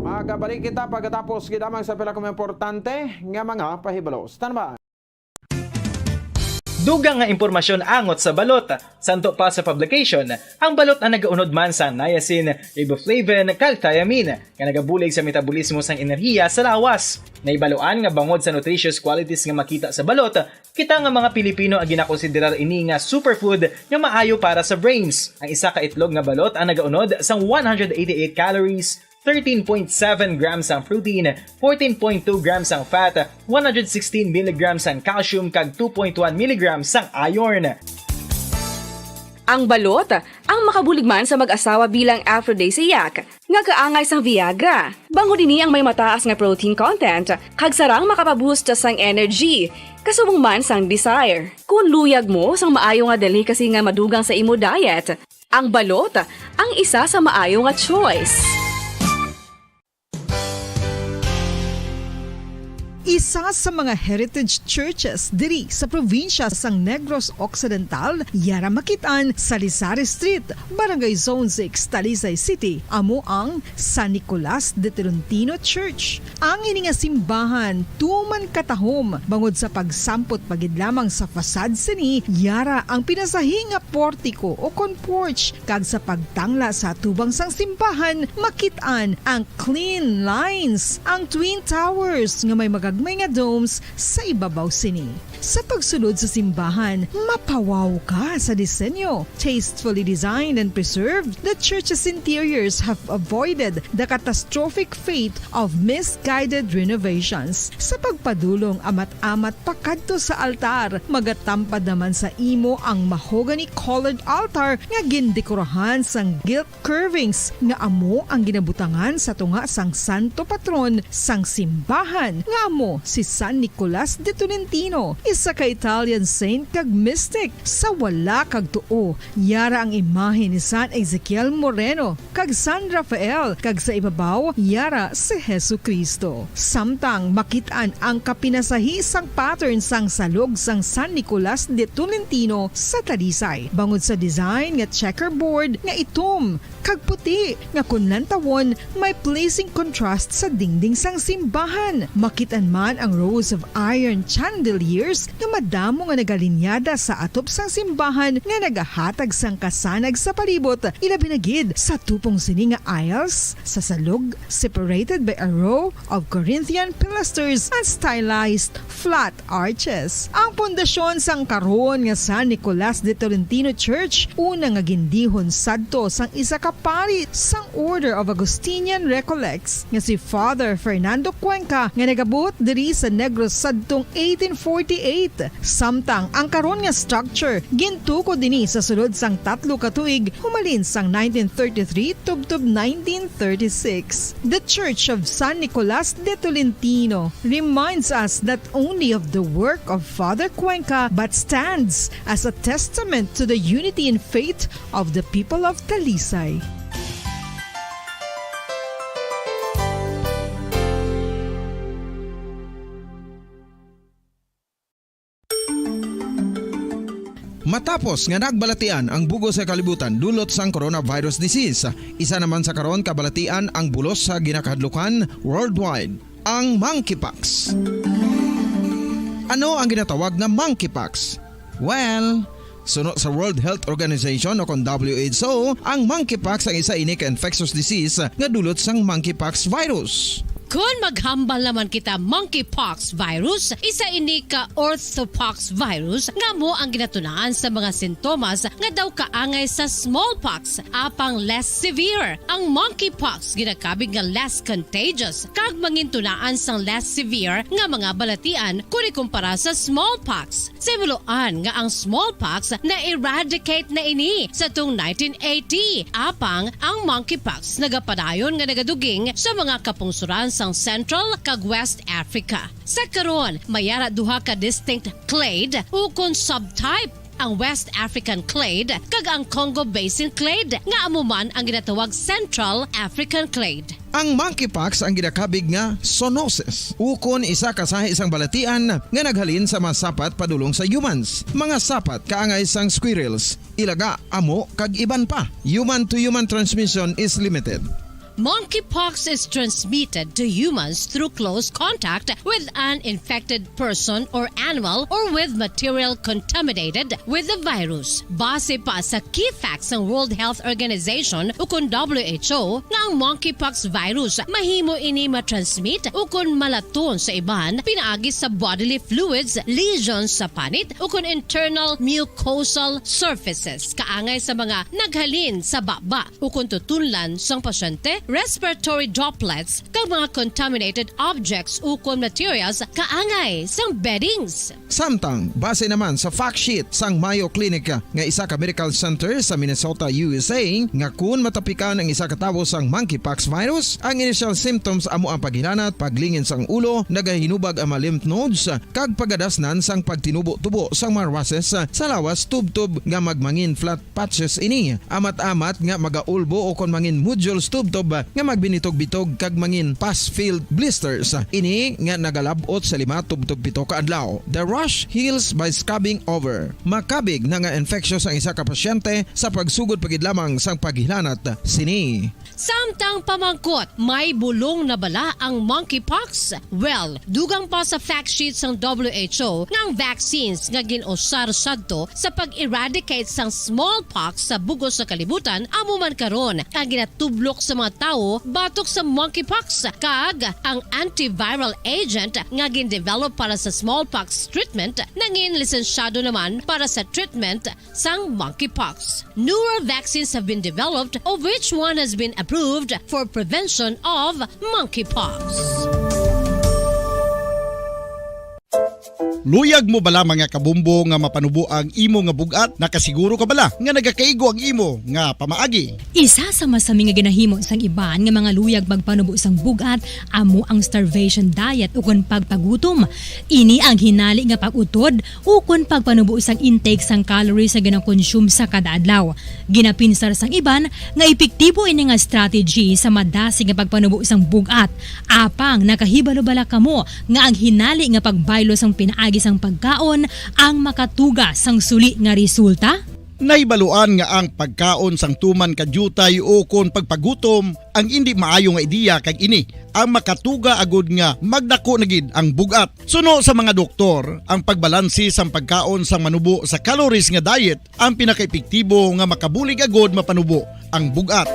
Magabalik kita pagkatapos gid lamang sa pila ka mga importante nga mga pahibalo. Standby. Dugang nga impormasyon angot sa balot. Santo pa sa publication, ang balot ang nagaunod man sa niacin, riboflavin, kag thiamine, nga nagabulig sa metabolismo sang enerhiya sa lawas. Nahibaluan nga bangod sa nutritious qualities nga makita sa balot, kita nga mga Pilipino ang ginakonsiderar ini nga superfood nga maayo para sa brains. Ang isa ka itlog nga balot ang nagaunod sang one hundred eighty-eight calories, thirteen point seven grams ang protein, fourteen point two grams ang fat, one hundred sixteen milligrams ang calcium, kag two point one milligrams ang iron. Ang balot, ang makabulig man sa mag-asawa bilang aphrodisiac, nga kaangay sang Viagra. Bangod ini ang may mataas nga protein content, kag sarang makapaboost sang energy, kasubong man sang desire. Kung luyag mo sang maayo nga delicacy nga madugang sa imo diet, ang balot ang isa sa maayo nga choice. Isa sa mga heritage churches diri sa probinsya sang Negros Occidental, yara makit-an sa Lisari Street, Barangay Zone six, Talisay City, amo ang San Nicolas de Tolentino Church. Ang ini nga simbahan tuman katahom bangod sa pagsampot pa gid lamang sa facade sini, yara ang pinasahi nga portiko o kon porch, kag sa pagtangla sa atubang sang simbahan, makit-an ang clean lines, ang twin towers nga may magagmay nga domes sa ibabaw sini. Sa pagsulod sa simbahan, mapawaw ka sa disenyo. Tastefully designed and preserved, the church's interiors have avoided the catastrophic fate of misguided renovations. Sa pagpadulong amat-amat pakadto sa altar, magatampad naman sa imo ang mahogany-colored altar nga gindekorahan sang gilt curvings nga amo ang ginabutangan sa tunga sang santo patron sang simbahan, nga amo si San Nicolas de Tolentino, isa ka Italian saint kag mystic. Sa wala kag tuo, yara ang imahe ni San Ezekiel Moreno kag San Rafael, kag sa ibabaw, yara si Jesu-Cristo. Samtang makit-an ang kapinasahi sang pattern sang salog sang San Nicolas de Tolentino sa Talisay, bangod sa design nga checkerboard nga itom kag puti, nga kon lantawon, may pleasing contrast sa dingding sang simbahan. Makit-an man ang rows of iron chandeliers nga madamo nga nagalinyada sa atop sang simbahan nga nagahatag sang kasanag sa palibot, ilabi na gid sa tupong sini nga aisles sa salog, separated by a row of Corinthian pilasters and stylized flat arches. Ang pundasyon sang karon nga San Nicolas de Tolentino Church, una nga gindihon sadto sang isa ka pari sang Order of Augustinian Recollects nga si Father Fernando Cuenca, nga nagabuot diri sa Negros sadtong eighteen forty-eight. Samtang ang karon nga structure gintukod ini sa sulod sang tatlo ka tuig, humalin sang nineteen thirty-three tubtob nineteen thirty-six. The Church of San Nicolas de Tolentino reminds us not only of the work of Father Cuenca, but stands as a testament to the unity in faith of the people of Talisay. Matapos nga nagbalatian ang bug-os nga kalibutan dulot sang coronavirus disease, isa naman sa karon kabalatian ang bulos sa ginakahadlukan worldwide, ang monkeypox. Ano ang ginatawag nga monkeypox? Well, suno sa World Health Organization o kon W H O, ang monkeypox ang isa ini ka infectious disease nga dulot sang monkeypox virus. Kon maghambal naman kita monkeypox virus, isa ini ka orthopox virus nga amo ang ginatunaan sa mga sintomas nga daw kaangay sa smallpox, apang less severe. Ang monkeypox ginakabig nga less contagious kag mangintunaan sang less severe nga mga balatian kon ikumpara sa smallpox. Sa himuloan nga ang smallpox na-eradicate na ini sa tong nineteen eighty, apang ang monkeypox nagapadayon nga nagaduging sa mga kapungsoran sang Central kag West Africa. Sa karon, may ara duha ka distinct clade ukon subtype, ang West African clade kag ang Congo Basin clade, nga amo man ang ginatawag Central African clade. Ang monkeypox ang ginakabig nga zoonosis, ukon isa ka sahi sang balatian nga naghalin sa mga sapat padulong sa humans. Mga sapat kaangay sang squirrels, ilaga, amo, kag iban pa. Human to human transmission is limited. Monkeypox is transmitted to humans through close contact with an infected person or animal or with material contaminated with the virus. Base pa sa key facts sang World Health Organization ukon W H O nga ang monkeypox virus mahimo ini matransmit ukon malaton sa iban pinaagi sa bodily fluids, lesions sa panit ukon internal mucosal surfaces kaangay sa mga naghalin sa baba ukon tutunlan sang pasyente, respiratory droplets, kag mga contaminated objects ukon materials kaangay sang beddings. Samtang, base naman sa fact sheet sang Mayo Clinic nga isa ka medical center sa Minnesota, U S A, nga kun matapikan ang isa ka tawo sang monkeypox virus, ang initial symptoms amo ang paghilanat, paglingin sang ulo, nagahinubag ang mga lymph nodes, kag pagadasnan sang pagtinubo-tubo sang mga rushes sa lawas tubtob nga magmangin flat patches ini. Amat-amat nga magaulbo o kon mangin nodules tubtob nga magbinitog-bitog kag mangin pus-filled blisters. Ini nga nagalab-ot sa lima tubtob pito ka adlaw. The rash heals by scrubbing over. Makabig na nga infectious ang isa ka pasyente sa pagsugod pa gid lamang sang paghilanat sini. Samtang pamangkot, may bulong na bala ang monkeypox? Well, dugang pa sa fact sheet sang W H O nga ang vaccines nga gin-usar sadto sa pag-eradicate sang smallpox sa bug-os nga kalibutan amo man karon ang ginatublok sa mga tawo batok sa monkeypox, kag ang antiviral agent nga gin-develop para sa smallpox treatment nangin lisensyado naman para sa treatment sang monkeypox. Newer vaccines have been developed, of which one has been approved for prevention of monkeypox. Luyag mo bala, mga kabombo, nga mapanubo ang imo nga bug-at? Nakasiguro ka bala nga nagakaigo ang imo nga pamaagi? Isa sa masami nga ginahimo sang iban nga mga luyag magpanubo sang bug-at amo ang starvation diet ukon pagpagutom. Ini ang hinali nga pag-utod ukon pagpanubo sang intake sang calories nga ginakonsume sa kada adlaw. Ginapinsar sang iban nga epektibo ini nga strategy sa madasig nga pagpanubo sang bug-at. Apang nakahibalo bala kamo nga ang hinali nga pagbaylo sang pinaagi sang pagkaon ang makatuga sang suli nga resulta? Nahibaluan nga ang pagkaon sang tuman ka diutay ukon pagpagutom ang indi maayo nga ideya, kag ini ang makatuga agud nga magdako na gid ang bug-at. Suno sa mga doktor, ang pagbalanse sang pagkaon sang manubo sa calories nga diet ang pinakaepektibo nga makabulig agud mapanubo ang bug-at.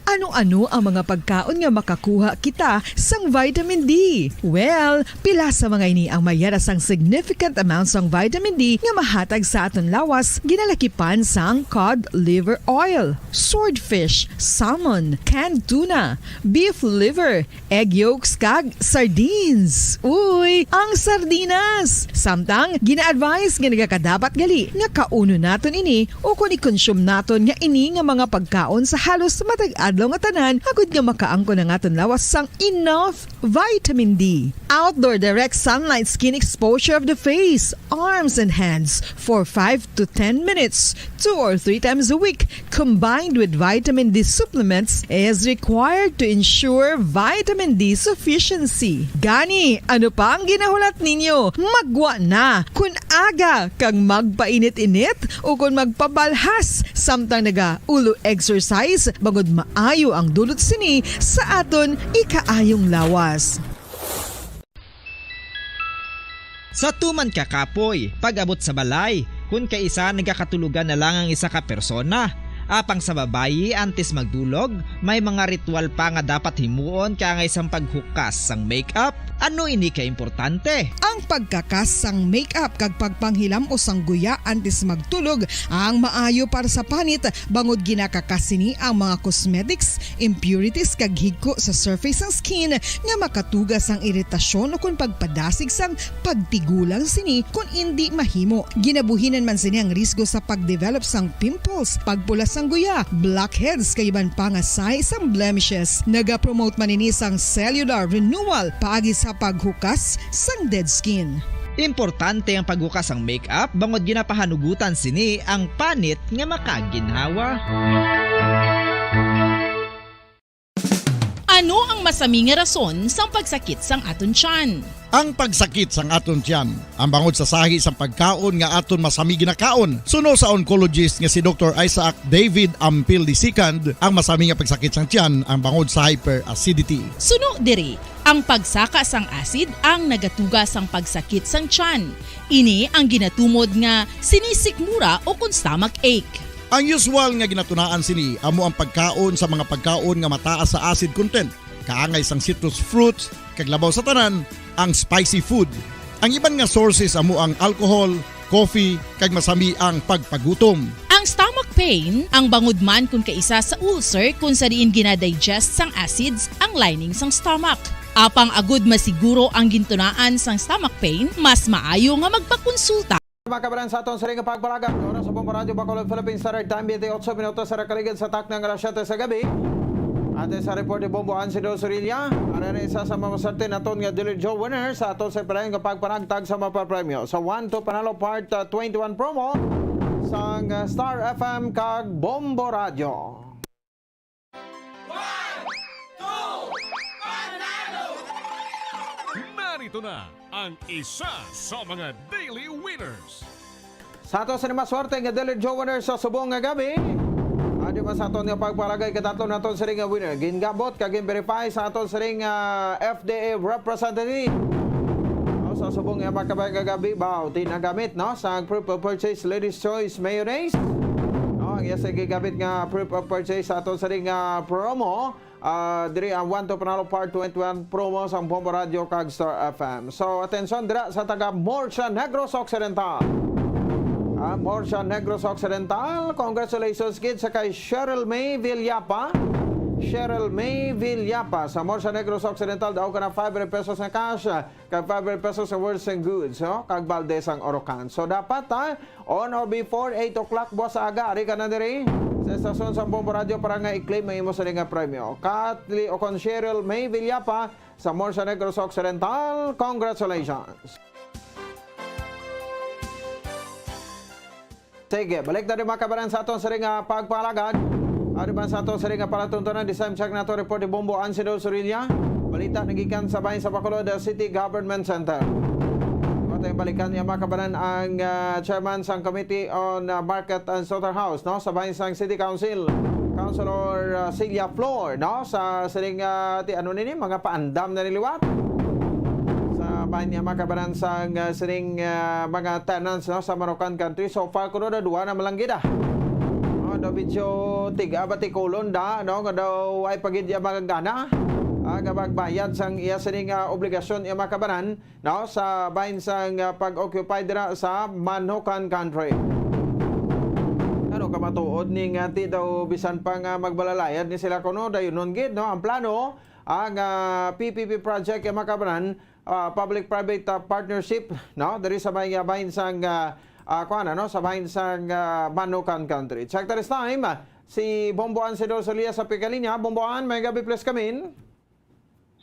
Ano-ano ang mga pagkaon nga makakuha kita sang vitamin D? Well, pila sa mga ini ang may yara sang significant amount sang vitamin D nga mahatag sa aton lawas, ginalakipan sang cod liver oil, swordfish, salmon, canned tuna, beef liver, egg yolks, kag sardines. Uy, ang sardinas! Samtang, gina-advise nga nagakadapat gali nga kaunon naton ini ukon i-consume naton nga ini nga mga pagkaon sa halos matag adlaw nga tanan, agud nga makaangkon ang aton lawas sang enough vitamin D. Outdoor direct sunlight skin exposure of the face, arms, and hands for five to ten minutes, two or three times a week, combined with vitamin D supplements, is required to ensure vitamin D sufficiency. Gani, ano pa ang ginahulat ninyo? Maggwa na! Kun aga kag magpainit-init ukon magpabalhas samtang naga-ulo exercise, bangod maayo ang dulot sini sa aton ikaayong lawas. Sa tuman ka kapoy, pag-abot sa balay, kun kaisa nagakatulogan na lang ang isa ka persona. Apang sa babayi, antes magdulog, may mga ritual pa nga dapat himuon kaangay sang paghukas sang makeup. Ano ini ka importante? Ang pagkakas sang makeup kag pagpanghilam-os sang guya antes magtulog ang maayo para sa panit, bangod ginakakas sini ang mga cosmetics, impurities, kag higko sa surface sang skin nga makatuga sang iritasyon ukon pagpadasig sang pagtigulang sini kon indi mahimo. Ginabuhinan man sini ang risgo sa pagdevelop sang pimples, pagpula sang guya, blackheads, kag iban pa nga sign sang blemishes. Nagapromote man ini sang cellular renewal paagi sa paghukas sang dead skin. Importante ang paghukas sang makeup bangod ginapahanugutan sini ang panit nga makaginhawa. Ano ang masami nga rason sang pagsakit sang aton tiyan? Ang pagsakit sang aton tiyan, ang bangod sa sahi sang pagkaon nga aton masami ginakaon. Suno sa oncologist nga si Doktor Isaac David Ampil the second, ang masami nga pagsakit sang tiyan ang bangod sa hyperacidity. Suno diri, ang pagsaka sang acid ang nagatuga sang pagsakit sang tiyan. Ini ang ginatumod nga sinisikmura ukon stomach ache. Ang usual nga ginatunaan sini amo ang pagkaon sa mga pagkaon nga mataas sa acid content, kaangay sang citrus fruits, kag labaw sa tanan, ang spicy food. Ang iban nga sources amo ang alcohol, coffee, kag masami ang pagpagutom. Ang stomach pain, ang bangod man kun kaisa sa ulcer kun sa diin ginadigest sang acids ang lining sang stomach. Apang agud masiguro ang gintunaan sang stomach pain, mas maayo nga magpakonsulta. Mga kabaran, sa aton sa ring pagpalagan, oras sa Bombo Radyo Bacolod, Philippines Standard Time, twenty-eight minutos sa nakaligid sa takna nga alas siyete sa gabi. Ate sa report ni Bombo Ansido Sorilla, ari na isa sa mga maswerte naton nga Daily Draw winner sa aton sa padayon nga pagpanagtag sa mapapremyo sa One to Panalo Part, uh, twenty-one promo sang, uh, Star F M kag Bombo Radyo. Ito na ang isa sa mga daily winners. Sa ato sa maswerte nga Daily Draw winner sa subong nga gabi, adi man sa aton nga pagpalagay, katatlo naton siring nga winner. Gingabot kag gin-verify sa aton siring nga F D A representative. No, sa subong nga makabayang nga gabi, baw, tinagamit, no, sa proof of purchase, Ladies Choice Mayonnaise. No, ang iya sa gigamit nga proof of purchase sa aton siring nga promo, ah, diri ang One to Panalo Part twenty-one promo sang Bombo Radio kag Star F M. So, atensyon dira sa taga Murcia, Negros Occidental. Ah, Murcia, Negros Occidental, congratulations gid sa kay Cheryl May Villapa. Cheryl May Villapa sa Murcia, Negros Occidental, daw ka na five hundred pesos nga cash, ah, kag five hundred pesos sa worth and goods, no? Kag balde sang Orocan. So, dapat, ha, on or before eight o'clock buwas sa aga, ari ka na diri sa estasyon sa Bombo Radio para nga i-claim ang imo siring nga premyo. Katli o kon Cheryl May Villapa sa Murcia, Negros Occidental, congratulations! Sige, balik na rin, mga kabaran, sa aton siring nga pagpalagad. Ano ba sa aton siring nga palatuntunan? This time, check nato report ni Bombo Ansido Surilla. Balita nagikan sa bahin sa Bacolod City Government Center. Ato yung balikan niya, mga kabaran, ang, ah, chairman sang Committee on, ah, Market and Slaughterhouse, no, sa bahin sang City Council, Councilor, ah, Celia Flor, no, sa siring, ah, ti, ano nini, mga paandam na niliwat sa bahin niya, mga kabaran, sang, ah, siring, ah, mga tenants, no, sa Manukan Country. So far kuno, daw duha na man lang gid, ah. No, daw medyo tiga ba tikulon da, no, nga daw ay pagid iya magagana, ah, nga magbayad sang iya sining, ah, obligasyon iya, mga kabaran, no, sa bahin sang, ah, pag-occupy dira sa Manukan Country. Ano ka matuod ni nga ti daw bisan pa nga magbalayad ni sila kuno, dayonon gid, no, ang plano, ang, ah, P P P project, iya, mga kabaran, ah, public-private, ah, partnership, no? Diri sa may, ah, bahin sang, ah, ah, kuwan, ano? Sa bahin sang, ah, Manukan Country. Check this time, ah, si Bombo Ansido Solia sa pikalinya. Bombo An, may gabi, please come in.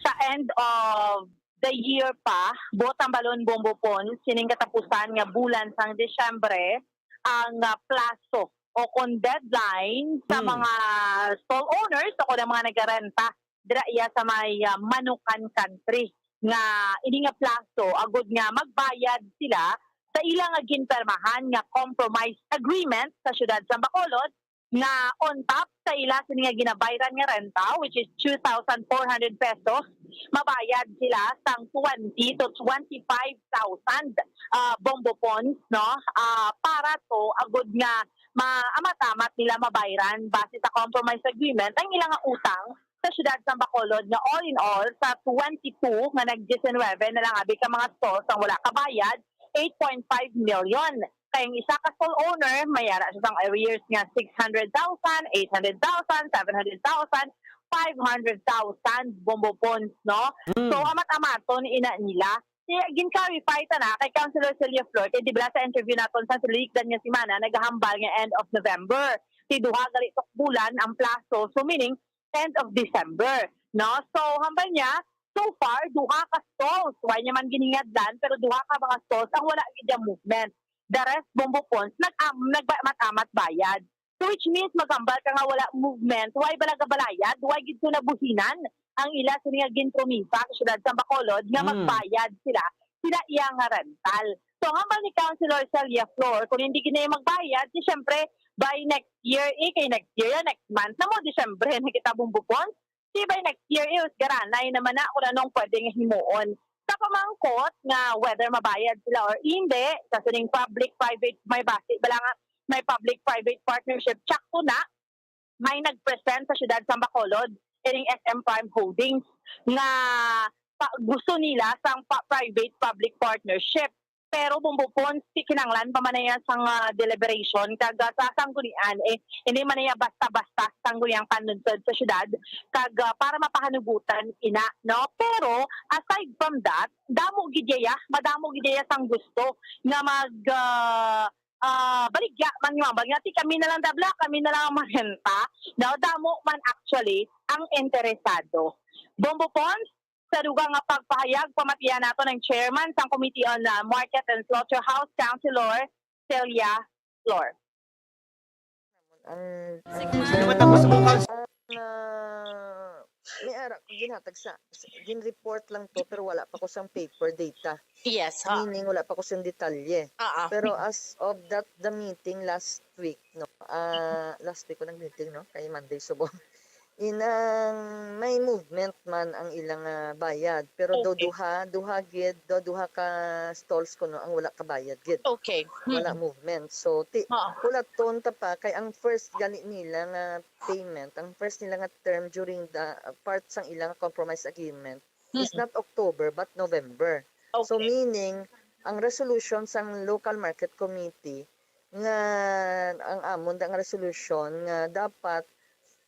Sa end of the year pa, buot ang balon, Bombo Pons, sining katapusan nga bulan sang Disyembre, ang, ah, plaso o kon deadline sa Mm. mga stall owners o kon ang mga nagarenta dira iya sa may, ah, Manukan Country, nga ini nga plaso agud nga magbayad sila sa ila nga ginpermahan nga compromise agreement sa siyudad sa Bacolod, nga on top sa ila sini nga ginabayran nga renta, which is two thousand four hundred pesos, mabayad sila sang twenty to twenty-five thousand, ah, Bombo Pons, no? Ah, para to agud nga maamat-amat nila mabayran base sa compromise agreement ang ila nga utang sa siyudad sang Bacolod, nga all in all, sa twenty-two nga nag-diecinuebe na lang abi ka mga stalls ang wala kabayad, eight point five million. Kay ang isa ka stall owner, may ara siya sang arrears nga six hundred thousand, eight hundred thousand, seven hundred thousand, five hundred thousand, Bombo Pons, no? Mm. So, amat-amaton ina nila. Kaya gin-clarify ta na kay Councilor Celia Flor, kay di ba sa interview naton sa suliran nga semana, nagahambal nga end of November. Si duha gali tok bulan ang plaso, so meaning end of December, no? So, hambal niya, so far, duha ka stalls, wala niya man ginhingadlan, pero duha ka mga stalls ang wala gid ang movement. The rest, Bombo Pons, nag-, am-, nagba-, amat-amat bayad. So, which means, maghambal ka nga wala movement, why ba nagabalayad? Why gid ko nabuhinan ang ila sini nga ginpromisa sa siyudad sa Bacolod nga Mm. magbayad sila, sila iya nga rental? So, hambal ni Councilor Celia Flor, kung hindi gid na magbayad, di syempre, by next year, eh, kay next year, yan, next month na mo, Disyembre na kita, Bombo Pons. Di by next year, eh, garanay naman na kung anong pwede nga himuon. Sa pamangkot nga whether mabayad sila or hindi, sa sining public-private, may basi bala nga may public-private partnership, tsakto na, may nag-present sa siyudad sa Bacolod, ining S M Prime Holdings, nga pa, gusto nila sang pa, private-public partnership. Pero, Bombo Pons, ti kinanglan pa man na yan sang, ah, deliberation, kag, ah, sa sanggunian, eh, hindi man na yan basta-basta sangguniang panlungsod sa siyudad, kag, ah, para mapahanugutan ina, no? Pero, aside from that, damo gid iya, madamo gid iya sang gusto nga mag, ah, ah, baligya man nga, baligya, ti kami na lang dabla, kami na lang ang marenta, no? Damo man actually ang interesado. Bombo Pons, sa dugang nga pagpahayag, pamatian nato ang chairman sang Committee on, ah, Market and Slaughterhouse, Councilor Celia Flor. Ang Sige, matapos mo ka. Na, ni Ara, kung ginhatag sa, sa- gin-report lang to, pero wala pa ko sang paper data. Yes, ha. Meaning, wala pa ko sang detalye. Ah, ah. Pero as of that, the meeting last week, no? Ah, last week ko nag-meeting, no? Kay Monday subong. Inang may movement man ang ilang, ah, bayad, pero do Okay. duha, duha gid, do duha ka stalls kuno ang wala kabayad gid. Okay. Wala Mm. movement. So, ti-, Ah. hulaton ta pa, kay ang first gani nila nga payment, ang first nila nga term during the, ah, part sang ilang compromise agreement is Mm. not October, but November. So, Okay. meaning, ang resolution sang local market committee nga ang amon da nga resolution nga dapat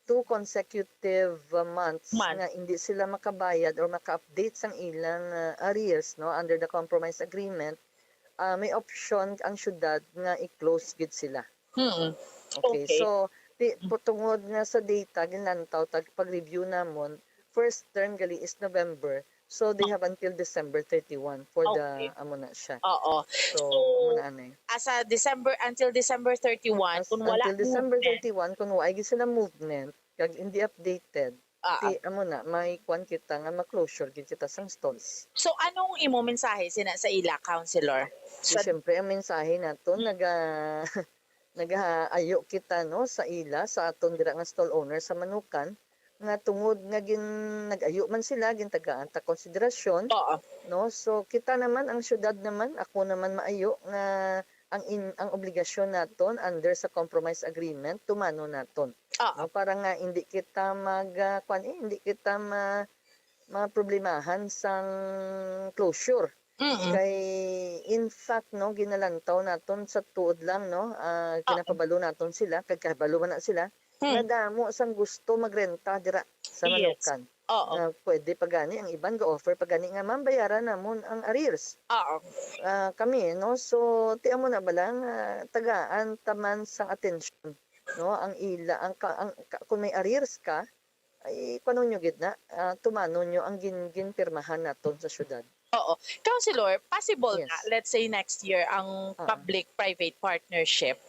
two consecutive, uh, months Month. nga hindi sila makabayad or maka-update sang ilang, uh, arrears, no, under the compromise agreement, uh, may option ang syudad nga i-close gid sila. Mm. Okay, Okay. so, ti-, pu-, tungod nga sa data, ginlantaw tag pag-review namon, first term gali is November. So, they have until December thirty-one for the, Okay. amo na siya. Oo. So, So, amo na anay. As a December, until December thirty-one, As, kung wala until December movement. thirty-one, kung wala gid sila movement, kag hindi updated, Ah, ti, ah. amo na, may kwan kita nga ma-closure gid kita sang stalls. So, anong imo mensahe sina sa ila, Councilor? Di, Sa siyempre, ang mensahe nato, naga-, nagaayo kita, no, sa ila, sa aton dira nga stall owner sa Manukan, nga tungod nga gin-, nag-ayo man sila, gintagaan ta konsiderasyon, Oo. no? So, kita naman, ang syudad naman, ako naman maayo nga ang in-, ang obligasyon naton under sa compromise agreement, tumano naton, Oo. no? Para nga hindi kita mag, ah, kwan, eh, hindi kita ma-, maproblemahan sang closure. Mm. Kay, in fact, no, ginalantaw naton sa tuod lang, no, ah, Ah. kinapabalo naton sila, kay kabalo man na sila, Hmm. nga damo sang gusto magrenta dira sa Yes. Manukan. Oo. Nga pwede pa gani, ang iban ga-offer pa gani nga, "Ma'am, bayaran namon ang arrears." Oo. Ah, kami, no? So, ti amo na bala nga tagaan ta man sang atensyon, no? Ang ila, ang ka-, ang ka-, kung may arrears ka, ay, kuanon nyo gid na, ah, tumanon nyo ang gin-, ginpirmahan naton sa syudad. Oo. Councilor, possible Yes. na, let's say, next year, ang Ah. public-private partnership?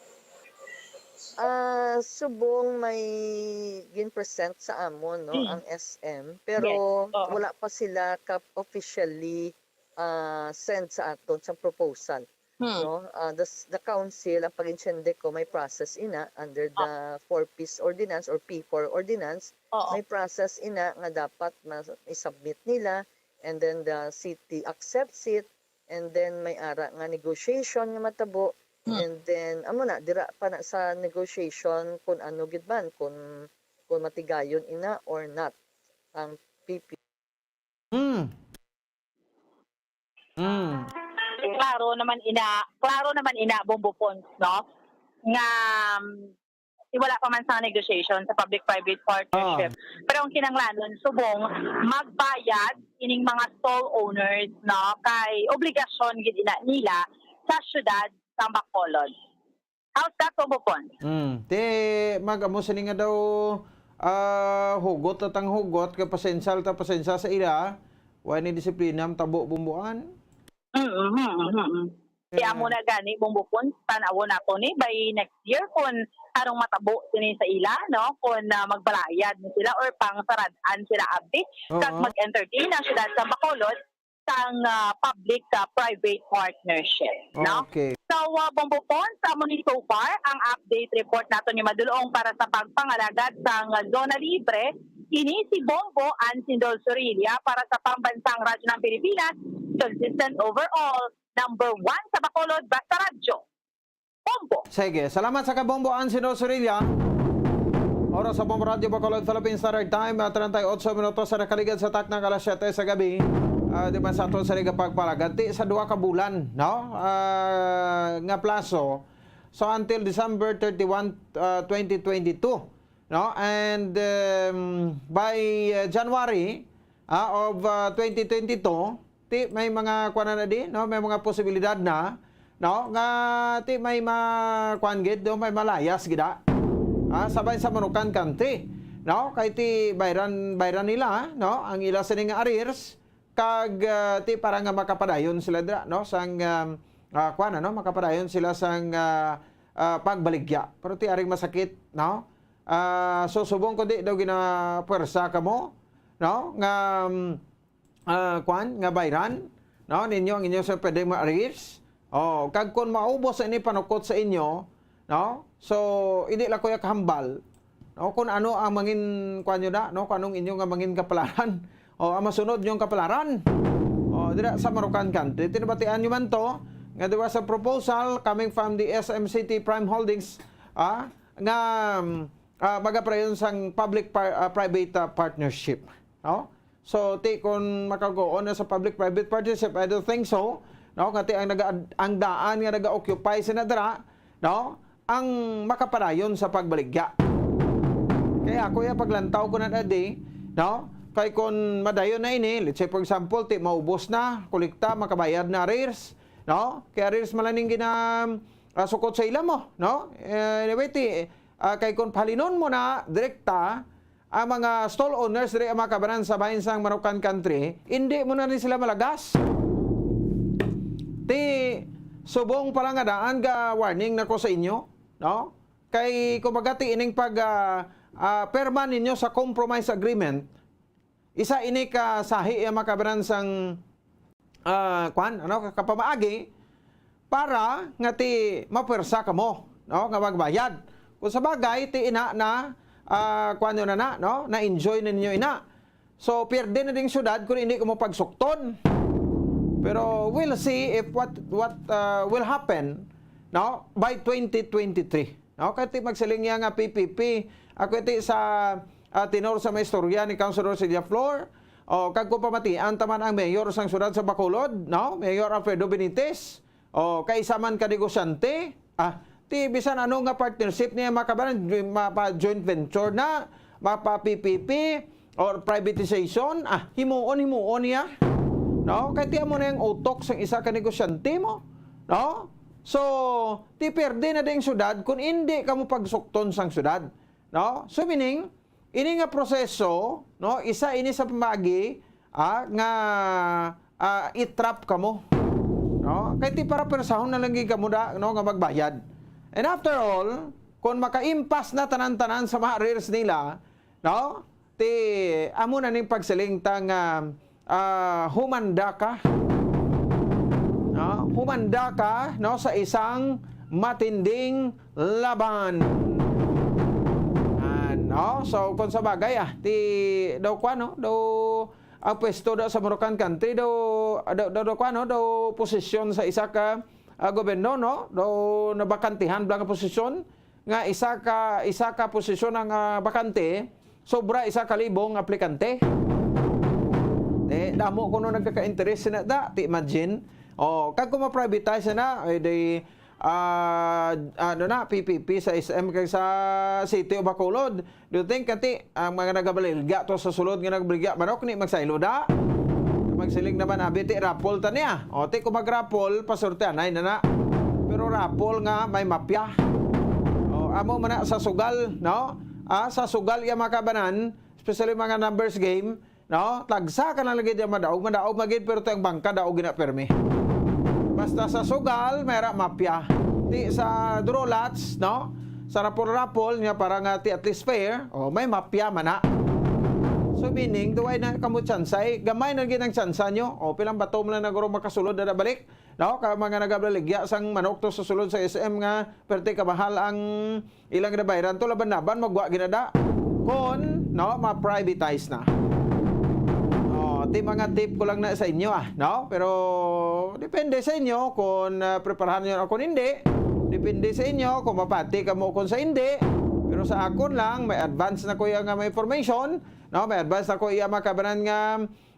Ah, subong may gin-present sa amon, no, Hmm. ang S M, Yes. pero Oo. wala pa sila ka-, officially, ah, send sa aton sa proposal. Hmm. No? Ah, the s-, the council, ang pag-intindi ko, may process ina under Ah. the four Ps ordinance or P four ordinance. Oo. May process ina nga dapat ma-, i-submit nila, and then the city accepts it, and then may ara nga negotiation nga matabo, Hmm. and then, amo na, dira pa na sa negotiation kung ano gid man, kung, kung matigayon ina or not ang P P. Mm. Mm. Klaro naman ina, klaro naman ina, Bombo Pons, no? Nga, um, wala pa man sa negotiation sa public-private partnership. Ah. Pero ang kinahanglanon, subong magbayad ining mga stall owners, no? Kay obligasyon gid ina nila sa syudad sang Bacolod. How's that, Bombo Pons? Mm. Ti, mag-amo sini nga daw, ah, hugot at ang hugot, kay pasensya ta, pasensya sa ila. Wa ni disiplina, ang tabo, Bomboan. Mm, mm, mm, mm. Ti amo Yeah. na gani, Bombo Pons, tan-awon nato ni by next year kung anong matabo sini sa ila, no? Kung, ah, magbalayad ni sila or pangsarad-an sila, abi, kag Oo. mag-entertain ang syudad sa Bacolod sang, ah, public, ah, private partnership, no? Okay. So, ah, Bombo Pons, amo ni so far ang update report nato ni madulong para sa pagpangalagad sang zona libre. Ini si Bombo Ansindol Sorilla para sa Pambansang Radyo ng Pilipinas, consistent overall, number one sa Bacolod, Basta Radyo. Bombo. Sige, salamat sa ka, Bombo Ansino Sorilla. Oras sa Bombo Radyo Bacolod, Philippine Standard Time, ah, treinta y ocho minutos sa nakaligad sa takna nga alas siyete sa gabi. Ah, di ba sa ato sa liga pagpalagad, ti sa duha ka bulan, no? Ah, nga plaso. So, until December thirty-one, ah, twenty twenty-two, no? And, um, by, uh, January, ah, of, uh, twenty twenty-two, ti may mga kuwan na di, no? May mga posibilidad na, no? Nga ti may ma-, kuwan gid, no? May malayas gid, ah. Ah, sabay sa Manukan County, no? Kay ti bayran, bayran nila, no? Ang ila sining arrears, kag, ah, ti para nga makapadayon sila dira, no? Sang, um, ah, kuwan, ano? Makapadayon sila sang, ah, ah, pagbaligya. Pero ti aring masakit, no? Ah, so, subong kundi daw ginapuwersa kamo, no, nga, um, ah, kwan, nga bayran, no, ninyo ang inyo sa pwede mo arrears. Oh, kag kung maubos ini panukot sa inyo, no, so, hindi lang ko ya kahambal, no, kung ano ang mangin, kwan nyo na, no, kung anong inyo nga mangin kapalaran, o ang masunod nyong kapalaran. O, dira sa Marukan Country, tinabatian nyo man to, nga there was a proposal coming from the S M C T Prime Holdings, ah, nga, um, ah, magaparayon sang public par-, ah, private, ah, partnership, no? So, ti, kung makagoon na sa public-private partnership, I don't think so, no? Nga ti ang naga-, ang daan nga naga-occupy sina dira, no? Ang makapadayon sa pagbaligya. Kaya ako ya paglantaw ko na di, no? Kay kung madayon na ini, let's say for example, ti maubos na, kolekta, makabayad na arrears, no? Kay arrears man lang ning gina-, ah, sukot sa ila mo, no? Eh, anyway, ti, ah, kay kung pahalinon mo na direkta, ang mga stall owners diri ang mga kabanan sa bahin sang Marukan Country, hindi mo na ni sila malagas. Ti, subong pala nga daan ga warning na ko sa inyo, no? Kay, kumbaga, ti ining pag, ah, ah, perma ninyo sa compromise agreement, isa ini ka sahi ang mga kabanan sang ah, kwan, ano, kapamaagi para nga ti mapwersa kamo, no, nga magbayad. Kung sa bagay, ti ina na, ah, kwan nyo na na, no, na-enjoy ninyo ina. So, pierde na ding syudad kung hindi kamo pagsukton. Pero we'll see if what, what, ah, will happen, no, by twenty twenty-three. No? Kay ti magsiling niya nga P P P. Ako ti sa, ah, tenor sa mga istorya ni Councilor Celia Flor, o, kag kung pamatian ta man ang mayor sang siyudad sa Bacolod, no? Mayor Alfredo Benitez, o, kaisa man ka negosyante, ah, ti bisan ano nga partnership niya makabaran, mapa joint venture na, mapa P P P, or privatization, ah, himuon, himuon niya. No? Kay ti amo na yung utok sang isa ka negosyante mo. No? So, ti pierde na ding syudad kung hindi kamo pagsukton sang syudad. No? So, meaning, ini nga proseso, no, isa ini sa pamagi, ah, nga, ah, i-trap kamo. No? Kay ti para persahon na lang gid kamo da, no, nga magbayad. And after all, kung makaimpas na tanan-tanan sa mga arrears nila, no? Ti, amo na ning pagsiling ta nga, ah, humanda ka. No? Humanda ka, no, sa isang matinding laban. Ah, no? So, kung sa bagay, ah, ti, daw kwa, no? Daw, ang pwesto daw sa Marukan Country, daw, daw, daw, daw kwa, no? Daw posisyon sa isa ka, ah, gobyerno, no? Daw nabakantihan bala nga posisyon. nga isa ka, isa ka posisyon ang, ah, bakante, sobra isa ka libong aplikante. Eh, damo kuno nagkaka-interes na da, ti imagine. Oh, kag kung ma-privatize na, eh, di, ah, ano na, P P P sa S M kag sa City of Bacolod. Do you think, kati, ang mga nagabaligya to sa sulod nga nagbaligya manok, ni magsaylo da? Magsiling naman, abi, ti raffle ta niya. O, ti, kung mag-raffle, pasortehanay na na. Pero raffle nga may mafia. O, amo man na sa sugal, no? Ah, sa sugal iya mga kabanan, especially mga numbers game, no? Tagsa ka na lagi diyan madaog, madaog magid, pero ti ang bangka, daog gina permi. Basta sa sugal, may ra mafia. Ti sa draw lots, no? Sa raffle-raffle niya para nga ti at least fair, o, may mafia man na. So, meaning, duway na kamo tsansay, gamay na gid ang tsansa nyo. O, pilang bato mo lang na guro makasulod na balik. No? Ka mga nagabaligya sang manok to sa sulod sa S M nga, perte kamahal ang ilang nabayran to, laban-laban, magwa ginada. Kon, no, ma-privatize na. O, ti mga tip ko lang na sa inyo, ah, no? Pero, depende sa inyo kung, ah, preparahan nyo ako hindi. Depende sa inyo kung mapati kamo kung sa hindi. Pero sa akon lang, may advance na ko iya nga may information, no? May advance na ko iya mga kabanan nga,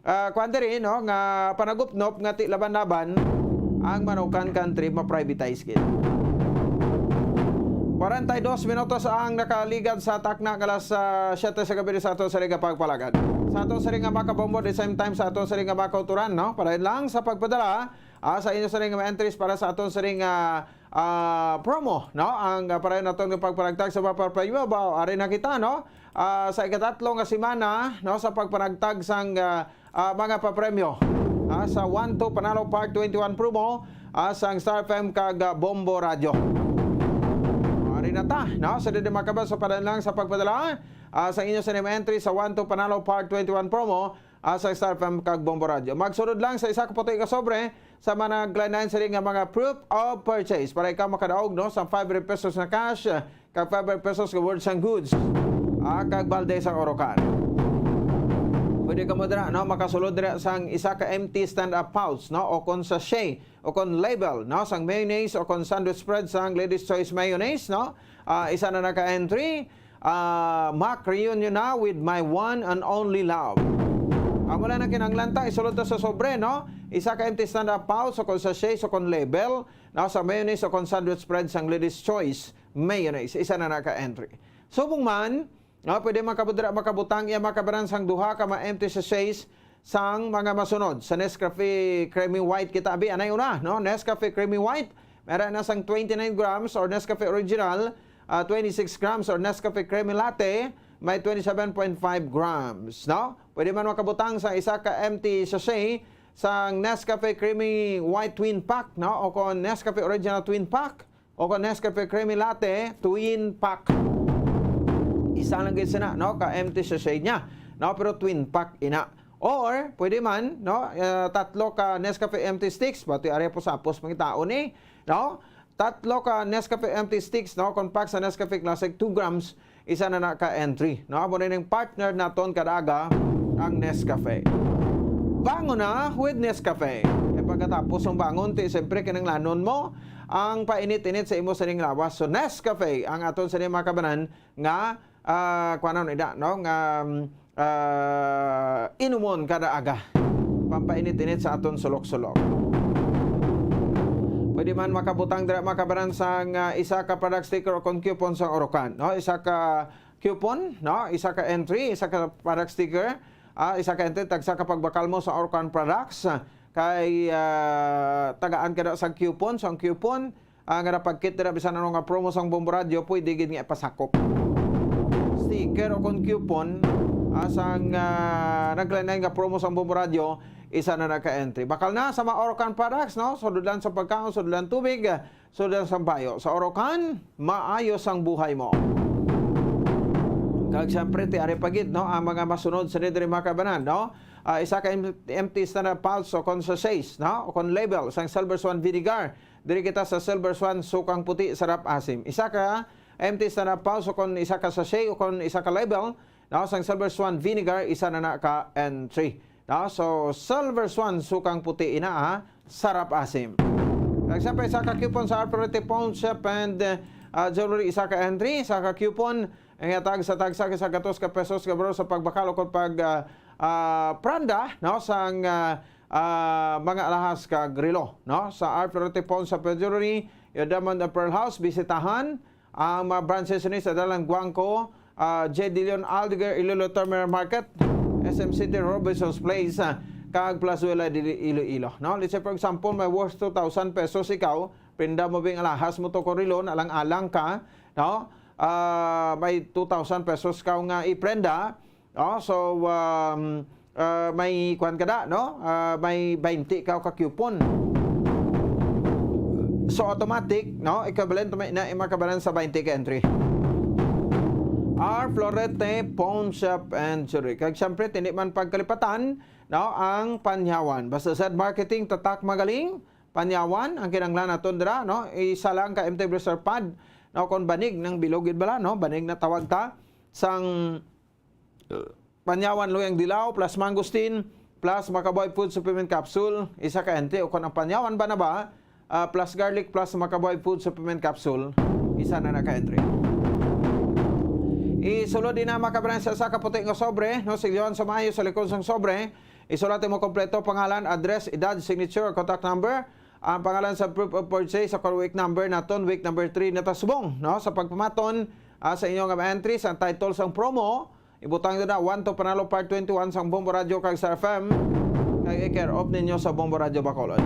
ah, kwan diri, no? Nga panagupnop nga ti laban-laban ang Manukan Country ma-privatize gid. Kwarenta y dos minutos ang nakaligad sa takna nga alas, ah, siyete sa gabi sa aton sa Liga Pagpalagad. Sa aton sa Liga Makabombo, the same time sa aton sa Liga Makauturan, no? Para lang sa pagpadala, ah, sa inyo sa Liga entries para sa aton sa Liga, ah, promo, no? Ang, ah, para naton nga pagpanagtag sa mga papremyo, ba, ari na kita, no? Ah, sa ikatatlo nga semana, no, sa pagpanagtag sang, ah, ah, mga papremyo, ah, sa One Two Panalo Part twenty-one promo, ah, sang Star F M kag, ah, Bombo Radio. Ari Nata, no? Sa dili makabas sa padan lang sa pagpadala, ah, sa inyo sa name entry sa One to Panalo Part twenty-one promo, ah, sa Star F M kag Bombo Radio. Magsunod lang sa isa ka puti ka sobre sa mga naglain-lain sini nga mga proof of purchase para ikaw makadaog, no, sa five hundred pesos na cash, ah, kag five hundred pesos ka worth sang goods, ah, kag balde sa Orocan. Pwede ka mo dira, no, makasulod dira sang isa ka empty stand-up pouch, no, o kon sachet, o kon label, no, sang mayonnaise o kon sandwich spread sang Ladies Choice Mayonnaise, no? Ah, isa na na ka entry. Ah, Mac reunion na with my one and only love. Amo lang ang kinahanglan ta, isulod ta sa sobre, no? Isa ka empty stand-up pouch o kon sachet o kon label, no, sa mayonnaise o kon sandwich spread sang Ladies Choice Mayonnaise. Isa na na ka entry. Subong man, no, pwede makabudra, makabutang iya makabaran sang duha ka ma-empty sachets sang mga masunod. Sa Nescafe Creamy White kita, abi, anay una, no? Nescafe Creamy White, meron na sang twenty-nine grams, or Nescafe Original, ah, twenty-six grams, or Nescafe Creamy Latte, may twenty-seven point five grams, no? Pwede man makabutang sa isa ka empty sachet sang Nescafe Creamy White Twin Pack, no? O kon Nescafe Original Twin Pack, o kon Nescafe Creamy Latte Twin Pack. Isa lang gid sina, no, ka empty sachet niya, no, pero twin pack ina. Or pwede man, no, ah, tatlo ka Nescafe empty sticks, bati ari po sa apos pangitaon ni, no? Tatlo ka Nescafe empty sticks, no, kon pack sa Nescafe Classic, two grams, isa na na ka entry, no? Amo na ning partner naton kada aga, ang Nescafe. Bangon na with Nescafe. E pagkatapos ng bangon, ti siyempre kinanglanon mo ang painit-init sa imo sining lawas. So Nescafe ang aton sa mga kabanan nga, ah, kuanon ida, no? Nga, mm, ah, inumon kada aga. Pampainit-init sa aton sulok-sulok. Pwede man makabutang dira, mga kabanan, sang, ah, isa ka product sticker o kon coupon sa Orocan, no? Isa ka coupon, no? Isa ka entry, isa ka product sticker, ah, isa ka entry, tagsa ka pagbakal mo sa Orocan products. Kay, ah, tagaan ka na sa coupon, sa coupon, ah, nga napagkit dira bisan ano nga promo sang Bombo Radio, pwede gid nga ipasakop. Sticker o kon coupon, ah, sang, ah, naglain-lain nga promo sang Bombo Radio, isa na na ka entry. Bakal na sa mga Orocan products, no? Sudlan sa pagkaon, sudlan tubig, sudlan sa bayo. Sa Orocan, maayo sang buhay mo. Kag siyempre, ti ari pa gid, no, ang mga masunod sa diri, mga kabanan, no? Ah, isa ka em-, empty stand-up pouch o kon sachets, no? O kon label sang Silver Swan Vinegar. Diri kita sa Silver Swan Sukang Puti, Sarap Asim. Isa ka empty stand-up pouch o kon isa ka sachet o kon isa ka label, no, sang Silver Swan Vinegar, isa na na ka entry. No? So, Silver Swan, Sukang Puti ina, ha? Sarap Asim. Kag siyempre, isa ka coupon sa Alpharete Pawn Shop and, uh, Jewelry, isa ka entry, isa ka coupon, ang ihatag sa tagsa ka gatos ka pesos nga bro sa pagbakal o kung pag, ah, ah, pranda, no, sang, ah, ah, mga alahas kag relo, no? Sa Alpharete Pawn Shop and Jewelry, your Diamond and Pearl House, bisitahan ang mga branches ni sa Dalan Guangco, ah, J. De Leon Aldeguer, Iloilo Terminal Market, S M City, Robinson's Place, ah, kag Plazuela de Iloilo, no? Let's say, for example, may worth two thousand pesos ikaw, prenda mo bing alahas mo to ko relo, alang-alang ka, no? Ah, may two thousand pesos ka nga iprenda, no? So, um, ah, may kuwan ka da, no? Ah, may twenty ka ka coupon. So, automatic, no? Equivalent to may na, makabalan sa twenty ka entry. Our Florete Pawn Shop and Jewelry. Kag siyempre, hindi man pagkalipatan, no? Ang Panyawan. Basta sa marketing, tatak magaling, Panyawan, ang kinanglan naton dira, no? Isa lang ka M T Blaster pad, no? Kung banig ng bilog gid bala, no? Banig na tawag ta sang, uh, Panyawan Luyang Dilaw plus Mangosteen plus Makaboy Food Supplement Capsule, isa ka entry, o kung ang Panyawan ba na ba, ah, plus Garlic plus Makaboy Food Supplement Capsule, isa na na ka entry. Isulod din na makabrand sa isa ka puti nga sobre, no? Silyohan sa maayo sa likod sang sobre, isulat mo kompleto, pangalan, address, edad, signature, contact number, ang pangalan sa proof of purchase sa week number naton, week number three na ta subong, no? Sa pagpamaton, ah, sa inyo nga entry sa title sang promo, ibutang na One to Panalo Part twenty-one sang Bombo Radio kag sa F M, kag i-care of ninyo sa Bombo Radio Bacolod.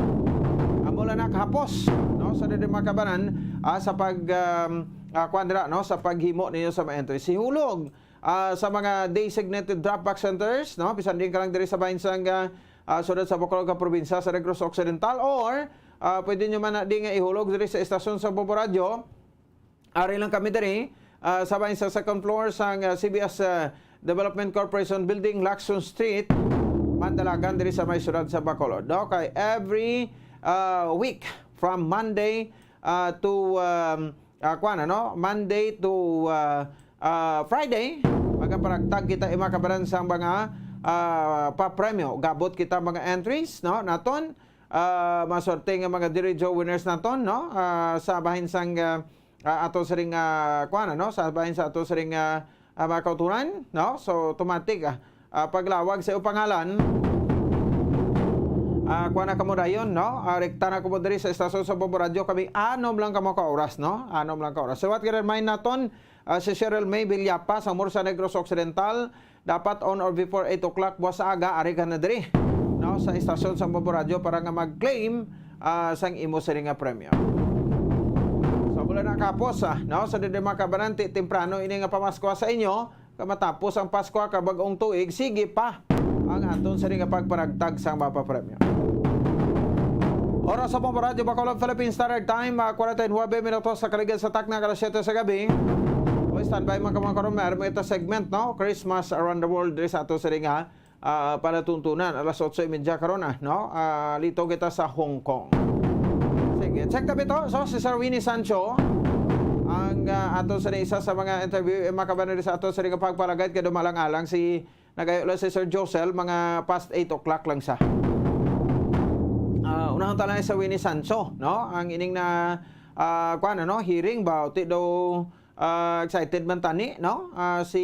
Amo lang nakahapos, no? Sa dili makabanan, ah, sa pag, um, ah, kwan dira, no? Sa paghimo ninyo sa mga entry. Si Hulog, ah, sa mga designated drop box centers, no? Bisan din ka lang diri sa bahin sang, ah, ah, siyudad sa Bacolod nga probinsya sa Negros Occidental, or, ah, pwede nyo man na di nga ihulog diri sa estasyon sa Bombo Radio, Ari lang kami diri, ah, sa bahin sa second floor sang, ah, C B S, ah, Development Corporation Building, Lacson Street, Mandalagan, diri sa may siyudad sa Bacolod. Okay, every, ah, week from Monday, ah, to, um, ah, kuwan, ano? Monday to, ah, ah, Friday, magaparagtag kita, mga kabanan, sang mga, ah, papremyo. Gabot kita mga entries, no? Naton, ah, maswerte nga mga Diri Joe winners naton, no? Ah, sa bahin sang, ah, ah, ato siring, ah, kuwan, ano? Sa bahin sa ato siring, ah, ah, mga kauturan, no? So, automatic, ah, ah, paglawag sa iyong pangalan, ah, kuwan na kamo dayon, no? Ah, rekta na kamo diri sa estasyon sa Bombo Radyo. Kami anom lang kamo ka oras, no? Anom lang ka oras. So, what can remind naton, ah, si Cheryl May Villapa sa Mursa, Negros Occidental, dapat on or before eight o'clock buwas sa aga, ari ka na diri, no, sa estasyon sa Bombo Radyo para nga mag-claim, ah, sang imo sini nga premyo. Sa bulan na kapos, ah, no, sa diri mga kabanan, ti-, temprano ini nga pamaskwa sa inyo, ka matapos ang Paskwa ka bag-ong tuig, sige pa ang aton sini nga pagparagtag sang mapapremyo. Oras sa Bombo Radyo Bacolod, Philippine Standard Time, ah, forty-nine minutos sa kaligid sa takna, alas siyete sa gabi. O, standby man ka, mga karon, meron mo ito segment, no? Christmas Around the World, diri sa ato sini nga, ah, palatuntunan, alas otso y media karon, ah, no? Ah, lito kita sa Hong Kong. Sige, check tabi to. So, si Sir Winnie Sancho, ang, ah, ato sa isa sa mga interview, eh, mga kabanan, diri sa ato sa nga pagpalagay, kay dumalang-alang si, nagayo lang si Sir Josel, mga past eight o'clock lang siya. Ah, unahon ta lang si Winnie Sancho, no? Ang ining na, ah, kuwan, ano, hearing ba? Ti daw, ah, excited man tani, no? Ah, si,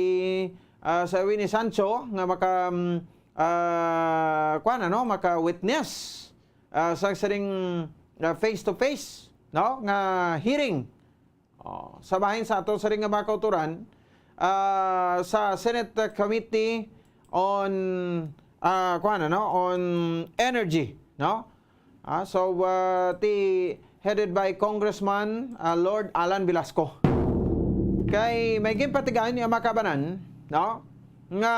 ah, Sir Winnie Sancho nga maka, mm, ah, kuwan, ano, maka-witness, ah, sa siring, ah, face-to-face, no, nga hearing. Oh, sa bahin sa ato siring nga mga kauturan, ah, sa Senate Committee on, ah, kuwan, ano, on Energy, no? Ah, so, ah, ti headed by Congressman, ah, Lord Alan Velasco. Kay may ginpatigayon niya, mga kabanan, no, nga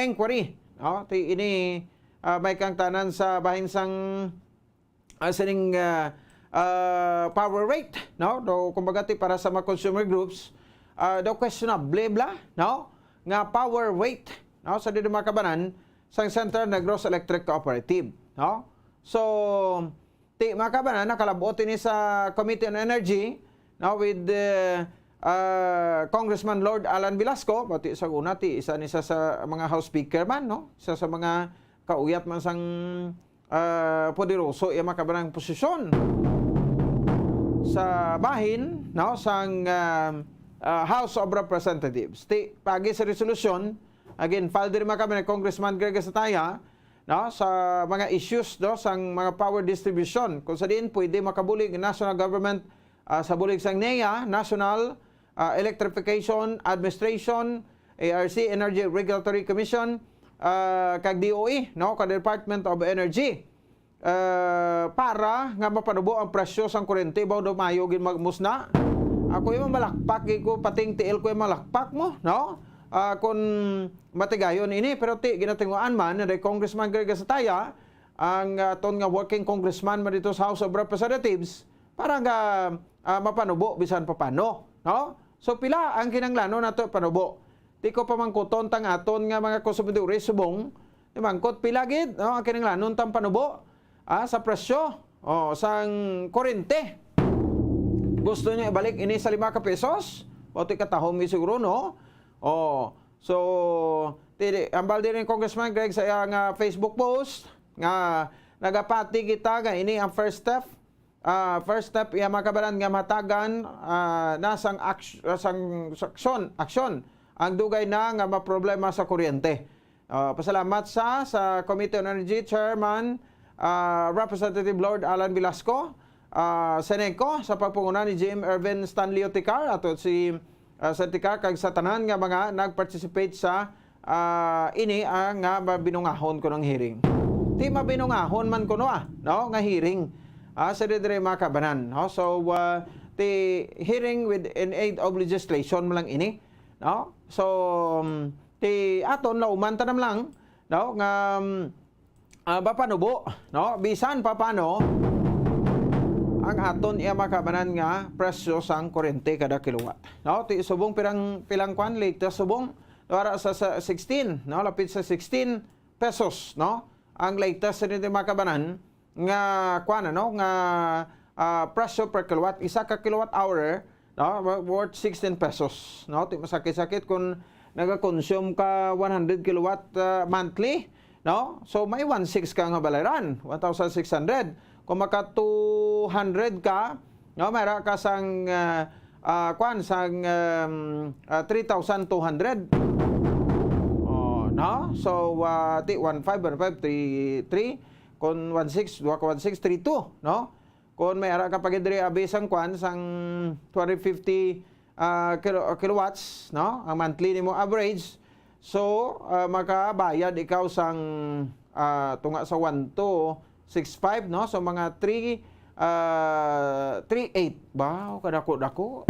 inquiry, no? Ti ini, ah, may kangtanan sa bahin sang, ah, sining, ah, ah, power rate, no? Do, kumbaga, ti para sa mga consumer groups, ah, daw questionable bala, no, nga power rate, no, sa diri mga kabanan sang Central Negros Electric Cooperative, no? So, ti, mga kabanan, nakalabot ini sa Committee on Energy, no, with, uh, uh, Congressman Lord Alan Velasco, pati sa una, ti, isa ni sa, sa mga House Speaker man, no? Isa sa mga kauyat man sang, uh, poderoso, iya, mga kabanan, posisyon sa bahin, no, sang, uh, uh, House of Representatives. Ti, pagi sa resolusyon, again, file diri, mga kabanan, Congressman Greg Sataya, no, sa mga issues, no, sang mga power distribution, kung sa diin pwede makabulig ang national government, ah, sa bulig sang NEA, National, ah, Electrification Administration, A R C, Energy Regulatory Commission, ah, kag D O E, no, kag Department of Energy, ah, para nga mapanubo ang presyo sang kuryente, baw daw maayo gid magmusna. Ako yung malakpak, gid ko, pating tiil ko yung malakpak mo, no? Ah, kung matigayon ini, pero ti, ginatinguan man ni Congressman Greg Sataya, ang, ah, aton nga working congressman man dito sa House of Representatives, para nga, ah, mapanubo bisan papano, no? So, pila ang kinahanglanon nato panubo? Ti ko pamangkuton tang aton nga mga konsumidores subong, imangkot pila gid, no, ang kinahanglanon tang panubo, ah, sa presyo, oh, sang kurente. Gusto niya ibalik ini sa lima ka pesos? O, ti katahom ni siguro, no? Oh, so, ti, hambal din ni Congressman Greg sa iya nga Facebook post nga nagapati kita nga ini ang first step, ah, first step, iya, mga kabanan, nga mahatagan, ah, na sang aks-, ah, sang aksyon, aksyon ang dugay na nga maproblema sa kuryente. Ah, pasalamat sa, sa Committee on Energy Chairman, ah, Representative Lord Alan Velasco, ah, Seneco, sa pagpanguna ni G M Ervin Stanley Oticar, ato si, ah, Sir Ticar, kag sa tanan nga mga nag-participate sa, ah, ini, ah, nga mabinungahon kuno nga hearing. Ti mabinungahon man kuno, ah, no, nga hearing, ah, sa diri, mga kabanan, no? So, ah, ti hearing with, in aid of legislation man lang ini, no? So, um, ti aton lauman tanan lang, no, nga, um, ah, mapanubo, no? Bisan pa paano, ang aton iya makabanan nga presyo sang kuryente kada kilowatt. No, ti subong pirang, pilang kwan, latest subong, wala sa, sa sixteen, no, lapit sa sixteen pesos, no, ang latest sa dito makabanan nga kwan, ano, nga, ah, presyo per kilowatt, isa ka kilowatt hour, no, worth sixteen pesos, no. Ti masakit-sakit kung naga-consume ka one hundred kilowatt, ah, monthly, no? So, may one six ka nga balayran, one thousand six hundred. Kung maka two hundred ka, no, mara ka sang, ah, ah, kwan, sang, um, ah, three thousand two hundred. Oh, no? So, ah, ti one five, one five, three three. Kung one six, dua ka one six, three two, no? Kung may ara ka pa gid diri, abi, sang kwan, sang two hundred fifty, ah, kilo-, kilowatts, no? Ang monthly nimo average. So, ah, makabayad ikaw sang, ah, tunga sa one two six five, no? So, mga three, ah, three eight. Wow, kadako-dako.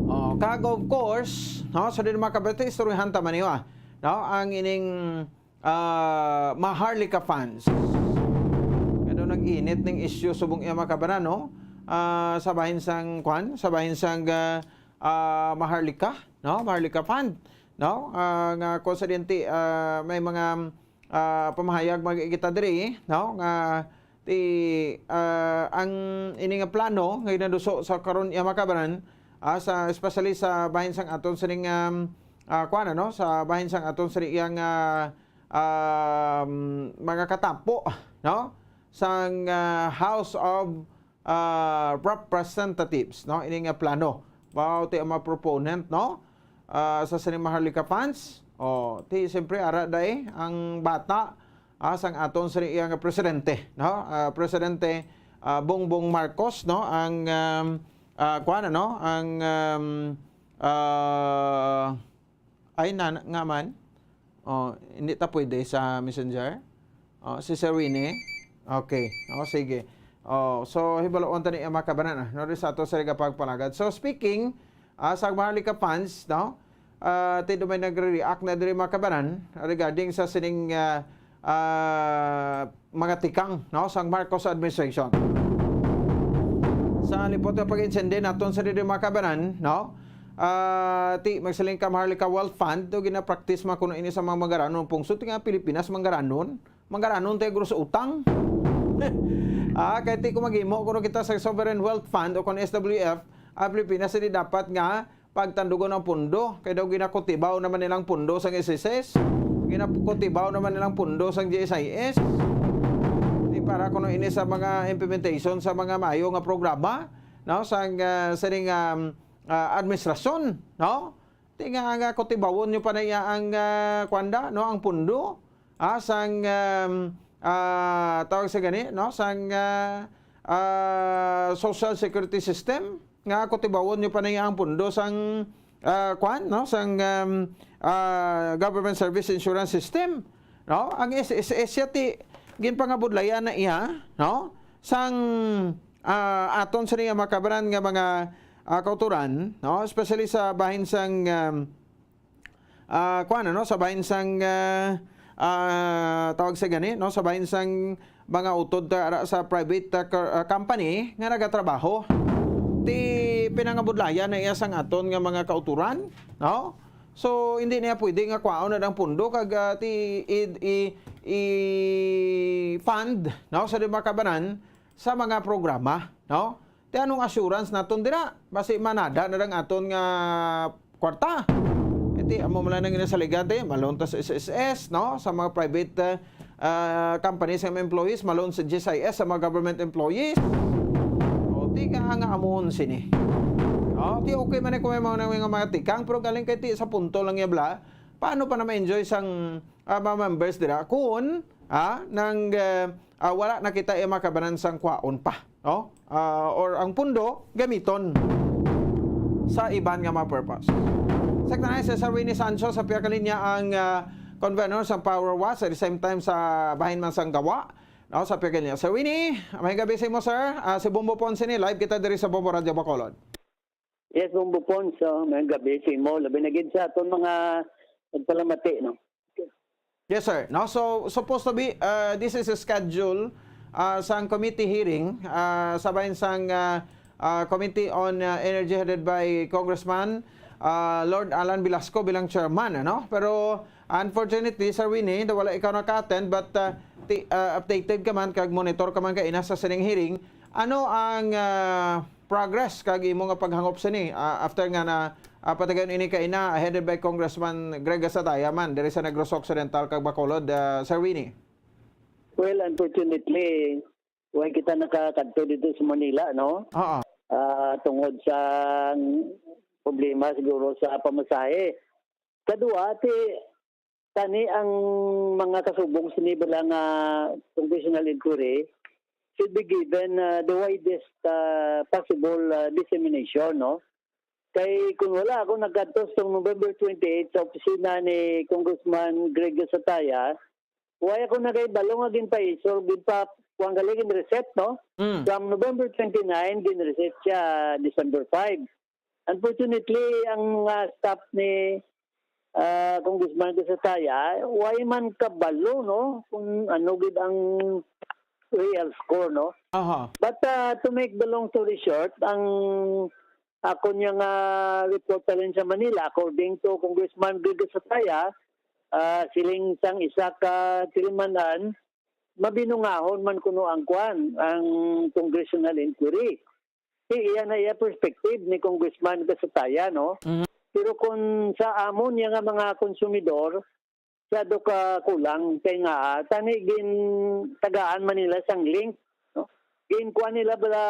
Oh, kag of course, no? So, din mga kabete, istoryahan ta man niyo, ah. No? Ang ining ah, Maharlika funds. Kaya daw nag-init ning issue subong iya makabanan, no? Ah, sa bahin sang, kwan? Sa bahin sang, ah, ah, Maharlika, no? Maharlika Fund, no? Ah, nga kung sa dinti, ah, may mga, ah, pamahayag mag-, kita diri, no? Nga ti, ah, ang ini nga plano nga ginaduso sa karon iya makabanan, ah, sa, especially sa bahin sang aton sining, um, ah, kwan, ano? Sa bahin sang aton sining iyang, ah, um, mga katapo, no? Sang, ah, House of, ah, Representatives, no? Ini nga plano. Wow, ti ang mga proponent, no? Ah, sa sining Maharlika funds. Oh, ti, siyempre, ara day ang bata, ah, sang aton sa iyang presidente, no? Ah, Presidente, ah, Bongbong Marcos, no? Ang, um, ah, kuwan, ano? Ang, um, ah, Ay, na, nga man. Oh, hindi ta pwede sa Messenger? Oh, si Sir Winnie? Okay. Oh, sige. Oh, so, hibaloon ta ni, mga kabanan, ah, no, sa ato sa pagpalagad. So, speaking, ah, sa Maharlika fans, no? Ah, ti dumay nagre-react na diri, mga kabanan, regarding sa sining, ah, ah, mga tikang, no, sang Marcos administration. Sa lipot nga pag-insende naton sa diri, mga kabanan, no? Ah, ti, magsiling ka, Maharlika Wealth Fund, do gina-practice man kuno ini sa mga manggaranong pungsod nga Pilipinas, manggaranong, manggaranong tayo guro sa utang. Ah, kay ti kung maghimo kuno kita sa Sovereign Wealth Fund o kung S W F, ang Pilipinas, hindi dapat nga pagtandugon ang pundo, kay daw ginakutibaw naman nilang pundo sang S S S, ginakutibaw naman nilang pundo sang G S I S. Di para kuno ini sa mga implementation sa mga maayo nga programa, no, sang, ah, sining, um, ah, administrasyon, no? Ti nga, nga kutibawon nyo pa na iya ang, ah, kwanda, no, ang pundo, ah, sang, um, ah, tawag sa gani, no, sang, ah, ah, social security system, nga kutibawon nyo pa na iya ang pundo sang, ah, kwan, no, sang, um, ah, government service insurance system, no? Ang S S S siya ti ginpangabudlayan na iya, no? Sang, ah, aton sa niya makabaran nga mga, ah, kauturan, no? Especially sa bahin sang, um, ah, kuwan, ano, sa bahin sang, ah, ah, tawag sa gani, no? Sa bahin sang mga utod ta, ara sa private, ah, car-, ah, company nga nagatrabaho. Ti pinangabudlayan na iya sang aton nga mga kauturan, no? So, hindi niya pwede nga kwaon na ang pundo kag, ah, ti i, i, i-fund, no, sa di makabanan sa mga programa, no? Ti anong assurance naton dira? Basi manada na lang aton nga kwarta. Iti, amo man lang ang ginasaligan, ti, malon ta sa S S S, no? Sa mga private, ah, ah, companies, sa mga employees, malon sa G S I S, sa mga government employees. O, ti ka nga amon sini. O, ti okay man kung may mga, mga, mga tikang, pero galing kay ti sa punto lang niya bla, paano pa na ma-enjoy sang, ah, mga members dira? Kung, ah, nang, ah, ah, wala na kita iya makabanan sang kwaon pa, no? Ah, or ang pundo gamiton sa iban nga mga purpose. Sa kanay, si Sir Winnie Sancho sa pihak linya ang, ah, convener sa Power Watch, at the same time sa bahin man sang gawa, no, sa pihak linya. Sir Winnie, may gabi sa imo, sir. Ah, si Bombo Ponce ni, live kita diri sa Bombo Radio Bacolod. Yes, Bombo Ponce, oh, may gabi sa imo. Labi na gid sa aton mga nagpalamati, no? Yes, sir. No, so, supposed to be, uh, this is a schedule, ah, sang committee hearing, ah, sa bahin sang, ah, ah, Committee on, ah, Energy headed by Congressman, ah, Lord Alan Velasco bilang chairman, ano? Pero unfortunately, Sir Winnie, na wala ikaw naka-attend, but, ah, ti-, ah, updated ka man kag monitor ka man kaina sa sining hearing. Ano ang, ah, progress kag imo nga paghangop sini, ah, after nga na, ah, patayon ini kaina, headed by Congressman Greg Gasataya man diri sa Negros Occidental kag Bacolod, ah, Sir Winnie? Well, unfortunately, way kita nakakadto dito sa Manila, no? Oo. Ah, tungod sa problema siguro sa pamasahe. Kadua, ti, tani ang mga kasubong sini bala nga congressional inquiry should be given, ah, the widest, ah, possible, ah, dissemination, no? Kay kung wala ako nagkadto sa November twenty-eight sa opisina ni Congressman Greg Sataya, wala ako nagahibalo nga ginpa-issue, ginpa-, kuwan gali, gin-reset, no? Mm. From November twenty-nine, gin-reset siya December five. Unfortunately, ang mga staff ni, ah, Congressman Gasataya, wala man kabalo, no, kung ano gid ang real score, no? Aha. But, ah, to make the long story short, ang ako niya nga report halin sa Manila, according to Congressman Greg Sataya, ah, siling sang isa ka tilimanan, mabinungahon man kuno ang kwan, ang congressional inquiry. Si iya na iya perspective ni Congressman Gasataya, no? Mhm. Pero kung sa amon niya nga mga konsumidor, masyado ka kulang kay nga, ah, tani gintagaan man nila sang link, no? Ginkuha nila bala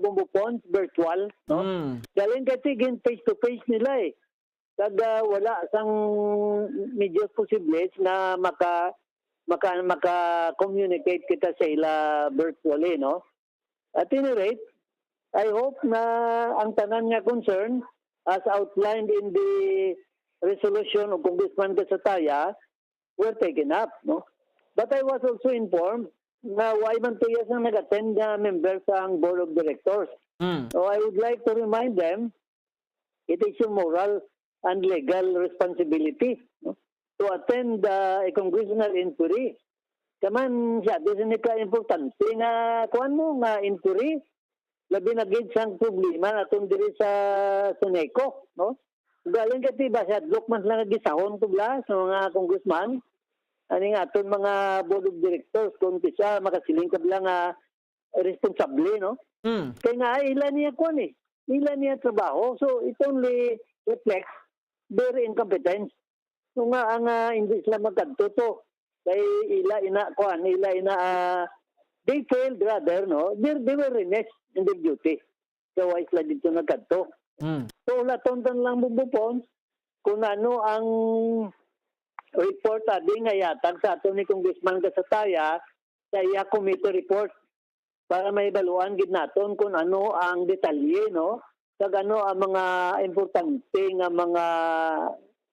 Bombo Phones, virtual, no? Mm. Galing kay ti gin face to face nila, eh. Kag, ah, wala sang medyo posible na maka-, maka-, maka-communicate kita sa ila virtually, no? At any rate, I hope na ang tanan nga concern, as outlined in the resolution of Congressman Gasataya, were taken up, no? But I was also informed na wala man tuya sang nag-attend nga member sang Board of Directors. Mm. So I would like to remind them, it is your moral and legal responsibility, no, to attend, uh, a congressional inquiry. Kay man, siya, di sini ka importante nga, kuwan mo, nga inquiry, labi na gid sang problema naton diri sa Seneco, no? Galing ka, ti ba, siya, hadlok man sila nga gisahon ko bala sa mga congressman, aning aton mga board of directors, kung kisa makasiling ka bala nga responsable, no? Mm. Kay nga, ay, ila niya kuwan, eh. Ila niya trabaho. So, it only reflects their incompetence. So nga, ang, ah, hindi sila magkadto to. Kay ila ina, kuwan, ila ina, ah, they failed rather, no? They, they were remiss in their duty. So, why sila dito nagkadto? Mm. So, ulaton ta lang, Bombo Phones, kung ano ang report abi nga yatag sa aton ni Congressman Gasataya sa iya committee report para mahibaluan gid naton kung ano ang detalye, no? Kag ano ang mga importante nga mga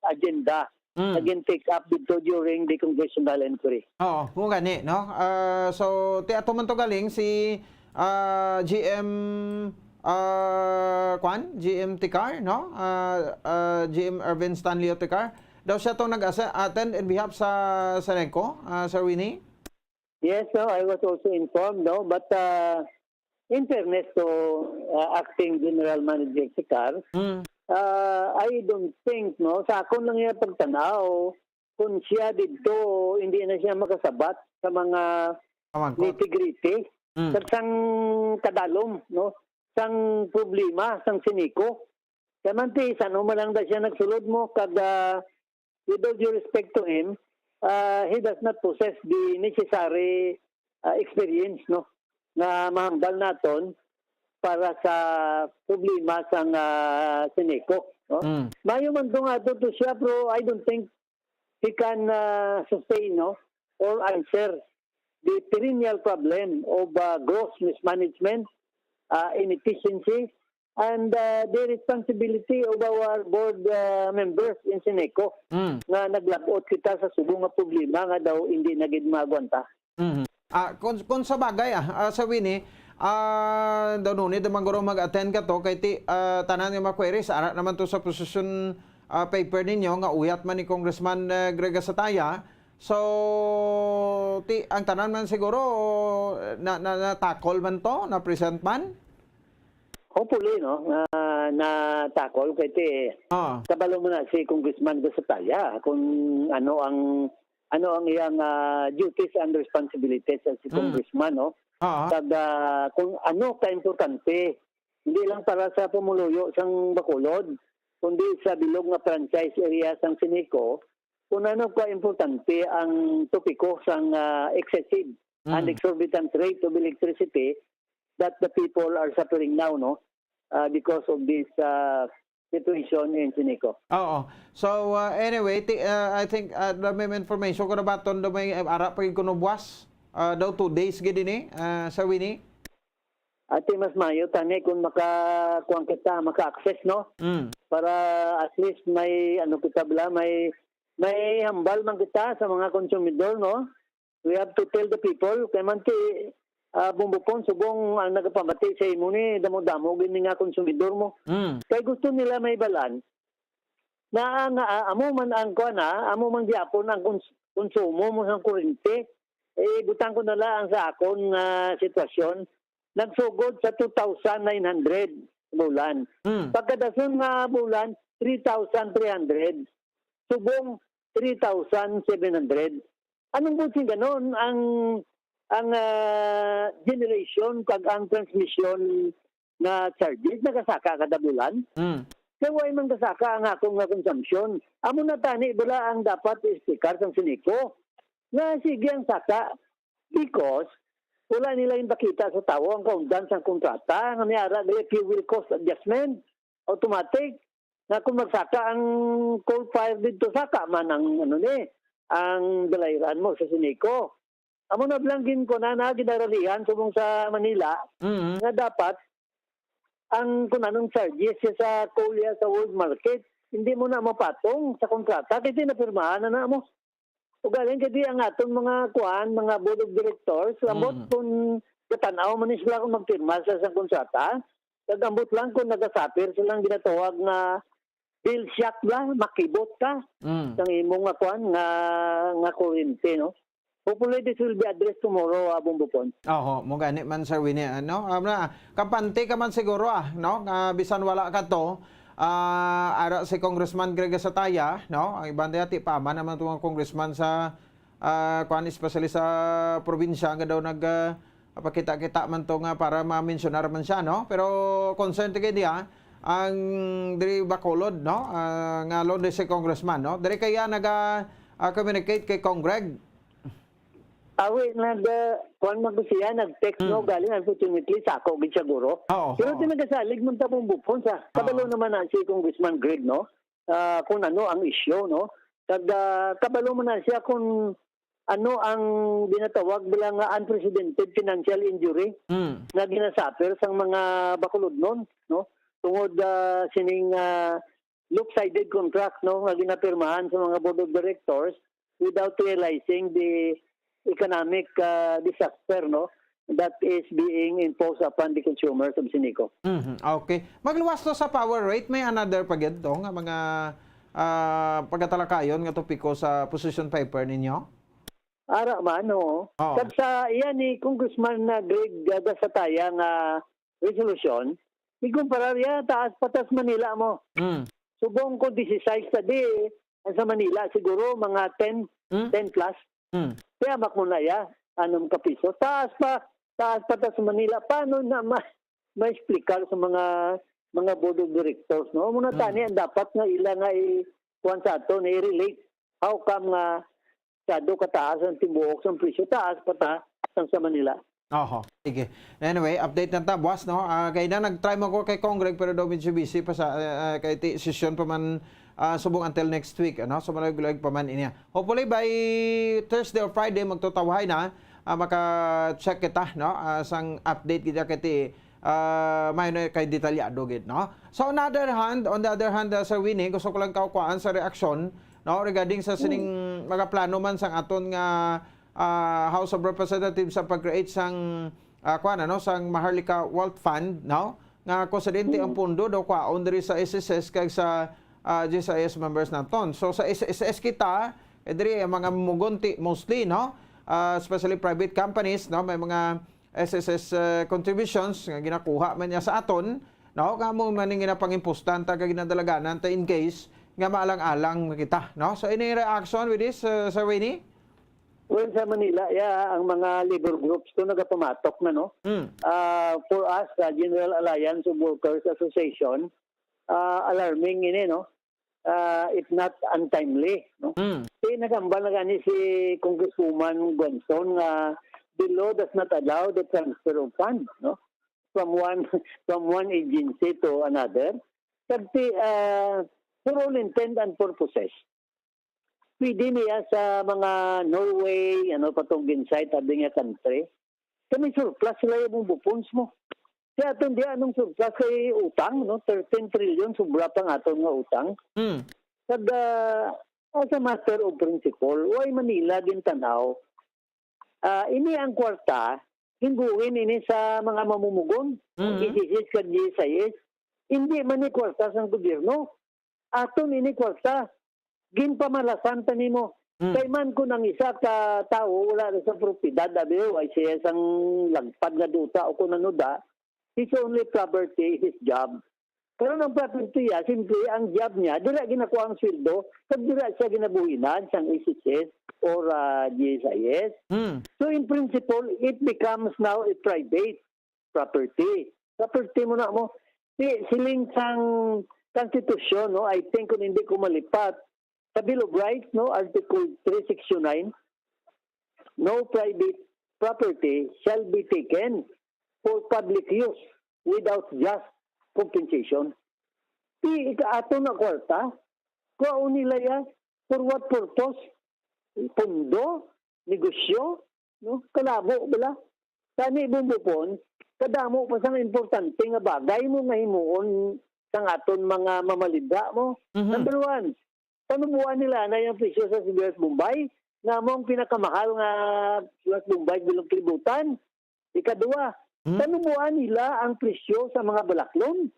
agenda Mm. nga gin-take up dito during the congressional inquiry. Oo, mo gani, no? Ah, so, ti ato man to galing si, ah, G M, ah, kwan? G M Ticar, no? Ah, ah, G M Ervin Stanley Ticar. Daw siya tong nag-attend in behalf sa Seneco, ah, Sir Winnie? Yes, no, I was also informed, no, but, uh, in fairness to, uh, Acting General Manager Sicar, Mm. uh, I don't think, no, sa akon lang yung pagtanaw, kung siya dito, hindi na siya makasabat sa mga Pamangkot. Nitty-gritty, Mm. sa sang kadalom, no, sang problema, sang Seneco. Kaya man, ti, sa ano man lang na siya nagsulod mo, kag, ah, with all due respect to him, ah, he does not possess the necessary, ah, experience, no, nga mahambal naton para sa problema sang, ah, Seneco, no? Mm. Mayo man to nga ato to siya, pero I don't think he can, ah, sustain, no, or answer the perennial problem of, ah, gross mismanagement, ah, inefficiency, and, uh, the responsibility of our board, uh, members in Seneco Mm. nga naglabot kita sa subong nga problema nga daw hindi na gid maagwanta. Mhm. Ah, kung, kung sa bagay, ah, ah, Sir Winnie, ah, daw no need man guro mag-attend ka to kay ti, ah, tanan nga mga queries, ara naman to sa position, ah, paper ninyo nga uyat man ni Congressman, eh, Greg Sataya, So, ti-, ang tanan man siguro na, na, na-tackle man to, na-present man? Hopefully, no, na, na-tackle kay ti-, Ah. kabalo mo na si Congressman Gasataya kung ano ang, ano ang iyang, ah, duties and responsibilities as si Mm. Congressman, no? Ah. Kag, ah, kung ano ka-importante, hindi lang para sa pumuluyo sang Bacolod, kundi sa bilog nga franchise area sang Ceneco, kung ano ka importante ang topiko sang, ah, excessive and Mm. exorbitant rate of electricity that the people are suffering now, no? Ah, because of this, ah, situation in Ceneco. Oo. So, ah, anyway, ti-, ah, I think, ah, na may information ko na ba, Tondo, may, eh, ara pa gid kuno buwas? Ah, daw two days gid ini, ah, sa Winnie? Ati, mas maayo tani kung maka-, kuwan kita, maka-access, no? Mm. Para at least may, ano kita bala, may, may hambal man kita sa mga konsumidor, no? We have to tell the people, kay man ti, ah, Bumbupon, subong ang nagapamati sa imo ni, damo-damo gid ni nga konsumidor mo. Mm. Kay gusto nila may balan, na ang, ah, amo man ang kuwan, ah, amo man gyapon ang kons-, konsumo mo sang kuryente. Eh, butang ko na lang sa akon nga sitwasyon, nagsugod sa two thousand nine hundred bulan. Hmm. Pagkadason nga bulan, three thousand three hundred. Subong, three thousand seven hundred. Anong buot sing ganon ang, ang, ah, generation kag ang transmission nga charges nagasaka kada bulan? Mm. Kay way man kasaka ang akon nga consumption. Amo na tani bala ang dapat i-explicar sang Ceneco nga sige ang saka, because wala nila ipakita sa tawo ang kaundan sang kontrata nga may ara gali fuel cost adjustment, automatic, nga kung magsaka ang coal fire didto, saka man ang, ano ni, ang dalayran mo sa Ceneco. Amo na lang gin-, kuwan na, ginaralihan subong sa Manila, Mm. nga dapat ang, kun anong charges siya sa coal ya sa world market, hindi mo na mapatong sa kontrata kasi napirmahan na na mo. Ugaling kay di ang aton mga kuan, mga board of directors, ambot Mm. kun gatan-aw man ni sila kung magpirma sa, sa kontrata, kag ambot lang kung nagasuffer silang ginatawag nga bill shock ba, makibot ka Mm. sang imo nga kuan, nga, nga kuryente, no? Hopefully, this will be addressed tomorrow, ah, Bumbupon. Oho, mo gani man, Sir Winnie, ano? Ah, na, kampante ka man siguro, ah, no? Nga bisan wala ka to, ah, ara si Congressman Greg Gasataya, no? Ang iban diya, ti pa man naman itong congressman sa, ah, kuan, especially sa probinsya, nga daw nag, ah, pakita-kita man to nga para ma-mensionar man siya, no? Pero concern ti kay diya, ang diri Bacolod, no? Ah, nga alone si congressman, no? Diri kaya naga, ah, communicate kay Congreg? Awi, nag, ah, kuwan man ko siya, nag-text, no, Mm. galing, unfortunately, sako gid siya, guro. Oo, Pero oo. tinagasalig man ta Bumbupon sa, Oo. kabalo naman na si Congressman Greg, no? Ah, kung ano ang issue, no? Kag, ah, kabalo man na siya kung ano ang ginatawag nila nga unprecedented financial injury Mm. nga ginasuffer sang mga Bacolodnon, no? Tungod, ah, sining, ah, lopsided contract, no, nga ginapirmahan sa mga board of directors without realizing the economic, ah, disaster, no, that is being imposed upon the consumers of Ceneco. Mhm, okay. Magluwas to sa power rate, may another pa gyud to nga mga, ah, pagatalakayon nga topiko sa position paper ninyo? Ara man, oo. Oo. Kag sa iya ni Congressman na Greg Gasataya nga resolution, ikumparar iya, taas pa ta sa Manila mo. Mm. Subong ko disisais sa di, ang sa Manila siguro mga ten, Mm. ten plus. Mm. Kaya mak mo na iya, anam ka piso. Taas pa, taas pa ta sa Manila. Paano na ma-, ma-explicar sa mga, mga board of directors, no? Muna Mm. tani ang dapat nga ila nga i-, kuwan sa aton, i-relate. How come nga masyado kataas ang tibuok sang presyo, taas pa ta sang sa Manila. Oho, sige. Anyway, update lang ta, boss, no? Ah, kay na nag-try mo ko kay Congreg, pero daw medyo busy pa sa, ah, ah, kay ti-, session pa man, ah, subong until next week, ano? So, malayog-layog pa man inya. Hopefully, by Thursday or Friday, magtutawhay na, ah, maka-check kita, no? Ah, sang update kita kay ti-, ah, may na kay detalyado gid, no? So, on the other hand, on the other hand, ah, Sir Winnie, gusto ko lang kakuhaan sa reaksyon, no? Regarding sa sining Mm. mga plano man sang aton nga ah, House of Representatives ang pag-create sang, ah, kuwan, ano, sang Maharlika Wealth Fund, no? Nga konsedente ang Mm. pondo daw kwaon diri sa S S S kag sa, ah, G S I S members naton. So, sa S S S kita, Eh, diri ang mga mugonti mostly, no? Ah, especially private companies, no? May mga S S S, eh, contributions nga ginakuha man niya sa aton, no? Kamo man ning ginapangimpostan ta kag ginadalaganan ta in case nga maalang-alang na kita, no? So, any reaction with this, uh, Sir Winnie? Well, sa Manila, yeah, ang mga labor groups to nagapamatok na, no? Mm. Ah, for us, sa General Alliance of Workers Association, ah, alarming ini, no? Ah, if not untimely, no? Mm. Kay nagambal na gani si Congresswoman Gonson nga the law does not allow the transfer of funds, no? From one, from one agency to another. Kag ti, ah, for all intent and purposes, pwede niya sa mga Norway, ano pa tong ginsay tabi nga country. Kami surplus sila yung bubupons mo. Kaya aton di anong surplus kay utang, no? Thirteen trillion, sobra pa nga aton nga utang. Mm. Kag, ah, as a matter of principle, why Manila gintanaw? Ah, ini ang kwarta, hingguin ini sa mga mamumugon, Mm. S S S kag G S I S. Hindi man ni kwarta sang gobyerno. Aton ini kwarta. Ginpamalasan ta nimo. Mm. Kay man kung ang isa ka tawo wala na sa propiedad, abi, way siya sang lagpad nga duta o kung ano da, his only property is his job. Pero ang property niya, simple, ang job niya, dira ginakuha ang sweldo, kag dira siya ginabuhinan sang S S S or, ah, G S I S. Mm. So, in principle, it becomes now a private property. Property mo na mo. Di, siling sang konstitusyon, no, I think, kung hindi ko malipat, sa Bill of Rights, no, Article three sixty-nine, "No private property shall be taken for public use without just compensation." Di, ika ato na kwarta, kuhaon nila ya. For what purpose? Pundo? Negosyo? No? Kalabo bala. Tani, Bumbupon, kadamo pa sang importante nga bagay mo nga himuon sang aton mga mamalinda mo. Mhm. Number one, panubuan nila na yung presyo sa sibuyas Bombay, nga mo ang pinakamahal nga sibuyas Bombay bilog kalibutan. Ikadua, Hmm? panubuan nila ang presyo sa mga balaklon.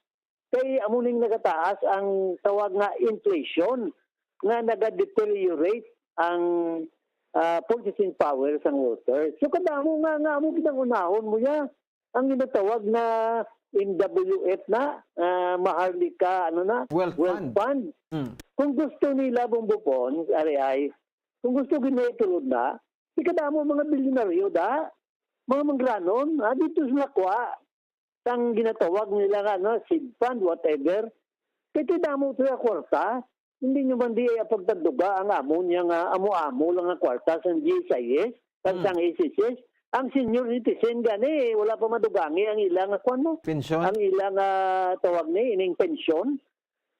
Kay amo ning nagataas ang tawag nga inflation nga nagadeteriorate ang, ah, purchasing power sang workers. So, kadamo nga, nga amo pinangunahon mo ya ang ginatawag na M W F na, ah, Maharlika, ano na? Wealth Wealth Fund. Fund. Hmm. Kung gusto nila, Bumbupon, ari ay, kung gusto gid na itulod na, di kadamo mga bilyonaryo da, mga manggaranon, ah, dito sila kwa, sang ginatawag nila nga, ano, seed fund, whatever. Kay ti damo to nga kwarta, hindi nyo man di ay pagtanduga ang amo niya nga amo-amo lang nga kwarta sang G S I S, kag Hmm. sang S S S. Ang senior citizen gani, wala pa madugangi ang ila nga kwan mo. Pensyon? Ang ila nga tawag ni, ining pensyon.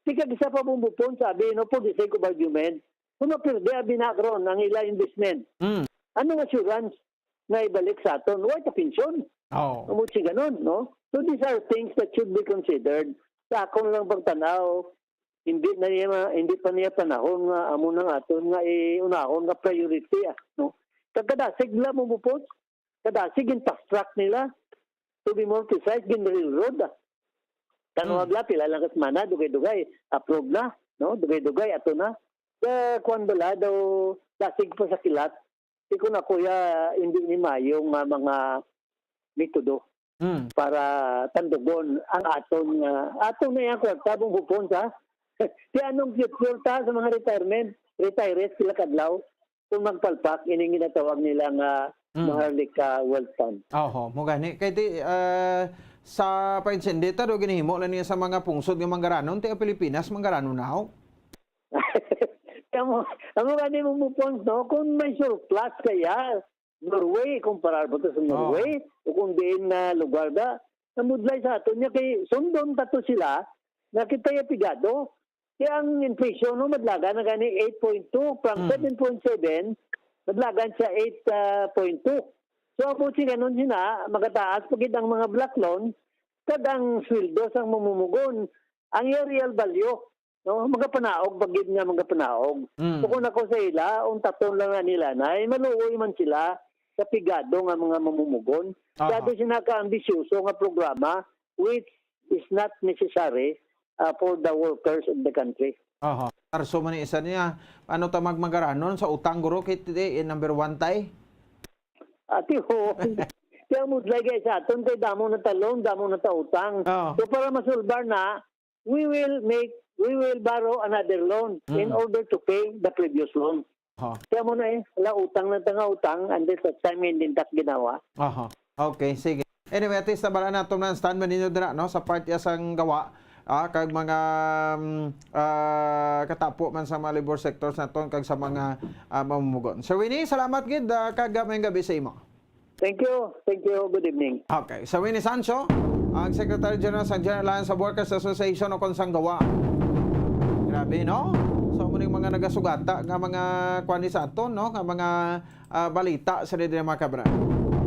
Di kag isa pa, Bumbupon, sabi, no, for the sake of argument, kung mapirde abi na karon ang ila investment, Hmm. anong assurance nga ibalik sa aton? Wala ta pensyon. Oh. Amo si ganon, no? So these are things that should be considered. Sa akon lang pagtanaw, hindi na niya ma-, hindi pa niya panahon nga amo nang aton nga iunahon nga priority, ah, no? Kag kadasig nila mo bupos, kadasig gin fast track nila. To be more precise, gin railroad, ah. Tanawag Hmm. la, pila lang ka semana, dugay-dugay, approve na, no? Dugay-dugay, ato na. Sa kuwan bala daw, dasig pa sa kilat. Di ko na, kuya, hindi ni mayo nga mga metodo Hmm. para tandugon ang aton nga, aton na yang kwarta, Bumbupon, sa ti anong future ta sa mga retirement, retirees sila kadlaw, kung magpalpak ining ginatawag nila nga Hmm. Maharlika Wealth Fund. Oho, mo gani. Kay ti, ah, sa paintindi ta, do ginahimo lang niya sa mga pungsod nga manggaranon, ti ang Pilipinas manggaranon na, ho? Kamo, amo gani mo mo point, no? Kung may surplus kaya, Norway, kumparar mo to sa Oh. Norway, o kung diin na lugar da, namudlay sa aton niya, kay sundon ta to sila, nga kita ya pigado. Kaya ang inflation, no, madlagan na gani eight point two, from Hmm. seven point seven, madlagan siya eight point two. So, ang puti ganun sina, magataas pa gid ang mga black loan, kag ang sweldo sang mamumugon, ang iya real value, no, magapanaog pa gid nga magapanaog. Mm. So, kung ako sa ila, untaton lang na nila na, eh, maluoy man sila sa pigado nga mga mamumugon. Aha. Grabe sila ka-ambisyoso nga programa, which is not necessary, ah, for the workers of the country. Aha. Tarso man ni isa niya. Ano ta magmagaranon sa utang, guro? Kay ti, eh, number one tay. Ati ho, kaya mo lagi sa aton kay damo na ta loan, damo na ta utang. Oo. So para masulbar na, we will make, we will borrow another loan in Mm. order to pay the previous loan. Ha. Kaya mo na eh, wala utang na ta nga utang, and then sa time hindi tak ginawa. Aha. Okay, sige. Anyway, at least nabala nato na ang stand man ninyo dira, no, sa part ya sang gawa, ah, kag mga, mm, ah, katapo man sa mga labor sectors naton kag sa mga, ah, mamumugon. Sir Winnie, salamat gid, ah, kag, ah, maayong gabi sa imo. Thank you. Thank you. Good evening. Okay. Sir Winnie Sancho, ang Secretary General sang General Alliance of Workers Association o kon sang gawa. Grabe, no? So, amo ning mga nagasugata nga mga kuan ni sa aton, no? Nga mga, ah, balita sa diri, mga kabra.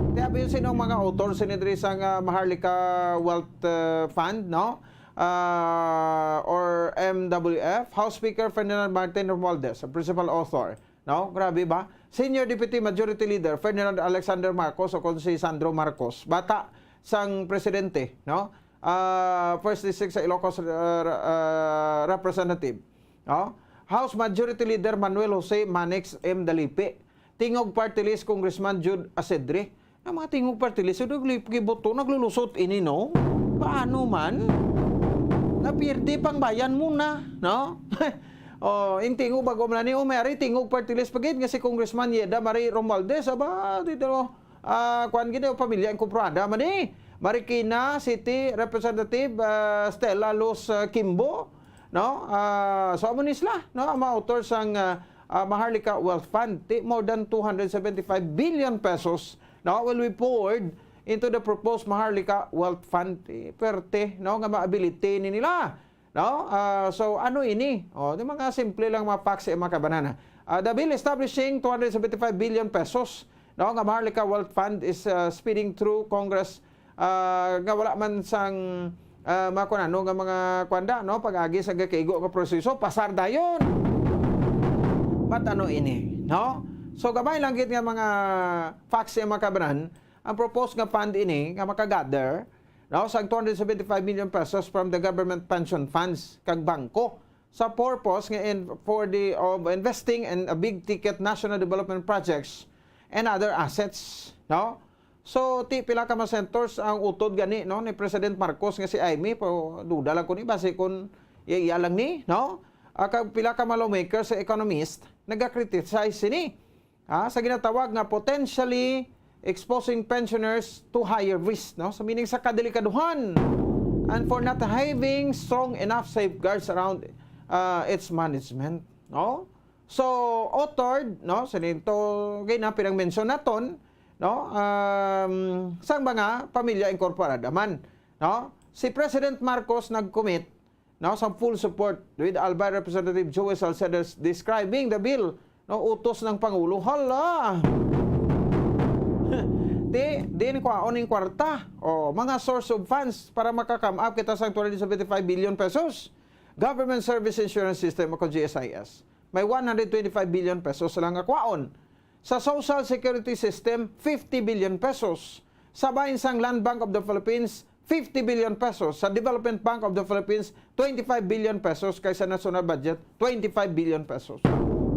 Ti abi, sino ang mga author sa diri sang, ah, Maharlika Wealth, ah, Fund, no? Ah, or M W F, House Speaker Ferdinand Martin Romualdez, ang principal author. No? Grabe ba? Senior Deputy Majority Leader Ferdinand Alexander Marcos o kon si Sandro Marcos, bata sang presidente, no? Ah, First District sa Ilocos, ah, ah, Representative, no? House Majority Leader Manuel Jose Manix M. Dalipe, Tingog Party List Congressman Jude Asedre. Ang mga Tingog Party List, so, nagli-, giboto, naglulusot ini, no? Paano man? Napirdi pang bayan muna, no? Oh, in Tingog, bago man ni, oh, may ari Tingog Party List pa gid nga si Congressman Yeda Marie Romualdez, aba, dito, ah, kuan gid, oh, pamilya ang kumprada man ni. Marikina City Representative, ah, Stella Luz, ah, Kimbo, no? Ah, so, amo ni sila, no? Ang mga author sang, ah, ah, Maharlika Wealth Fund, ti, more than two hundred seventy-five billion pesos, no, will be poured into the proposed Maharlika Wealth Fund. Ti, perte, no, nga ma-ability ni nila, no? Ah, so, ano ini? Oh, di, mga simple lang, mga facts, eh, mga kabanana. Ah, the bill establishing two hundred seventy-five billion pesos, no, nga Maharlika Wealth Fund is, ah, speeding through Congress, ah, nga wala man sang, ah, mga kunano nga mga kwanda, no, pag-agi sa gakaigo nga proseso, pasar dayon. But ano ini, no? So, gamay lang gid nga mga facts, eh, mga kabanan, ang proposed nga fund ini nga makagather, no, sang two hundred seventy-five million pesos from the government pension funds kag bangko sa purpose nga in, for the, of investing in a big ticket national development projects and other assets, no? So, ti, pila ka mga senators ang utod gani, no, ni President Marcos nga si Imee, pero duda lang ko ni, basi kun iya-iya lang ni, no? Ah, kag pila ka mga lawmakers sa economist nagakriticize sini, ah, sa ginatawag nga potentially exposing pensioners to higher risk, no? So, meaning sa kadelikaduhan and for not having strong enough safeguards around, ah, its management, no? So, authored, no, sa nito, gay na pinang-mention naton, no, um, sang mga pamilya incorporada man, no? Si President Marcos nag-commit, no, sa full support with Albay Representative Joey Salceda describing the bill, no, utos ng Pangulo. Hala! Di, di ni kwaon ning kwarta. O, mga source of funds para maka-come up kita sang two hundred seventy-five billion pesos. Government Service Insurance System o G S I S. May one hundred twenty-five billion pesos lang nga kwaon. Sa Social Security System, fifty billion pesos. Sa bahin sang Land Bank of the Philippines, fifty billion pesos. Sa Development Bank of the Philippines, twenty-five billion pesos. Kay sa national budget, twenty-five billion pesos.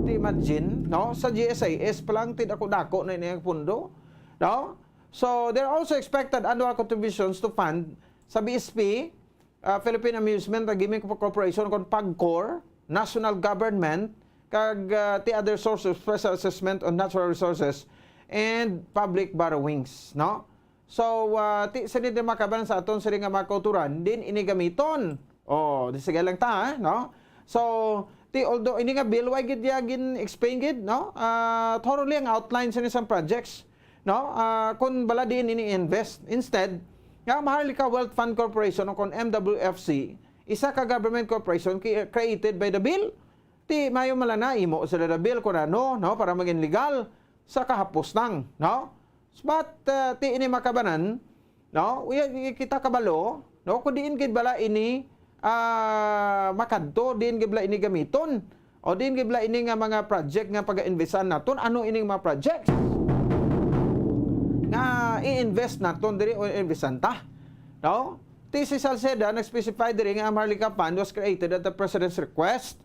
Ti, imagine, no? Sa G S I S pa lang, ti, dako-dako na ini ang pundo, no? So, there are also expected annual contributions to fund sa B S P, ah, Philippine Amusement and Gaming Corporation, kon PAGCOR, national government, kag, ah, ti other source of special assessment on natural resources and public borrowings, no? So, ah, ti, sini din makabanan sa aton sini nga mga kauturan, din ini gamiton. Oh, di, sige lang ta, eh, no? So, ti, although ini nga bill, why gid ya gin-explain gid, no? Ah, thoroughly ang outline sini sa projects, no? Ah, kung bala diin ini invest. Instead, nga Maharlika Wealth Fund Corporation o kon M W F C, isa ka government corporation ki-, created by the bill. Ti, mayo man lang na, imo sila the bill kung ano, no? Para maging legal sa kahapos lang, no? But, ah, ti ini makabanan, no? Uy, kita kabalo, no? Kung diin gid bala ini, ah, makadto, diin gid bala ini gamiton, o diin gid bala ini nga mga project nga pag-investan naton, ano ining mga project nga i-invest naton diri o investan ta, no? Ti si Salceda nag-specify diri nga ang Maharlika Fund was created at the President's request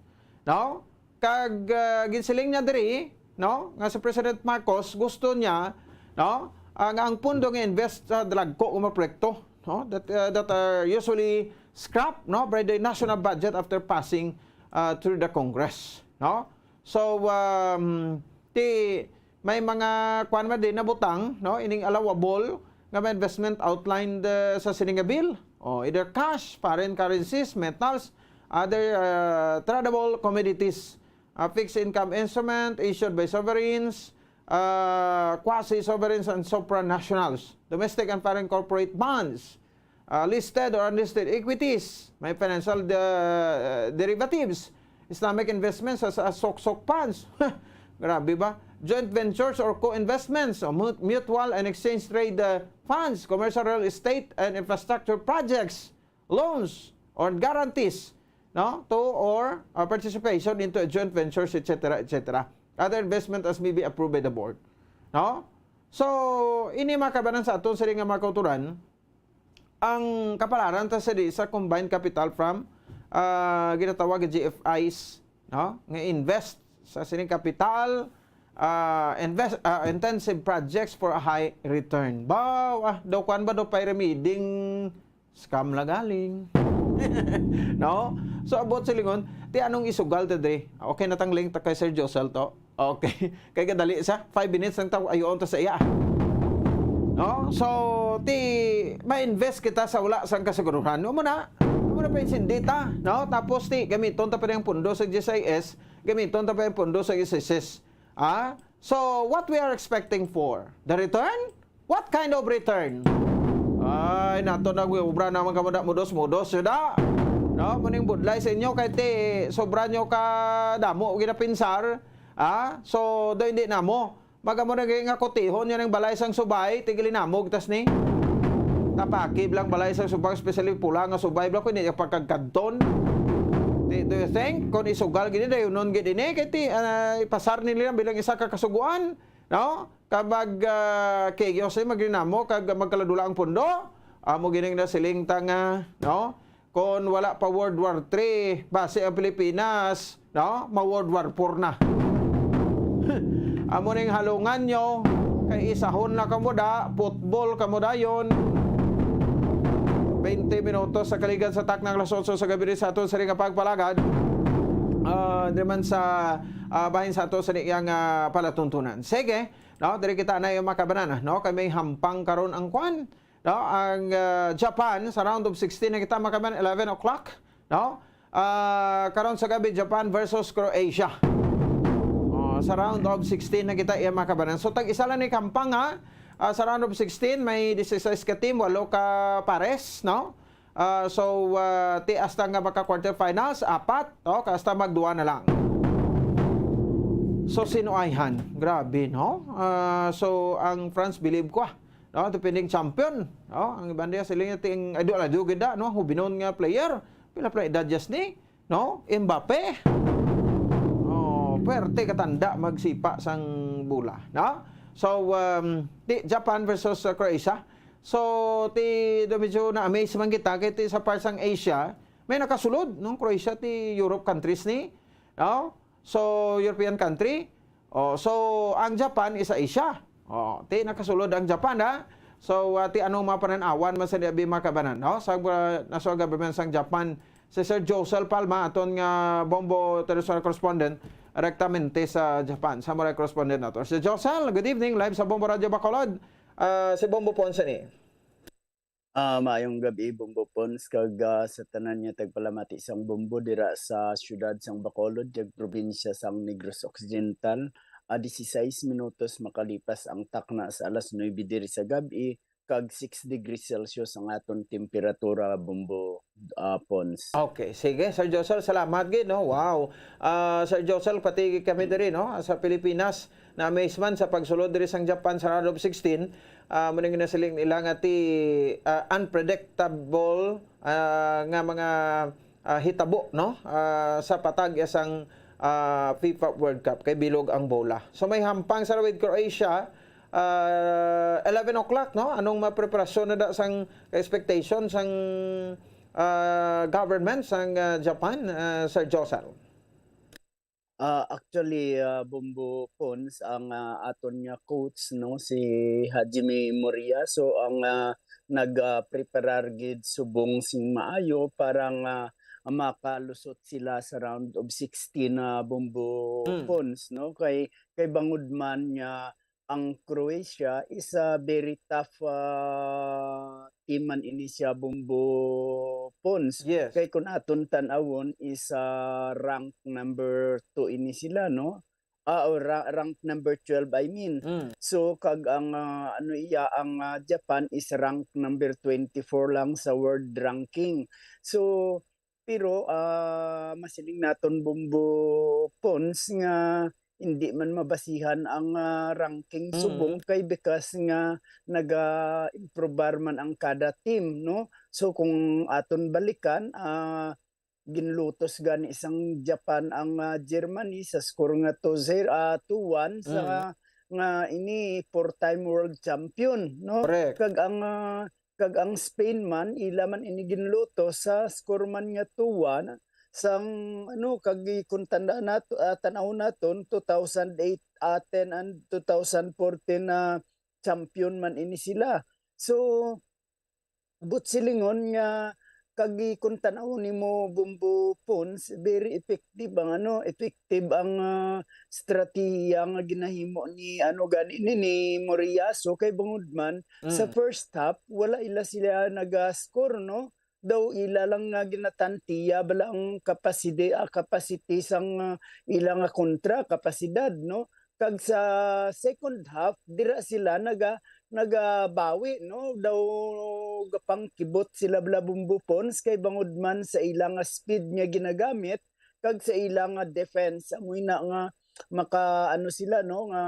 no? Kag, ah, ginsiling niya diri, no, nga si President Marcos gusto niya, no, ah, nga ang pondo nga invest sa dalagko nga mga proyekto, no, that, ah, that are usually scrapped, no, by the national budget after passing, ah, through the Congress, no? So, um, ti, may mga kuan man din nabutang, no, ining allowable nga mga investment outlined, uh, sa sini nga bill. O, either cash, foreign currencies, metals, other, uh, tradable commodities, uh, fixed income instrument issued by sovereigns, uh, quasi-sovereigns and supranationals, domestic and foreign corporate bonds, uh, listed or unlisted equities, may financial de-, derivatives, Islamic investments as, as sok-sok funds. Grabe ba? Joint ventures or co-investments, o mu-, mutual and exchange trade, uh, funds, commercial real estate and infrastructure projects, loans or guarantees, no, to or, uh, participation into a joint ventures, et cetera, et cetera. Other investment as may be approved by the board. No? So, ini mga kabanan sa aton sa nga mga kauturan, ang kapalaran ta sa di sa combined capital from, ah, ginatawag nga G F Is, no? Nga invest sa sining kapital, ah, invest, ah, intensive projects for a high return. Ba, ah, daw kuan ba daw pyramiding scam la galing. No? So, abot silingon, ti anong isugal ta diri? Okay na tang link ta kay Sir Josel to. Okay. Kay kadali sa five minutes lang ta, ayuon ta sa iya. No? So, ti, ma-invest kita sa wala sang kasiguruhan. Amo na, amo na pa insindi ta, no? Tapos ti, gamiton ta pa ang pundo sa G S I S, gamiton ta pa ang pundo sa S S S. Ah? So, what we are expecting for? The return? What kind of return? Ay, nato na, obra naman kamo da, mudos-mudos, yun da. No, muning budlay sa inyo, kay ti, sobra nyo ka damo, ginapinsar. Ah? So, do hindi na mo. Magamo na nga kutihon yan ang balay sang subay, tigilinamog tas ni. Tapakib lang balay sang subay, especially pula nga subay, bla ko, hindi yung pagkagkadton. Ti, do you think, kung isugal gini, dayunon gini, kay ti, ah, ipasar nila bilang isa ka kasuguan, no? Kag mag, ah, kiyos ay magrinamo, kag magkaladula ang pundo, amo gining nasiling ta nga, no? Kon wala pa World War Three, basi ang Pilipinas, no? Ma World War Four na. Amo ning halungan nyo, kay isahon na kamo da, football kamo dayon. Twenty minutos sa kaligan sa taknang alas otso sa gabi sa aton sa nga pagpalagad. Ah, di man sa, ah, bahin sa ato sa iyang, ah, palatuntunan. Sige, no? Diri kita na yung makabanana, no? Kay may hampang karon ang kwan. No? Ang, ah, Japan, sa round of sixteen na kita, makaman, eleven o'clock, no? Ah, karon sa gabi, Japan versus Croatia. Oh, sa round of sixteen na kita, iya makabanan. So, tag-isa lang ni kampang, ha? Ah, sa round of sixteen, may disisais ka team, walo ka pares, no? Ah, so, ah, ti hasta nga maka quarterfinals, apat, no? Hasta magduwa na lang. So, sino ayhan? Grabe, no? Ah, so, ang France, believe ko, ah, no, defending champion, no? Ang iban diya sila nga ting idol, idol gid da, no? Hubinon nga player, pila pala edad just ni, no? Mbappe. Oh, pwerte katanda magsipa sang bola, no? So, um, ti Japan versus, uh, Croatia. So, ti do medyo na-amaze man kita kay ti sa part sang Asia, may nakasulod, no? Croatia ti Europe countries ni, no? So, European country. Oh, so, ang Japan is sa Asia. Oh, ti nakasulod ang Japan, ha? So, ah, ti anong mga panan-awan man sa niya, mga kabanan, no? Sa, ah, national government sang Japan, si Sir Josel Palma, aton nga Bombo Territorial Correspondent, rektamente sa Japan. Samurai Correspondent nato. Sir Josel, good evening. Live sa Bombo Radio Bacolod. Ah, si Bombo Ponce ni. Ah, maayong gab-i, Bombo Pons, kag, ah, sa tanan nga tagpalamati sang Bombo dira sa siyudad sang Bacolod, kag probinsya sang Negros Occidental. Ah, dieciséis minutos makalipas ang takna sa alas nuebe diri sa gab-i, kag six degrees Celsius ang aton temperatura, Bombo, ah, Pons. Okay, sige, Sir Josel, salamat gid, no? Wow. Ah, Sir Josel, pati kami diri, no? Sa Pilipinas, na-amaze man sa pagsulod diri sang Japan sa round of sixteen, ah, muna nga nasiling nila nga ti, ah, unpredictable, ah, nga mga, ah, hitabo, no? Ah, sa patag sang, ah, FIFA World Cup kay bilog ang bola. So may hampang sa with Croatia, ah, eleven o'clock, no? Anong mapreparasyon na da sang expectation sang, ah, government sang, ah, Japan, ah, Sir Josel? Ah, actually, ah, Bombo Pons, ang, ah, aton nga coach, no, si Hajime Moriyasu, ang, ah, nag, ah, preparar gid subong sing maayo para nga makalusot sila sa round of sixteen na Bombo Mm. Pons, no? Kay, kay bangod man nga ang Croatia is a very tough, ah, team man ini siya, Bombo Pons. Yes. Kay kung aton tan-awon is, ah, rank number two ini sila, no? Ah, o ra-, rank number twelve, I mean. Mm. So, kag ang, ah, ano iya, ang, ah, Japan is rank number twenty-four lang sa world ranking. So, pero, ah, masiling naton, Bombo Pons, nga hindi man mabasihan ang, ah, ranking Mm. subong kay because nga naga-improbar man ang kada team, no? So, kung aton balikan, ah, ginlutos gani sang Japan ang, ah, Germany sa score nga two zero, ah, two one sa Mm. nga ini four-time world champion, no? Correct. Kag ang, ah, kag ang Spain man, ila man ini ginlutos sa score man nga two one sang, ano, kag kung tanda nato, ah, tan-aw naton, two thousand eight, ah, ten and two thousand fourteen na champion man ini sila. So, but silingon nga kag kung tan-aw nimo, Bombo Pons, very effective ang, ano, effective ang, ah, strategiya nga ginahimo ni, ano, gani ni, ni Moriyasu kay bangod man sa Mm. first half wala ila sila naga-score, no? Daw ila lang nga ginatantiya bala ang kapaside-, ah, capacity sang, ah, ila nga kontra, kapasidad, no? Kag sa second half dira sila naga-, nagabawi, no? Daw gapangkibot sila bala, Bombo Pons, kay bangod man sa ila nga speed nga ginagamit kag sa ila nga defense. Amoy na nga maka-, ano sila, no, nga,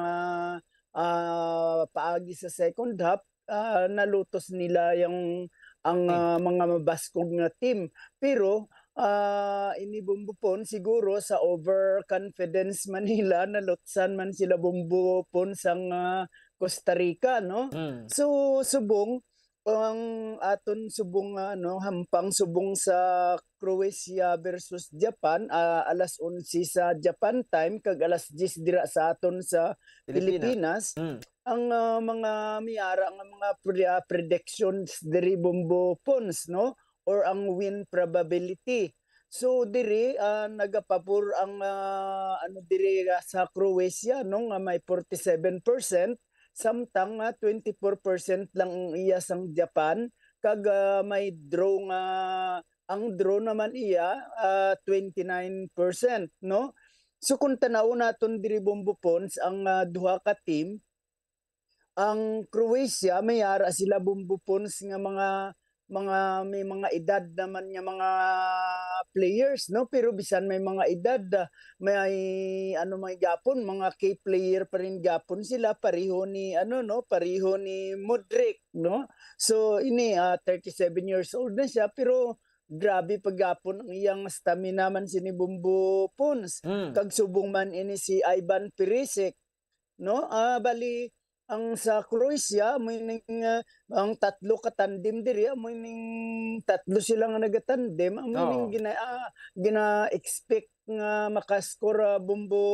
ah, paagi sa second half, ah, nalutos nila yang ang, Mm. ah, mga mabaskog nga team. Pero, ah, ini, Bombo Pons, siguro sa overconfidence man nila, nalutsan man sila, Bombo Pons, sang, ah, Costa Rica, no? Mm. So, subong, ang aton subong nga, ano, hampang subong sa Croatia versus Japan, ah, alas onse sa Japan time, kag alas diyes dira sa aton sa Pilipinas. Pilipinas. Mm. Ang, ah, mga may ara nga mga pre-, ah, predictions diri, Bombo Pons, no? Or ang win probability. So, diri, ah, nagapabor ang, ah, ano, diri, ah, sa Croatia, no, nga may forty-seven percent, samtang nga twenty-four percent lang ang iya sang Japan, kag, ah, may draw nga, ang draw naman iya, ah, twenty-nine percent, no? So, kung tan-awon naton diri, Bombo Pons, ang, ah, duha ka team, ang Croatia, may ara sila, Bombo Pons, nga mga, mga, may mga edad naman nga mga players, no? Pero bisan may mga edad, ah, may, ano, may gapon, mga key player pa rin gapon sila, pareho ni, ano, no? Pareho ni Modric, no? So, ini, ah, thirty-seven years old na siya, pero grabe pa gapon ang iyang stamina man sini, Bombo Pons. Mm. Kag subong man ini si Ivan Perisic, no? Ah, bali, ang sa Croatia, amo ining, ah, ang tatlo ka tandem diri, amo ining tatlo sila nga nagatandem, amo ining Oo. gina-, ah, gina-expect nga makascore, ah, Bombo,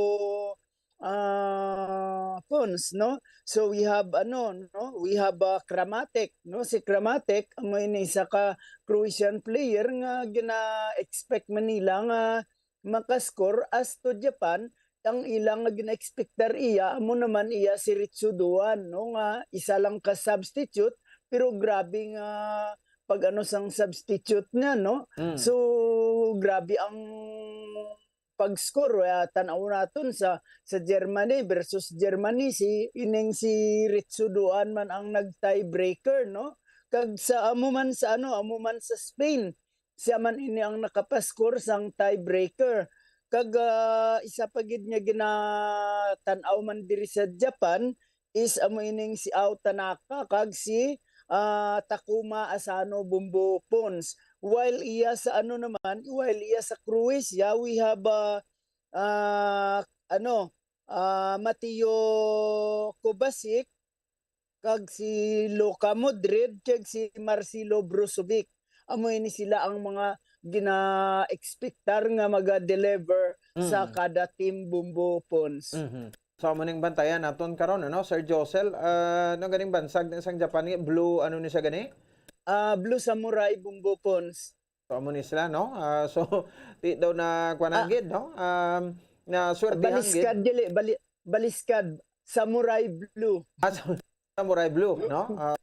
ah, Pons, no? So, we have, ano, no? We have, ah, Kramatek, no? Si Kramatek, amo ini isa ka Croatian player nga gina-expect man nila nga makascore. As to Japan, ang ilang nga gina-expectar iya, amo naman iya si Ritsu Doan, no, nga isa lang ka substitute, pero grabe nga pag-ano sang substitute niya, no? Mm. So, grabe ang pag-score. Ah, tan-aw naton sa, sa Germany versus Germany, si, ining si Ritsu Doan man ang nag-tiebreaker, no? Kag sa amo man sa, ano, amo man sa Spain, siya man ini ang nakapascore sang tiebreaker. Kag, ah, isa pa gid nga ginatan-aw man diri sa Japan is amo ining si Ao Tanaka kag si, ah, Takuma Asano, Bombo Pons. While iya sa, ano naman, while iya sa Croatia, we have, ah, ah, ano, ah, Mateo Kovacic, kag si Luka Modric, kag si Marcelo Brozovic. Amo ini sila ang mga gina-expectar nga maga-deliver sa Mm. kada team, Bumbo Pons. Mhm. So, amo ning bantayan naton karon, ano, Sir Josel? Ah, ano ganing bansag na sang Japan nga blue, ano ni siya gani? Ah, Blue Samurai, Bumbo Pons. So, amo ni sila, no? Ah, so, di daw na kuwanan Ah. gid, no? Um, na swertihan gid. Baliskad, dili, bali-, baliskad. Samurai Blue. Ah, sa-, Samurai Blue, no? Ah,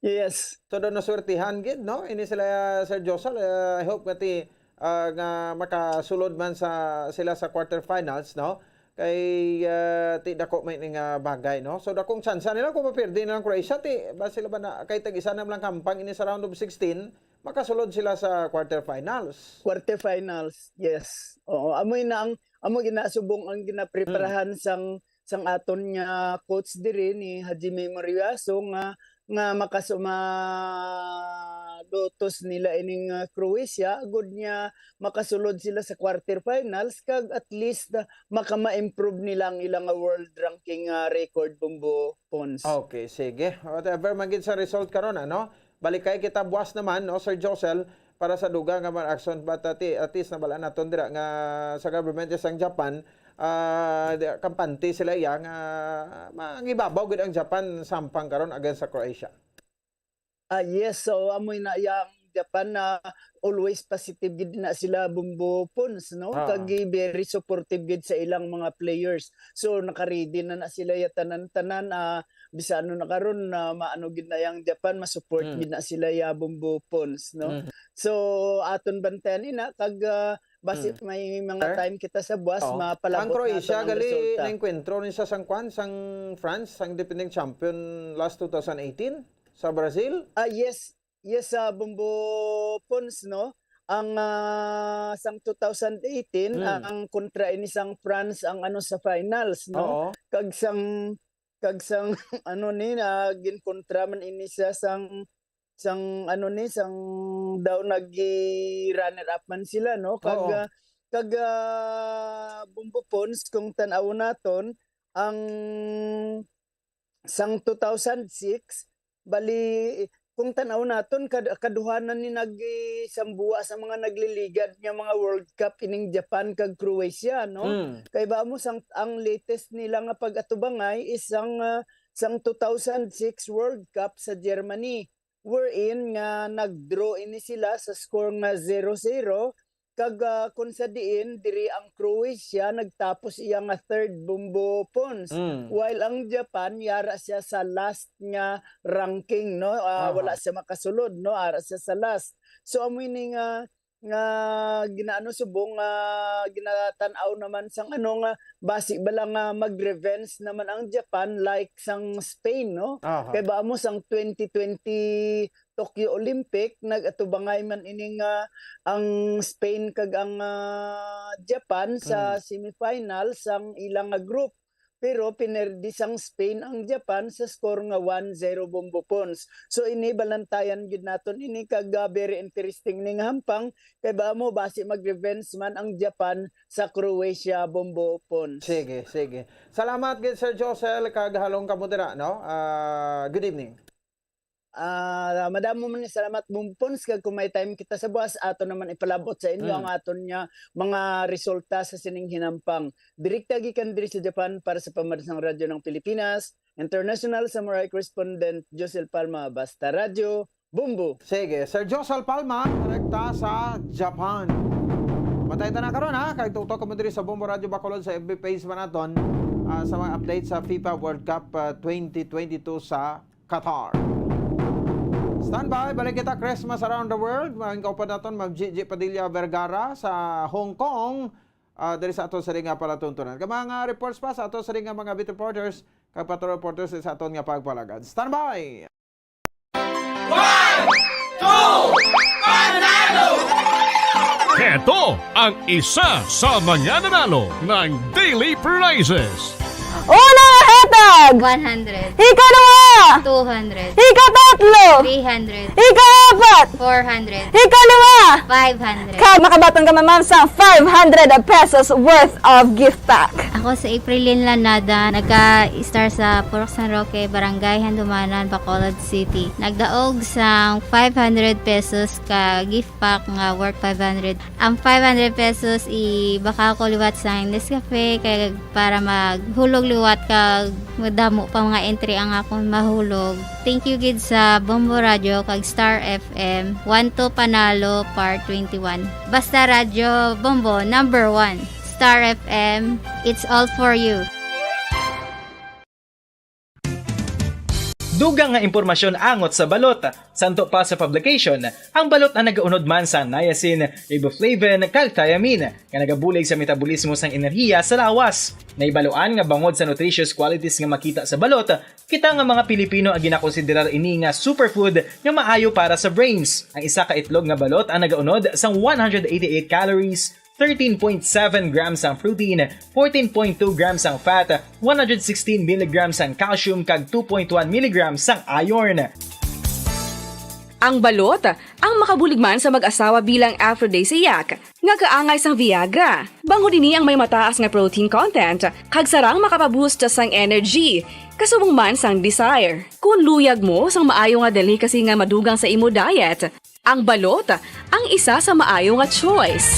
Yes. so, daw naswertihan gid, no? Ini sila, Sir Josel, eh, I hope nga ti, ah, nga makasulod man sa, sila sa quarterfinals, no? Kay, ah, ti dako may ni nga bagay, no? So, dakong tsansa nila kung mapirdi na ang Croatia, ti, ba sila ba na, kay tag-isa na lang kampang ini sa round of sixteen, makasulod sila sa quarterfinals. Quarterfinals, yes. Oo, amoy na ang, amo ginasubong ang ginapreparahan Hmm. sang, sang aton nga coach diri ni Hajime Moriyasu nga, nga makasuma lutos nila ining, ah, Croatia, agud nga makasulod sila sa quarterfinals, kag at least, ah, makama-improve nila ang ilang, ah, world ranking, ah, record, Bumbo Pons. Okay, sige. Whatever man gid sa result karon, ano? Balikay kita buwas naman, no, Sir Josel, para sa dugang nga mga aksyon. But at, at least nabal-an naton dira nga sa government sang Japan, ah, di, kampante sila iya nga mangibabaw gid ang Japan sampang karon against sa Croatia. Ah, yes. So, amoy na yang Japan na always positive gid na sila, Bumbo Pons, no? Ah. Kag very supportive gid sa ilang mga players. So, naka-ready na na sila ya tanan-tanan, ah, bisan ano na karon na maano gid na yang Japan, ma-support Hmm. gid na sila ya, Bumbo Pons, no? Hmm. So, aton bantayan ina kag, ah, basi Hmm. may mga Sir? time kita sa buwas, Oh. mapalabot Ang Croatia, naton ang gali, resulta. naengkwentro ni sa sang kwan, sang France, sang defending champion last two thousand eighteen sa Brazil? Ah, yes. Yes, sa Bumbo Pons, no? Ang, ah, sang two thousand eighteen, Hmm. ang kontra ini sang France ang ano sa finals, no? Oo. Kag sang, kag sang ano ni, ah, ginkontra man ini siya sang, sang ano ni, sang daw nag-runner up man sila, no? Kag, Oo. ah, kag, ah, Bumbo Pons, kung tan-awon naton, ang sang two thousand six, bali, kung tan-aw naton, kad-, kaduha na ni nag-, sambuwa sa mga nagliligad nga mga World Cup ining Japan kag Croatia, no? Mm. Kay ba mo, sang, ang latest nila nga pag-atubangay is sang, ah, sang two thousand six World Cup sa Germany, wherein nga nag-draw ini sila sa score nga zero zero, kag, ah, kung sa diin, diri ang Croatia nagtapos iya nga third, Bumbo Pons. Mm. While ang Japan, yara siya sa last nga ranking, no? Ah, Aha. Wala siya makasulod, no? Ara siya sa last. So, amo ini nga, nga ginaano subong nga ginatan-aw naman sang ano nga basi bala nga mag-revenge naman ang Japan like sang Spain, no? Aha. Kay ba mo sang twenty twenty Tokyo Olympic, nag-atubangay man ini nga ang Spain kag ang, ah, Japan sa Mm. semifinal sang ilang nga group. Pero pinerdi sang Spain ang Japan sa score nga one zero, Bumbo Pons. So ini balantayan gyud naton ini kag, ah, very interesting ni nga hampang kay ba mo basi mag-revenge man ang Japan sa Croatia, Bumbo Pons. Sige, sige. Salamat gid, Sir Josel, kag halong kamo dira, no? Ah, good evening. Ah, madamo man ni salamat, Bumbo Pons, kag kung may time kita sa buwas, ato naman ipalabot sa inyo Mm. ang aton nga mga resulta sa sining hinampang. Direkta gikan diri sa Japan para sa Pambansang Radyo ng Pilipinas, International Samurai Correspondent Josel Palma, Basta Radyo, Bumbo. Sige, Sir Josel Palma, direkta sa Japan. Matay ta na karon, ha, kay tuktok kamo diri sa Bumbo Radyo Bacolod sa F B page man naton, ah, sa mga update sa FIFA World Cup, ah, twenty twenty-two sa Qatar. Standby, balik kita Christmas Around the World. Mga kaupod naton, Ma'am Gigi Padilla Vergara sa Hong Kong, ah, diri sa aton sa ring nga palatuntunan. Kag mga reports pa sa aton sa ring nga mga beat reporters, kag patrol reporters sa aton nga pagpalagad. Standby! One, two, panalo! Heto ang isa sa mga nanalo ng daily prizes. Una, heto Tag. One hundred. Ikaduha. Two hundred. Ikatatlo. Three hundred. Ikaapat. Four hundred. Ikalima. Five hundred. Kag makabaton ka, ma'am, sang five hundred pesos worth of gift pack. Ako si Aprilin Lanada, naga-star sa Purok San Roque, Barangay Handumanan, Bacolod City. Nagdaog sang five hundred pesos ka gift pack nga worth five hundred. Ang five hundred pesos, ibakal ko liwat sa Nescafe kay para maghulog liwat kag madamo pa mga entry ang akon mahulog. Thank you gid sa Bombo Radio kag Star F M, One to Panalo Part twenty-one. Basta Radyo Bombo, number one. Star F M, it's all for you. Dugang nga impormasyon angot sa balot. Santo pa sa publication, ang balot ang nagaunod man sa niacin, riboflavin, kag thiamine, nga nagabulig sa metabolismo sang enerhiya sa lawas. Nahibaluan nga bangod sa nutritious qualities nga makita sa balot, kita nga mga Pilipino ang ginakonsiderar ini nga superfood nga maayo para sa brains. Ang isa ka itlog nga balot ang nagaunod sang one hundred eighty-eight calories, thirteen point seven grams ang protein, fourteen point two grams ang fat, one hundred sixteen milligrams ang calcium, kag two point one milligrams ang iron. Ang balot, ang makabulig man sa mag-asawa bilang aphrodisiac, nga kaangay sang Viagra. Bangod ini ang may mataas nga protein content, kag sarang makapaboost sang energy, kasubong man sang desire. Kung luyag mo sang maayo nga delicacy nga madugang sa imo diet, ang balot ang isa sa maayo nga choice.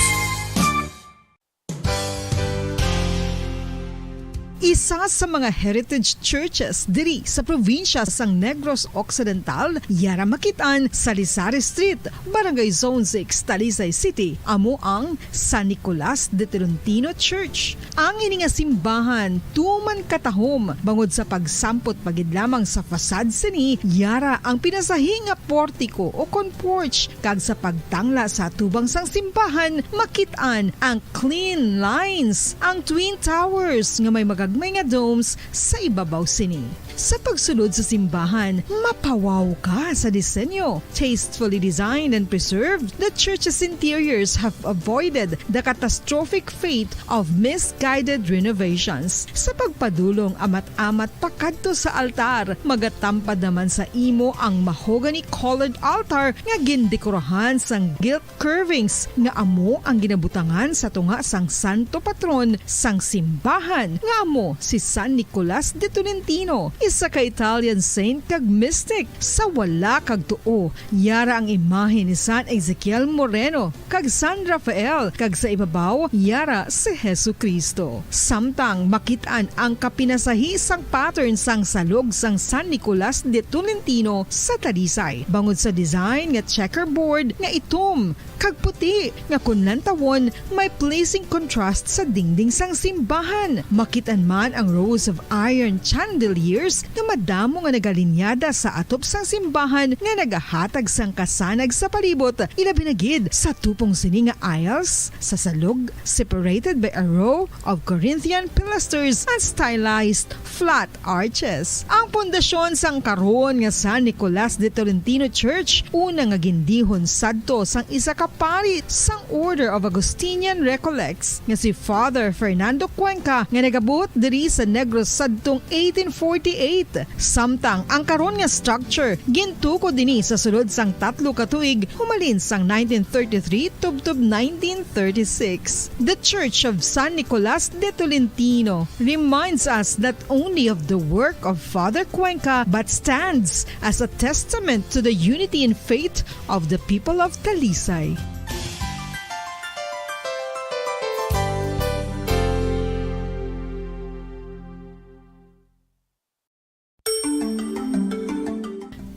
Isa sa mga heritage churches diri sa probinsya sang Negros Occidental, yara makit-an sa Lisari Street, Barangay Zone six, Talisay City, amo ang San Nicolas de Tolentino Church. Ang ini nga simbahan tuman katahom bangod sa pagsampot pa gid lamang sa facade sini, yara ang pinasahi nga portiko o kon porch, kag sa pagtangla sa atubang sang simbahan, makit-an ang clean lines, ang twin towers nga may magagmay nga domes sa ibabaw sini. Sa pagsulod sa simbahan, mapawaw ka sa disenyo. Tastefully designed and preserved, the church's interiors have avoided the catastrophic fate of misguided renovations. Sa pagpadulong amat-amat pakadto sa altar, magatampad naman sa imo ang mahogany-colored altar nga gindekorahan sang gilt curvings nga amo ang ginabutangan sa tunga sang santo patron sang simbahan, nga amo si San Nicolas de Tolentino, isa ka Italian saint kag mystic. Sa wala kag tuo, yara ang imahe ni San Ezekiel Moreno kag San Rafael, kag sa ibabaw, yara si Jesu-Cristo. Samtang makit-an ang kapinasahi sang pattern sang salog sang San Nicolas de Tolentino sa Talisay, bangod sa design nga checkerboard nga itom kag puti nga kon lantawon may pleasing contrast sa dingding sang simbahan. Makit-an man ang rows of iron chandeliers nga madamo nga nagalinyada sa atop sang simbahan nga nagahatag sang kasanag sa palibot, ilabi na gid sa tupong sini nga aisles sa salog, separated by a row of Corinthian pilasters and stylized flat arches. Ang pundasyon sang karon nga San Nicolas de Tolentino Church, una nga gindihon sadto sang isa ka pari sang Order of Augustinian Recollects nga si Father Fernando Cuenca, nga nagabuot diri sa Negros sadtong eighteen forty-eight. Samtang ang karon nga structure gintukod dinhi sa sulod sang tatlo ka tuig, humalin sang nineteen thirty-three tubtob nineteen thirty-six. The Church of San Nicolas de Tolentino reminds us not only of the work of Father Cuenca but stands as a testament to the unity in faith of the people of Talisay.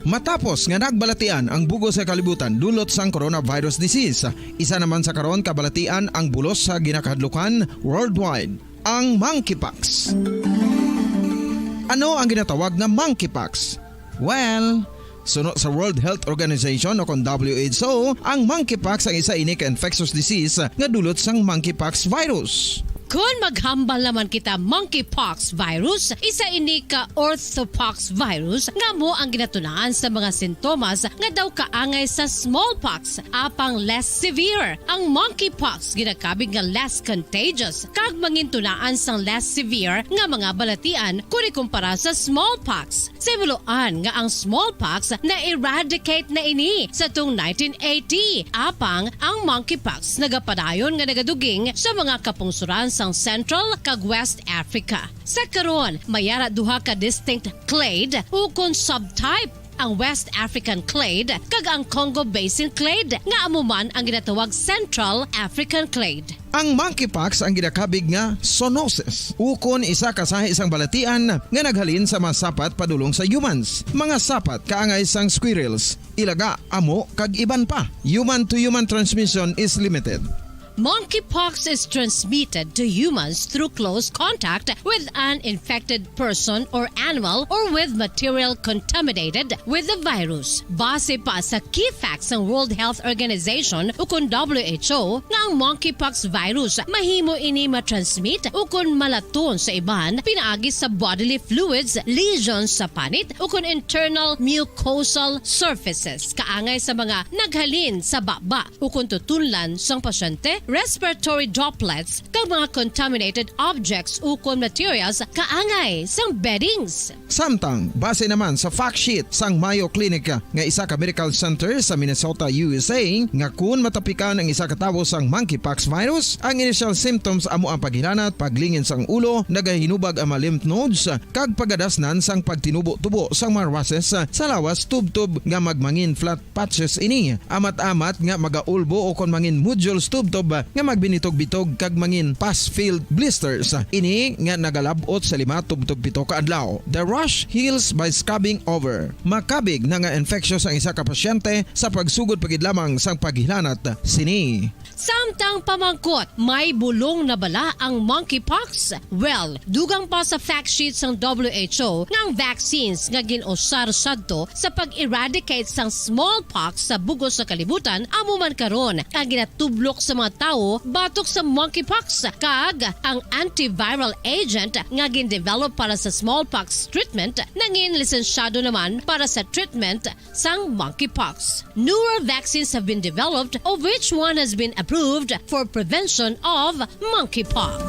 Matapos nga nagbalatian ang bug-os nga kalibutan dulot sang coronavirus disease, isa naman sa karon kabalatian ang bulos sa ginakahadlukan worldwide, ang monkeypox. Ano ang ginatawag nga monkeypox? Well, suno sa World Health Organization o kon W H O, ang monkeypox ang isa ini ka infectious disease nga dulot sang monkeypox virus. Kon maghambal naman kita monkeypox virus, isa ini ka orthopox virus nga amo ang ginatunaan sa mga sintomas nga daw kaangay sa smallpox, apang less severe. Ang monkeypox ginakabig nga less contagious kag mangintunaan sang less severe nga mga balatian kon ikumpara sa smallpox. Sa himuloan nga ang smallpox na-eradicate na ini sa tuong nineteen eighty, apang ang monkeypox nagapadayon nga nagaduging sa mga kapungsoran sang Central kag West Africa. Sa karon, may ara duha ka distinct clade ukon subtype, ang West African clade kag ang Congo Basin clade, nga amo man ang ginatawag Central African clade. Ang monkeypox ang ginakabig nga zoonosis, ukon isa ka sahi sang balatian nga naghalin sa mga sapat padulong sa humans, mga sapat kaangay sang squirrels, ilaga, amo, kag iban pa. Human-to-human transmission is limited. Monkeypox is transmitted to humans through close contact with an infected person or animal or with material contaminated with the virus. Base pa sa key facts sang World Health Organization ukon W H O, nga ang monkeypox virus mahimo ini matransmit ukon malaton sa iban pinaagi sa bodily fluids, lesions sa panit, ukon internal mucosal surfaces, kaangay sa mga naghalin sa baba ukon tutunlan sang pasyente, respiratory droplets, kag mga contaminated objects ukon materials kaangay sang beddings. Samtang, base naman sa fact sheet sang Mayo Clinic nga isa ka medical center sa Minnesota, U S A, nga kun matapikan ang isa ka tawo sang monkeypox virus, ang initial symptoms amo ang paghilanat, paglingin sang ulo, nagahinubag ang mga lymph nodes, kag pagadasnan sang pagtinubo-tubo sang mga rushes sa lawas tubtob nga magmangin flat patches ini, amat-amat nga magaulbo ukon mangin nodules tubtob nga magbinitog-bitog kag mangin pus-filled blisters. Ini nga nagalab-ot sa lima tubtob pito ka adlaw. The rash heals by scabbing over. Makabig na nga infectious ang isa ka pasyente sa pagsugod pa gid lamang sang paghilanat sini. Samtang pamangkot, may bulong na bala ang monkeypox? Well, dugang pa sa fact sheet sang W H O nga ang vaccines nga gin-usar sadto sa pag-eradicate sang smallpox sa bug-os sa kalibutan amo man karon ang ginatublok sa mga tawo batok sa monkeypox, kag ang antiviral agent nga gin-develop para sa smallpox treatment nangin lisensyado naman para sa treatment sang monkeypox. Newer vaccines have been developed, of which one has been approved for prevention of monkeypox.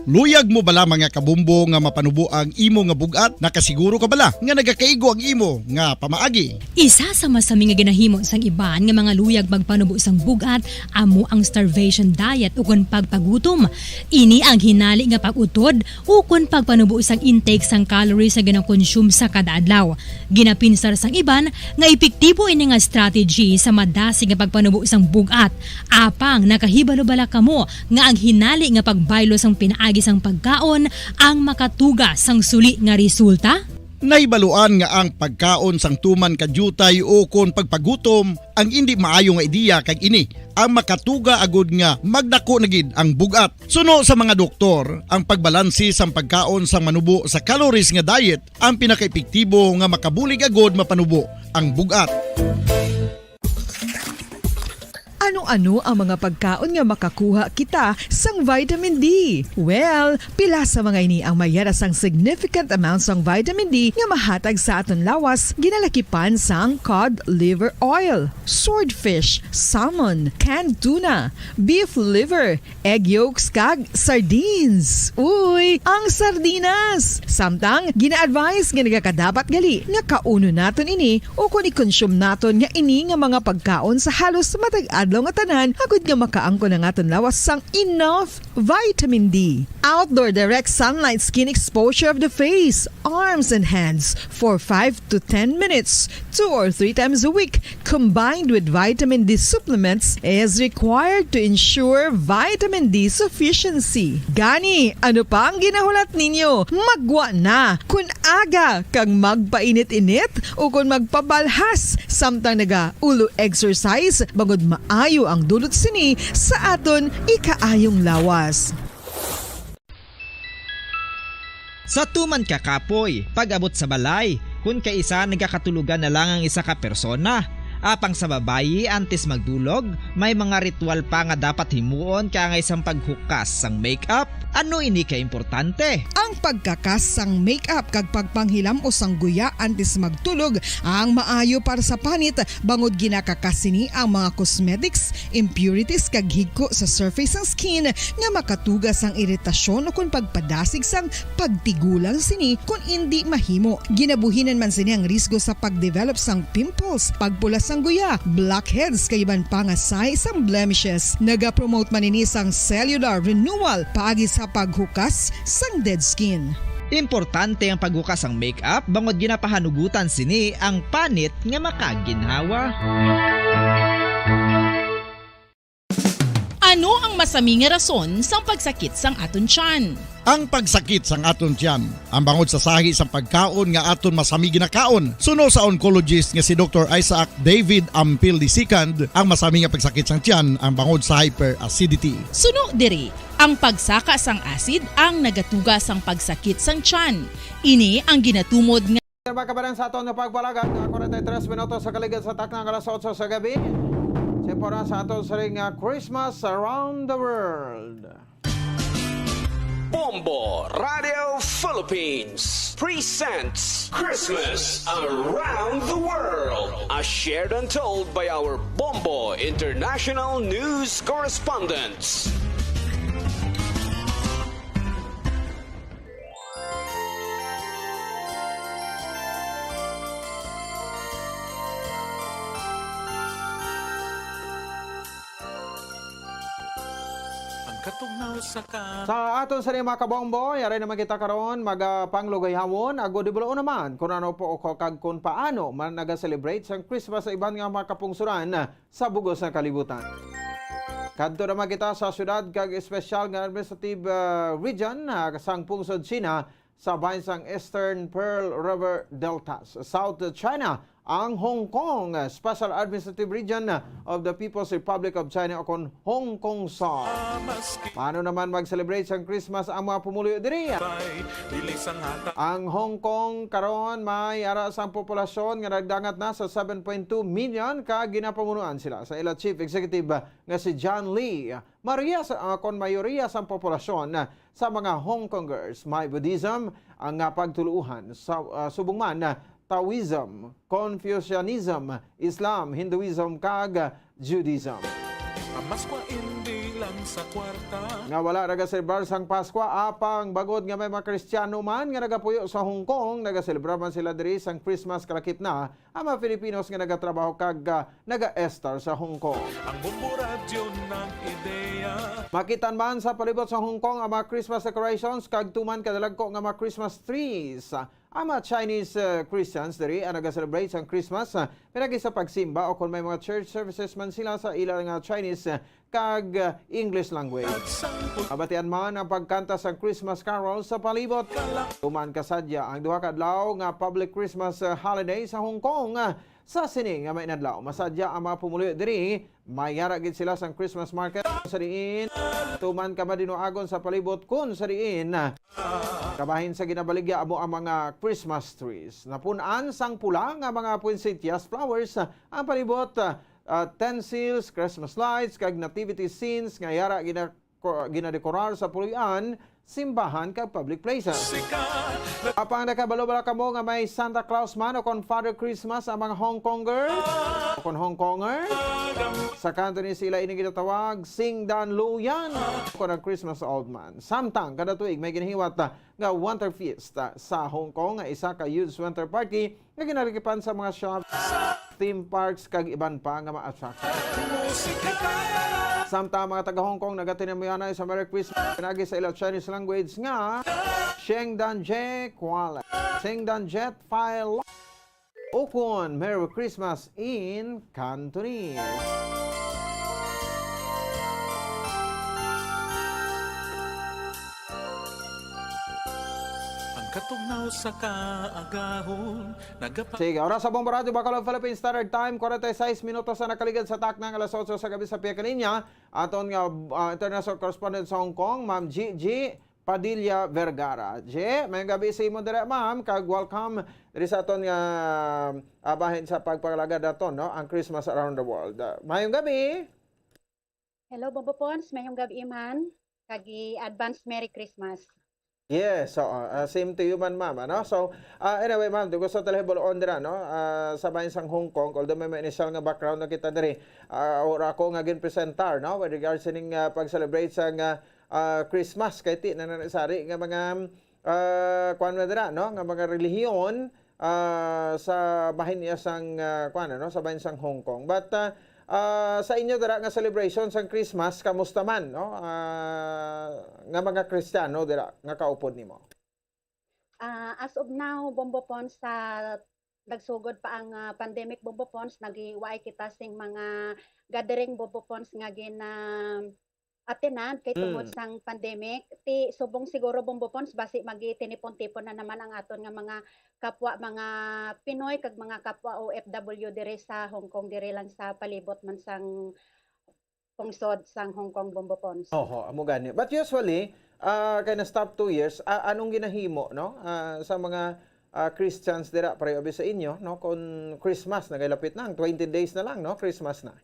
Luyag mo bala, mga kabumbo, nga mapanubo ang imo nga bug-at? Nakasiguro ka bala nga nagakaigo ang imo nga pamaagi? Isa sa masami nga ginahimo sang iban nga mga luyag magpanubo sang bug-at amo ang starvation diet ukon pagpagutom. Ini ang hinali nga pag-utod ukon pagpanubo sang intake sang calories nga ginakonsume sa kada adlaw. Ginapinsar sang iban nga epektibo ini nga strategy sa madasig nga pagpanubo sang bug-at. Apang nakahibalo bala kamo nga ang hinali nga pagbaylo sang pinaagi sang pagkaon ang makatuga sang suli nga resulta? Nahibaluan nga ang pagkaon sang tuman ka diutay ukon pagpagutom ang indi maayo nga ideya, kag ini ang makatuga agud nga magdako na gid ang bug-at. Suno sa mga doktor, ang pagbalanse sang pagkaon sang manubo sa calories nga diet ang pinakaepektibo nga makabulig agud mapanubo ang bug-at. Ano-ano ang mga pagkaon nga makakuha kita sang vitamin D? Well, pila sa mga ini ang may yara sang significant amount sang vitamin D nga mahatag sa aton lawas, ginalakipan sang cod liver oil, swordfish, salmon, canned tuna, beef liver, egg yolks, kag sardines. Uy, ang sardinas! Samtang, gina-advise nga nagakadapat gali nga kaunon naton ini ukon i-consume naton nga ini nga mga pagkaon sa halos matag adlaw nga tanan, agud nga makaangkon ang aton lawas sang enough vitamin D. Outdoor direct sunlight skin exposure of the face, arms, and hands for five to ten minutes, two or three times a week, combined with vitamin D supplements, is required to ensure vitamin D sufficiency. Gani, ano pa ang ginahulat ninyo? Maggwa na! Kon aga kag magpainit-init ukon magpabalhas samtang nagaulo exercise, bangod maayo ang dulot sini sa aton ikaayong lawas. Sa tuman ka kapoy, pag-abot sa balay, kun kaisa nagakatulogan na lang ang isa ka persona, Apang sa babayi, antes magdulog, may mga ritual pa nga dapat himuon kaangay sang paghukas sang makeup. Ano ini ka importante? Ang pagkakas sang makeup kag pagpanghilam-os sang guya antes magtulog ang maayo para sa panit, bangod ginakakas sini ang mga cosmetics, impurities, kag higko sa surface sang skin nga makatuga sang iritasyon ukon pagpadasig sang pagtigulang sini kon indi mahimo. Ginabuhinan man sini ang risgo sa pag-develop sang pimples, pagpula sang guya, blackheads, kag iban pa nga sahi sang blemishes. Nagapromote man ini sang cellular renewal paagi sa paghukas sang dead skin. Importante ang paghukas sang makeup bangod ginapahanugutan sini ang panit nga makaginhawa. Ano ang masami nga rason sang pagsakit sang aton tiyan? Ang pagsakit sang aton tiyan, ang bangod sa sahi sang pagkaon nga aton masami ginakaon. Suno sa oncologist nga si Doktor Isaac David Ampil the second, ang masami nga pagsakit sang tiyan ang bangod sa hyperacidity. Suno diri, ang pagsaka sang acid ang nagatuga sang pagsakit sang tiyan. Ini ang ginatumod nga Mga kabayan, sa aton nga pagpalagad, nga forty-three minutos sa kaligad sa takna nga alas otso sa gabi. Sa oras sa aton siring nga Christmas Around the World. Bombo Radio Philippines presents Christmas Around the World, a shared untold by our Bombo International News correspondents. Ang katugnaw sa ka- Sa aton sa mga kabombo, yari naman kita karon, magapanglugayhawon, agod ibuloon naman kung ano po o kag kung paano man naga-celebrate sang Christmas sa iban nga mga kapungsuran sa bug-os nga kalibutan. Kadto naman kita sa siyudad kag espesyal nga administrative, ah, region, ah, sang pungsod China, sa bahin sang Eastern Pearl River Delta, sa South China, ang Hong Kong, ah, Special Administrative Region of the People's Republic of China, o kon Hong Kong sa. Paano naman mag-celebrate sang Christmas ang mga pumuluyo diri? Ang Hong Kong karon may ara sang populasyon nga nagdangat na sa seven point two million, kag ginapamunuan sila sa ila chief executive nga si John Lee. Maria sa, ah, kon mayoriya sang populasyon sa mga Hong Kongers may Buddhism ang nga pagtuluohan, sa, ah, subong man, ah, Taoism, Confucianism, Islam, Hinduism, kag Judaism. Ang Maskwa indi lang sa kwarta. Nga wala nagaselebrar sang Paskwa, apang bangod nga may mga Kristiyano man nga nagapuyo sa Hong Kong, nagaselebrar man sila diri sang Christmas kalakip na ang mga Filipinos nga nagatrabaho kag, ah, naga-estar sa Hong Kong. Ang Bombo Radyo nag-ideya. Makitan man sa palibot sa Hong Kong ang mga Christmas decorations kag tuman kadalagko nga mga Christmas trees. Ang mga Chinese, ah, Christians diri ang naga-celebrate sang Christmas, ah, pinagi sa pagsimba o kon may mga church services man sila sa ila nga Chinese, ah, kag, ah, English language. Mabatian man ang pagkanta sang Christmas carol sa palibot. Tuman kasadya ang duha ka adlaw nga public Christmas, ah, holiday sa Hong Kong, ah, sa sini nga mainadlaw. Masadya ang mga pumuluyo diri, may yara gid sila sang Christmas market sa diin tuman ka madinuagon sa palibot kun sa diin, ah, kabahin sa ginabaligya amo ang mga Christmas trees. Napun-an sang pula nga mga poinsettias flowers, ah, ang palibot, ah, ah, tinsel, Christmas lights, kag nativity scenes nga yara gina-, ko-, ginadekorar sa puloy-an, simbahan, kag public places. Apang nakabalo bala kamo nga may Santa Claus man o kon Father Christmas ang mga Hong Konger o kon Hong Konger? Sa Cantonese, ila ini ginatawag Singdan Luyan o kon ang Christmas Old Man. Samtang kada tuig may ginahiwat, ah, nga Winter Feast, ah, sa Hong Kong, nga isa ka huge winter party nga ginaligipan sa mga shops, theme parks, kag iban pa nga mga attraction. Samtang mga taga Hong Kong nagatinumayanay sa Merry Christmas, pinagi sa ila Chinese language nga Shengdan Je Kuala, Shengdan Jet File, ukon Merry Christmas in Cantonese. Ang katugnaw sa kaagahon, nagapa- Sige, oras sa Bombo Radyo, Bacolod, Philippine Standard Time, forty-six minutos na nakaligad sa takna nga alas otso sa gabi sa pihak linya. Aton nga, ah, international correspondent sa Hong Kong, Ma'am Gigi Padilla Vergara. Je, mayong gabi sa imo dira, ma'am, kag welcome diri sa aton nga, ah, bahin sa pagpalagad naton, no, ang Christmas Around the World. Ah, mayong gabi. Hello, Bombo Pons. Mayong gabi man. Kag i-advance Merry Christmas. Yes, so, ah, same to you man, ma'am, ano? So, ah, anyway, ma'am, gusto talaga buloon dira, no? Ah, sa bahin sang Hong Kong, although may, may initial nga background na kita diri, ah, or ako nga ginpresentar, no? With regards sining, ah, pag-celebrate sa nga, ah, Christmas, kay ti na, na sari nga mga, ah, kuwan mo dira, no? Nga mga relihiyon, ah, sa bahin niya sang, ah, kuwan, ano? Sa bahin sang Hong Kong. But, ah, ah, sa inyo dira nga celebration sang Christmas, kamusta man, no? Ah, nga mga Kristiyano dira nga kaupod nimo? Ah, as of now, Bombo Pons, sa nagsugod pa ang, ah, pandemic, Bombo Pons, naghiwaay kita sing mga gathering, Bombo Pons, nga gina-, attended kay tungod Mm. sang pandemic. Ti subong siguro, Bombo Pons, basi magitinipon-tipon na naman ang aton nga mga kapwa, mga Pinoy kag mga kapwa O F W diri sa Hong Kong, diri lang sa palibot man sang pungsod sang Hong Kong, Bombo Pons. Oho, amo gani. But usually, ah, kay na-stop two years, ah, anong ginahimo, no? Ah, sa mga, ah, Christians dira, pareho abi sa inyo, no? Kung Christmas, nagailapit na, ang twenty days na lang, no? Christmas na.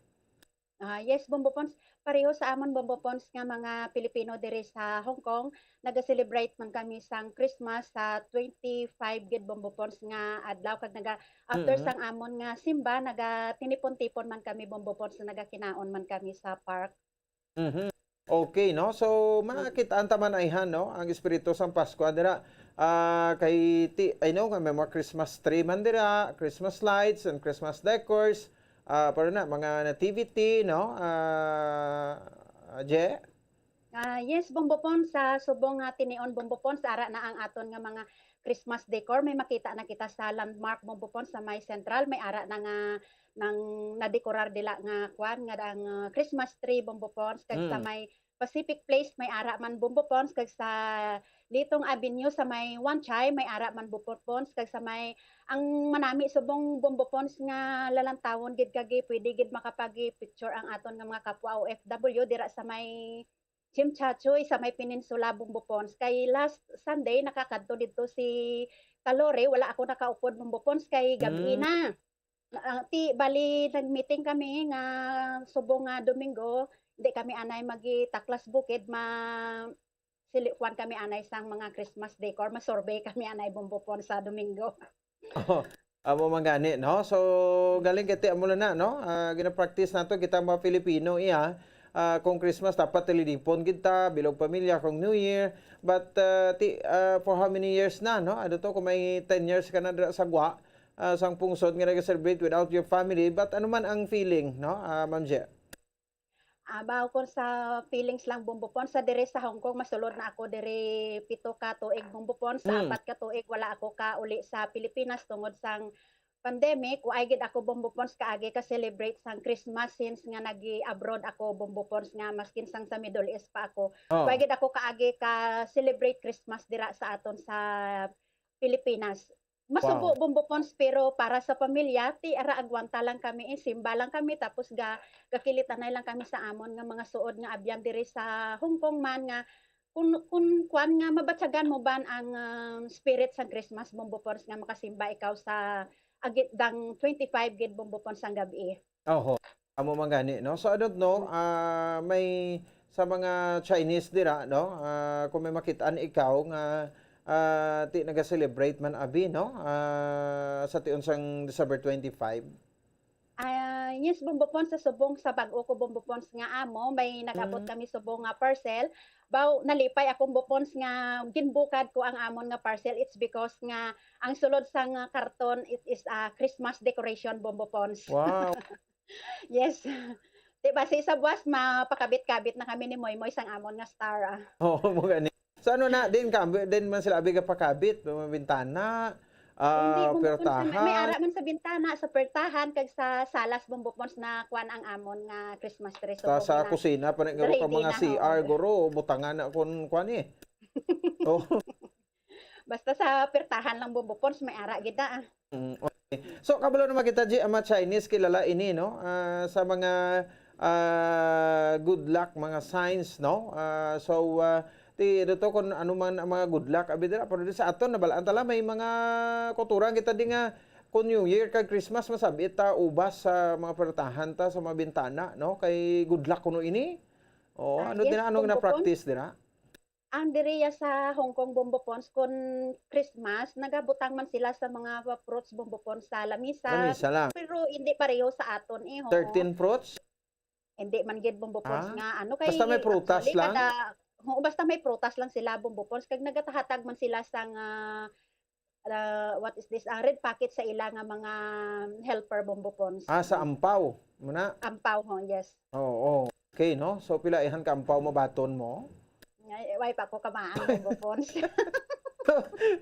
Ah, yes, Bombo Pons. Pareho sa amon, Bombo Pons, nga mga Pilipino diri sa Hong Kong, naga-celebrate man kami sang Christmas sa twenty-five gid, Bombo Pons, nga adlaw, kag naga, after Mm. sang amon nga simba, nagatinipon-tipon man kami, Bombo Pons, na nagakinaon man kami sa park. Mhm. Okay, no? So, Mm. makitaan ta man ayhan, no? Ang espiritu sang Pasko dira. Ah, kay ti, I know nga may mga Christmas tree man dira, Christmas lights and Christmas decors. Ah, pero na, mga nativity, no? Ah, Je? Ah, yes, Bombo Pons, sa subong nga tinion, Bombo Pons, ara na ang aton nga mga Christmas decor. May makita na kita sa landmark, Bombo Pons, sa may central. May ara na nga nang nadekorar dila nga kwan, nga ang, ah, Christmas tree, Bombo Pons, kag sa Mm. may Pacific Place, may ara man, Bombo Pons, kag sa Litong Avenue sa may Wan Chai, may ara man, Bombo Pons, kag sa may, ang manami subong, Bombo Pons, nga lalantawon gid kag pwede gid makapag-picture ang aton nga mga kapwa O F W dira sa may Chimchachoy, sa may Peninsula, Bombo Pons. Kay last Sunday, nakakadto didto si Kalore, wala ako nakaupod, Bombo Pons, kay gabi Mm. na. Na, ah, ti, bali, nag-meeting kami nga subong nga Domingo, hindi kami anay magitaklas bukid, ma-, sili-, kuwan kami anay sang mga Christmas decor, ma-survey kami anay, Bombo Pons, sa Domingo. Oh, amo man gani, no? So, galing kay ti amo lang na, no? Ah, gina-practice nato kita mga Filipino, iya. Ah, kung Christmas, dapat tinipon gid ta, bilog pamilya, kung New Year. But, ah, ti, ah, for how many years na, no? Ano to, kung may ten years ka na dira sa gwa, ah, sang pungsod nga nag-celebrate without your family. But ano man ang feeling, no? Ah, Ma'am Je? Ah, baw, kung sa feelings lang, Bombo Pons, sa diri sa Hong Kong, masulod na ako diri pito ka tuig, Bombo Pons. Sa Mm. apat ka tuig, wala ako kauli sa Pilipinas tungod sang pandemic. Wa gid ako, Bombo Pons, kaagi ka-celebrate sang Christmas since nga nag-abroad ako, Bombo Pons, nga maskin sang sa Middle East pa ako. Oh. Wa gid ako kaagi ka-celebrate Christmas dira sa aton sa Pilipinas. Masubo, Wow. Bombo Pons, pero para sa pamilya, ti ara agwanta lang kami, eh, simba lang kami, tapos ga, gakilitanay lang kami sa amon nga mga suod nga abyan diri sa Hong Kong man nga kun, kun kwan nga mabatyagan mo ban ang, ah, spirit sang Christmas, Bombo Pons, nga makasimba ikaw sa agit dang twenty-five gid, Bombo Pons, sang gabi. Oho. Amo man gani, no? So, I don't know, ah, may sa mga Chinese dira, no? Ah, kung may makitaan ikaw nga, ah, ti naga-celebrate man abi, no? Ah, sa tion sang December twenty-five. Ah, yes, Bombo Pons, sa subong sa bag-o ko, Bombo Pons, nga amo, may nag-abot Mm. kami subong nga parcel. Baw, nalipay ako, Bombo Pons, nga ginbukad ko ang amon nga parcel. It's because nga ang sulod sang, ah, karton, it is a Christmas decoration, Bombo Pons. Wow. Yes. Di ba, sa isa buwas, mapakabit-kabit na kami ni Moy Moy sang amon nga star, ah. Oo, mo gani. So, ano na, din ka, din man sila abi ka pakabit, mga bintana, Hindi, ah, Bombo Pons, may, may pertahan. ara man sa bintana, sa pertahan, kag sa salas, Bombo Pons, na kwan ang amon nga Christmas tree. So, Ta sa okay na. kusina pa na garo ka Ready mga na, C R, oo. guro, butangan na kung kwan eh. Oh. Basta sa pertahan lang, Bombo Pons, may ara gid na, ah. Mm, okay. So, kabalo naman kita, G, ang mga Chinese, kilala ini, no? Ah, sa mga, ah, good luck, mga signs, no? Ah, so, ah, Ti, dito, kung ano man ang mga good luck, abi dira, pero di sa aton, nabalaan tala, may mga kuturan kita di nga, kung New Year kag Christmas, masabit ta ubas sa mga pertahan ta, sa mga bintana, no? Kay good luck kuno ini. Oo, Ah, ano yes, din, anong Bombo Pons. Na-practice dira? Ang diriya sa Hong Kong, Bombo Pons, kung Christmas, nagabutang man sila sa mga fruits, Bombo Pons, sa lamisa. Lamisa lang. Pero hindi pareho sa aton, eh, ho. Thirteen fruits? Hindi man gid, Bombo Pons, Ah? Nga ano kay Basta may prutas actually lang? Kada, oo, basta may prutas lang sila, Bombo Pons, kag nagatahatag man sila sang, ah, ah, what is this? Ah, red packet sa ila nga mga helper, Bombo Pons. Ah, sa ampaw, muna? Ampaw, ho, yes. Oo, okay, no? So, pila ihan ka ampaw mabaton mo? Ay, way pa ko kamaan, Bombo Pons.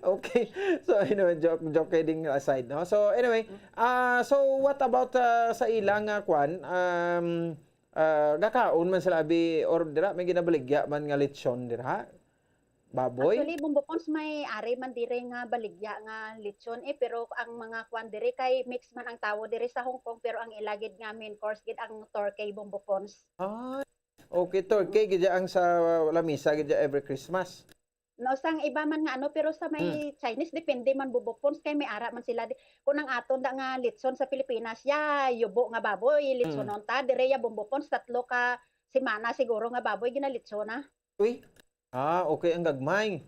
Okay. So, anyway, joke, joke kidding aside, no? So, anyway, ah, so what about, ah, sa ilang, ah, kwan? Um, ah, gakaon man sila, abi, or dira, may ginabaligya man nga lechon dira? Baboy? Actually, Bombo Pons, may ari man dire nga baligya nga lechon, eh, pero ang mga kwan dire kay mix man ang tawo dire sa Hong Kong, pero ang ila gid nga main course gid ang turkey, Bombo Pons. Ah, okay, turkey gid ang sa lamisa gid every Christmas. No, sang iba man nga ano, pero sa may Mm. Chinese, depende man, Bombo Pons, kay may ara man sila. Di-, kung ang aton da nga litson sa Pilipinas, ya, yubo nga baboy, Mm. litsonon ta, dire ya, Bombo Pons, tatlo ka semana siguro nga baboy ginalitson na. Uy. Ah, okay, ang gagmay.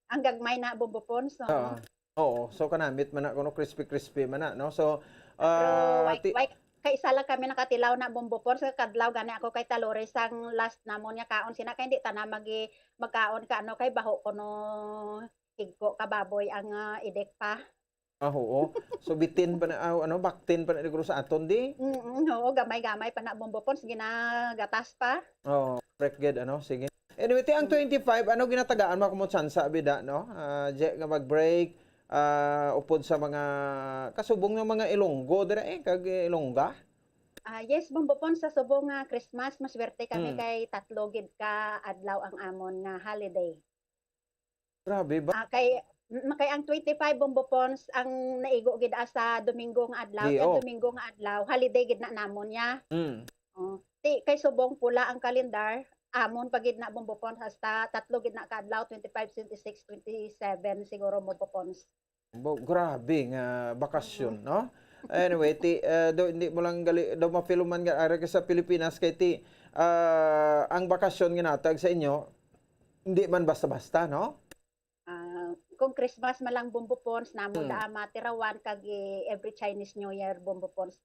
Ang gagmay na, Bombo Pons, no? Oo. Oo, so kanamit man na, kuno crispy-crispy man na, no? So, Pero ah, why, ti- why, kay isa lang kami nakatilaw na, Bombo Pons, sa kadlaw gani ako kay Talores ang last namon nga kaon sina, kay hindi ta na magi-, magkaon ka, ano, kay baho kuno higko ka baboy ang, ah, idek pa. Ah, oo. So, bitin pa na, ah, ano, baktin pa na siguro sa aton, di? Mm, oo, gamay-gamay pa na, Bombo Pons, ginagatas pa. Oo, correct gid, ano, sige. Anyway, ti ang Mm. twenty-five, ano ginatagaan mo kung mo tsansa, bida, no? Ah, Je, nga mag-break, ah, upod sa mga kasubong nga mga Ilonggo, dira eh, kag Ilongga? Ah, yes, Bombo Pons, sa subong nga Christmas, maswerte kami Mm. kay tatlo gid ka adlaw ang amon nga holiday. Grabe ba? Ah, kay, mm, kay ang twenty-five, Bombo Pons, ang naigo gid, ah, sa Domingo nga adlaw. Day Kay off. Domingo nga adlaw, holiday gid na namon ya. Mm. Oh, ti, kay subong pula ang kalendar, amon pa gid na, Bombo Pons, hasta tatlo gid na ka adlaw, twenty-five, twenty-six, twenty-seven siguro, Bombo Pons. Bo-, grabe nga bakasyon, Mm. no? Anyway, ti, eh, do, hindi mo lang gali, do mafeel man nga ari ka sa Pilipinas kay ti, ah, ang bakasyon nga natag sa inyo, hindi man basta-basta, no? Ah, kung Christmas man lang, Bombo Pons, namo Hmm. da matirawan kag, eh, every Chinese New Year, Bombo Pons,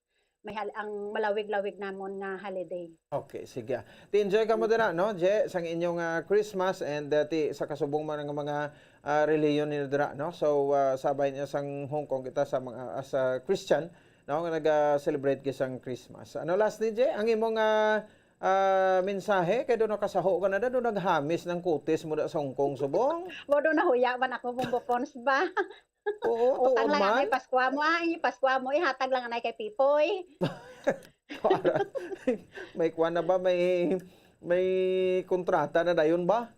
may hal-, ang malawig-lawig namon nga holiday. Okay, sige. Ti enjoy ka mo dira, no, Je, sang inyong, ah, Christmas and, ah, ti sa kasubong man nga mga, ah, relihiyon ninyo dira, no? So, ah, sabay niya sang Hong Kong kita sa mga, as a Christian, no, nga naga-celebrate gid sang Christmas. Ano last ni Je? Ang imong, ah, ah, mensahe kay do nakasaho ka na da, do naghamis ng kutis mo da sa Hong Kong subong? Mo do nahuya man ako, Bombo Pons ba? Oo, Utang tuod lang anay man. Paskwa mo, ay, Paskwa mo, ihatag lang anay kay Pipoy. Para, may kuwan na ba? May, may kontrata na dayon ba?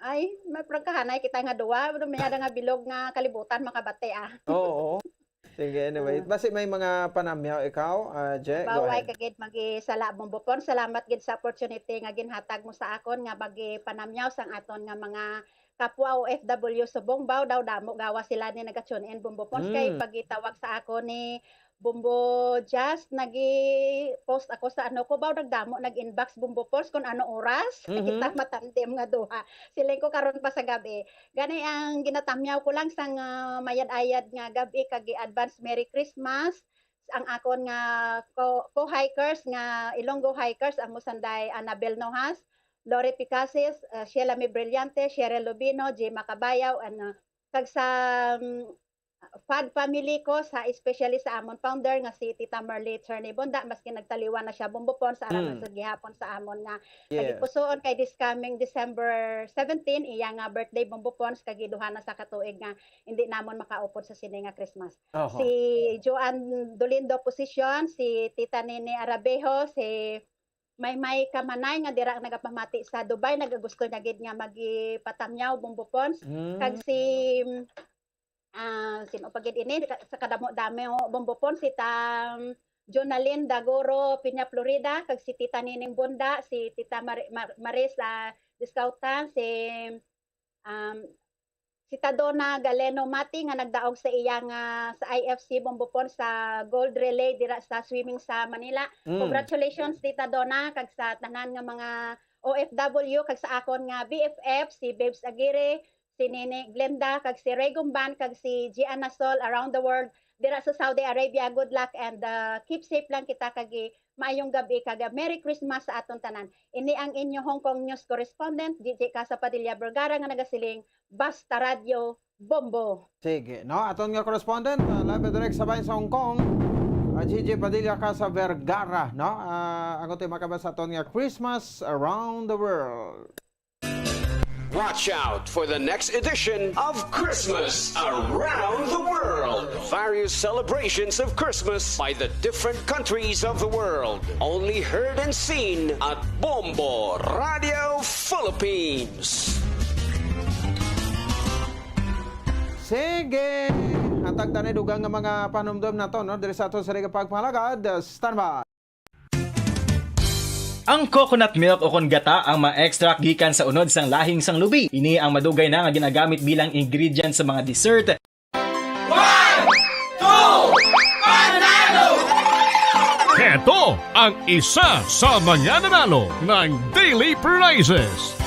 Ay, may prangkahanay kita nga duwa. Ano, may ada nga bilog nga kalibutan makabati, ah. Oo. Sige, anyway. Ah. Basi may mga panamyaw ikaw, ah, Je? Go Baway ahead. Kagid magisala, Bombo Pon. Salamat gid sa opportunity nga ginhatag mo sa akon nga magipanamyaw sang aton nga mga kapwa O F W subong. Baw daw damo gawa sila ni naga-tune in, Bombo Pons, kay Mm. pagitawag sa ako ni Bombo Jazz, nagi-post ako sa ano ko, baw nagdamo nag-inbox, Bombo Pons, kung ano oras Mhm. kita matandem nga duha. Siling ko karon pa sa gabi. Gani ang ginatamyaw ko lang sang, ah, mayad-ayad nga gabi kag advance Merry Christmas ang akon nga co-, co-hikers nga Ilonggo Hikers, amo sanday Annabel Nojas, Lori Picasis, uh, Sheila May Brillante, Cheryl Lubino, Jay Macabayaw, and, uh, kag sa, um, Fad family ko, sa, especially sa amon founder nga si Tita Marley Cherney Bonda, maski nagtaliwan na siya, Bombo Pon, sa aram Mm. sa gihapon sa amon nga Yeah. kagipusoon kay this coming December seventeen, iya nga birthday, Bombo Pons, kag duha na sa katuig nga hindi namon makaupod sa sini nga Christmas. Oho. Si Joan Dolindo Position, si Tita Nene Arabejo, si Maymay Kamanay nga dira nagapamati sa Dubai, nagagusto niya gid nga magipatamyaw, Bombo Pons. Mm. Kag si, ah, sino pa gid ini? Sa kadamo-damo, Bombo Pons, si Tam Jonalyn Dagoro, Piña, Florida, kag si Tita Nining Bunda, si Tita Mar-, Mar-, Maris, ah, Discautan, si Um, si Tadona Galeno Mati nga nagdaog sa iya nga sa I F C Bombopon sa gold relay dira sa swimming sa Manila. Mm. Congratulations, Tita Donna, kag sa tanan nga mga O F W, kag sa akon nga B F F, si Babes Aguirre, si Nene Glenda, kag si Ray Gumban, kag si Gianna Sol around the world dira sa Saudi Arabia. Good luck and, uh, keep safe lang kita, kag i-, maayong gabi, kag, uh, Merry Christmas sa aton tanan. Ini ang inyo Hong Kong News Correspondent, G J Casa Padilla Vergara, nga nagasiling, Basta Radyo Bombo. Sige, no? Aton nga correspondent, uh, live and direct sa bayan sa Hong Kong, uh, G J Padilla Casa Vergara, no? Uh, ang aton makabasa aton nga Christmas Around the World. Watch out for the next edition of Christmas Around the World. Various celebrations of Christmas by the different countries of the world. Only heard and seen at Bombo Radio Philippines. Sige! Hatag ta ni dugang nga mga panumdom nato, no? Diri sa aton sa Liga Pagpangalagad. Standby! Ang coconut milk o kon gata ang ma-extract gikan sa unod sang lahing sang lubi. Ini ang madugay na nga ginagamit bilang ingredient sa mga dessert. One, two, panalo! Heto ang isa sa mga nanalo ng daily prizes.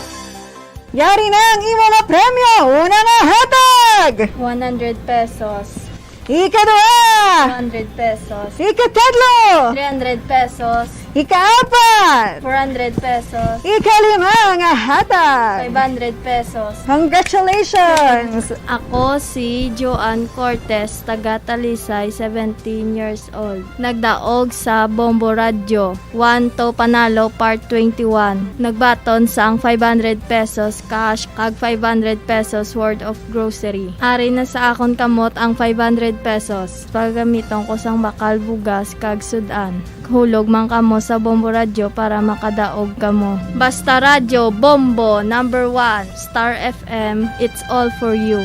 Yari na ang imo nga premyo! Una nga hatag! One hundred pesos. Ikaduha! Two hundred pesos. Ikatadlo! Three hundred pesos. Ikaapat! Four hundred pesos. Ikalima nga hatag! Five hundred pesos. Congratulations! Ako si Joan Cortez, taga Talisay, seventeen years old. Nagdaog sa Bombo Radyo. One to Panalo Part twenty-one. Nagbaton sang five hundred pesos cash kag five hundred pesos worth of grocery. Ari na sa akon kamot ang five hundred pesos. Pagamiton ko sang bakal, bugas, kag sud-an. Hulog man kamo sa Bombo Radyo para makadaog kamo. Basta Radyo, Bombo, number one, Star F M, it's all for you.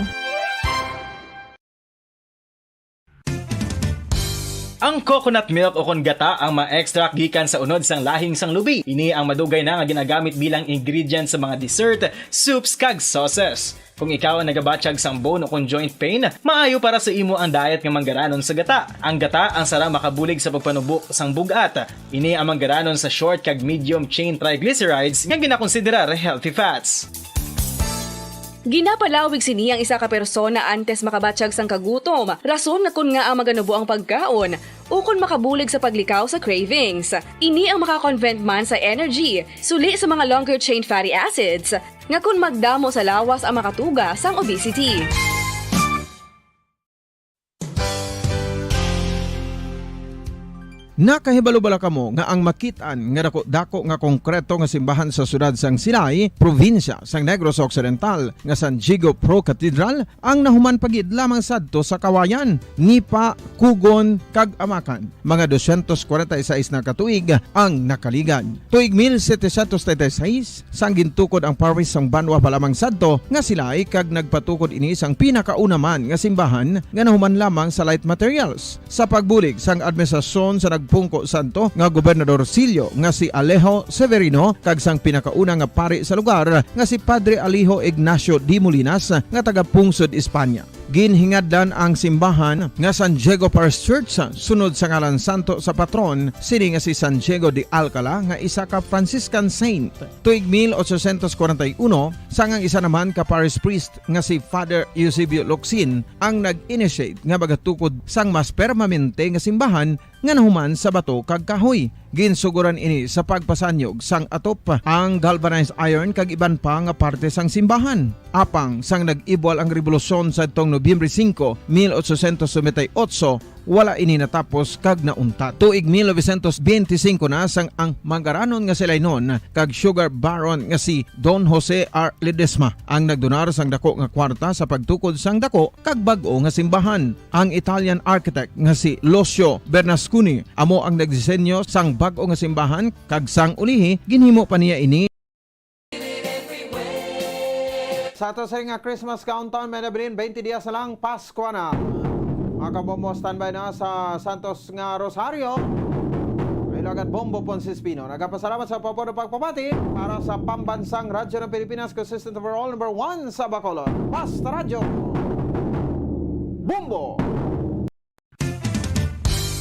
Ang coconut milk o kon gata ang ma-extract gikan sa unod sang lahing sang lubi. Ini ang madugay na nga ginagamit bilang ingredient sa mga dessert, soups, kag sauces. Kung ikaw ang nagabatyag sang bone o kon joint pain, maayo para sa imo ang diet nga manggaranon sa gata. Ang gata ang sara makabulig sa pagpanubo sang bug-at. Ini ang manggaranon sa short kag medium chain triglycerides nga ginakonsiderar healthy fats. Ginapalawig sini ang isa ka persona antes makabatyag sang kagutom, rason nga kon ngaa maganubo ang pagkaon, ukon makabulig sa paglikaw sa cravings. Ini ang maka-convert man sa energy, suli sa mga longer chain fatty acids, nga kon magdamo sa lawas ang makatuga sang obesity. Nakahibalo bala kamo nga ang makit-an nga dako-dako nga konkreto nga simbahan sa siyudad sang Silay, probinsya sang Negros Occidental, nga San Diego Pro Cathedral, ang nahuman pa gid lamang sadto sa Kawayan, ni pa kugon kag amakan? Mga dosyentos kwarenta y seis na ka tuig ang nakaligad. Tuig mil setecientos treinta y seis, sang gintukod ang parish sang banwa pa lamang sadto nga Silay, kag nagpatukod ini sang pinakauna man nga simbahan nga nahuman lamang sa light materials. Sa pagbulig sang administrasyon sa nagpungko sadto nga gobernadorsilyo nga si Alejo Severino kag sang pinakauna nga pari sa lugar nga si Padre Alejo Ignacio de Molinas nga taga-pungsod Espanya. Ginhingadlan ang simbahan nga San Diego Parish Church sunod sa ngalan santo sa patron sini nga si San Diego de Alcala nga isa ka Franciscan saint. Tuig mil ochocientos kwarenta y uno, sang ang isa naman ka parish priest nga si Father Eusebio Locsin ang nag-initiate nga magatukod sang mas permanente nga simbahan nga nahuman sa bato kag kahoy. Ginsugoran ini sa pagpasanyog sang atop, ang galvanized iron kag iban pa nga parte sang simbahan. Apang sang nag-ibwal ang rebolusyon sadtong Nobyembre singko, mil ochocientos noventa y ocho, wala ini natapos kag nauntat. Tuig mil novecientos benti singko na sang ang manggaranon nga Silaynon kag sugar baron nga si Don Jose R. Ledesma ang nagdonar sang dako nga kwarta sa pagtukod sang dako kag bag-o nga simbahan. Ang Italian architect nga si Lucio Bernasconi amo ang nagdisenyo sang bag-o nga simbahan, kag sang ulihi ginhimo pa niya ini. Sa ato sa nga Christmas countdown, may nabilin, twenty dias na lang, Pasko na. Mga kabombo, standby na sa Santos nga Rosario. May Dagan Bombo Ponce Espino. Nagapasalamat sa pagpapati para sa Pambansang Radyo ng Pilipinas, consistent overall number one sa Bacolod. Basta Radyo. Bombo!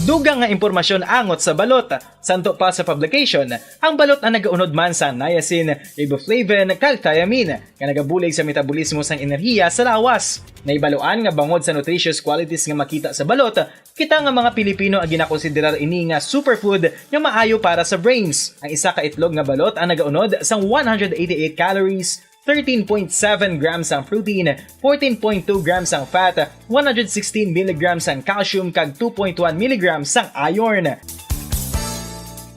Dugang nga impormasyon angot sa balot. Santo pa sa publication, ang balot ang nagaunod man sang niacin, riboflavin, kag thiamine, nga nagabulig sa metabolismo sang enerhiya sa lawas. Naibaluan nga bangod sa nutritious qualities nga makita sa balot, kita nga mga Pilipino ang ginakonsiderar ini nga superfood nga maayo para sa brains. Ang isa ka itlog nga balot ang nagaunod sang one hundred eighty-eight calories, thirteen point seven grams ang protein, fourteen point two grams ang fat, one hundred sixteen milligrams ang calcium, kag two point one milligrams ang iron.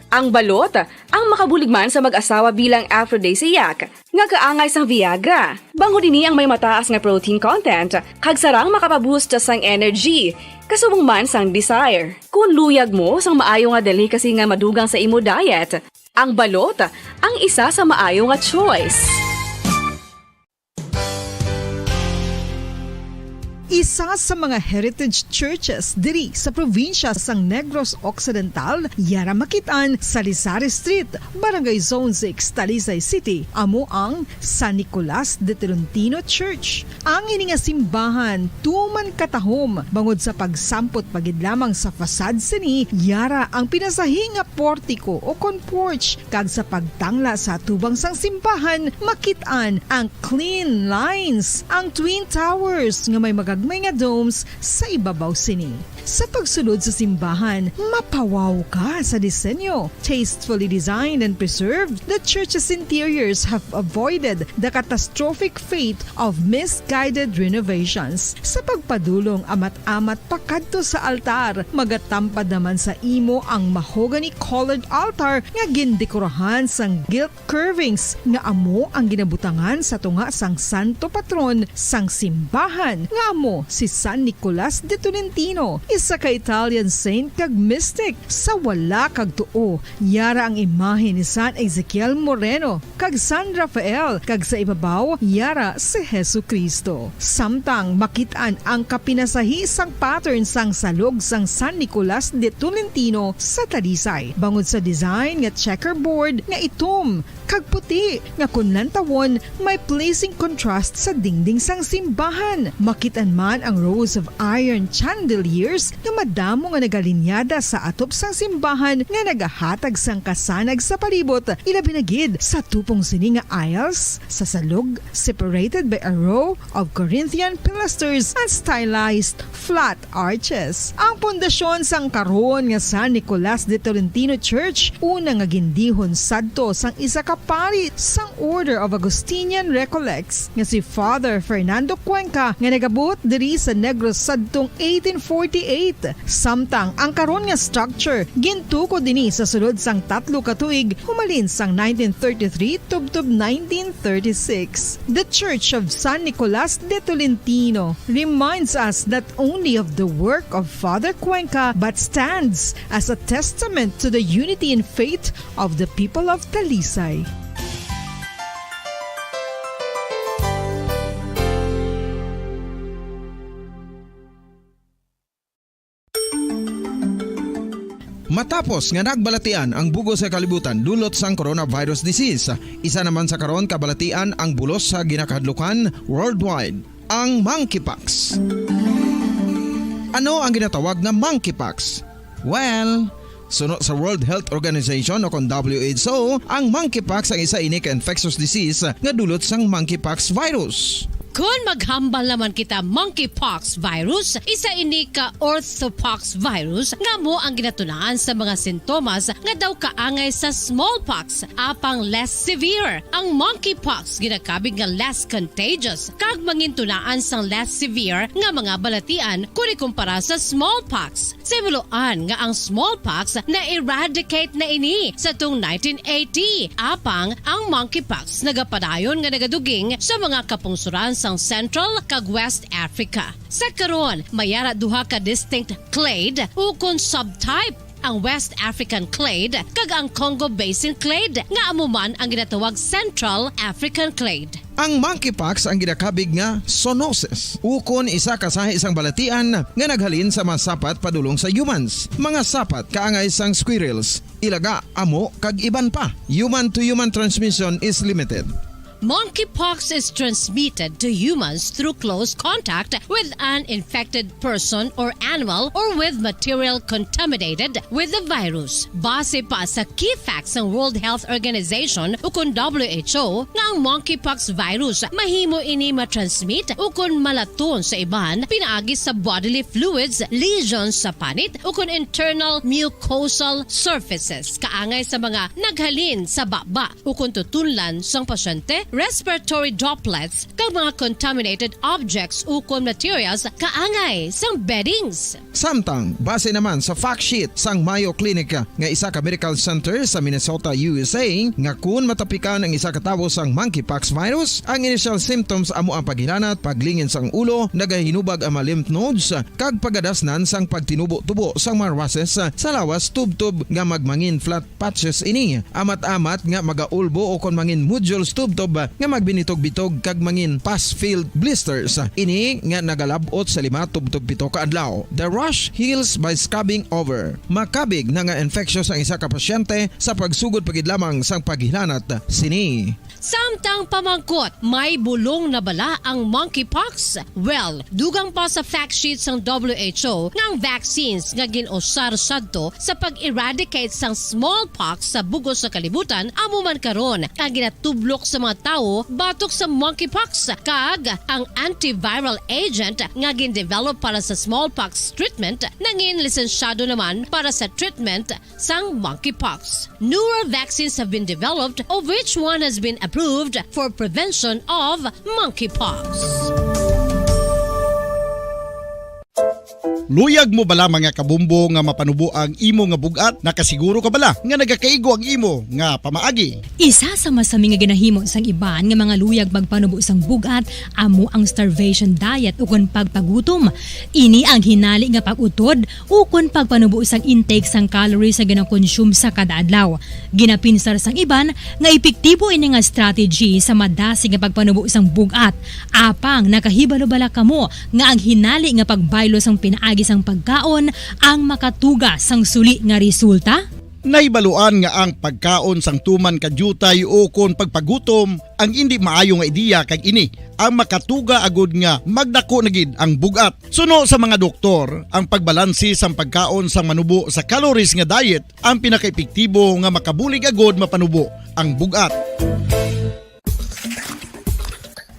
Ang balot ang makabulig man sa mag-asawa bilang aphrodisiac, nga kaangay sang Viagra. Bangod ini ang may mataas nga protein content, kag sarang makapaboost sang energy, kasubong man sang desire. Kung luyag mo sang maayo nga delicacy nga madugang sa imo diet, ang balot ang isa sa maayo nga choice. Isa sa mga heritage churches diri sa probinsya sang Negros Occidental, yara makit-an sa Lisari Street, Barangay Zone six, Talisay City, amo ang San Nicolas de Tolentino Church. Ang ini nga simbahan tuman katahom bangod sa pagsampot pa gid lamang sa facade sini, yara ang pinasahi nga portico o kon porch, kag sa pagtangla sa atubang sang simbahan, makit-an ang clean lines, ang twin towers nga may magagmay nga domes sa ibabaw sini. Sa pagsulod sa simbahan, mapawaw ka sa disenyo. Tastefully designed and preserved, the church's interiors have avoided the catastrophic fate of misguided renovations. Sa pagpadulong amat-amat pakadto sa altar, magatampad naman sa imo ang mahogany-colored altar nga gindekorahan sang gilt curvings nga amo ang ginabutangan sa tunga sang santo patron sang simbahan, nga amo si San Nicolas de Tolentino, isa ka Italian saint kag mystic. Sa wala kag tuo, yara ang imahe ni San Ezekiel Moreno kag San Rafael, kag sa ibabaw, yara si Jesu-Cristo. Samtang makit-an ang kapinasahi sang pattern sang salog sang San Nicolas de Tolentino sa Talisay, bangod sa design nga checkerboard nga itom kag puti, nga kon lantawon, may pleasing contrast sa dingding sang simbahan. Makit-an man ang rows of iron chandeliers nga madamo nga nagalinyada sa atop sang simbahan nga nagahatag sang kasanag sa palibot, ilabi na gid sa tupong sini nga aisles sa salog, separated by a row of Corinthian pilasters and stylized flat arches. Ang pundasyon sang karon nga San Nicolas de Tolentino Church, una nga gindihon sadto sang isa ka pari sang Order of Augustinian Recollects nga si Father Fernando Cuenca, nga nagabuot diri sa Negros sadtong eighteen forty-eight. Samtang ang karon nga structure gintukod ini sa sulod sang tatlo ka tuig, humalin sang nineteen thirty-three tubtob nineteen thirty-six. The Church of San Nicolas de Tolentino reminds us not only of the work of Father Cuenca, but stands as a testament to the unity in faith of the people of Talisay. Matapos nga nagbalatian ang bug-os nga kalibutan dulot sang coronavirus disease, isa naman sa karon kabalatian ang bulos sa ginakahadlukan worldwide, ang monkeypox. Ano ang ginatawag nga monkeypox? Well, suno sa World Health Organization o kon W H O, ang monkeypox ang isa ini ka infectious disease nga dulot sang monkeypox virus. Kon maghambal naman kita monkeypox virus, isa ini ka orthopox virus nga amo ang ginatunaan sa mga sintomas nga daw kaangay sa smallpox, apang less severe. Ang monkeypox ginakabig nga less contagious kag mangintunaan sang less severe nga mga balatian kon ikumpara sa smallpox. Sa ibuloan nga ang smallpox na-eradicate na ini sa tung nineteen eighty, apang ang monkeypox nagapadayon nga nagaduging sa mga kapungsoran sang Central kag West Africa. Sa karon, may ara duha ka distinct clade ukon subtype ang West African clade, kag ang Congo Basin clade, nga amo man ang ginatawag Central African clade. Ang monkeypox ang ginakabig nga zoonosis, ukon isa ka sahi sang balatian nga naghalin sa mga sapat padulong sa humans, mga sapat kaangay sang squirrels, ilaga, amo, kag iban pa. Human to human transmission is limited. Monkeypox is transmitted to humans through close contact with an infected person or animal or with material contaminated with the virus. Base pa sa key facts sang World Health Organization ukon W H O nga ang monkeypox virus mahimo ini matransmit ukon malaton sa iban pinaagi sa bodily fluids, lesions sa panit ukon internal mucosal surfaces kaangay sa mga naghalin sa baba ukon tutunlan sang pasyente, respiratory droplets, kag mga contaminated objects ukon materials kaangay sang beddings. Samtang, base naman sa fact sheet sang Mayo Clinic nga isa ka medical center sa Minnesota, U S A, nga kun matapikan ang isa ka tawo sang monkeypox virus, ang initial symptoms amo ang paghilanat, paglingin sang ulo, nagahinubag ang mga lymph nodes, kag pagadasnan sang pagtinubo-tubo sang mga rushes sa lawas tubtob nga magmangin flat patches ini, amat-amat nga magaulbo ukon mangin nodules tubtob nga magbinitog-bitog kag mangin pus-filled blisters. Ini nga nagalab-ot sa lima tubtob pito ka adlaw. The rash heals by scabbing over. Makabig na nga infectious ang isa ka pasyente sa pagsugod pa gid lamang sang paghilanat sini. Samtang pamangkot, may bulong na bala ang monkeypox? Well, dugang pa sa fact sheet sang W H O nga ang vaccines nga gin-usar sadto sa pag-eradicate sang smallpox sa bug-os nga kalibutan amo man karon ang ginatublok sa mga tawo batok sa monkeypox, kag ang antiviral agent nga gin-develop para sa smallpox treatment nangin lisensyado naman para sa treatment sang monkeypox. Newer vaccines have been developed, of which one has been approved for prevention of monkeypox. Luyag mo bala, mga kabumbo, nga mapanubo ang imo nga bug-at? Nakasiguro ka bala nga nagakaigo ang imo nga pamaagi? Isa sa masami nga ginahimo sang iban nga mga luyag magpanubo sang bug-at amo ang starvation diet ukon pagpagutom. Ini ang hinali nga pag-utod ukon pagpanubo sang intake sang calories nga ginakonsume sa kada adlaw. Ginapinsar sang iban nga epektibo ini nga strategy sa madasig nga pagpanubo sang bug-at. Apang nakahibalo bala kamo nga ang hinali nga pagbaylo sang pinaagi sang pagkaon ang makatuga sang suli nga resulta? Nahibaluan nga ang pagkaon sang tuman ka diutay ukon pagpagutom ang indi maayo nga ideya, kag ini ang makatuga agud nga magdako na gid ang bug-at. Suno sa mga doktor, ang pagbalanse sang pagkaon sang manubo sa calories nga diet ang pinakaepektibo nga makabulig agud mapanubo ang bug-at.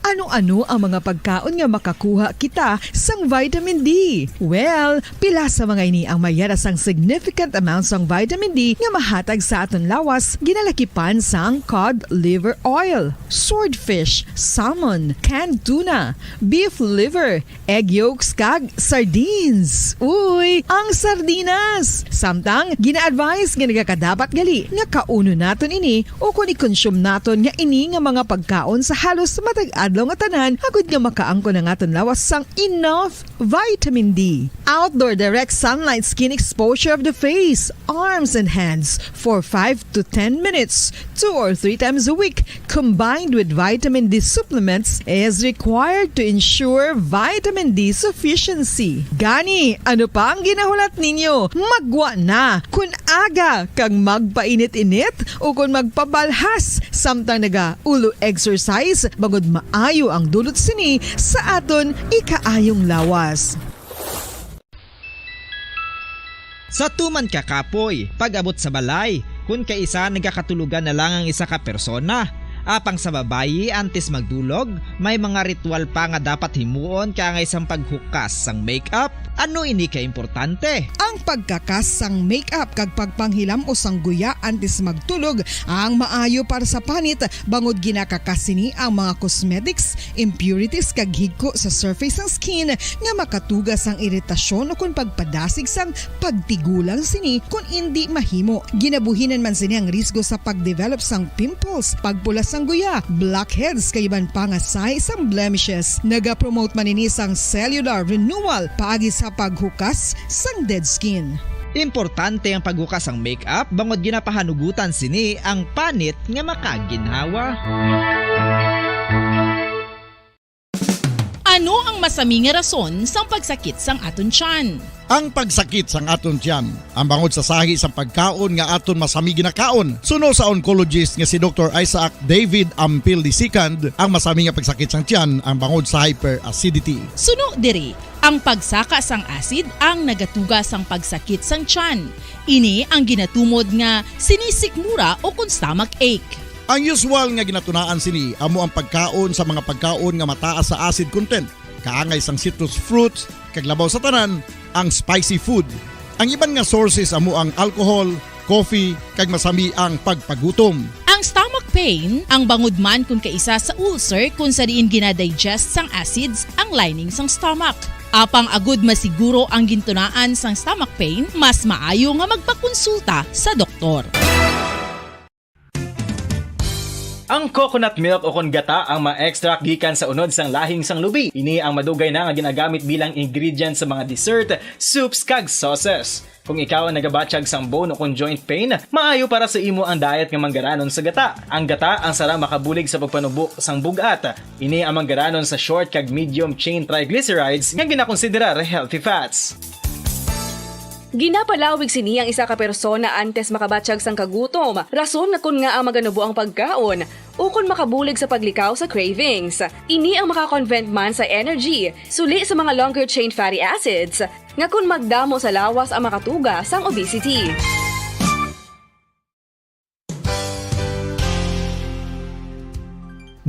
Ano-ano ang mga pagkaon nga makakuha kita sang vitamin D? Well, pila sa mga ini ang mayara sang significant amount sang vitamin D nga mahatag sa aton lawas, ginalakipan sang cod liver oil, swordfish, salmon, canned tuna, beef liver, egg yolks, kag sardines. Uy, ang sardinas! Samtang, gina-advise nga nagakadapat gali nga kaunon naton ini ukon i-consume naton nga ini nga mga pagkaon sa halos matag adlaw nga tanan, agud nga makaangkon ang aton lawas sang enough vitamin D. Outdoor direct sunlight skin exposure of the face, arms, and hands for five to ten minutes, two or three times a week, combined with vitamin D supplements, is required to ensure vitamin D sufficiency. Gani, ano pa ang ginahulat ninyo? Maggwa na! Kun aga kag magpainit-init ukon magpabalhas samtang nagaulo exercise, bangod maayo ang dulot sini sa aton ikaayong lawas. Sa tuman ka kapoy, pag-abot sa balay, kun kaisa nagakatulogan na lang ang isa ka persona. Apang sa babayi, antes magdulog, may mga ritual pa nga dapat himuon kaangay sang paghukas sang makeup. Ano ini ka importante? Ang pagkakas sang makeup kag pagpanghilam-os sang guya antes magtulog ang maayo para sa panit, bangod ginakakas sini ang mga cosmetics, impurities, kag higko sa surface sang skin nga makatuga sang iritasyon ukon pagpadasig sang pagtigulang sini kon indi mahimo. Ginabuhinan man sini ang risgo sa pag-develop sang pimples, pagpula sang guya, blackheads, kag iban pa nga sahi sang blemishes. Nagapromote man ini sang cellular renewal paagi sa paghukas sang dead skin. Importante ang paghukas sang make-up bangod ginapahanugutan sini ang panit nga makaginhawa. Ano ang masami nga rason sang pagsakit sang aton tiyan? Ang pagsakit sang aton tiyan, ang bangod sa sahi sang pagkaon nga aton masami ginakaon. Suno sa oncologist nga si Doktor Isaac David Ampil the second, ang masami nga pagsakit sang tiyan ang bangod sa hyperacidity. Suno diri, ang pagsaka sang acid ang nagatuga sang pagsakit sang tiyan. Ini ang ginatumod nga sinisikmura o kon stomach ache. Ang usual nga ginatunaan sini amo ang pagkaon sa mga pagkaon nga mataas sa acid content, kaangay sang citrus fruits, kag labaw sa tanan, ang spicy food. Ang iban nga sources amo ang alcohol, coffee, kag masami ang pagpagutom. Ang stomach pain, ang bangod man kon kaisa sa ulcer kung sa diin ginadigest sang acids ang lining sang stomach. Apang agud masiguro ang gintunaan sang stomach pain, mas maayo nga magpakonsulta sa doktor. Ang coconut milk o kon gata ang ma-extract gikan sa unod sang lahing sang lubi. Ini ang madugay na nga ginagamit bilang ingredient sa mga dessert, soups, kag sauces. Kung ikaw ang nagabatyag sang bone o kon joint pain, maayo para sa imo ang diet nga manggaranon sa gata. Ang gata ang sara makabulig sa pagpanubo sang bug-at. Ini ang manggaranon sa short kag medium chain triglycerides nga ginakonsiderar healthy fats. Ginapalawig sini ang isa ka persona antes makabatyag sang kagutom, rason nga kon ngaa maganubo ang pagkaon, ukon makabulig sa paglikaw sa cravings. Ini ang makakonvert man sa energy, suli sa mga longer chain fatty acids, nga kon magdamo sa lawas ang makatuga sang obesity.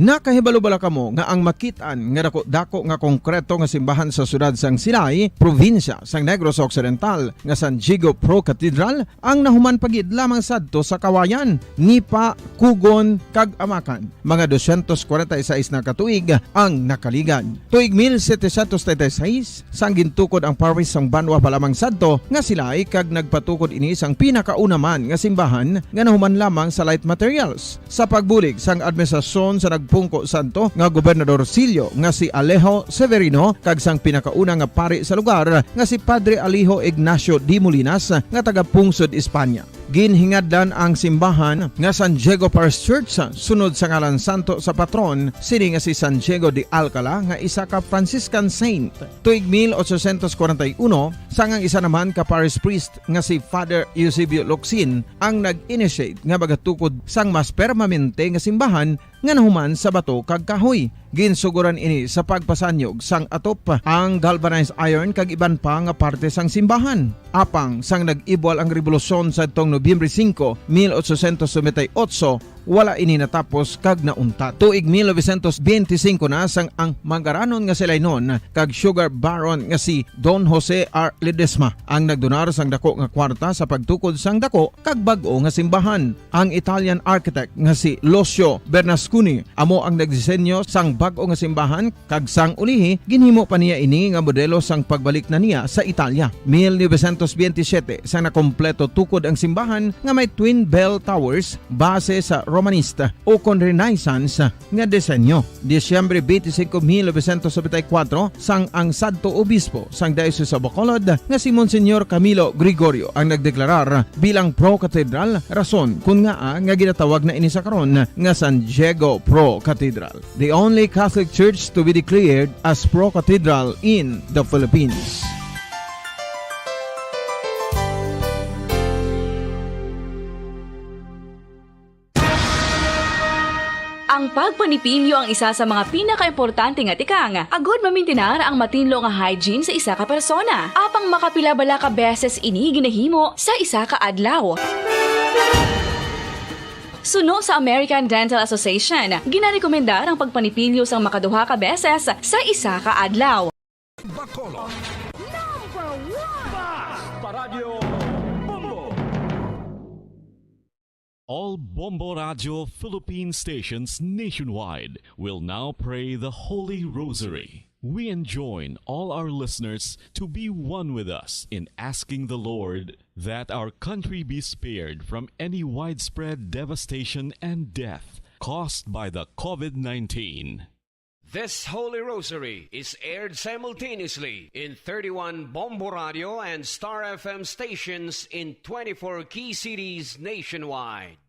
Nakahibalo bala kamo nga ang makit-an nga dako-dako nga konkreto nga simbahan sa siyudad sang Silay, probinsya sang Negros Occidental, nga San Diego Pro Cathedral, ang nahuman pa gid lamang sadto sa Kawayan, Nipa, Kugon, kag Amakan? Mga dosyentos kwarenta y seis na ka tuig ang nakaligad. Tuig mil setecientos treinta y seis, sang gintukod ang parish sang banwa pa lamang sadto nga Silay, kag nagpatukod ini sang pinakauna man nga simbahan nga nahuman lamang sa light materials. Sa pagbulig sang administrasyon sa nagpungko sadto nga Gobernador Silio nga si Alejo Severino kag sang pinakauna nga pari sa lugar nga si Padre Alejo Ignacio de Molinas nga taga-pungsod Espanya. Ginhingadlan ang simbahan nga San Diego Parish Church sunod sa ngalan santo sa patron sini nga si San Diego de Alcala nga isa ka Franciscan saint. Tuig mil ochocientos kwarenta y uno, sang ang isa naman ka parish priest nga si Father Eusebio Locsin ang nag-initiate nga magatukod sang mas permanente nga simbahan nga nahuman sa bato kag kahoy. Ginsugoran ini sa pagpasanyog sang atop, ang galvanized iron kag iban pa nga parte sang simbahan. Apang sang nag-ibwal ang rebolusyon sadtong Nobyembre singko, mil ochocientos noventa y ocho, wala ini natapos kag nauntat. Tuig mil novecientos benti singko na sang ang manggaranon nga Silaynon kag sugar baron nga si Don Jose R. Ledesma ang nagdonar sang dako nga kwarta sa pagtukod sang dako kag bag-o nga simbahan. Ang Italian architect nga si Lucio Bernasconi amo ang nagdisenyo sang bag-o nga simbahan, kag sang ulihi, ginhimo pa niya ini nga modelo sang pagbalik na niya sa Italia. Mil novecientos benti siyete, sang nakompleto tukod ang simbahan nga may twin bell towers base sa Romanista o kon Renaissance nga disenyo. Disyembre benti singko, mil novecientos nobenta y kuwatro, sang ang sadto obispo sang Diocese of Bacolod nga si Monsignor Camilo Gregorio ang nagdeklarar bilang pro-cathedral, rason kon ngaa nga ginatawag na ini sa karon nga San Diego Pro Cathedral, the only Catholic Church to be declared as pro-cathedral in the Philippines. Ang pagpanipilyo ang isa sa mga pinakaimportante nga tikang agud mamintinar ang matinlo nga hygiene sa isa ka persona. Apang makapila bala ka beses ini ginahimo sa isa ka adlaw? Suno sa American Dental Association, ginarekomendar ang pagpanipilyo sang makaduha ka beses sa isa ka adlaw. Bacolod. Number one. Bas Paradyo Bombo. All Bombo Radio Philippine stations nationwide will now pray the Holy Rosary. We enjoin all our listeners to be one with us in asking the Lord that our country be spared from any widespread devastation and death caused by the COVID nineteen. This Holy Rosary is aired simultaneously in thirty-one Bombo Radio and Star F M stations in twenty-four key cities nationwide.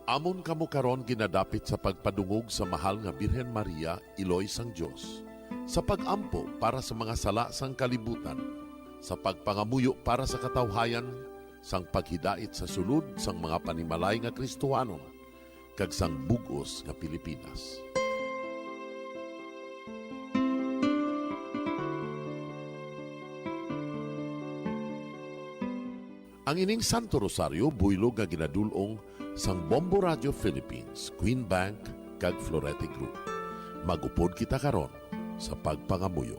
Amon kamo karon ginadapit sa pagpadungog sa Mahal nga Birhen Maria, Iloy sang Dios, sa pag-ampo para sa mga sala sang kalibutan, sa pagpangamuyo para sa katawhayan, sang paghidait sa sulod sang mga panimalay nga Kristohanon, kag sang bug-os nga Pilipinas. Ang ining Santo Rosario buylog nga ginadul-ong sang Bombo Radio Philippines, Queen Bank, kag Florete Group. Mag-upod kita karon sa pagpangamuyo.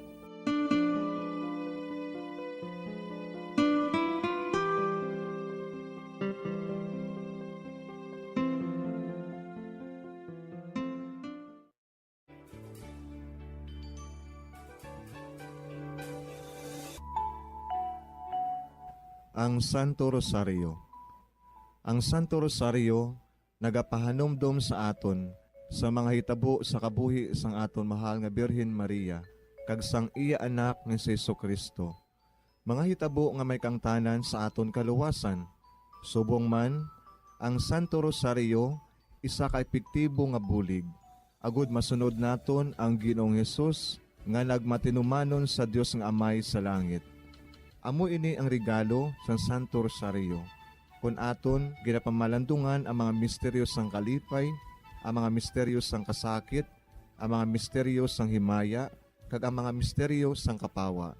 Ang Santo Rosario. Ang Santo Rosario nagapahanumdom sa aton sa mga hitabo sa kabuhi sang aton mahal nga Birhen Maria kag sang iya Anak nga si Jesu-Cristo, mga hitabo nga may kaangtanan sa aton kaluwasan. Subong man, ang Santo Rosario isa ka epektibo nga bulig agod masunod naton ang Ginoong Hesus nga nagmatinumanon sa Dios nga Amay sa langit. Amo ini ang regalo sang Santo Rosario, kon aton ginapamalandungan ang mga misteryo sang kalipay, ang mga misteryo sang kasakit, ang mga misteryo sang himaya, kag ang mga misteryo sang kapawa.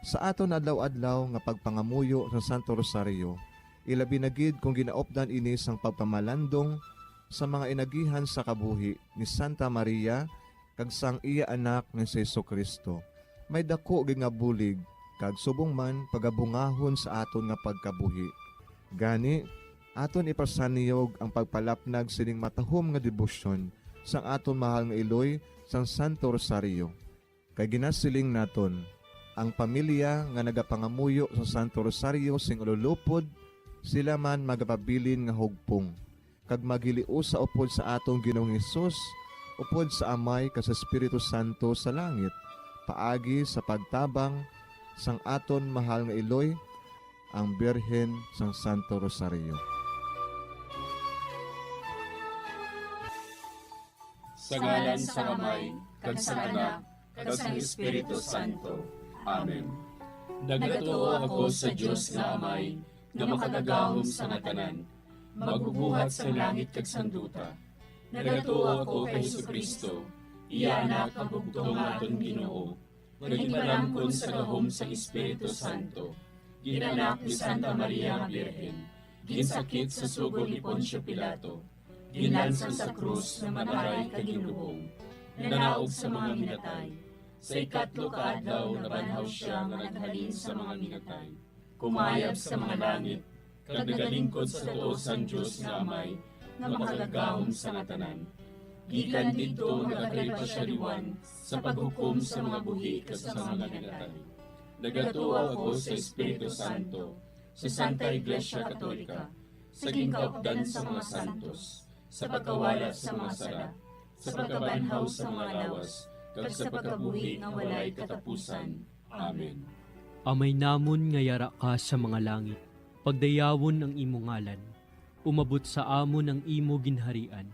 Sa aton adlaw-adlaw nga pagpangamuyo sa Santo Rosario, ilabi na gid kon ginaupdan ini sang pagpamalandong sa mga inagihan sa kabuhi ni Santa Maria kag sang iya Anak nga si Jesu-Cristo, may daku gid nga bulig kag subong man pagabungahon sa aton nga pagkabuhi. Gani, aton ipasanyog ang pagpalapnag sining matahom nga debosyon sang aton mahal nga iloy sang Santo Rosario. Kay ginasiling naton, ang pamilya nga nagapangamuyo sa Santo Rosario sing ululupod, sila man magapabilin nga hugpong, kag maghiliusa upod sa aton Ginoong Hesus, upod sa Amay kag sa Espiritu Santo sa langit, paagi sa pagtabang sang aton mahal nga iloy, ang Birhen sang Santo Rosario. Sa ngalan sang Amay, kag sang Anak, kag sang Espiritu Santo. Amen. Nagatuo ako sa Dios nga Amay, nga makagagahom sa nga tanan, magbubuhat sang langit kag sang duta. Nagatuo ako kay Jesu-Cristo, iya Anak nga bugtong nga aton Ginoo, nga ginpalamkon sa gahom sang Espiritu Santo, ginanak ni Santa Maria nga Birhen, ginsakit sa sugo ni Poncio Pilato, ginlansang sa krus nga mataray kag ginlubong, nanaog sa mga minatay. Sa ikatlo ka adlaw nabanhaw sia nga naghalin sa mga minatay, kumayab sa mga langit, kag nagalingkod sa tuo sang Dios nga Amay, nga makagagahom sa nga tanan. Gikan didto magakari pa sia liwan sa paghukom sa mga buhi kag sa mga minatay. Nagatuo ako sa Espiritu Santo, sa Santa Iglesia Katolika, sa ginkaupdan sa mga santos, sa pagkawala sa mga sala, sa pagkabanhaw sa mga lawas, kag sa pagkabuhi nga walay katapusan. Amen. Amay namon nga yara ka sa mga langit, pagdayawon ang imo ngalan. Umabot sa amon ang imo ginharian.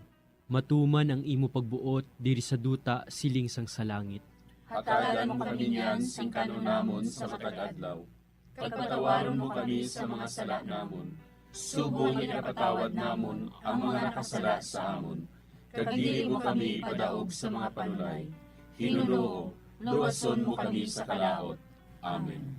Matuman ang imo pagbuot diri sa duta siling sang sa langit. Hatagan mo kami niyan sing kan-on namon sa matag adlaw. Kag patawaron mo kami sa mga sala namon, subong nga ginapatawad namon ang mga nakasala sa amon. Kag dili mo kami ipadaog sa mga panulay. Hinunoo, luwason mo kami sa kalaut. Amen.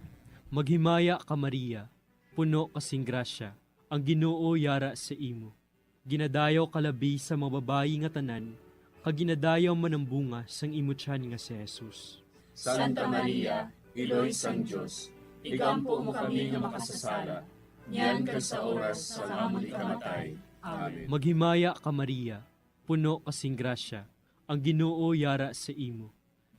Maghimaya ka, Maria, puno ka sing grasya, ang Ginoo yara sa imo. Ginadayaw ka labi sa mga babayi nga tanan, kag ginadayaw man ang bunga sang imo tiyan nga si Jesus. Santa Maria, Iloy sang Dios, igampo mo kami nga makasasala, niyan kag sa oras sang amon ikamatay. Amen. Maghimaya ka, Maria, puno ka sing grasya, Ang Ginoo yara sa imo.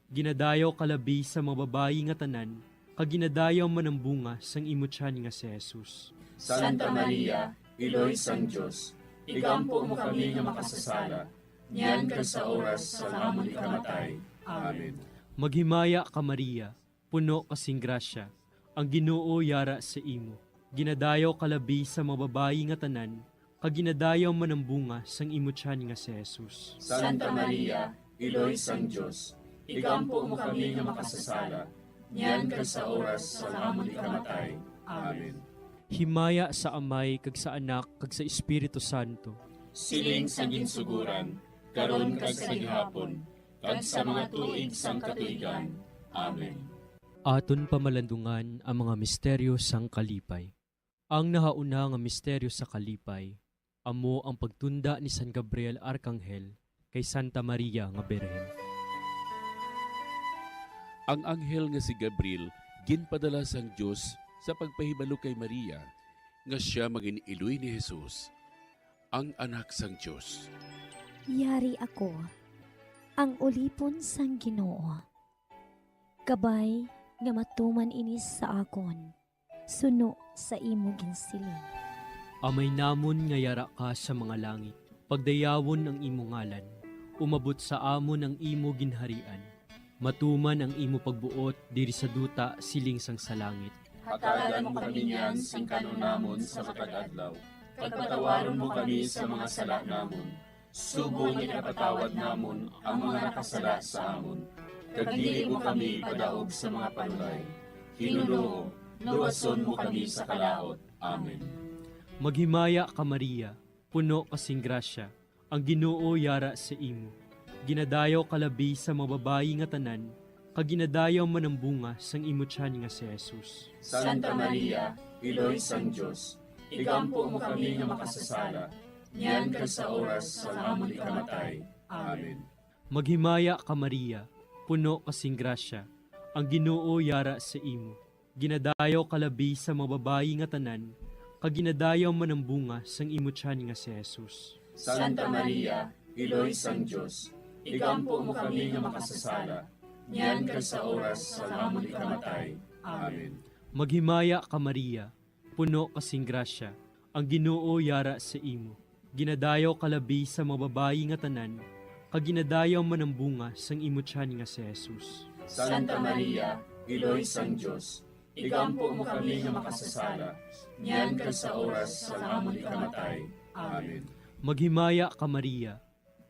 Ginadayaw ka labi sa mga babayi nga tanan, kag ginadayaw man ang bunga sang imo tiyan nga si Jesus. Santa Maria, Iloy sang Dios, igampo mo kami nga makasasala, niyan kag sa oras sang amon ikamatay. Amen. Maghimaya ka, Maria, puno ka sing grasya, ang Ginoo yara sa imo. Ginadayaw ka labi sa mga babayi nga tanan, kag ginadayaw man ang bunga sang imo tiyan nga si Jesus. Santa Maria, Iloy sang Dios, igampo mo kami nga makasasala, niyan kag sa oras sang amon ikamatay. Amen. Himaya sa Amay, kag sa Anak, kag sa Espiritu Santo. Siling sa ginsuguran, karon kag sa gihapon, kag sa mga tuig sang katuigan. Amen. Aton pamalandungan ang mga misteryo sang kalipay. Ang nahauna nga misteryo sa kalipay amo ang pagtunda ni San Gabriel Arkanghel kay Santa Maria nga Birhen. Ang anghel nga si Gabriel ginpadala sang Dios sa pagpahibalo kay Maria nga sia mangin-iloy ni Jesus, ang Anak sang Dios. Yari ako, ang ulipon sang Ginoo. Kabay nga matuman ini sa akon, suno sa imo ginsiling. Amay namon nga yara ka sa mga langit, pagdayawon ang imo ngalan, umabot sa amon ang imo ginharian, matuman ang imo pagbuot diri sa duta siling sang sa langit. Hatagan mo kami niyan sing kan-on namon sa matag adlaw, kag patawaron mo kami sa mga sala namon, subong nga ginapatawad namon ang mga nakasala sa amon, kag dili mo kami ipadaog sa mga panulay. Ginoo, luwason mo kami sa kalaut. Amen. Maghimaya ka, Maria, puno ka sing grasya, ang Ginoo yara sa imo. Ginadayaw ka labi sa mga babayi nga tanan, kag ginadayaw man ang bunga sang imo tiyan nga si Jesus. Santa Maria, Iloy sang Dios, igampo mo kami nga makasasala, niyan kag sa oras sang amon ikamatay. Amen. Maghimaya ka, Maria, puno ka sing grasya, ang Ginoo yara sa imo. Ginadayaw ka labi sa mga babayi nga tanan, kag ginadayaw man ang bunga sang imo tiyan nga si Jesus. Santa Maria, Iloy sang Dios, igampo mo kami nga makasasala, niyan kag sa oras sang amon ikamatay. Amen. Maghimaya ka, Maria, puno ka sing grasya, ang Ginoo yara sa imo. Ginadayaw ka labi sa mga babayi nga tanan, kag ginadayaw man ang bunga sang imo tiyan nga si Jesus. Santa Maria, Iloy sang Dios, igampo mo kami nga makasasala, niyan kag sa oras sang amon ikamatay. Amen. Maghimaya ka, Maria,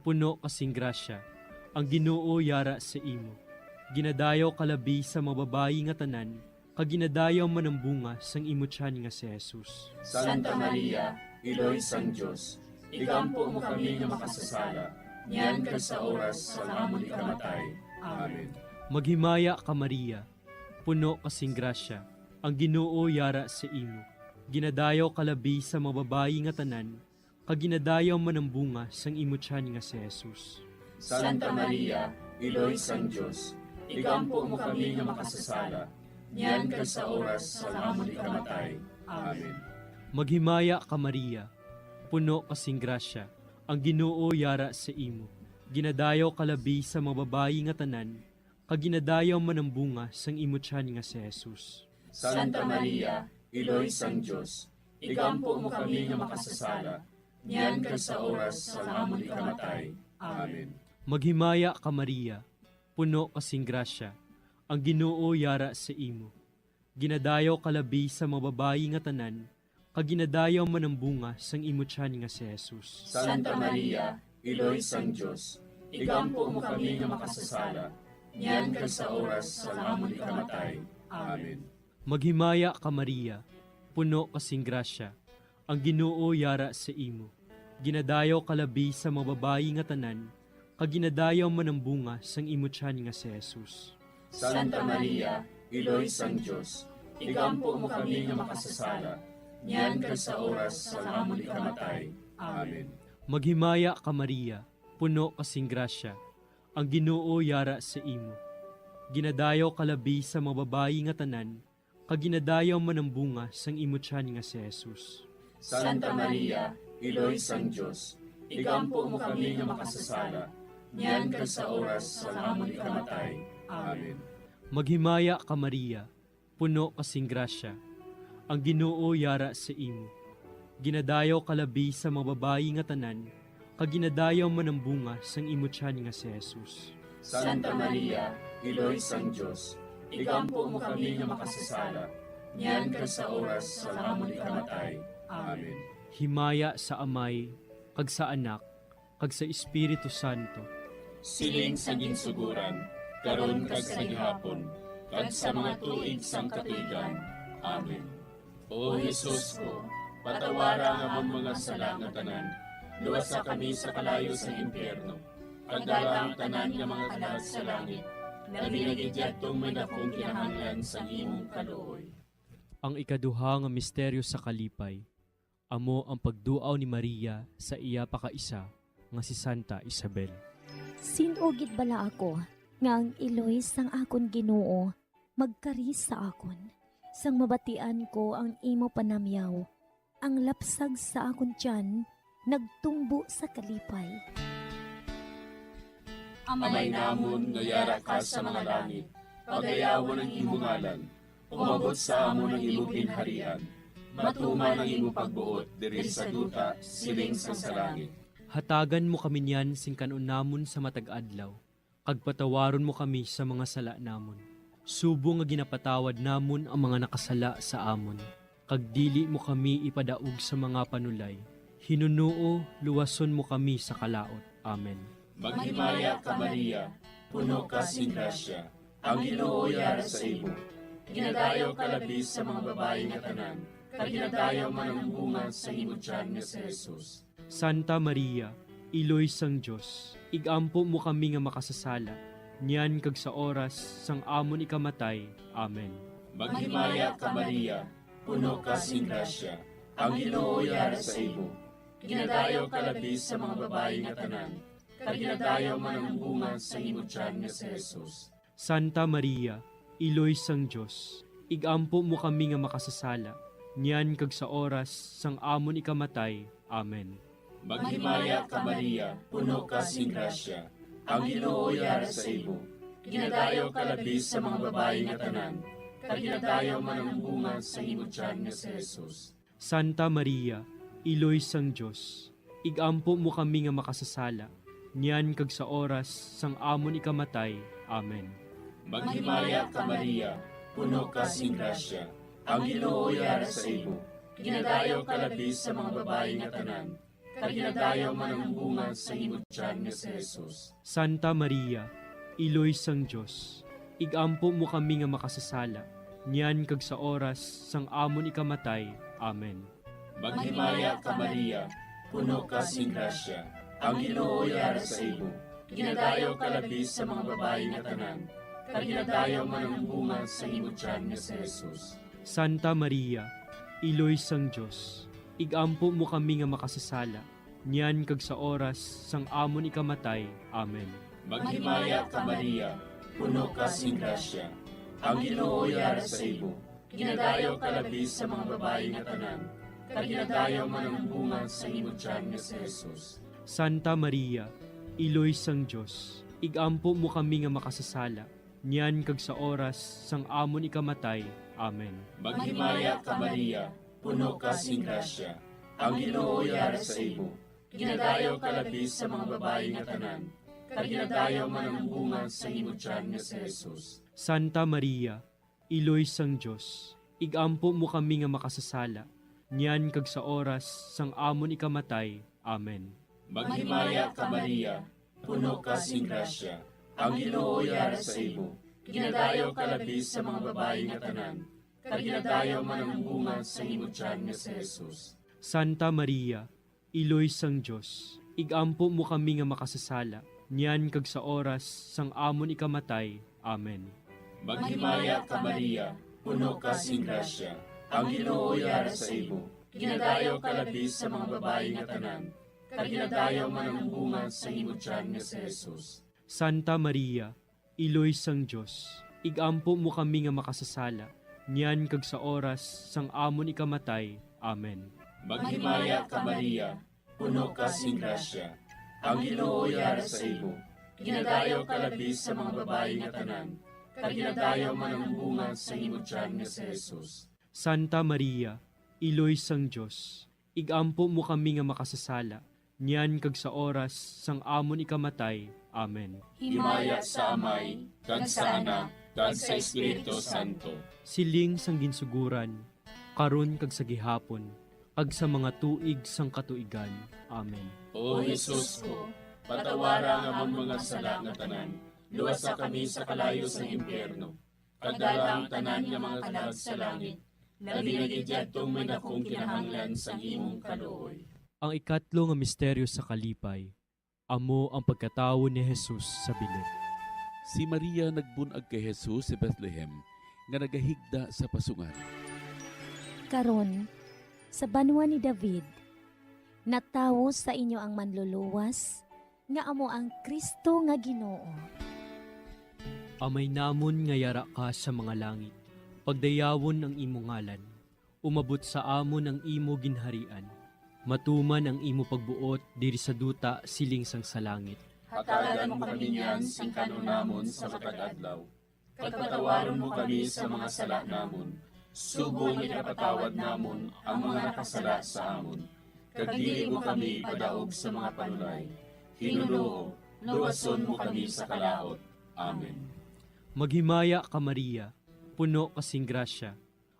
puno ka sing grasya, ang Ginoo yara sa imo. Ginadayaw ka labi sa mga babayi nga tanan, kag ginadayaw man ang bunga sang imo tiyan nga si Jesus. Santa Maria, Iloy sang Dios, igampo mo kami nga makasasala, niyan kag sa oras sang amon ikamatay. Amen. Maghimaya ka, Maria, puno ka sing grasya, ang Ginoo yara sa imo. Ginadayaw ka labi sa mga babayi nga tanan, kag ginadayaw man ang bunga sang imo tiyan nga si Jesus. Santa Maria, Iloy sang Dios, igampo mo kami nga makasasala, niyan kag sa oras sang amon ikamatay. Amen. Maghimaya ka, Maria, puno ka sing grasya, ang Ginoo yara sa imo. Ginadayaw ka labi sa mga babayi nga tanan, kag ginadayaw man ang bunga sang imo tiyan nga si Jesus. Santa Maria, Iloy sang Dios, igampo mo kami nga makasasala, niyan kag sa oras sang amon ikamatay. Amen. Maghimaya ka, Maria, puno ka sing grasya, ang Ginoo yara sa imo. Ginadayaw ka labi sa mga babayi nga tanan, kag ginadayaw man ang bunga sang imo tiyan nga si Jesus. Santa Maria, Iloy sang Dios, igampo mo kami nga makasasala, niyan kag sa oras sang amon ikamatay. Amen. Maghimaya ka, Maria, puno ka sing grasya, ang Ginoo yara sa imo. Ginadayaw ka labi sa mga babayi nga tanan, kag ginadayaw man ang bunga sang imo tiyan nga si Jesus. Santa Maria, Iloy sang Dios, igampo mo kami nga makasasala, niyan kag sa oras sang amon ikamatay. Amen. Maghimaya ka, Maria, puno ka sing grasya, ang Ginoo yara sa imo. Ginadayaw ka labi sa mga babayi nga tanan, kag ginadayaw man ang bunga sang imo tiyan nga si Jesus. Santa Maria, Iloy sang Dios, igampo mo kami nga makasasala, niyan kag sa oras sang amon ikamatay. Amen. Maghimaya ka, Maria, puno ka sing grasya. Ang Ginoo yara sa imo. Ginadayaw ka labi sa mga babayi nga tanan, kag ginadayaw man ang bunga sang imo tiyan nga si Jesus. Santa Maria, Iloy sang Dios, igampo mo kami nga makasasala, niyan kag sa oras sang amon ikamatay. Amen. Himaya sa Amay, kag sa Anak, kag sa Espiritu Santo. Siling sa ginsuguran, karon kag sa gihapon, kag sa mga tuig sang katuigan. Amen. O Jesus ko, patawara ang amon mga sala nga tanan, luwasa kami sa kalayo sa impyerno, pagdala ang tanan nga mga kalag sa langit, labi na gid yadtong may dakong kinahanglan sang imong kaluoy. Ang ikaduha nga misteryo sa kalipay, amo ang pagduaw ni Maria sa iya pakaisa nga si Santa Isabel. Sin-o gid bala ako nga ang iloy sang akon Ginoo magkari sa akon, sang mabatian ko ang imo panamyaw? Ang lapsag sa akon tiyan nagtumbo sa kalipay. Amay namon nga yara ka sa mga langit, pagayawon ang imo ngalan. Umabot sa amon ang imo ginharian. Matuman ang imo pagbuot diri sa duta, siling sa langit. Hatagan mo kami niyan sing kan-on namon sa matag adlaw, kag patawaron mo kami sa mga sala namon, subong nga ginapatawad namon ang mga nakasala sa amon, kag dili mo kami ipadaog sa mga panulay. Hinunoo, luwason mo kami sa kalaut. Amen. Maghimaya ka, Maria, puno ka sing grasya, ang Ginoo yara sa imo. Ginadayaw ka labi sa mga babayi nga tanan, kag ginadayaw man ang bunga sa imo tiyan nga si Jesus. Santa Maria, Iloy sang Dios, igampo mo kami nga makasasala, niyan kag sa oras sang amon ikamatay. Amen. Maghimaya ka, Maria, puno ka sing grasya, ang Ginoo yara sa imo. Ginadayaw ka labi sa mga babayi nga tanan, kag ginadayaw man ang bunga sa imo tiyan nga si Jesus. Santa Maria, Iloy sang Dios, igampo mo kami nga makasasala, niyan kag sa oras sang amon ikamatay. Amen. Maghimaya ka, Maria, puno ka sing grasya, ang Ginoo yara sa imo. Ginadayaw ka labi sa mga babayi nga tanan, kag ginadayaw man ang bunga sa imo tiyan nga si Jesus. Santa Maria, Iloy sang Dios, igampo mo kami nga makasasala, niyan kag sa oras sang amon ikamatay. Amen. Maghimaya ka, Maria, puno ka sing grasya, ang Ginoo yara sa imo. Ginadayaw ka labi sa mga babayi nga tanan, kag ginadayaw man ang bunga sa imo tiyan nga si Jesus. Santa Maria, Iloy sang Dios, igampo mo kami nga makasasala, niyan kag sa oras sang amon ikamatay. Amen. Maghimaya ka, Maria, puno ka sing grasya, ang Ginoo yara sa imo. Ginadayaw ka labi sa mga babayi nga tanan, kag ginadayaw man ang bunga sa imo tiyan nga si Jesus. Santa Maria, Iloy sang Dios, igampo mo kami nga makasasala, niyan kag sa oras sang amon ikamatay. Amen. Maghimaya ka, Maria, puno ka sing grasya, ang Ginoo yara sa imo. Ginadayaw ka labi sa mga babayi nga tanan, kag ginadayaw man ang bunga sa imo tiyan nga si Jesus. Santa Maria, Iloy sang Dios, igampo mo kami nga makasasala, niyan kag sa oras sang amon ikamatay. Amen. Maghimaya ka, Maria, puno ka sing grasya, ang Ginoo yara sa imo. Ginadayaw ka labi sa mga babayi nga tanan, kag ginadayaw man ang bunga sa imo tiyan nga si Jesus. Santa Maria, Iloy sang Dios, igampo mo kami nga makasasala, niyan kag sa oras sang amon ikamatay. Amen. Maghimaya ka, Maria, puno ka sing grasya, ang Ginoo yara sa imo. Ginadayaw ka labi sa mga babayi nga tanan, kag ginadayaw man ang bunga sa imo tiyan nga si Jesus. Santa Maria, Iloy sang Dios, igampo mo kami nga makasasala, niyan kag sa oras sang amon ikamatay. Amen. Maghimaya ka, Maria, puno ka sing grasya, ang Ginoo yara sa imo. Ginadayaw ka labi sa mga babayi nga tanan, kag ginadayaw man ang bunga sa imo tiyan nga si Jesus. Santa Maria, Iloy sang Dios, igampo mo kami nga makasasala, niyan kag sa oras sang amon ikamatay. Amen. Maghimaya ka, Maria, puno ka sing grasya, ang Ginoo yara sa imo. Ginadayaw ka labi sa mga babayi nga tanan, kag ginadayaw man ang bunga sang imo tiyan nga si Jesus. Santa Maria, Iloy sang Dios, igampo mo kami nga makasasala, niyan kag sa oras sang amon ikamatay. Amen. Himaya sa Amay, kag sa Anak, kag sa Espiritu Santo. Siling sang ginsuguran, karon kag sa gihapon, kag sa mga tuig sang katuigan. Amen. O Jesus ko, patawara ang amon mga sala nga tanan, luwasa kami sa kalayo sang impyerno, kag dala ang tanan nga mga kalag sa langit, labi na gid yadtong may dakong kinahanglan sang imong kaluoy. Ang ikatlo nga misteryo sa kalipay, amo ang pagkatawo ni Jesus sa bilin. Si Maria nagbun-ag kay Jesus sa Bethlehem, nga nagahigda sa pasungan. Karon, sa banwa ni David, natawo sa inyo ang Manluluwas, nga amo ang Cristo nga Ginoo. Amay namon nga yara ka sa mga langit, pagdayawon ang imo ngalan. Umabot sa amon ang imo ginharian. Matuman ang imo pagbuot diri sa duta siling sang sa langit. Hatagan mo kami niyan sing kan-on namon sa matag adlaw, kag patawaron mo kami sa mga sala namon, subong nga ginapatawad namon ang mga nakasala sa amon. Kag dili mo kami ipadaog sa mga panulay. Ginoo, luwason mo kami sa kalaut. Amen. Maghimaya ka, Maria, puno ka sing grasya,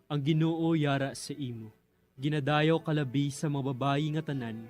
ang Ginoo yara sa imo. Ginadayaw ka labi sa mga babayi nga tanan,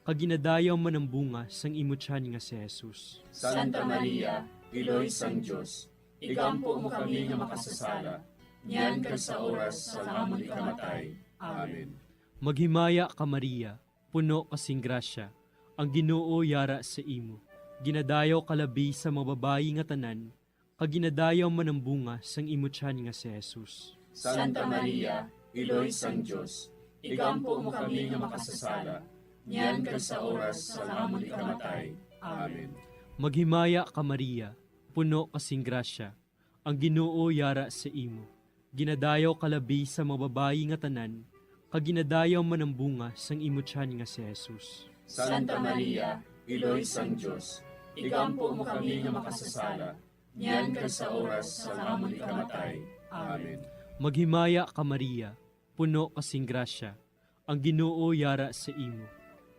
kag ginadayaw man ang bunga sang imo tiyan nga si Jesus. Santa Maria, Iloy sang Dios, igampo mo kami nga makasasala, niyan kag sa oras sang amon ikamatay. Amen. Maghimaya ka, Maria, puno ka sing grasya, ang Ginoo yara sa imo. Ginadayaw ka labi sa mga babayi nga tanan, kag ginadayaw man ang bunga sang imo tiyan nga si Jesus. Santa Maria, Iloy sang Dios, igampo mo kami nga makasasala, niyan kag sa oras sang amon ikamatay. Amen. Maghimaya ka, Maria, puno ka sing grasya, ang Ginoo yara sa imo. Ginadayaw ka labi sa mga babayi nga tanan, kag ginadayaw man ang bunga sang imo tiyan nga si Jesus. Santa Maria, Iloy sang Dios, igampo mo kami nga makasasala, niyan kag sa oras sang amon ikamatay. Amen. Maghimaya ka, Maria, puno ka sing grasya, ang Ginoo yara sa imo.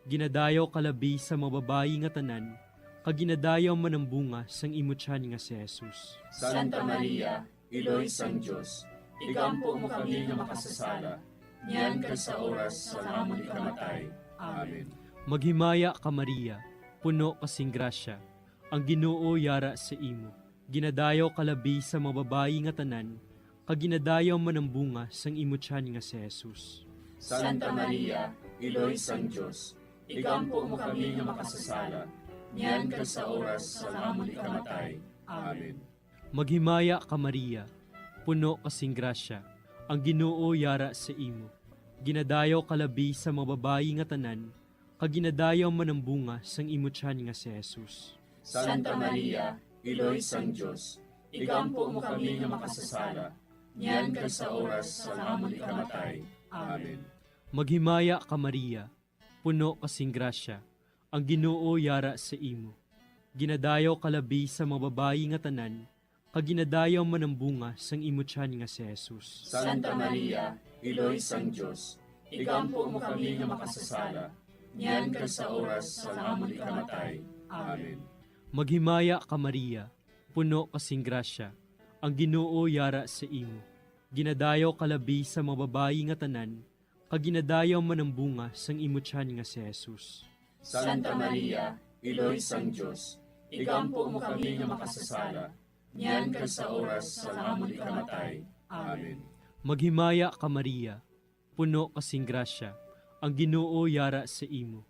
Ginadayaw ka labi sa mga babayi nga tanan, kag ginadayaw man ang bunga sang imo tiyan nga si Jesus. Santa Maria, Iloy sang Dios, igampo mo kami nga makasasala, niyan kag sa oras sang amon ikamatay. Amen. Maghimaya ka, Maria, puno ka sing grasya, ang Ginoo yara sa imo. Ginadayaw ka labi sa mga babayi nga tanan, kag ginadayaw man ang bunga sang imo tiyan nga si Jesus. Santa Maria, Iloy sang Dios, igampo mo kami nga makasasala, niyan kag sa oras sang amon ikamatay. Amen. Maghimaya ka, Maria, puno ka sing grasya, ang Ginoo yara sa imo. Ginadayaw ka labi sa mga babayi nga tanan, kag ginadayaw man ang bunga sang imo tiyan nga si Jesus. Santa Maria, Iloy sang Dios, igampo mo kami nga makasasala, niyan kag sa oras sang amon ikamatay. Amen. Maghimaya ka, Maria, puno ka sing grasya, ang Ginoo yara sa imo. Ginadayaw ka labi sa mga babayi nga tanan, kag ginadayaw man ang bunga sang imo tiyan nga si Jesus. Santa Maria, Iloy sang Dios, igampo mo kami nga makasasala, niyan kag sa oras sang amon ikamatay. Amen. Maghimaya ka, Maria, puno ka sing grasya, ang Ginoo yara sa imo. Ginadayaw ka labi sa mga babayi nga tanan, kag ginadayaw man ang bunga sang imo tiyan nga si Jesus. Santa Maria, Iloy sang Dios, igampo mo kami nga makasasala, niyan kag sa oras sang amon ikamatay. Amen. Maghimaya ka, Maria, puno ka sing grasya, ang Ginoo yara sa imo.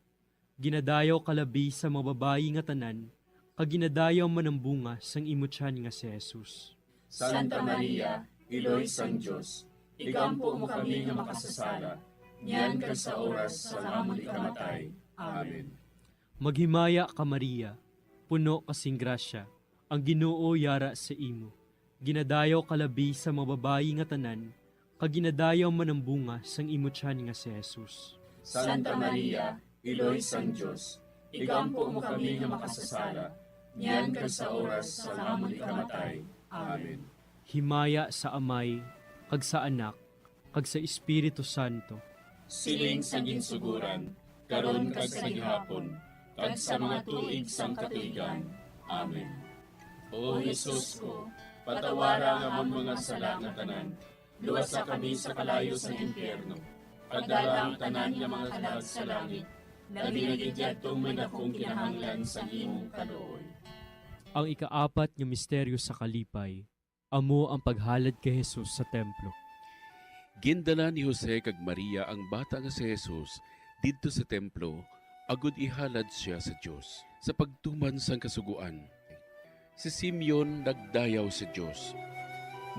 Ginadayaw ka labi sa mga babayi nga tanan, kag ginadayaw man ang bunga sang imo tiyan nga si Jesus. Santa Maria, Iloy sang Dios, igampo mo kami nga makasasala, niyan kag sa oras sang amon ikamatay. Amen. Maghimaya ka, Maria, puno ka sing grasya, ang Ginoo yara sa imo. Ginadayaw ka labi sa mga babayi nga tanan, kag ginadayaw man ang bunga sang imo tiyan nga si Jesus. Santa Maria, Iloy sang Dios, igampo mo kami nga makasasala, niyan kag sa oras sang amon ikamatay. Amen. Himaya sa Amay, kag sa Anak, kag sa Espiritu Santo. Siling sa ginsuguran, karon kag sa gihapon, kag sa mga tuig sang katuigan. Amen. O Jesus ko, patawara ang amon mga sala nga tanan, luwasa kami sa kalayo sang impyerno, pagdala ang tanan nga mga kalag sa langit, labi na gid yadtong may dakong kinahanglan sang imong kaluoy. Ang ikaapat nga misteryo sa kalipay, amo ang paghalad kay Jesus sa templo. Gindala ni Jose kag Maria ang bata nga si Jesus didto sa templo, agod ihalad sia sa Dios sa pagtuman sang Kasugoan. Si Simeon nagdayaw sa Dios,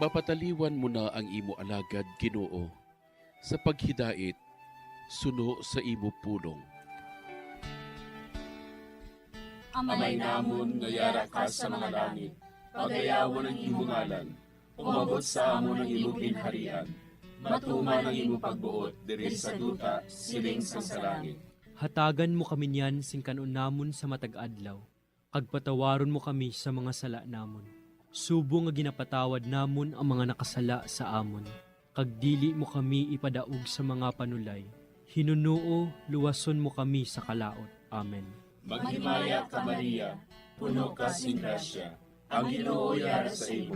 "Mapataliwan mo na ang imo alagad, Ginoo, sa paghidait suno sa imo pulong." Amay namon nga yara ka sa mga langit, pagayawon ang imo ngalan. Umabot sa amon ang imo ginharian. Matuman ang imo pagbuot diri sa duta, siling sang sa langit. Hatagan mo kami niyan sing kan-on namon sa matag adlaw, kag patawaron mo kami sa mga sala namon, subong nga ginapatawad namon ang mga nakasala sa amon. Kag dili mo kami ipadaog sa mga panulay. Hinunoo, luwason mo kami sa kalaut. Amen. Maghimaya ka, Maria, puno ka sing grasya, ang Ginoo yara sa imo.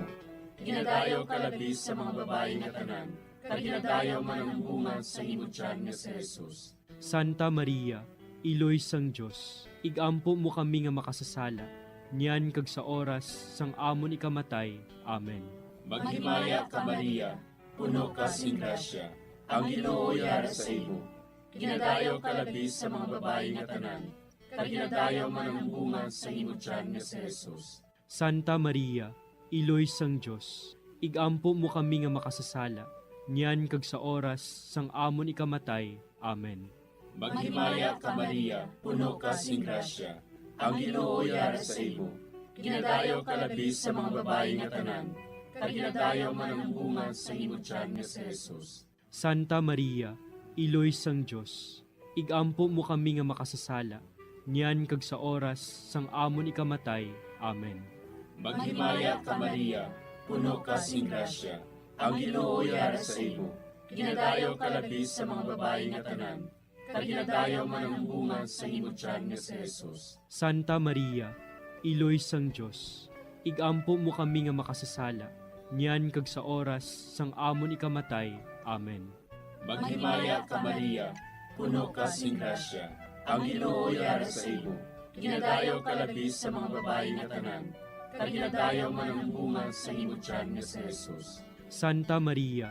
Ginadayaw ka labi sa mga babayi nga tanan, kag ginadayaw man ang bunga sa imo tiyan nga si Jesus. Santa Maria, Iloy sang Dios, ig-ampo mo kami nga makasasala, niyan kag sa oras sang amon ikamatay. Amen. Maghimaya ka, Maria, puno ka sing grasya, ang Ginoo yara sa imo. Ginadayaw ka labi sa mga babayi nga tanan, kag ginadayaw man ang bunga sa imo tiyan nga si Jesus. Santa Maria, Iloy sang Dios, ig-ampo mo kami nga makasasala, niyan kag sa oras sang amon ikamatay. Amen. Maghimaya ka, Maria, puno ka sing grasya, ang Ginoo yara sa imo. Ginadayaw ka labi sa mga babayi nga tanan, kag ginadayaw man ang bunga sa imo tiyan nga si Jesus. Santa Maria, Iloy sang Dios, ig-ampo mo kami nga makasasala, niyan kag sa oras sang amon ikamatay. Amen. Maghimaya ka, Maria, puno ka sing grasya, ang Ginoo yara sa imo. Ginadayaw ka labi sa mga babayi nga tanan, kag ginadayaw man ang bunga sa imo tiyan nga si Jesus. Santa Maria, Iloy sang Dios, ig-ampo mo kami nga makasasala, niyan kag sa oras sang amon ikamatay. Amen. Maghimaya ka, Maria, puno ka sing grasya, ang Ginoo yara sa imo. Ginadayaw ka labi sa mga babayi nga tanan, kag ginadayaw man ang bunga sa imo tiyan nga si Jesus. Santa Maria,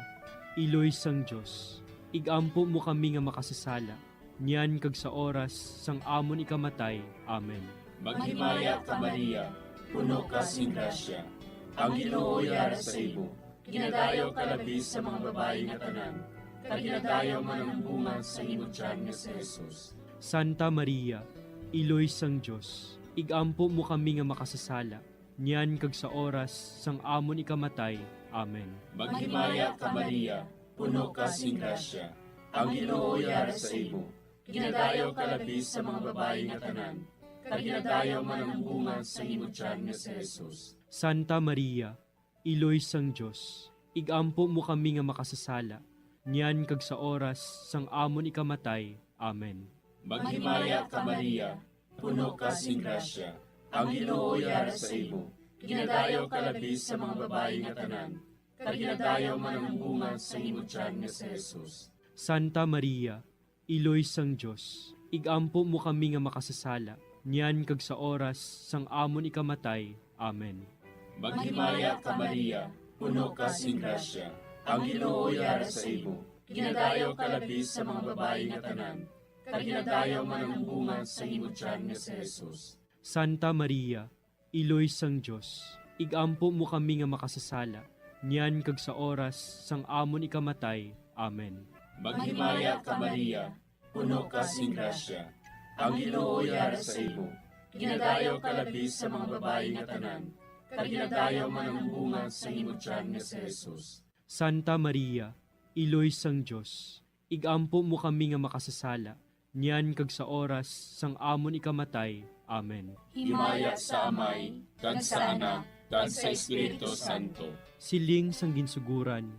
Iloy sang Dios, ig-ampo mo kami nga makasasala, niyan kag sa oras sang amon ikamatay. Amen. Maghimaya ka, Maria, puno ka sing grasya, ang Ginoo yara sa imo. Ginadayaw ka labi sa mga babayi nga tanan, kag ginadayaw man ang bunga sa imo tiyan nga si Jesus. Santa Maria, Iloy sang Dios, ig-ampo mo kami nga makasasala, niyan kag sa oras sang amon ikamatay. Amen. Maghimaya ka, Maria, puno ka sing grasya, ang Ginoo yara sa imo. Ginadayaw ka labi sa mga babayi nga tanan, kag ginadayaw man ang bunga sa imo tiyan nga si Jesus. Santa Maria, Iloy sang Dios, ig-ampo mo kami nga makasasala, niyan kag sa oras sang amon ikamatay. Amen. Maghimaya ka, Maria, puno ka sing grasya, ang Ginoo yara sa imo. Ginadayaw ka labi sa mga babayi nga tanan, kag ginadayaw man ang bunga sa imo tiyan nga si Jesus. Santa Maria, Iloy sang Dios, ig-ampo mo kami nga makasasala, niyan kag sa oras sang amon ikamatay. Amen. Maghimaya ka, Maria, puno ka sing grasya, ang Ginoo yara sa imo. Ginadayaw ka labi sa mga babayi nga tanan, kag ginadayaw man ang bunga sa imo tiyan nga si Jesus. Santa Maria, Iloy sang Dios, ig-ampo mo kami nga makasasala, niyan kag sa oras sang amon ikamatay. Amen. Maghimaya ka, Maria, puno ka sing grasya, ang Ginoo yara sa imo. Ginadayaw ka labi sa mga babayi nga tanan, kag ginadayaw man ang bunga sa imo tiyan nga si Jesus. Santa Maria, Iloy sang Dios, ig-ampo mo kami nga makasasala, niyan kag sa oras sang amon ikamatay. Amen. Himaya sa Amay, kag sa Anak, kag sa Espiritu Santo. Siling sang ginsuguran,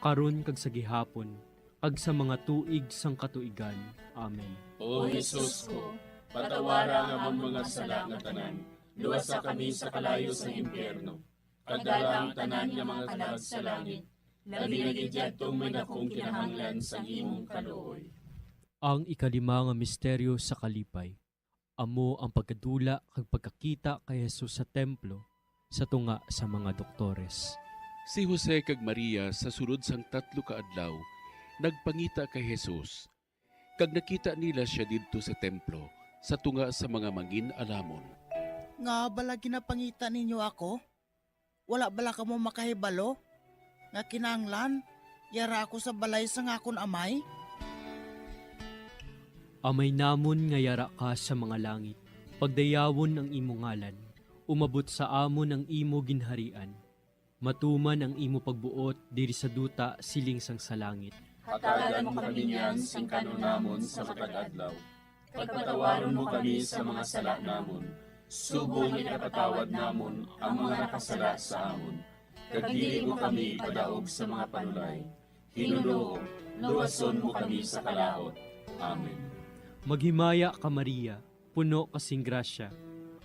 karon kag sa gihapon, kag sa mga tuig sang katuigan. Amen. O Jesus ko, patawara ang amon mga sala nga tanan, luwasa kami sa kalayo sang impyerno, kag dala ang tanan nga mga kalag sa langit, labi na gid yadtong may dakong kinahanglan sang imong kaluoy. Ang ikalima nga misteryo sa kalipay, amo ang pagkadula kag pagkakita kay Jesus sa templo sa tunga sa mga doktores. Si Jose kag Maria sa sulod sang tatlo ka adlaw nagpangita kay Jesus, kag nakita nila sia didto sa templo sa tunga sa mga mangin-alamon. Ngaa bala ginapangita ninyo ako? Wala bala kamo makahibalo nga kinahanglan yara ako sa balay sang akon Amay? Amay namon nga yara ka sa mga langit, pagdayawon ang imo ngalan, umabot sa amon ang imo ginharian, matuman ang imo pagbuot diri sa duta siling sang sa langit. Hatagan mo kami niyan sing kan-on namon sa matag adlaw, kag patawaron mo kami sa mga sala namon, subong nga ginapatawad namon ang mga nakasala sa amon, kag dili mo kami ipadaog sa mga panulay. Ginoo, luwason mo kami sa kalaut. Amen. Maghimaya ka, Maria, puno ka sing grasya,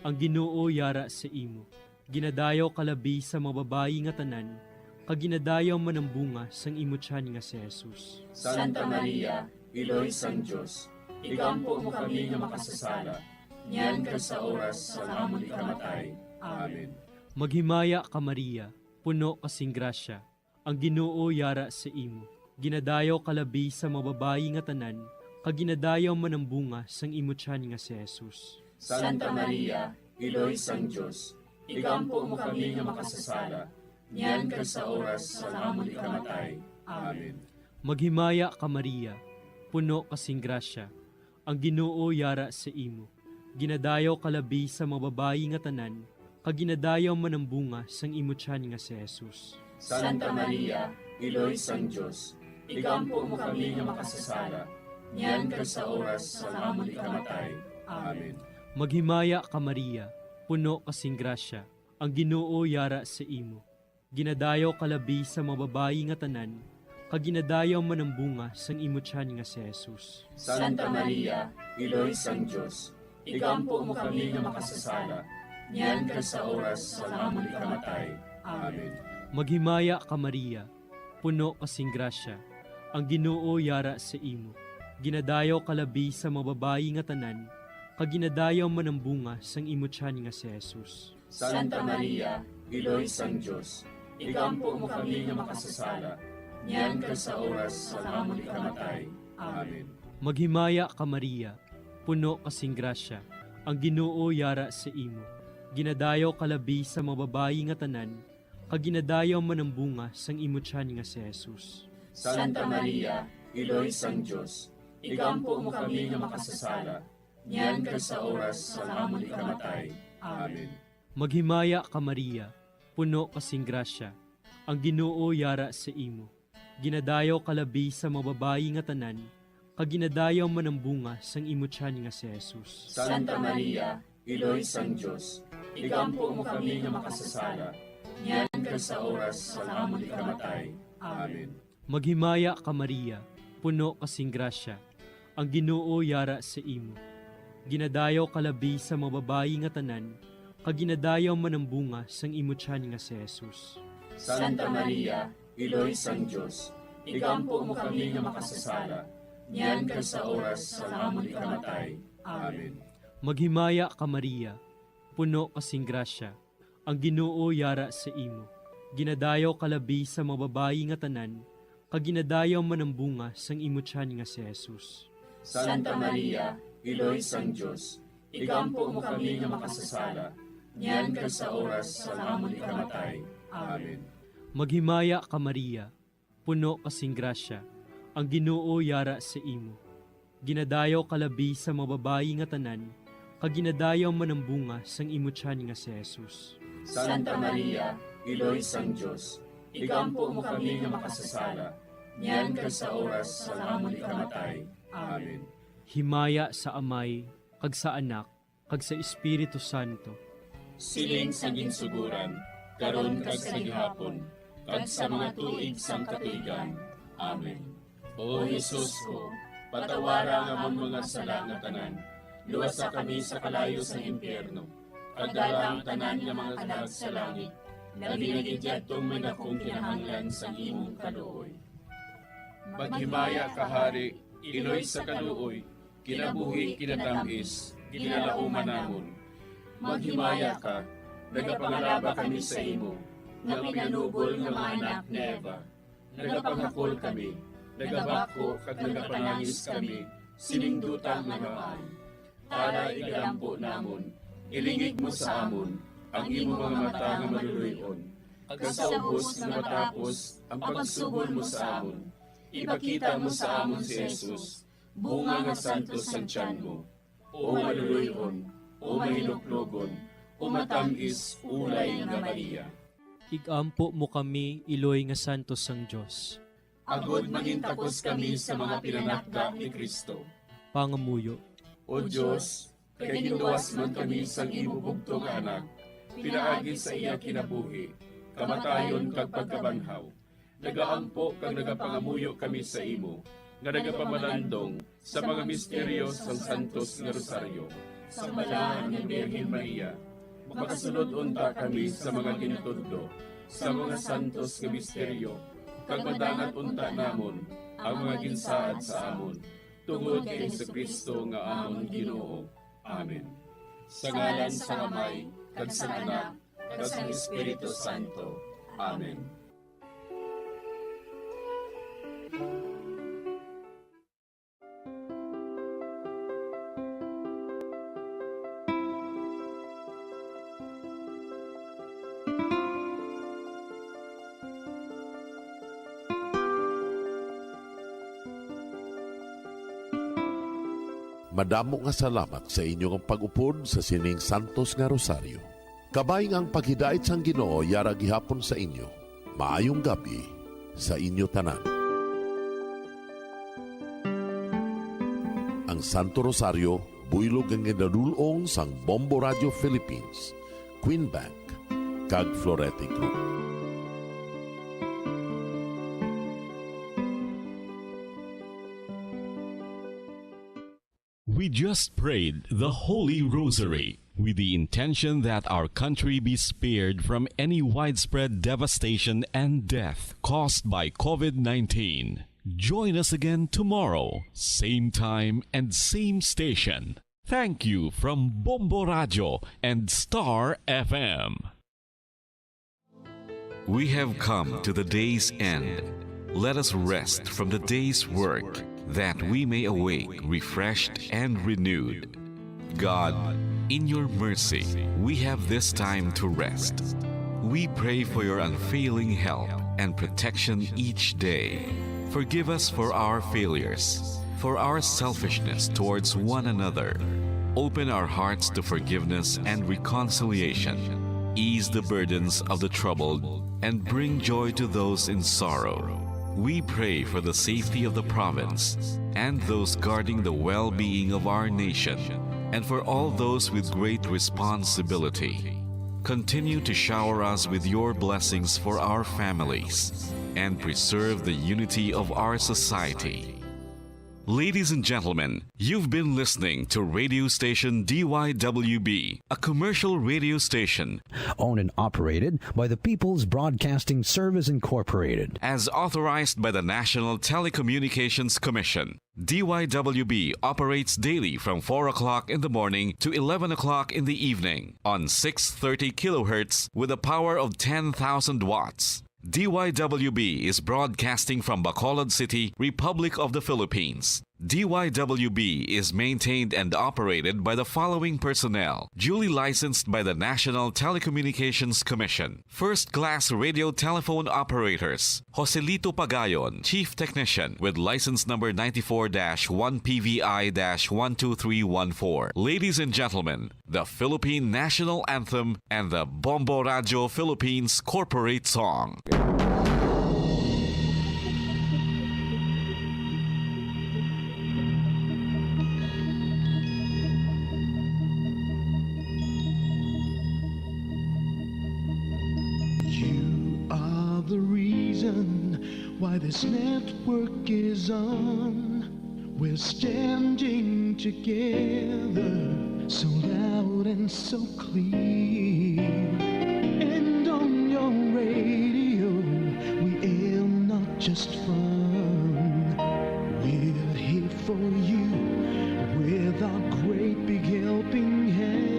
ang Ginoo yara sa imo. Ginadayaw ka labi sa mga babayi nga tanan, kag ginadayaw man ang bunga sang imo tiyan nga si Jesus. Santa Maria, Iloy sang Dios, igampo mo kami nga makasasala, niyan kag sa oras sang amon ikamatay. Amen. Maghimaya ka, Maria, puno ka sing grasya, ang Ginoo yara sa imo. Ginadayaw ka labi sa mga babayi nga tanan, kag ginadayaw man ang bunga sang imo tiyan nga si Jesus. Santa Maria, Iloy sang Dios, igampo mo kami nga makasasala, niyan kag sa oras sang amon ikamatay. Amen. Maghimaya ka, Maria, puno ka sing grasya, ang Ginoo yara sa imo. Ginadayaw ka labi sa mga babayi nga tanan, kag ginadayaw man ang bunga sang imo tiyan nga si Jesus. Santa Maria, Iloy sang Dios, igampo mo kami nga makasasala, niyan kag sa oras sang amon ikamatay. Amen. Maghimaya ka, Maria, puno ka sing grasya, ang Ginoo yara sa imo. Ginadayaw ka labi sa mga babayi nga tanan, kag ginadayaw man ang bunga sang imo tiyan nga si Jesus. Santa Maria, Iloy sang Dios, igampo mo kami nga makasasala, niyan kag sa oras sang amon ikamatay. Amen. Maghimaya ka, Maria, puno ka sing grasya, ang Ginoo yara sa imo. Ginadayaw ka labi sa mga babayi nga tanan, kag ginadayaw man ang bunga sang imo tiyan nga si Jesus. Santa Maria, Iloy sang Dios, igampo mo kami nga makasasala, niyan kag sa oras sang amon ikamatay. Amen. Maghimaya ka, Maria, puno ka sing grasya, ang Ginoo yara sa imo. Ginadayaw ka labi sa mga babayi nga tanan, kag ginadayaw man ang bunga sang imo tiyan nga si Jesus. Santa Maria, Iloy sang Dios, igampo mo kami nga makasasala, niyan kag sa oras sang amon ikamatay. Amen. Maghimaya ka, Maria, puno ka sing grasya, ang Ginoo yara sa imo. Ginadayaw ka labi sa mga babayi nga tanan, kag ginadayaw man ang bunga sang imo tiyan nga si Jesus. Santa Maria, Iloy sang Dios, igampo mo kami nga makasasala, niyan kag sa oras sang amon ikamatay. Amen. Maghimaya ka, Maria, puno ka sing grasya, ang Ginoo yara sa imo. Ginadayaw ka labi sa mga babayi nga tanan, kag ginadayaw man ang bunga sang imo tiyan nga si Jesus. Santa Maria, Iloy sang Dios, igampo mo kami nga makasasala, niyan kag sa oras sang amon ikamatay. Amen. Maghimaya ka, Maria, puno ka sing grasya, ang Ginoo yara sa imo. Ginadayaw ka labi sa mga babayi nga tanan, kag ginadayaw man ang bunga sang imo tiyan nga si Jesus. Santa Maria, Iloy sang Dios, igampo mo kami nga makasasala, niyan kag sa oras sang amon ikamatay. Amen. Maghimaya ka, Maria, puno ka sing grasya, ang Ginoo yara sa imo. Ginadayaw ka labi sa mga babayi nga tanan, kag ginadayaw man ang bunga sang imo tiyan nga si Jesus. Santa Maria, Iloy sang Dios, igampo mo kami nga makasasala, niyan kag sa oras sang amon ikamatay. Amen. Himaya sa Amay, kag sa Anak, kag sa Espiritu Santo. Siling sa ginsuguran, karon kag sa gihapon, kag sa mga tuig sang katuigan. Amen. O Jesus ko, patawara ang amon mga sala nga tanan, luwasa kami sa kalayo sang impyerno, kag dala ang tanan nga mga kalag sa langit, labi na gid yadtong may dakong kinahanglan sang imong kaluoy. Maghimaya ka, Hari, iloy sa kaluoy, kinabuhi, kinatamis, ginalauman namon. Maghimaya ka, nagapangalaba kami sa imo, nga pinanubol nga mga anak ni Eva. Nagapanghakol kami, nagabakho kag nagapanangis kami sining duta nga maan. Tara, igalampo namon, ilingig mo sa amon ang imo mga mata nga maluloy-on, kag sa ubos nga matapos ang pagsubol mo sa amon, ipakita mo sa amon si Jesus, bunga nga santos sang tiyan mo. O maluloy-on, o mahinuklogon, o matam-is ulay nga Maria. Igampo mo kami, iloy nga santos sang Dios. Agod mangintakos kami sa mga pinanakda ni Cristo. Pangamuyo. O Dios, kay ginluwas man kami sang imo bugtong nga Anak, pinaagi sa iya kinabuhi, kamatayon, kag pagkabanhaw, nagaampo kag nagapangamuyo kami sa imo, nga nagapamalandong sa mga misteryo sang Santos nga Rosaryo. Sang Balahan nga Birhen Maria, makasulod unta kami sa mga ginatudlo sa mga santos nga misteryo, kag madangat unta namon ang mga ginsaad sa amon, tungod kay Jesu-Cristo nga amon Ginoo. Amen. Sa ngalan sang Amay, kag sang Anak, kag sang Espiritu Santo. Amen. Madamo nga salamat sa inyo nga pag-upod sa sining santos nga rosaryo. Kabay nga ang paghidait sang Ginoo yara gihapon sa inyo. Maayong gab-i sa inyo tanan. Ang Santo Rosario, buylog nga ginadul-ong sang Bombo Radio Philippines, Queen Bank, kag Florete Group. We just prayed the Holy Rosary with the intention that our country be spared from any widespread devastation and death caused by covid nineteen. Join us again tomorrow, same time and same station. Thank you from Bombo Radio and Star F M. We have come to the day's end. Let us rest from the day's work, that we may awake refreshed and renewed. God, in your mercy, we have this time to rest. We pray for your unfailing help and protection each day. Forgive us for our failures, for our selfishness towards one another. Open our hearts to forgiveness and reconciliation. Ease the burdens of the troubled and bring joy to those in sorrow. We pray for the safety of the province and those guarding the well-being of our nation, and for all those with great responsibility. Continue to shower us with your blessings for our families and preserve the unity of our society. Ladies and gentlemen, you've been listening to radio station D Y W B, a commercial radio station owned and operated by the People's Broadcasting Service Incorporated, as authorized by the National Telecommunications Commission. D Y W B operates daily from four o'clock in the morning to eleven o'clock in the evening on six thirty kilohertz with a power of ten thousand watts. D Y W B is broadcasting from Bacolod City, Republic of the Philippines. D Y W B is maintained and operated by the following personnel, duly licensed by the National Telecommunications Commission. First-class radio telephone operators, Joselito Pagayon, Chief Technician, with license number ninety-four dash one P V I dash one two three one four. Ladies and gentlemen, the Philippine National Anthem and the Bombo Radio Philippines Corporate Song. The reason why this network is on. We're standing together, so loud and so clear. And on your radio, we air not just fun. We're here for you with our great big helping hand.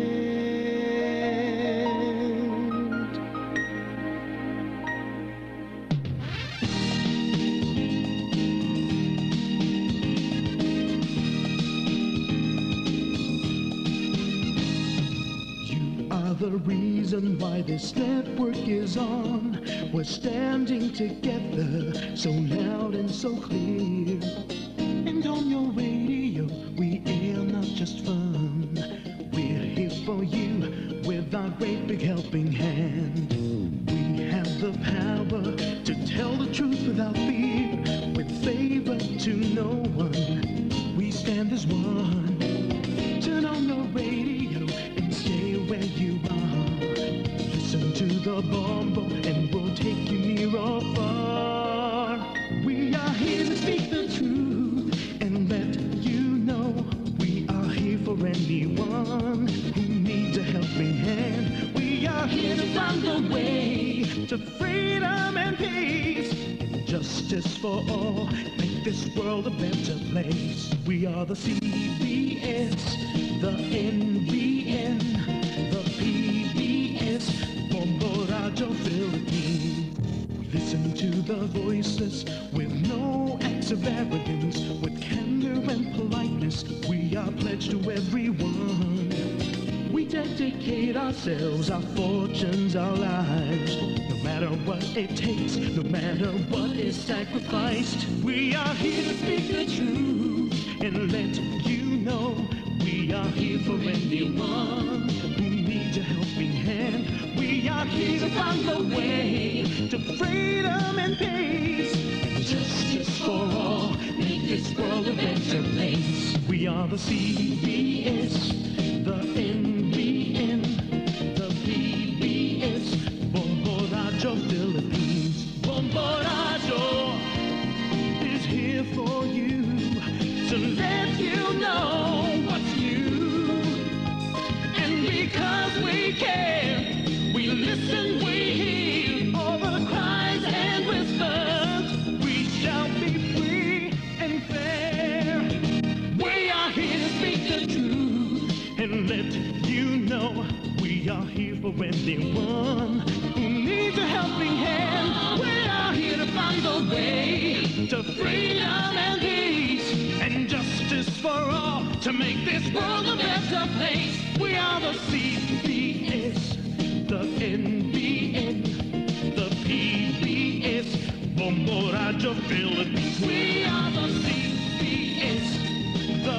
You are the reason why this network is on. We're standing together, so loud and so clear. And on your radio, we air not just fun. We're here for you with our great big helping hand. We have the power to tell the truth without fear, with favor to no one. We stand as one. Turn on the radio and stay where you are. Listen to the Bombo and we'll take you near or far. We are here to speak the truth and let you know we are here for anyone who needs a helping hand. We are here to find the way to freedom and peace, justice for all, make this world a better place. We are the C B S, the N B N, the P B S, Bombo Radio Philippines. We listen to the voices with no acts of arrogance, with candor and politeness. We are pledged to everyone. We dedicate ourselves, our fortunes, our lives. No matter what it takes, no matter what is sacrificed, we are here to speak the truth and let you know we are here for anyone who needs a helping hand. We are here to find the way to freedom and peace and justice for all. Make this world a better place. We are the C B S, the N B N, the P B S, Bombo Radio Philippines. Bombo Radio is here for you to let you know what's new. And because we care, we listen, we hear all the cries and whispers. We shall be free and fair. We are here to speak the truth and let you know we are here for anyone who needs a helping hand. We are here to find the way to freedom and peace and justice for all to make this world a better place. We are the C B S, the N B N, the P B S, Bombo Radio Philippines. We are the C B S, the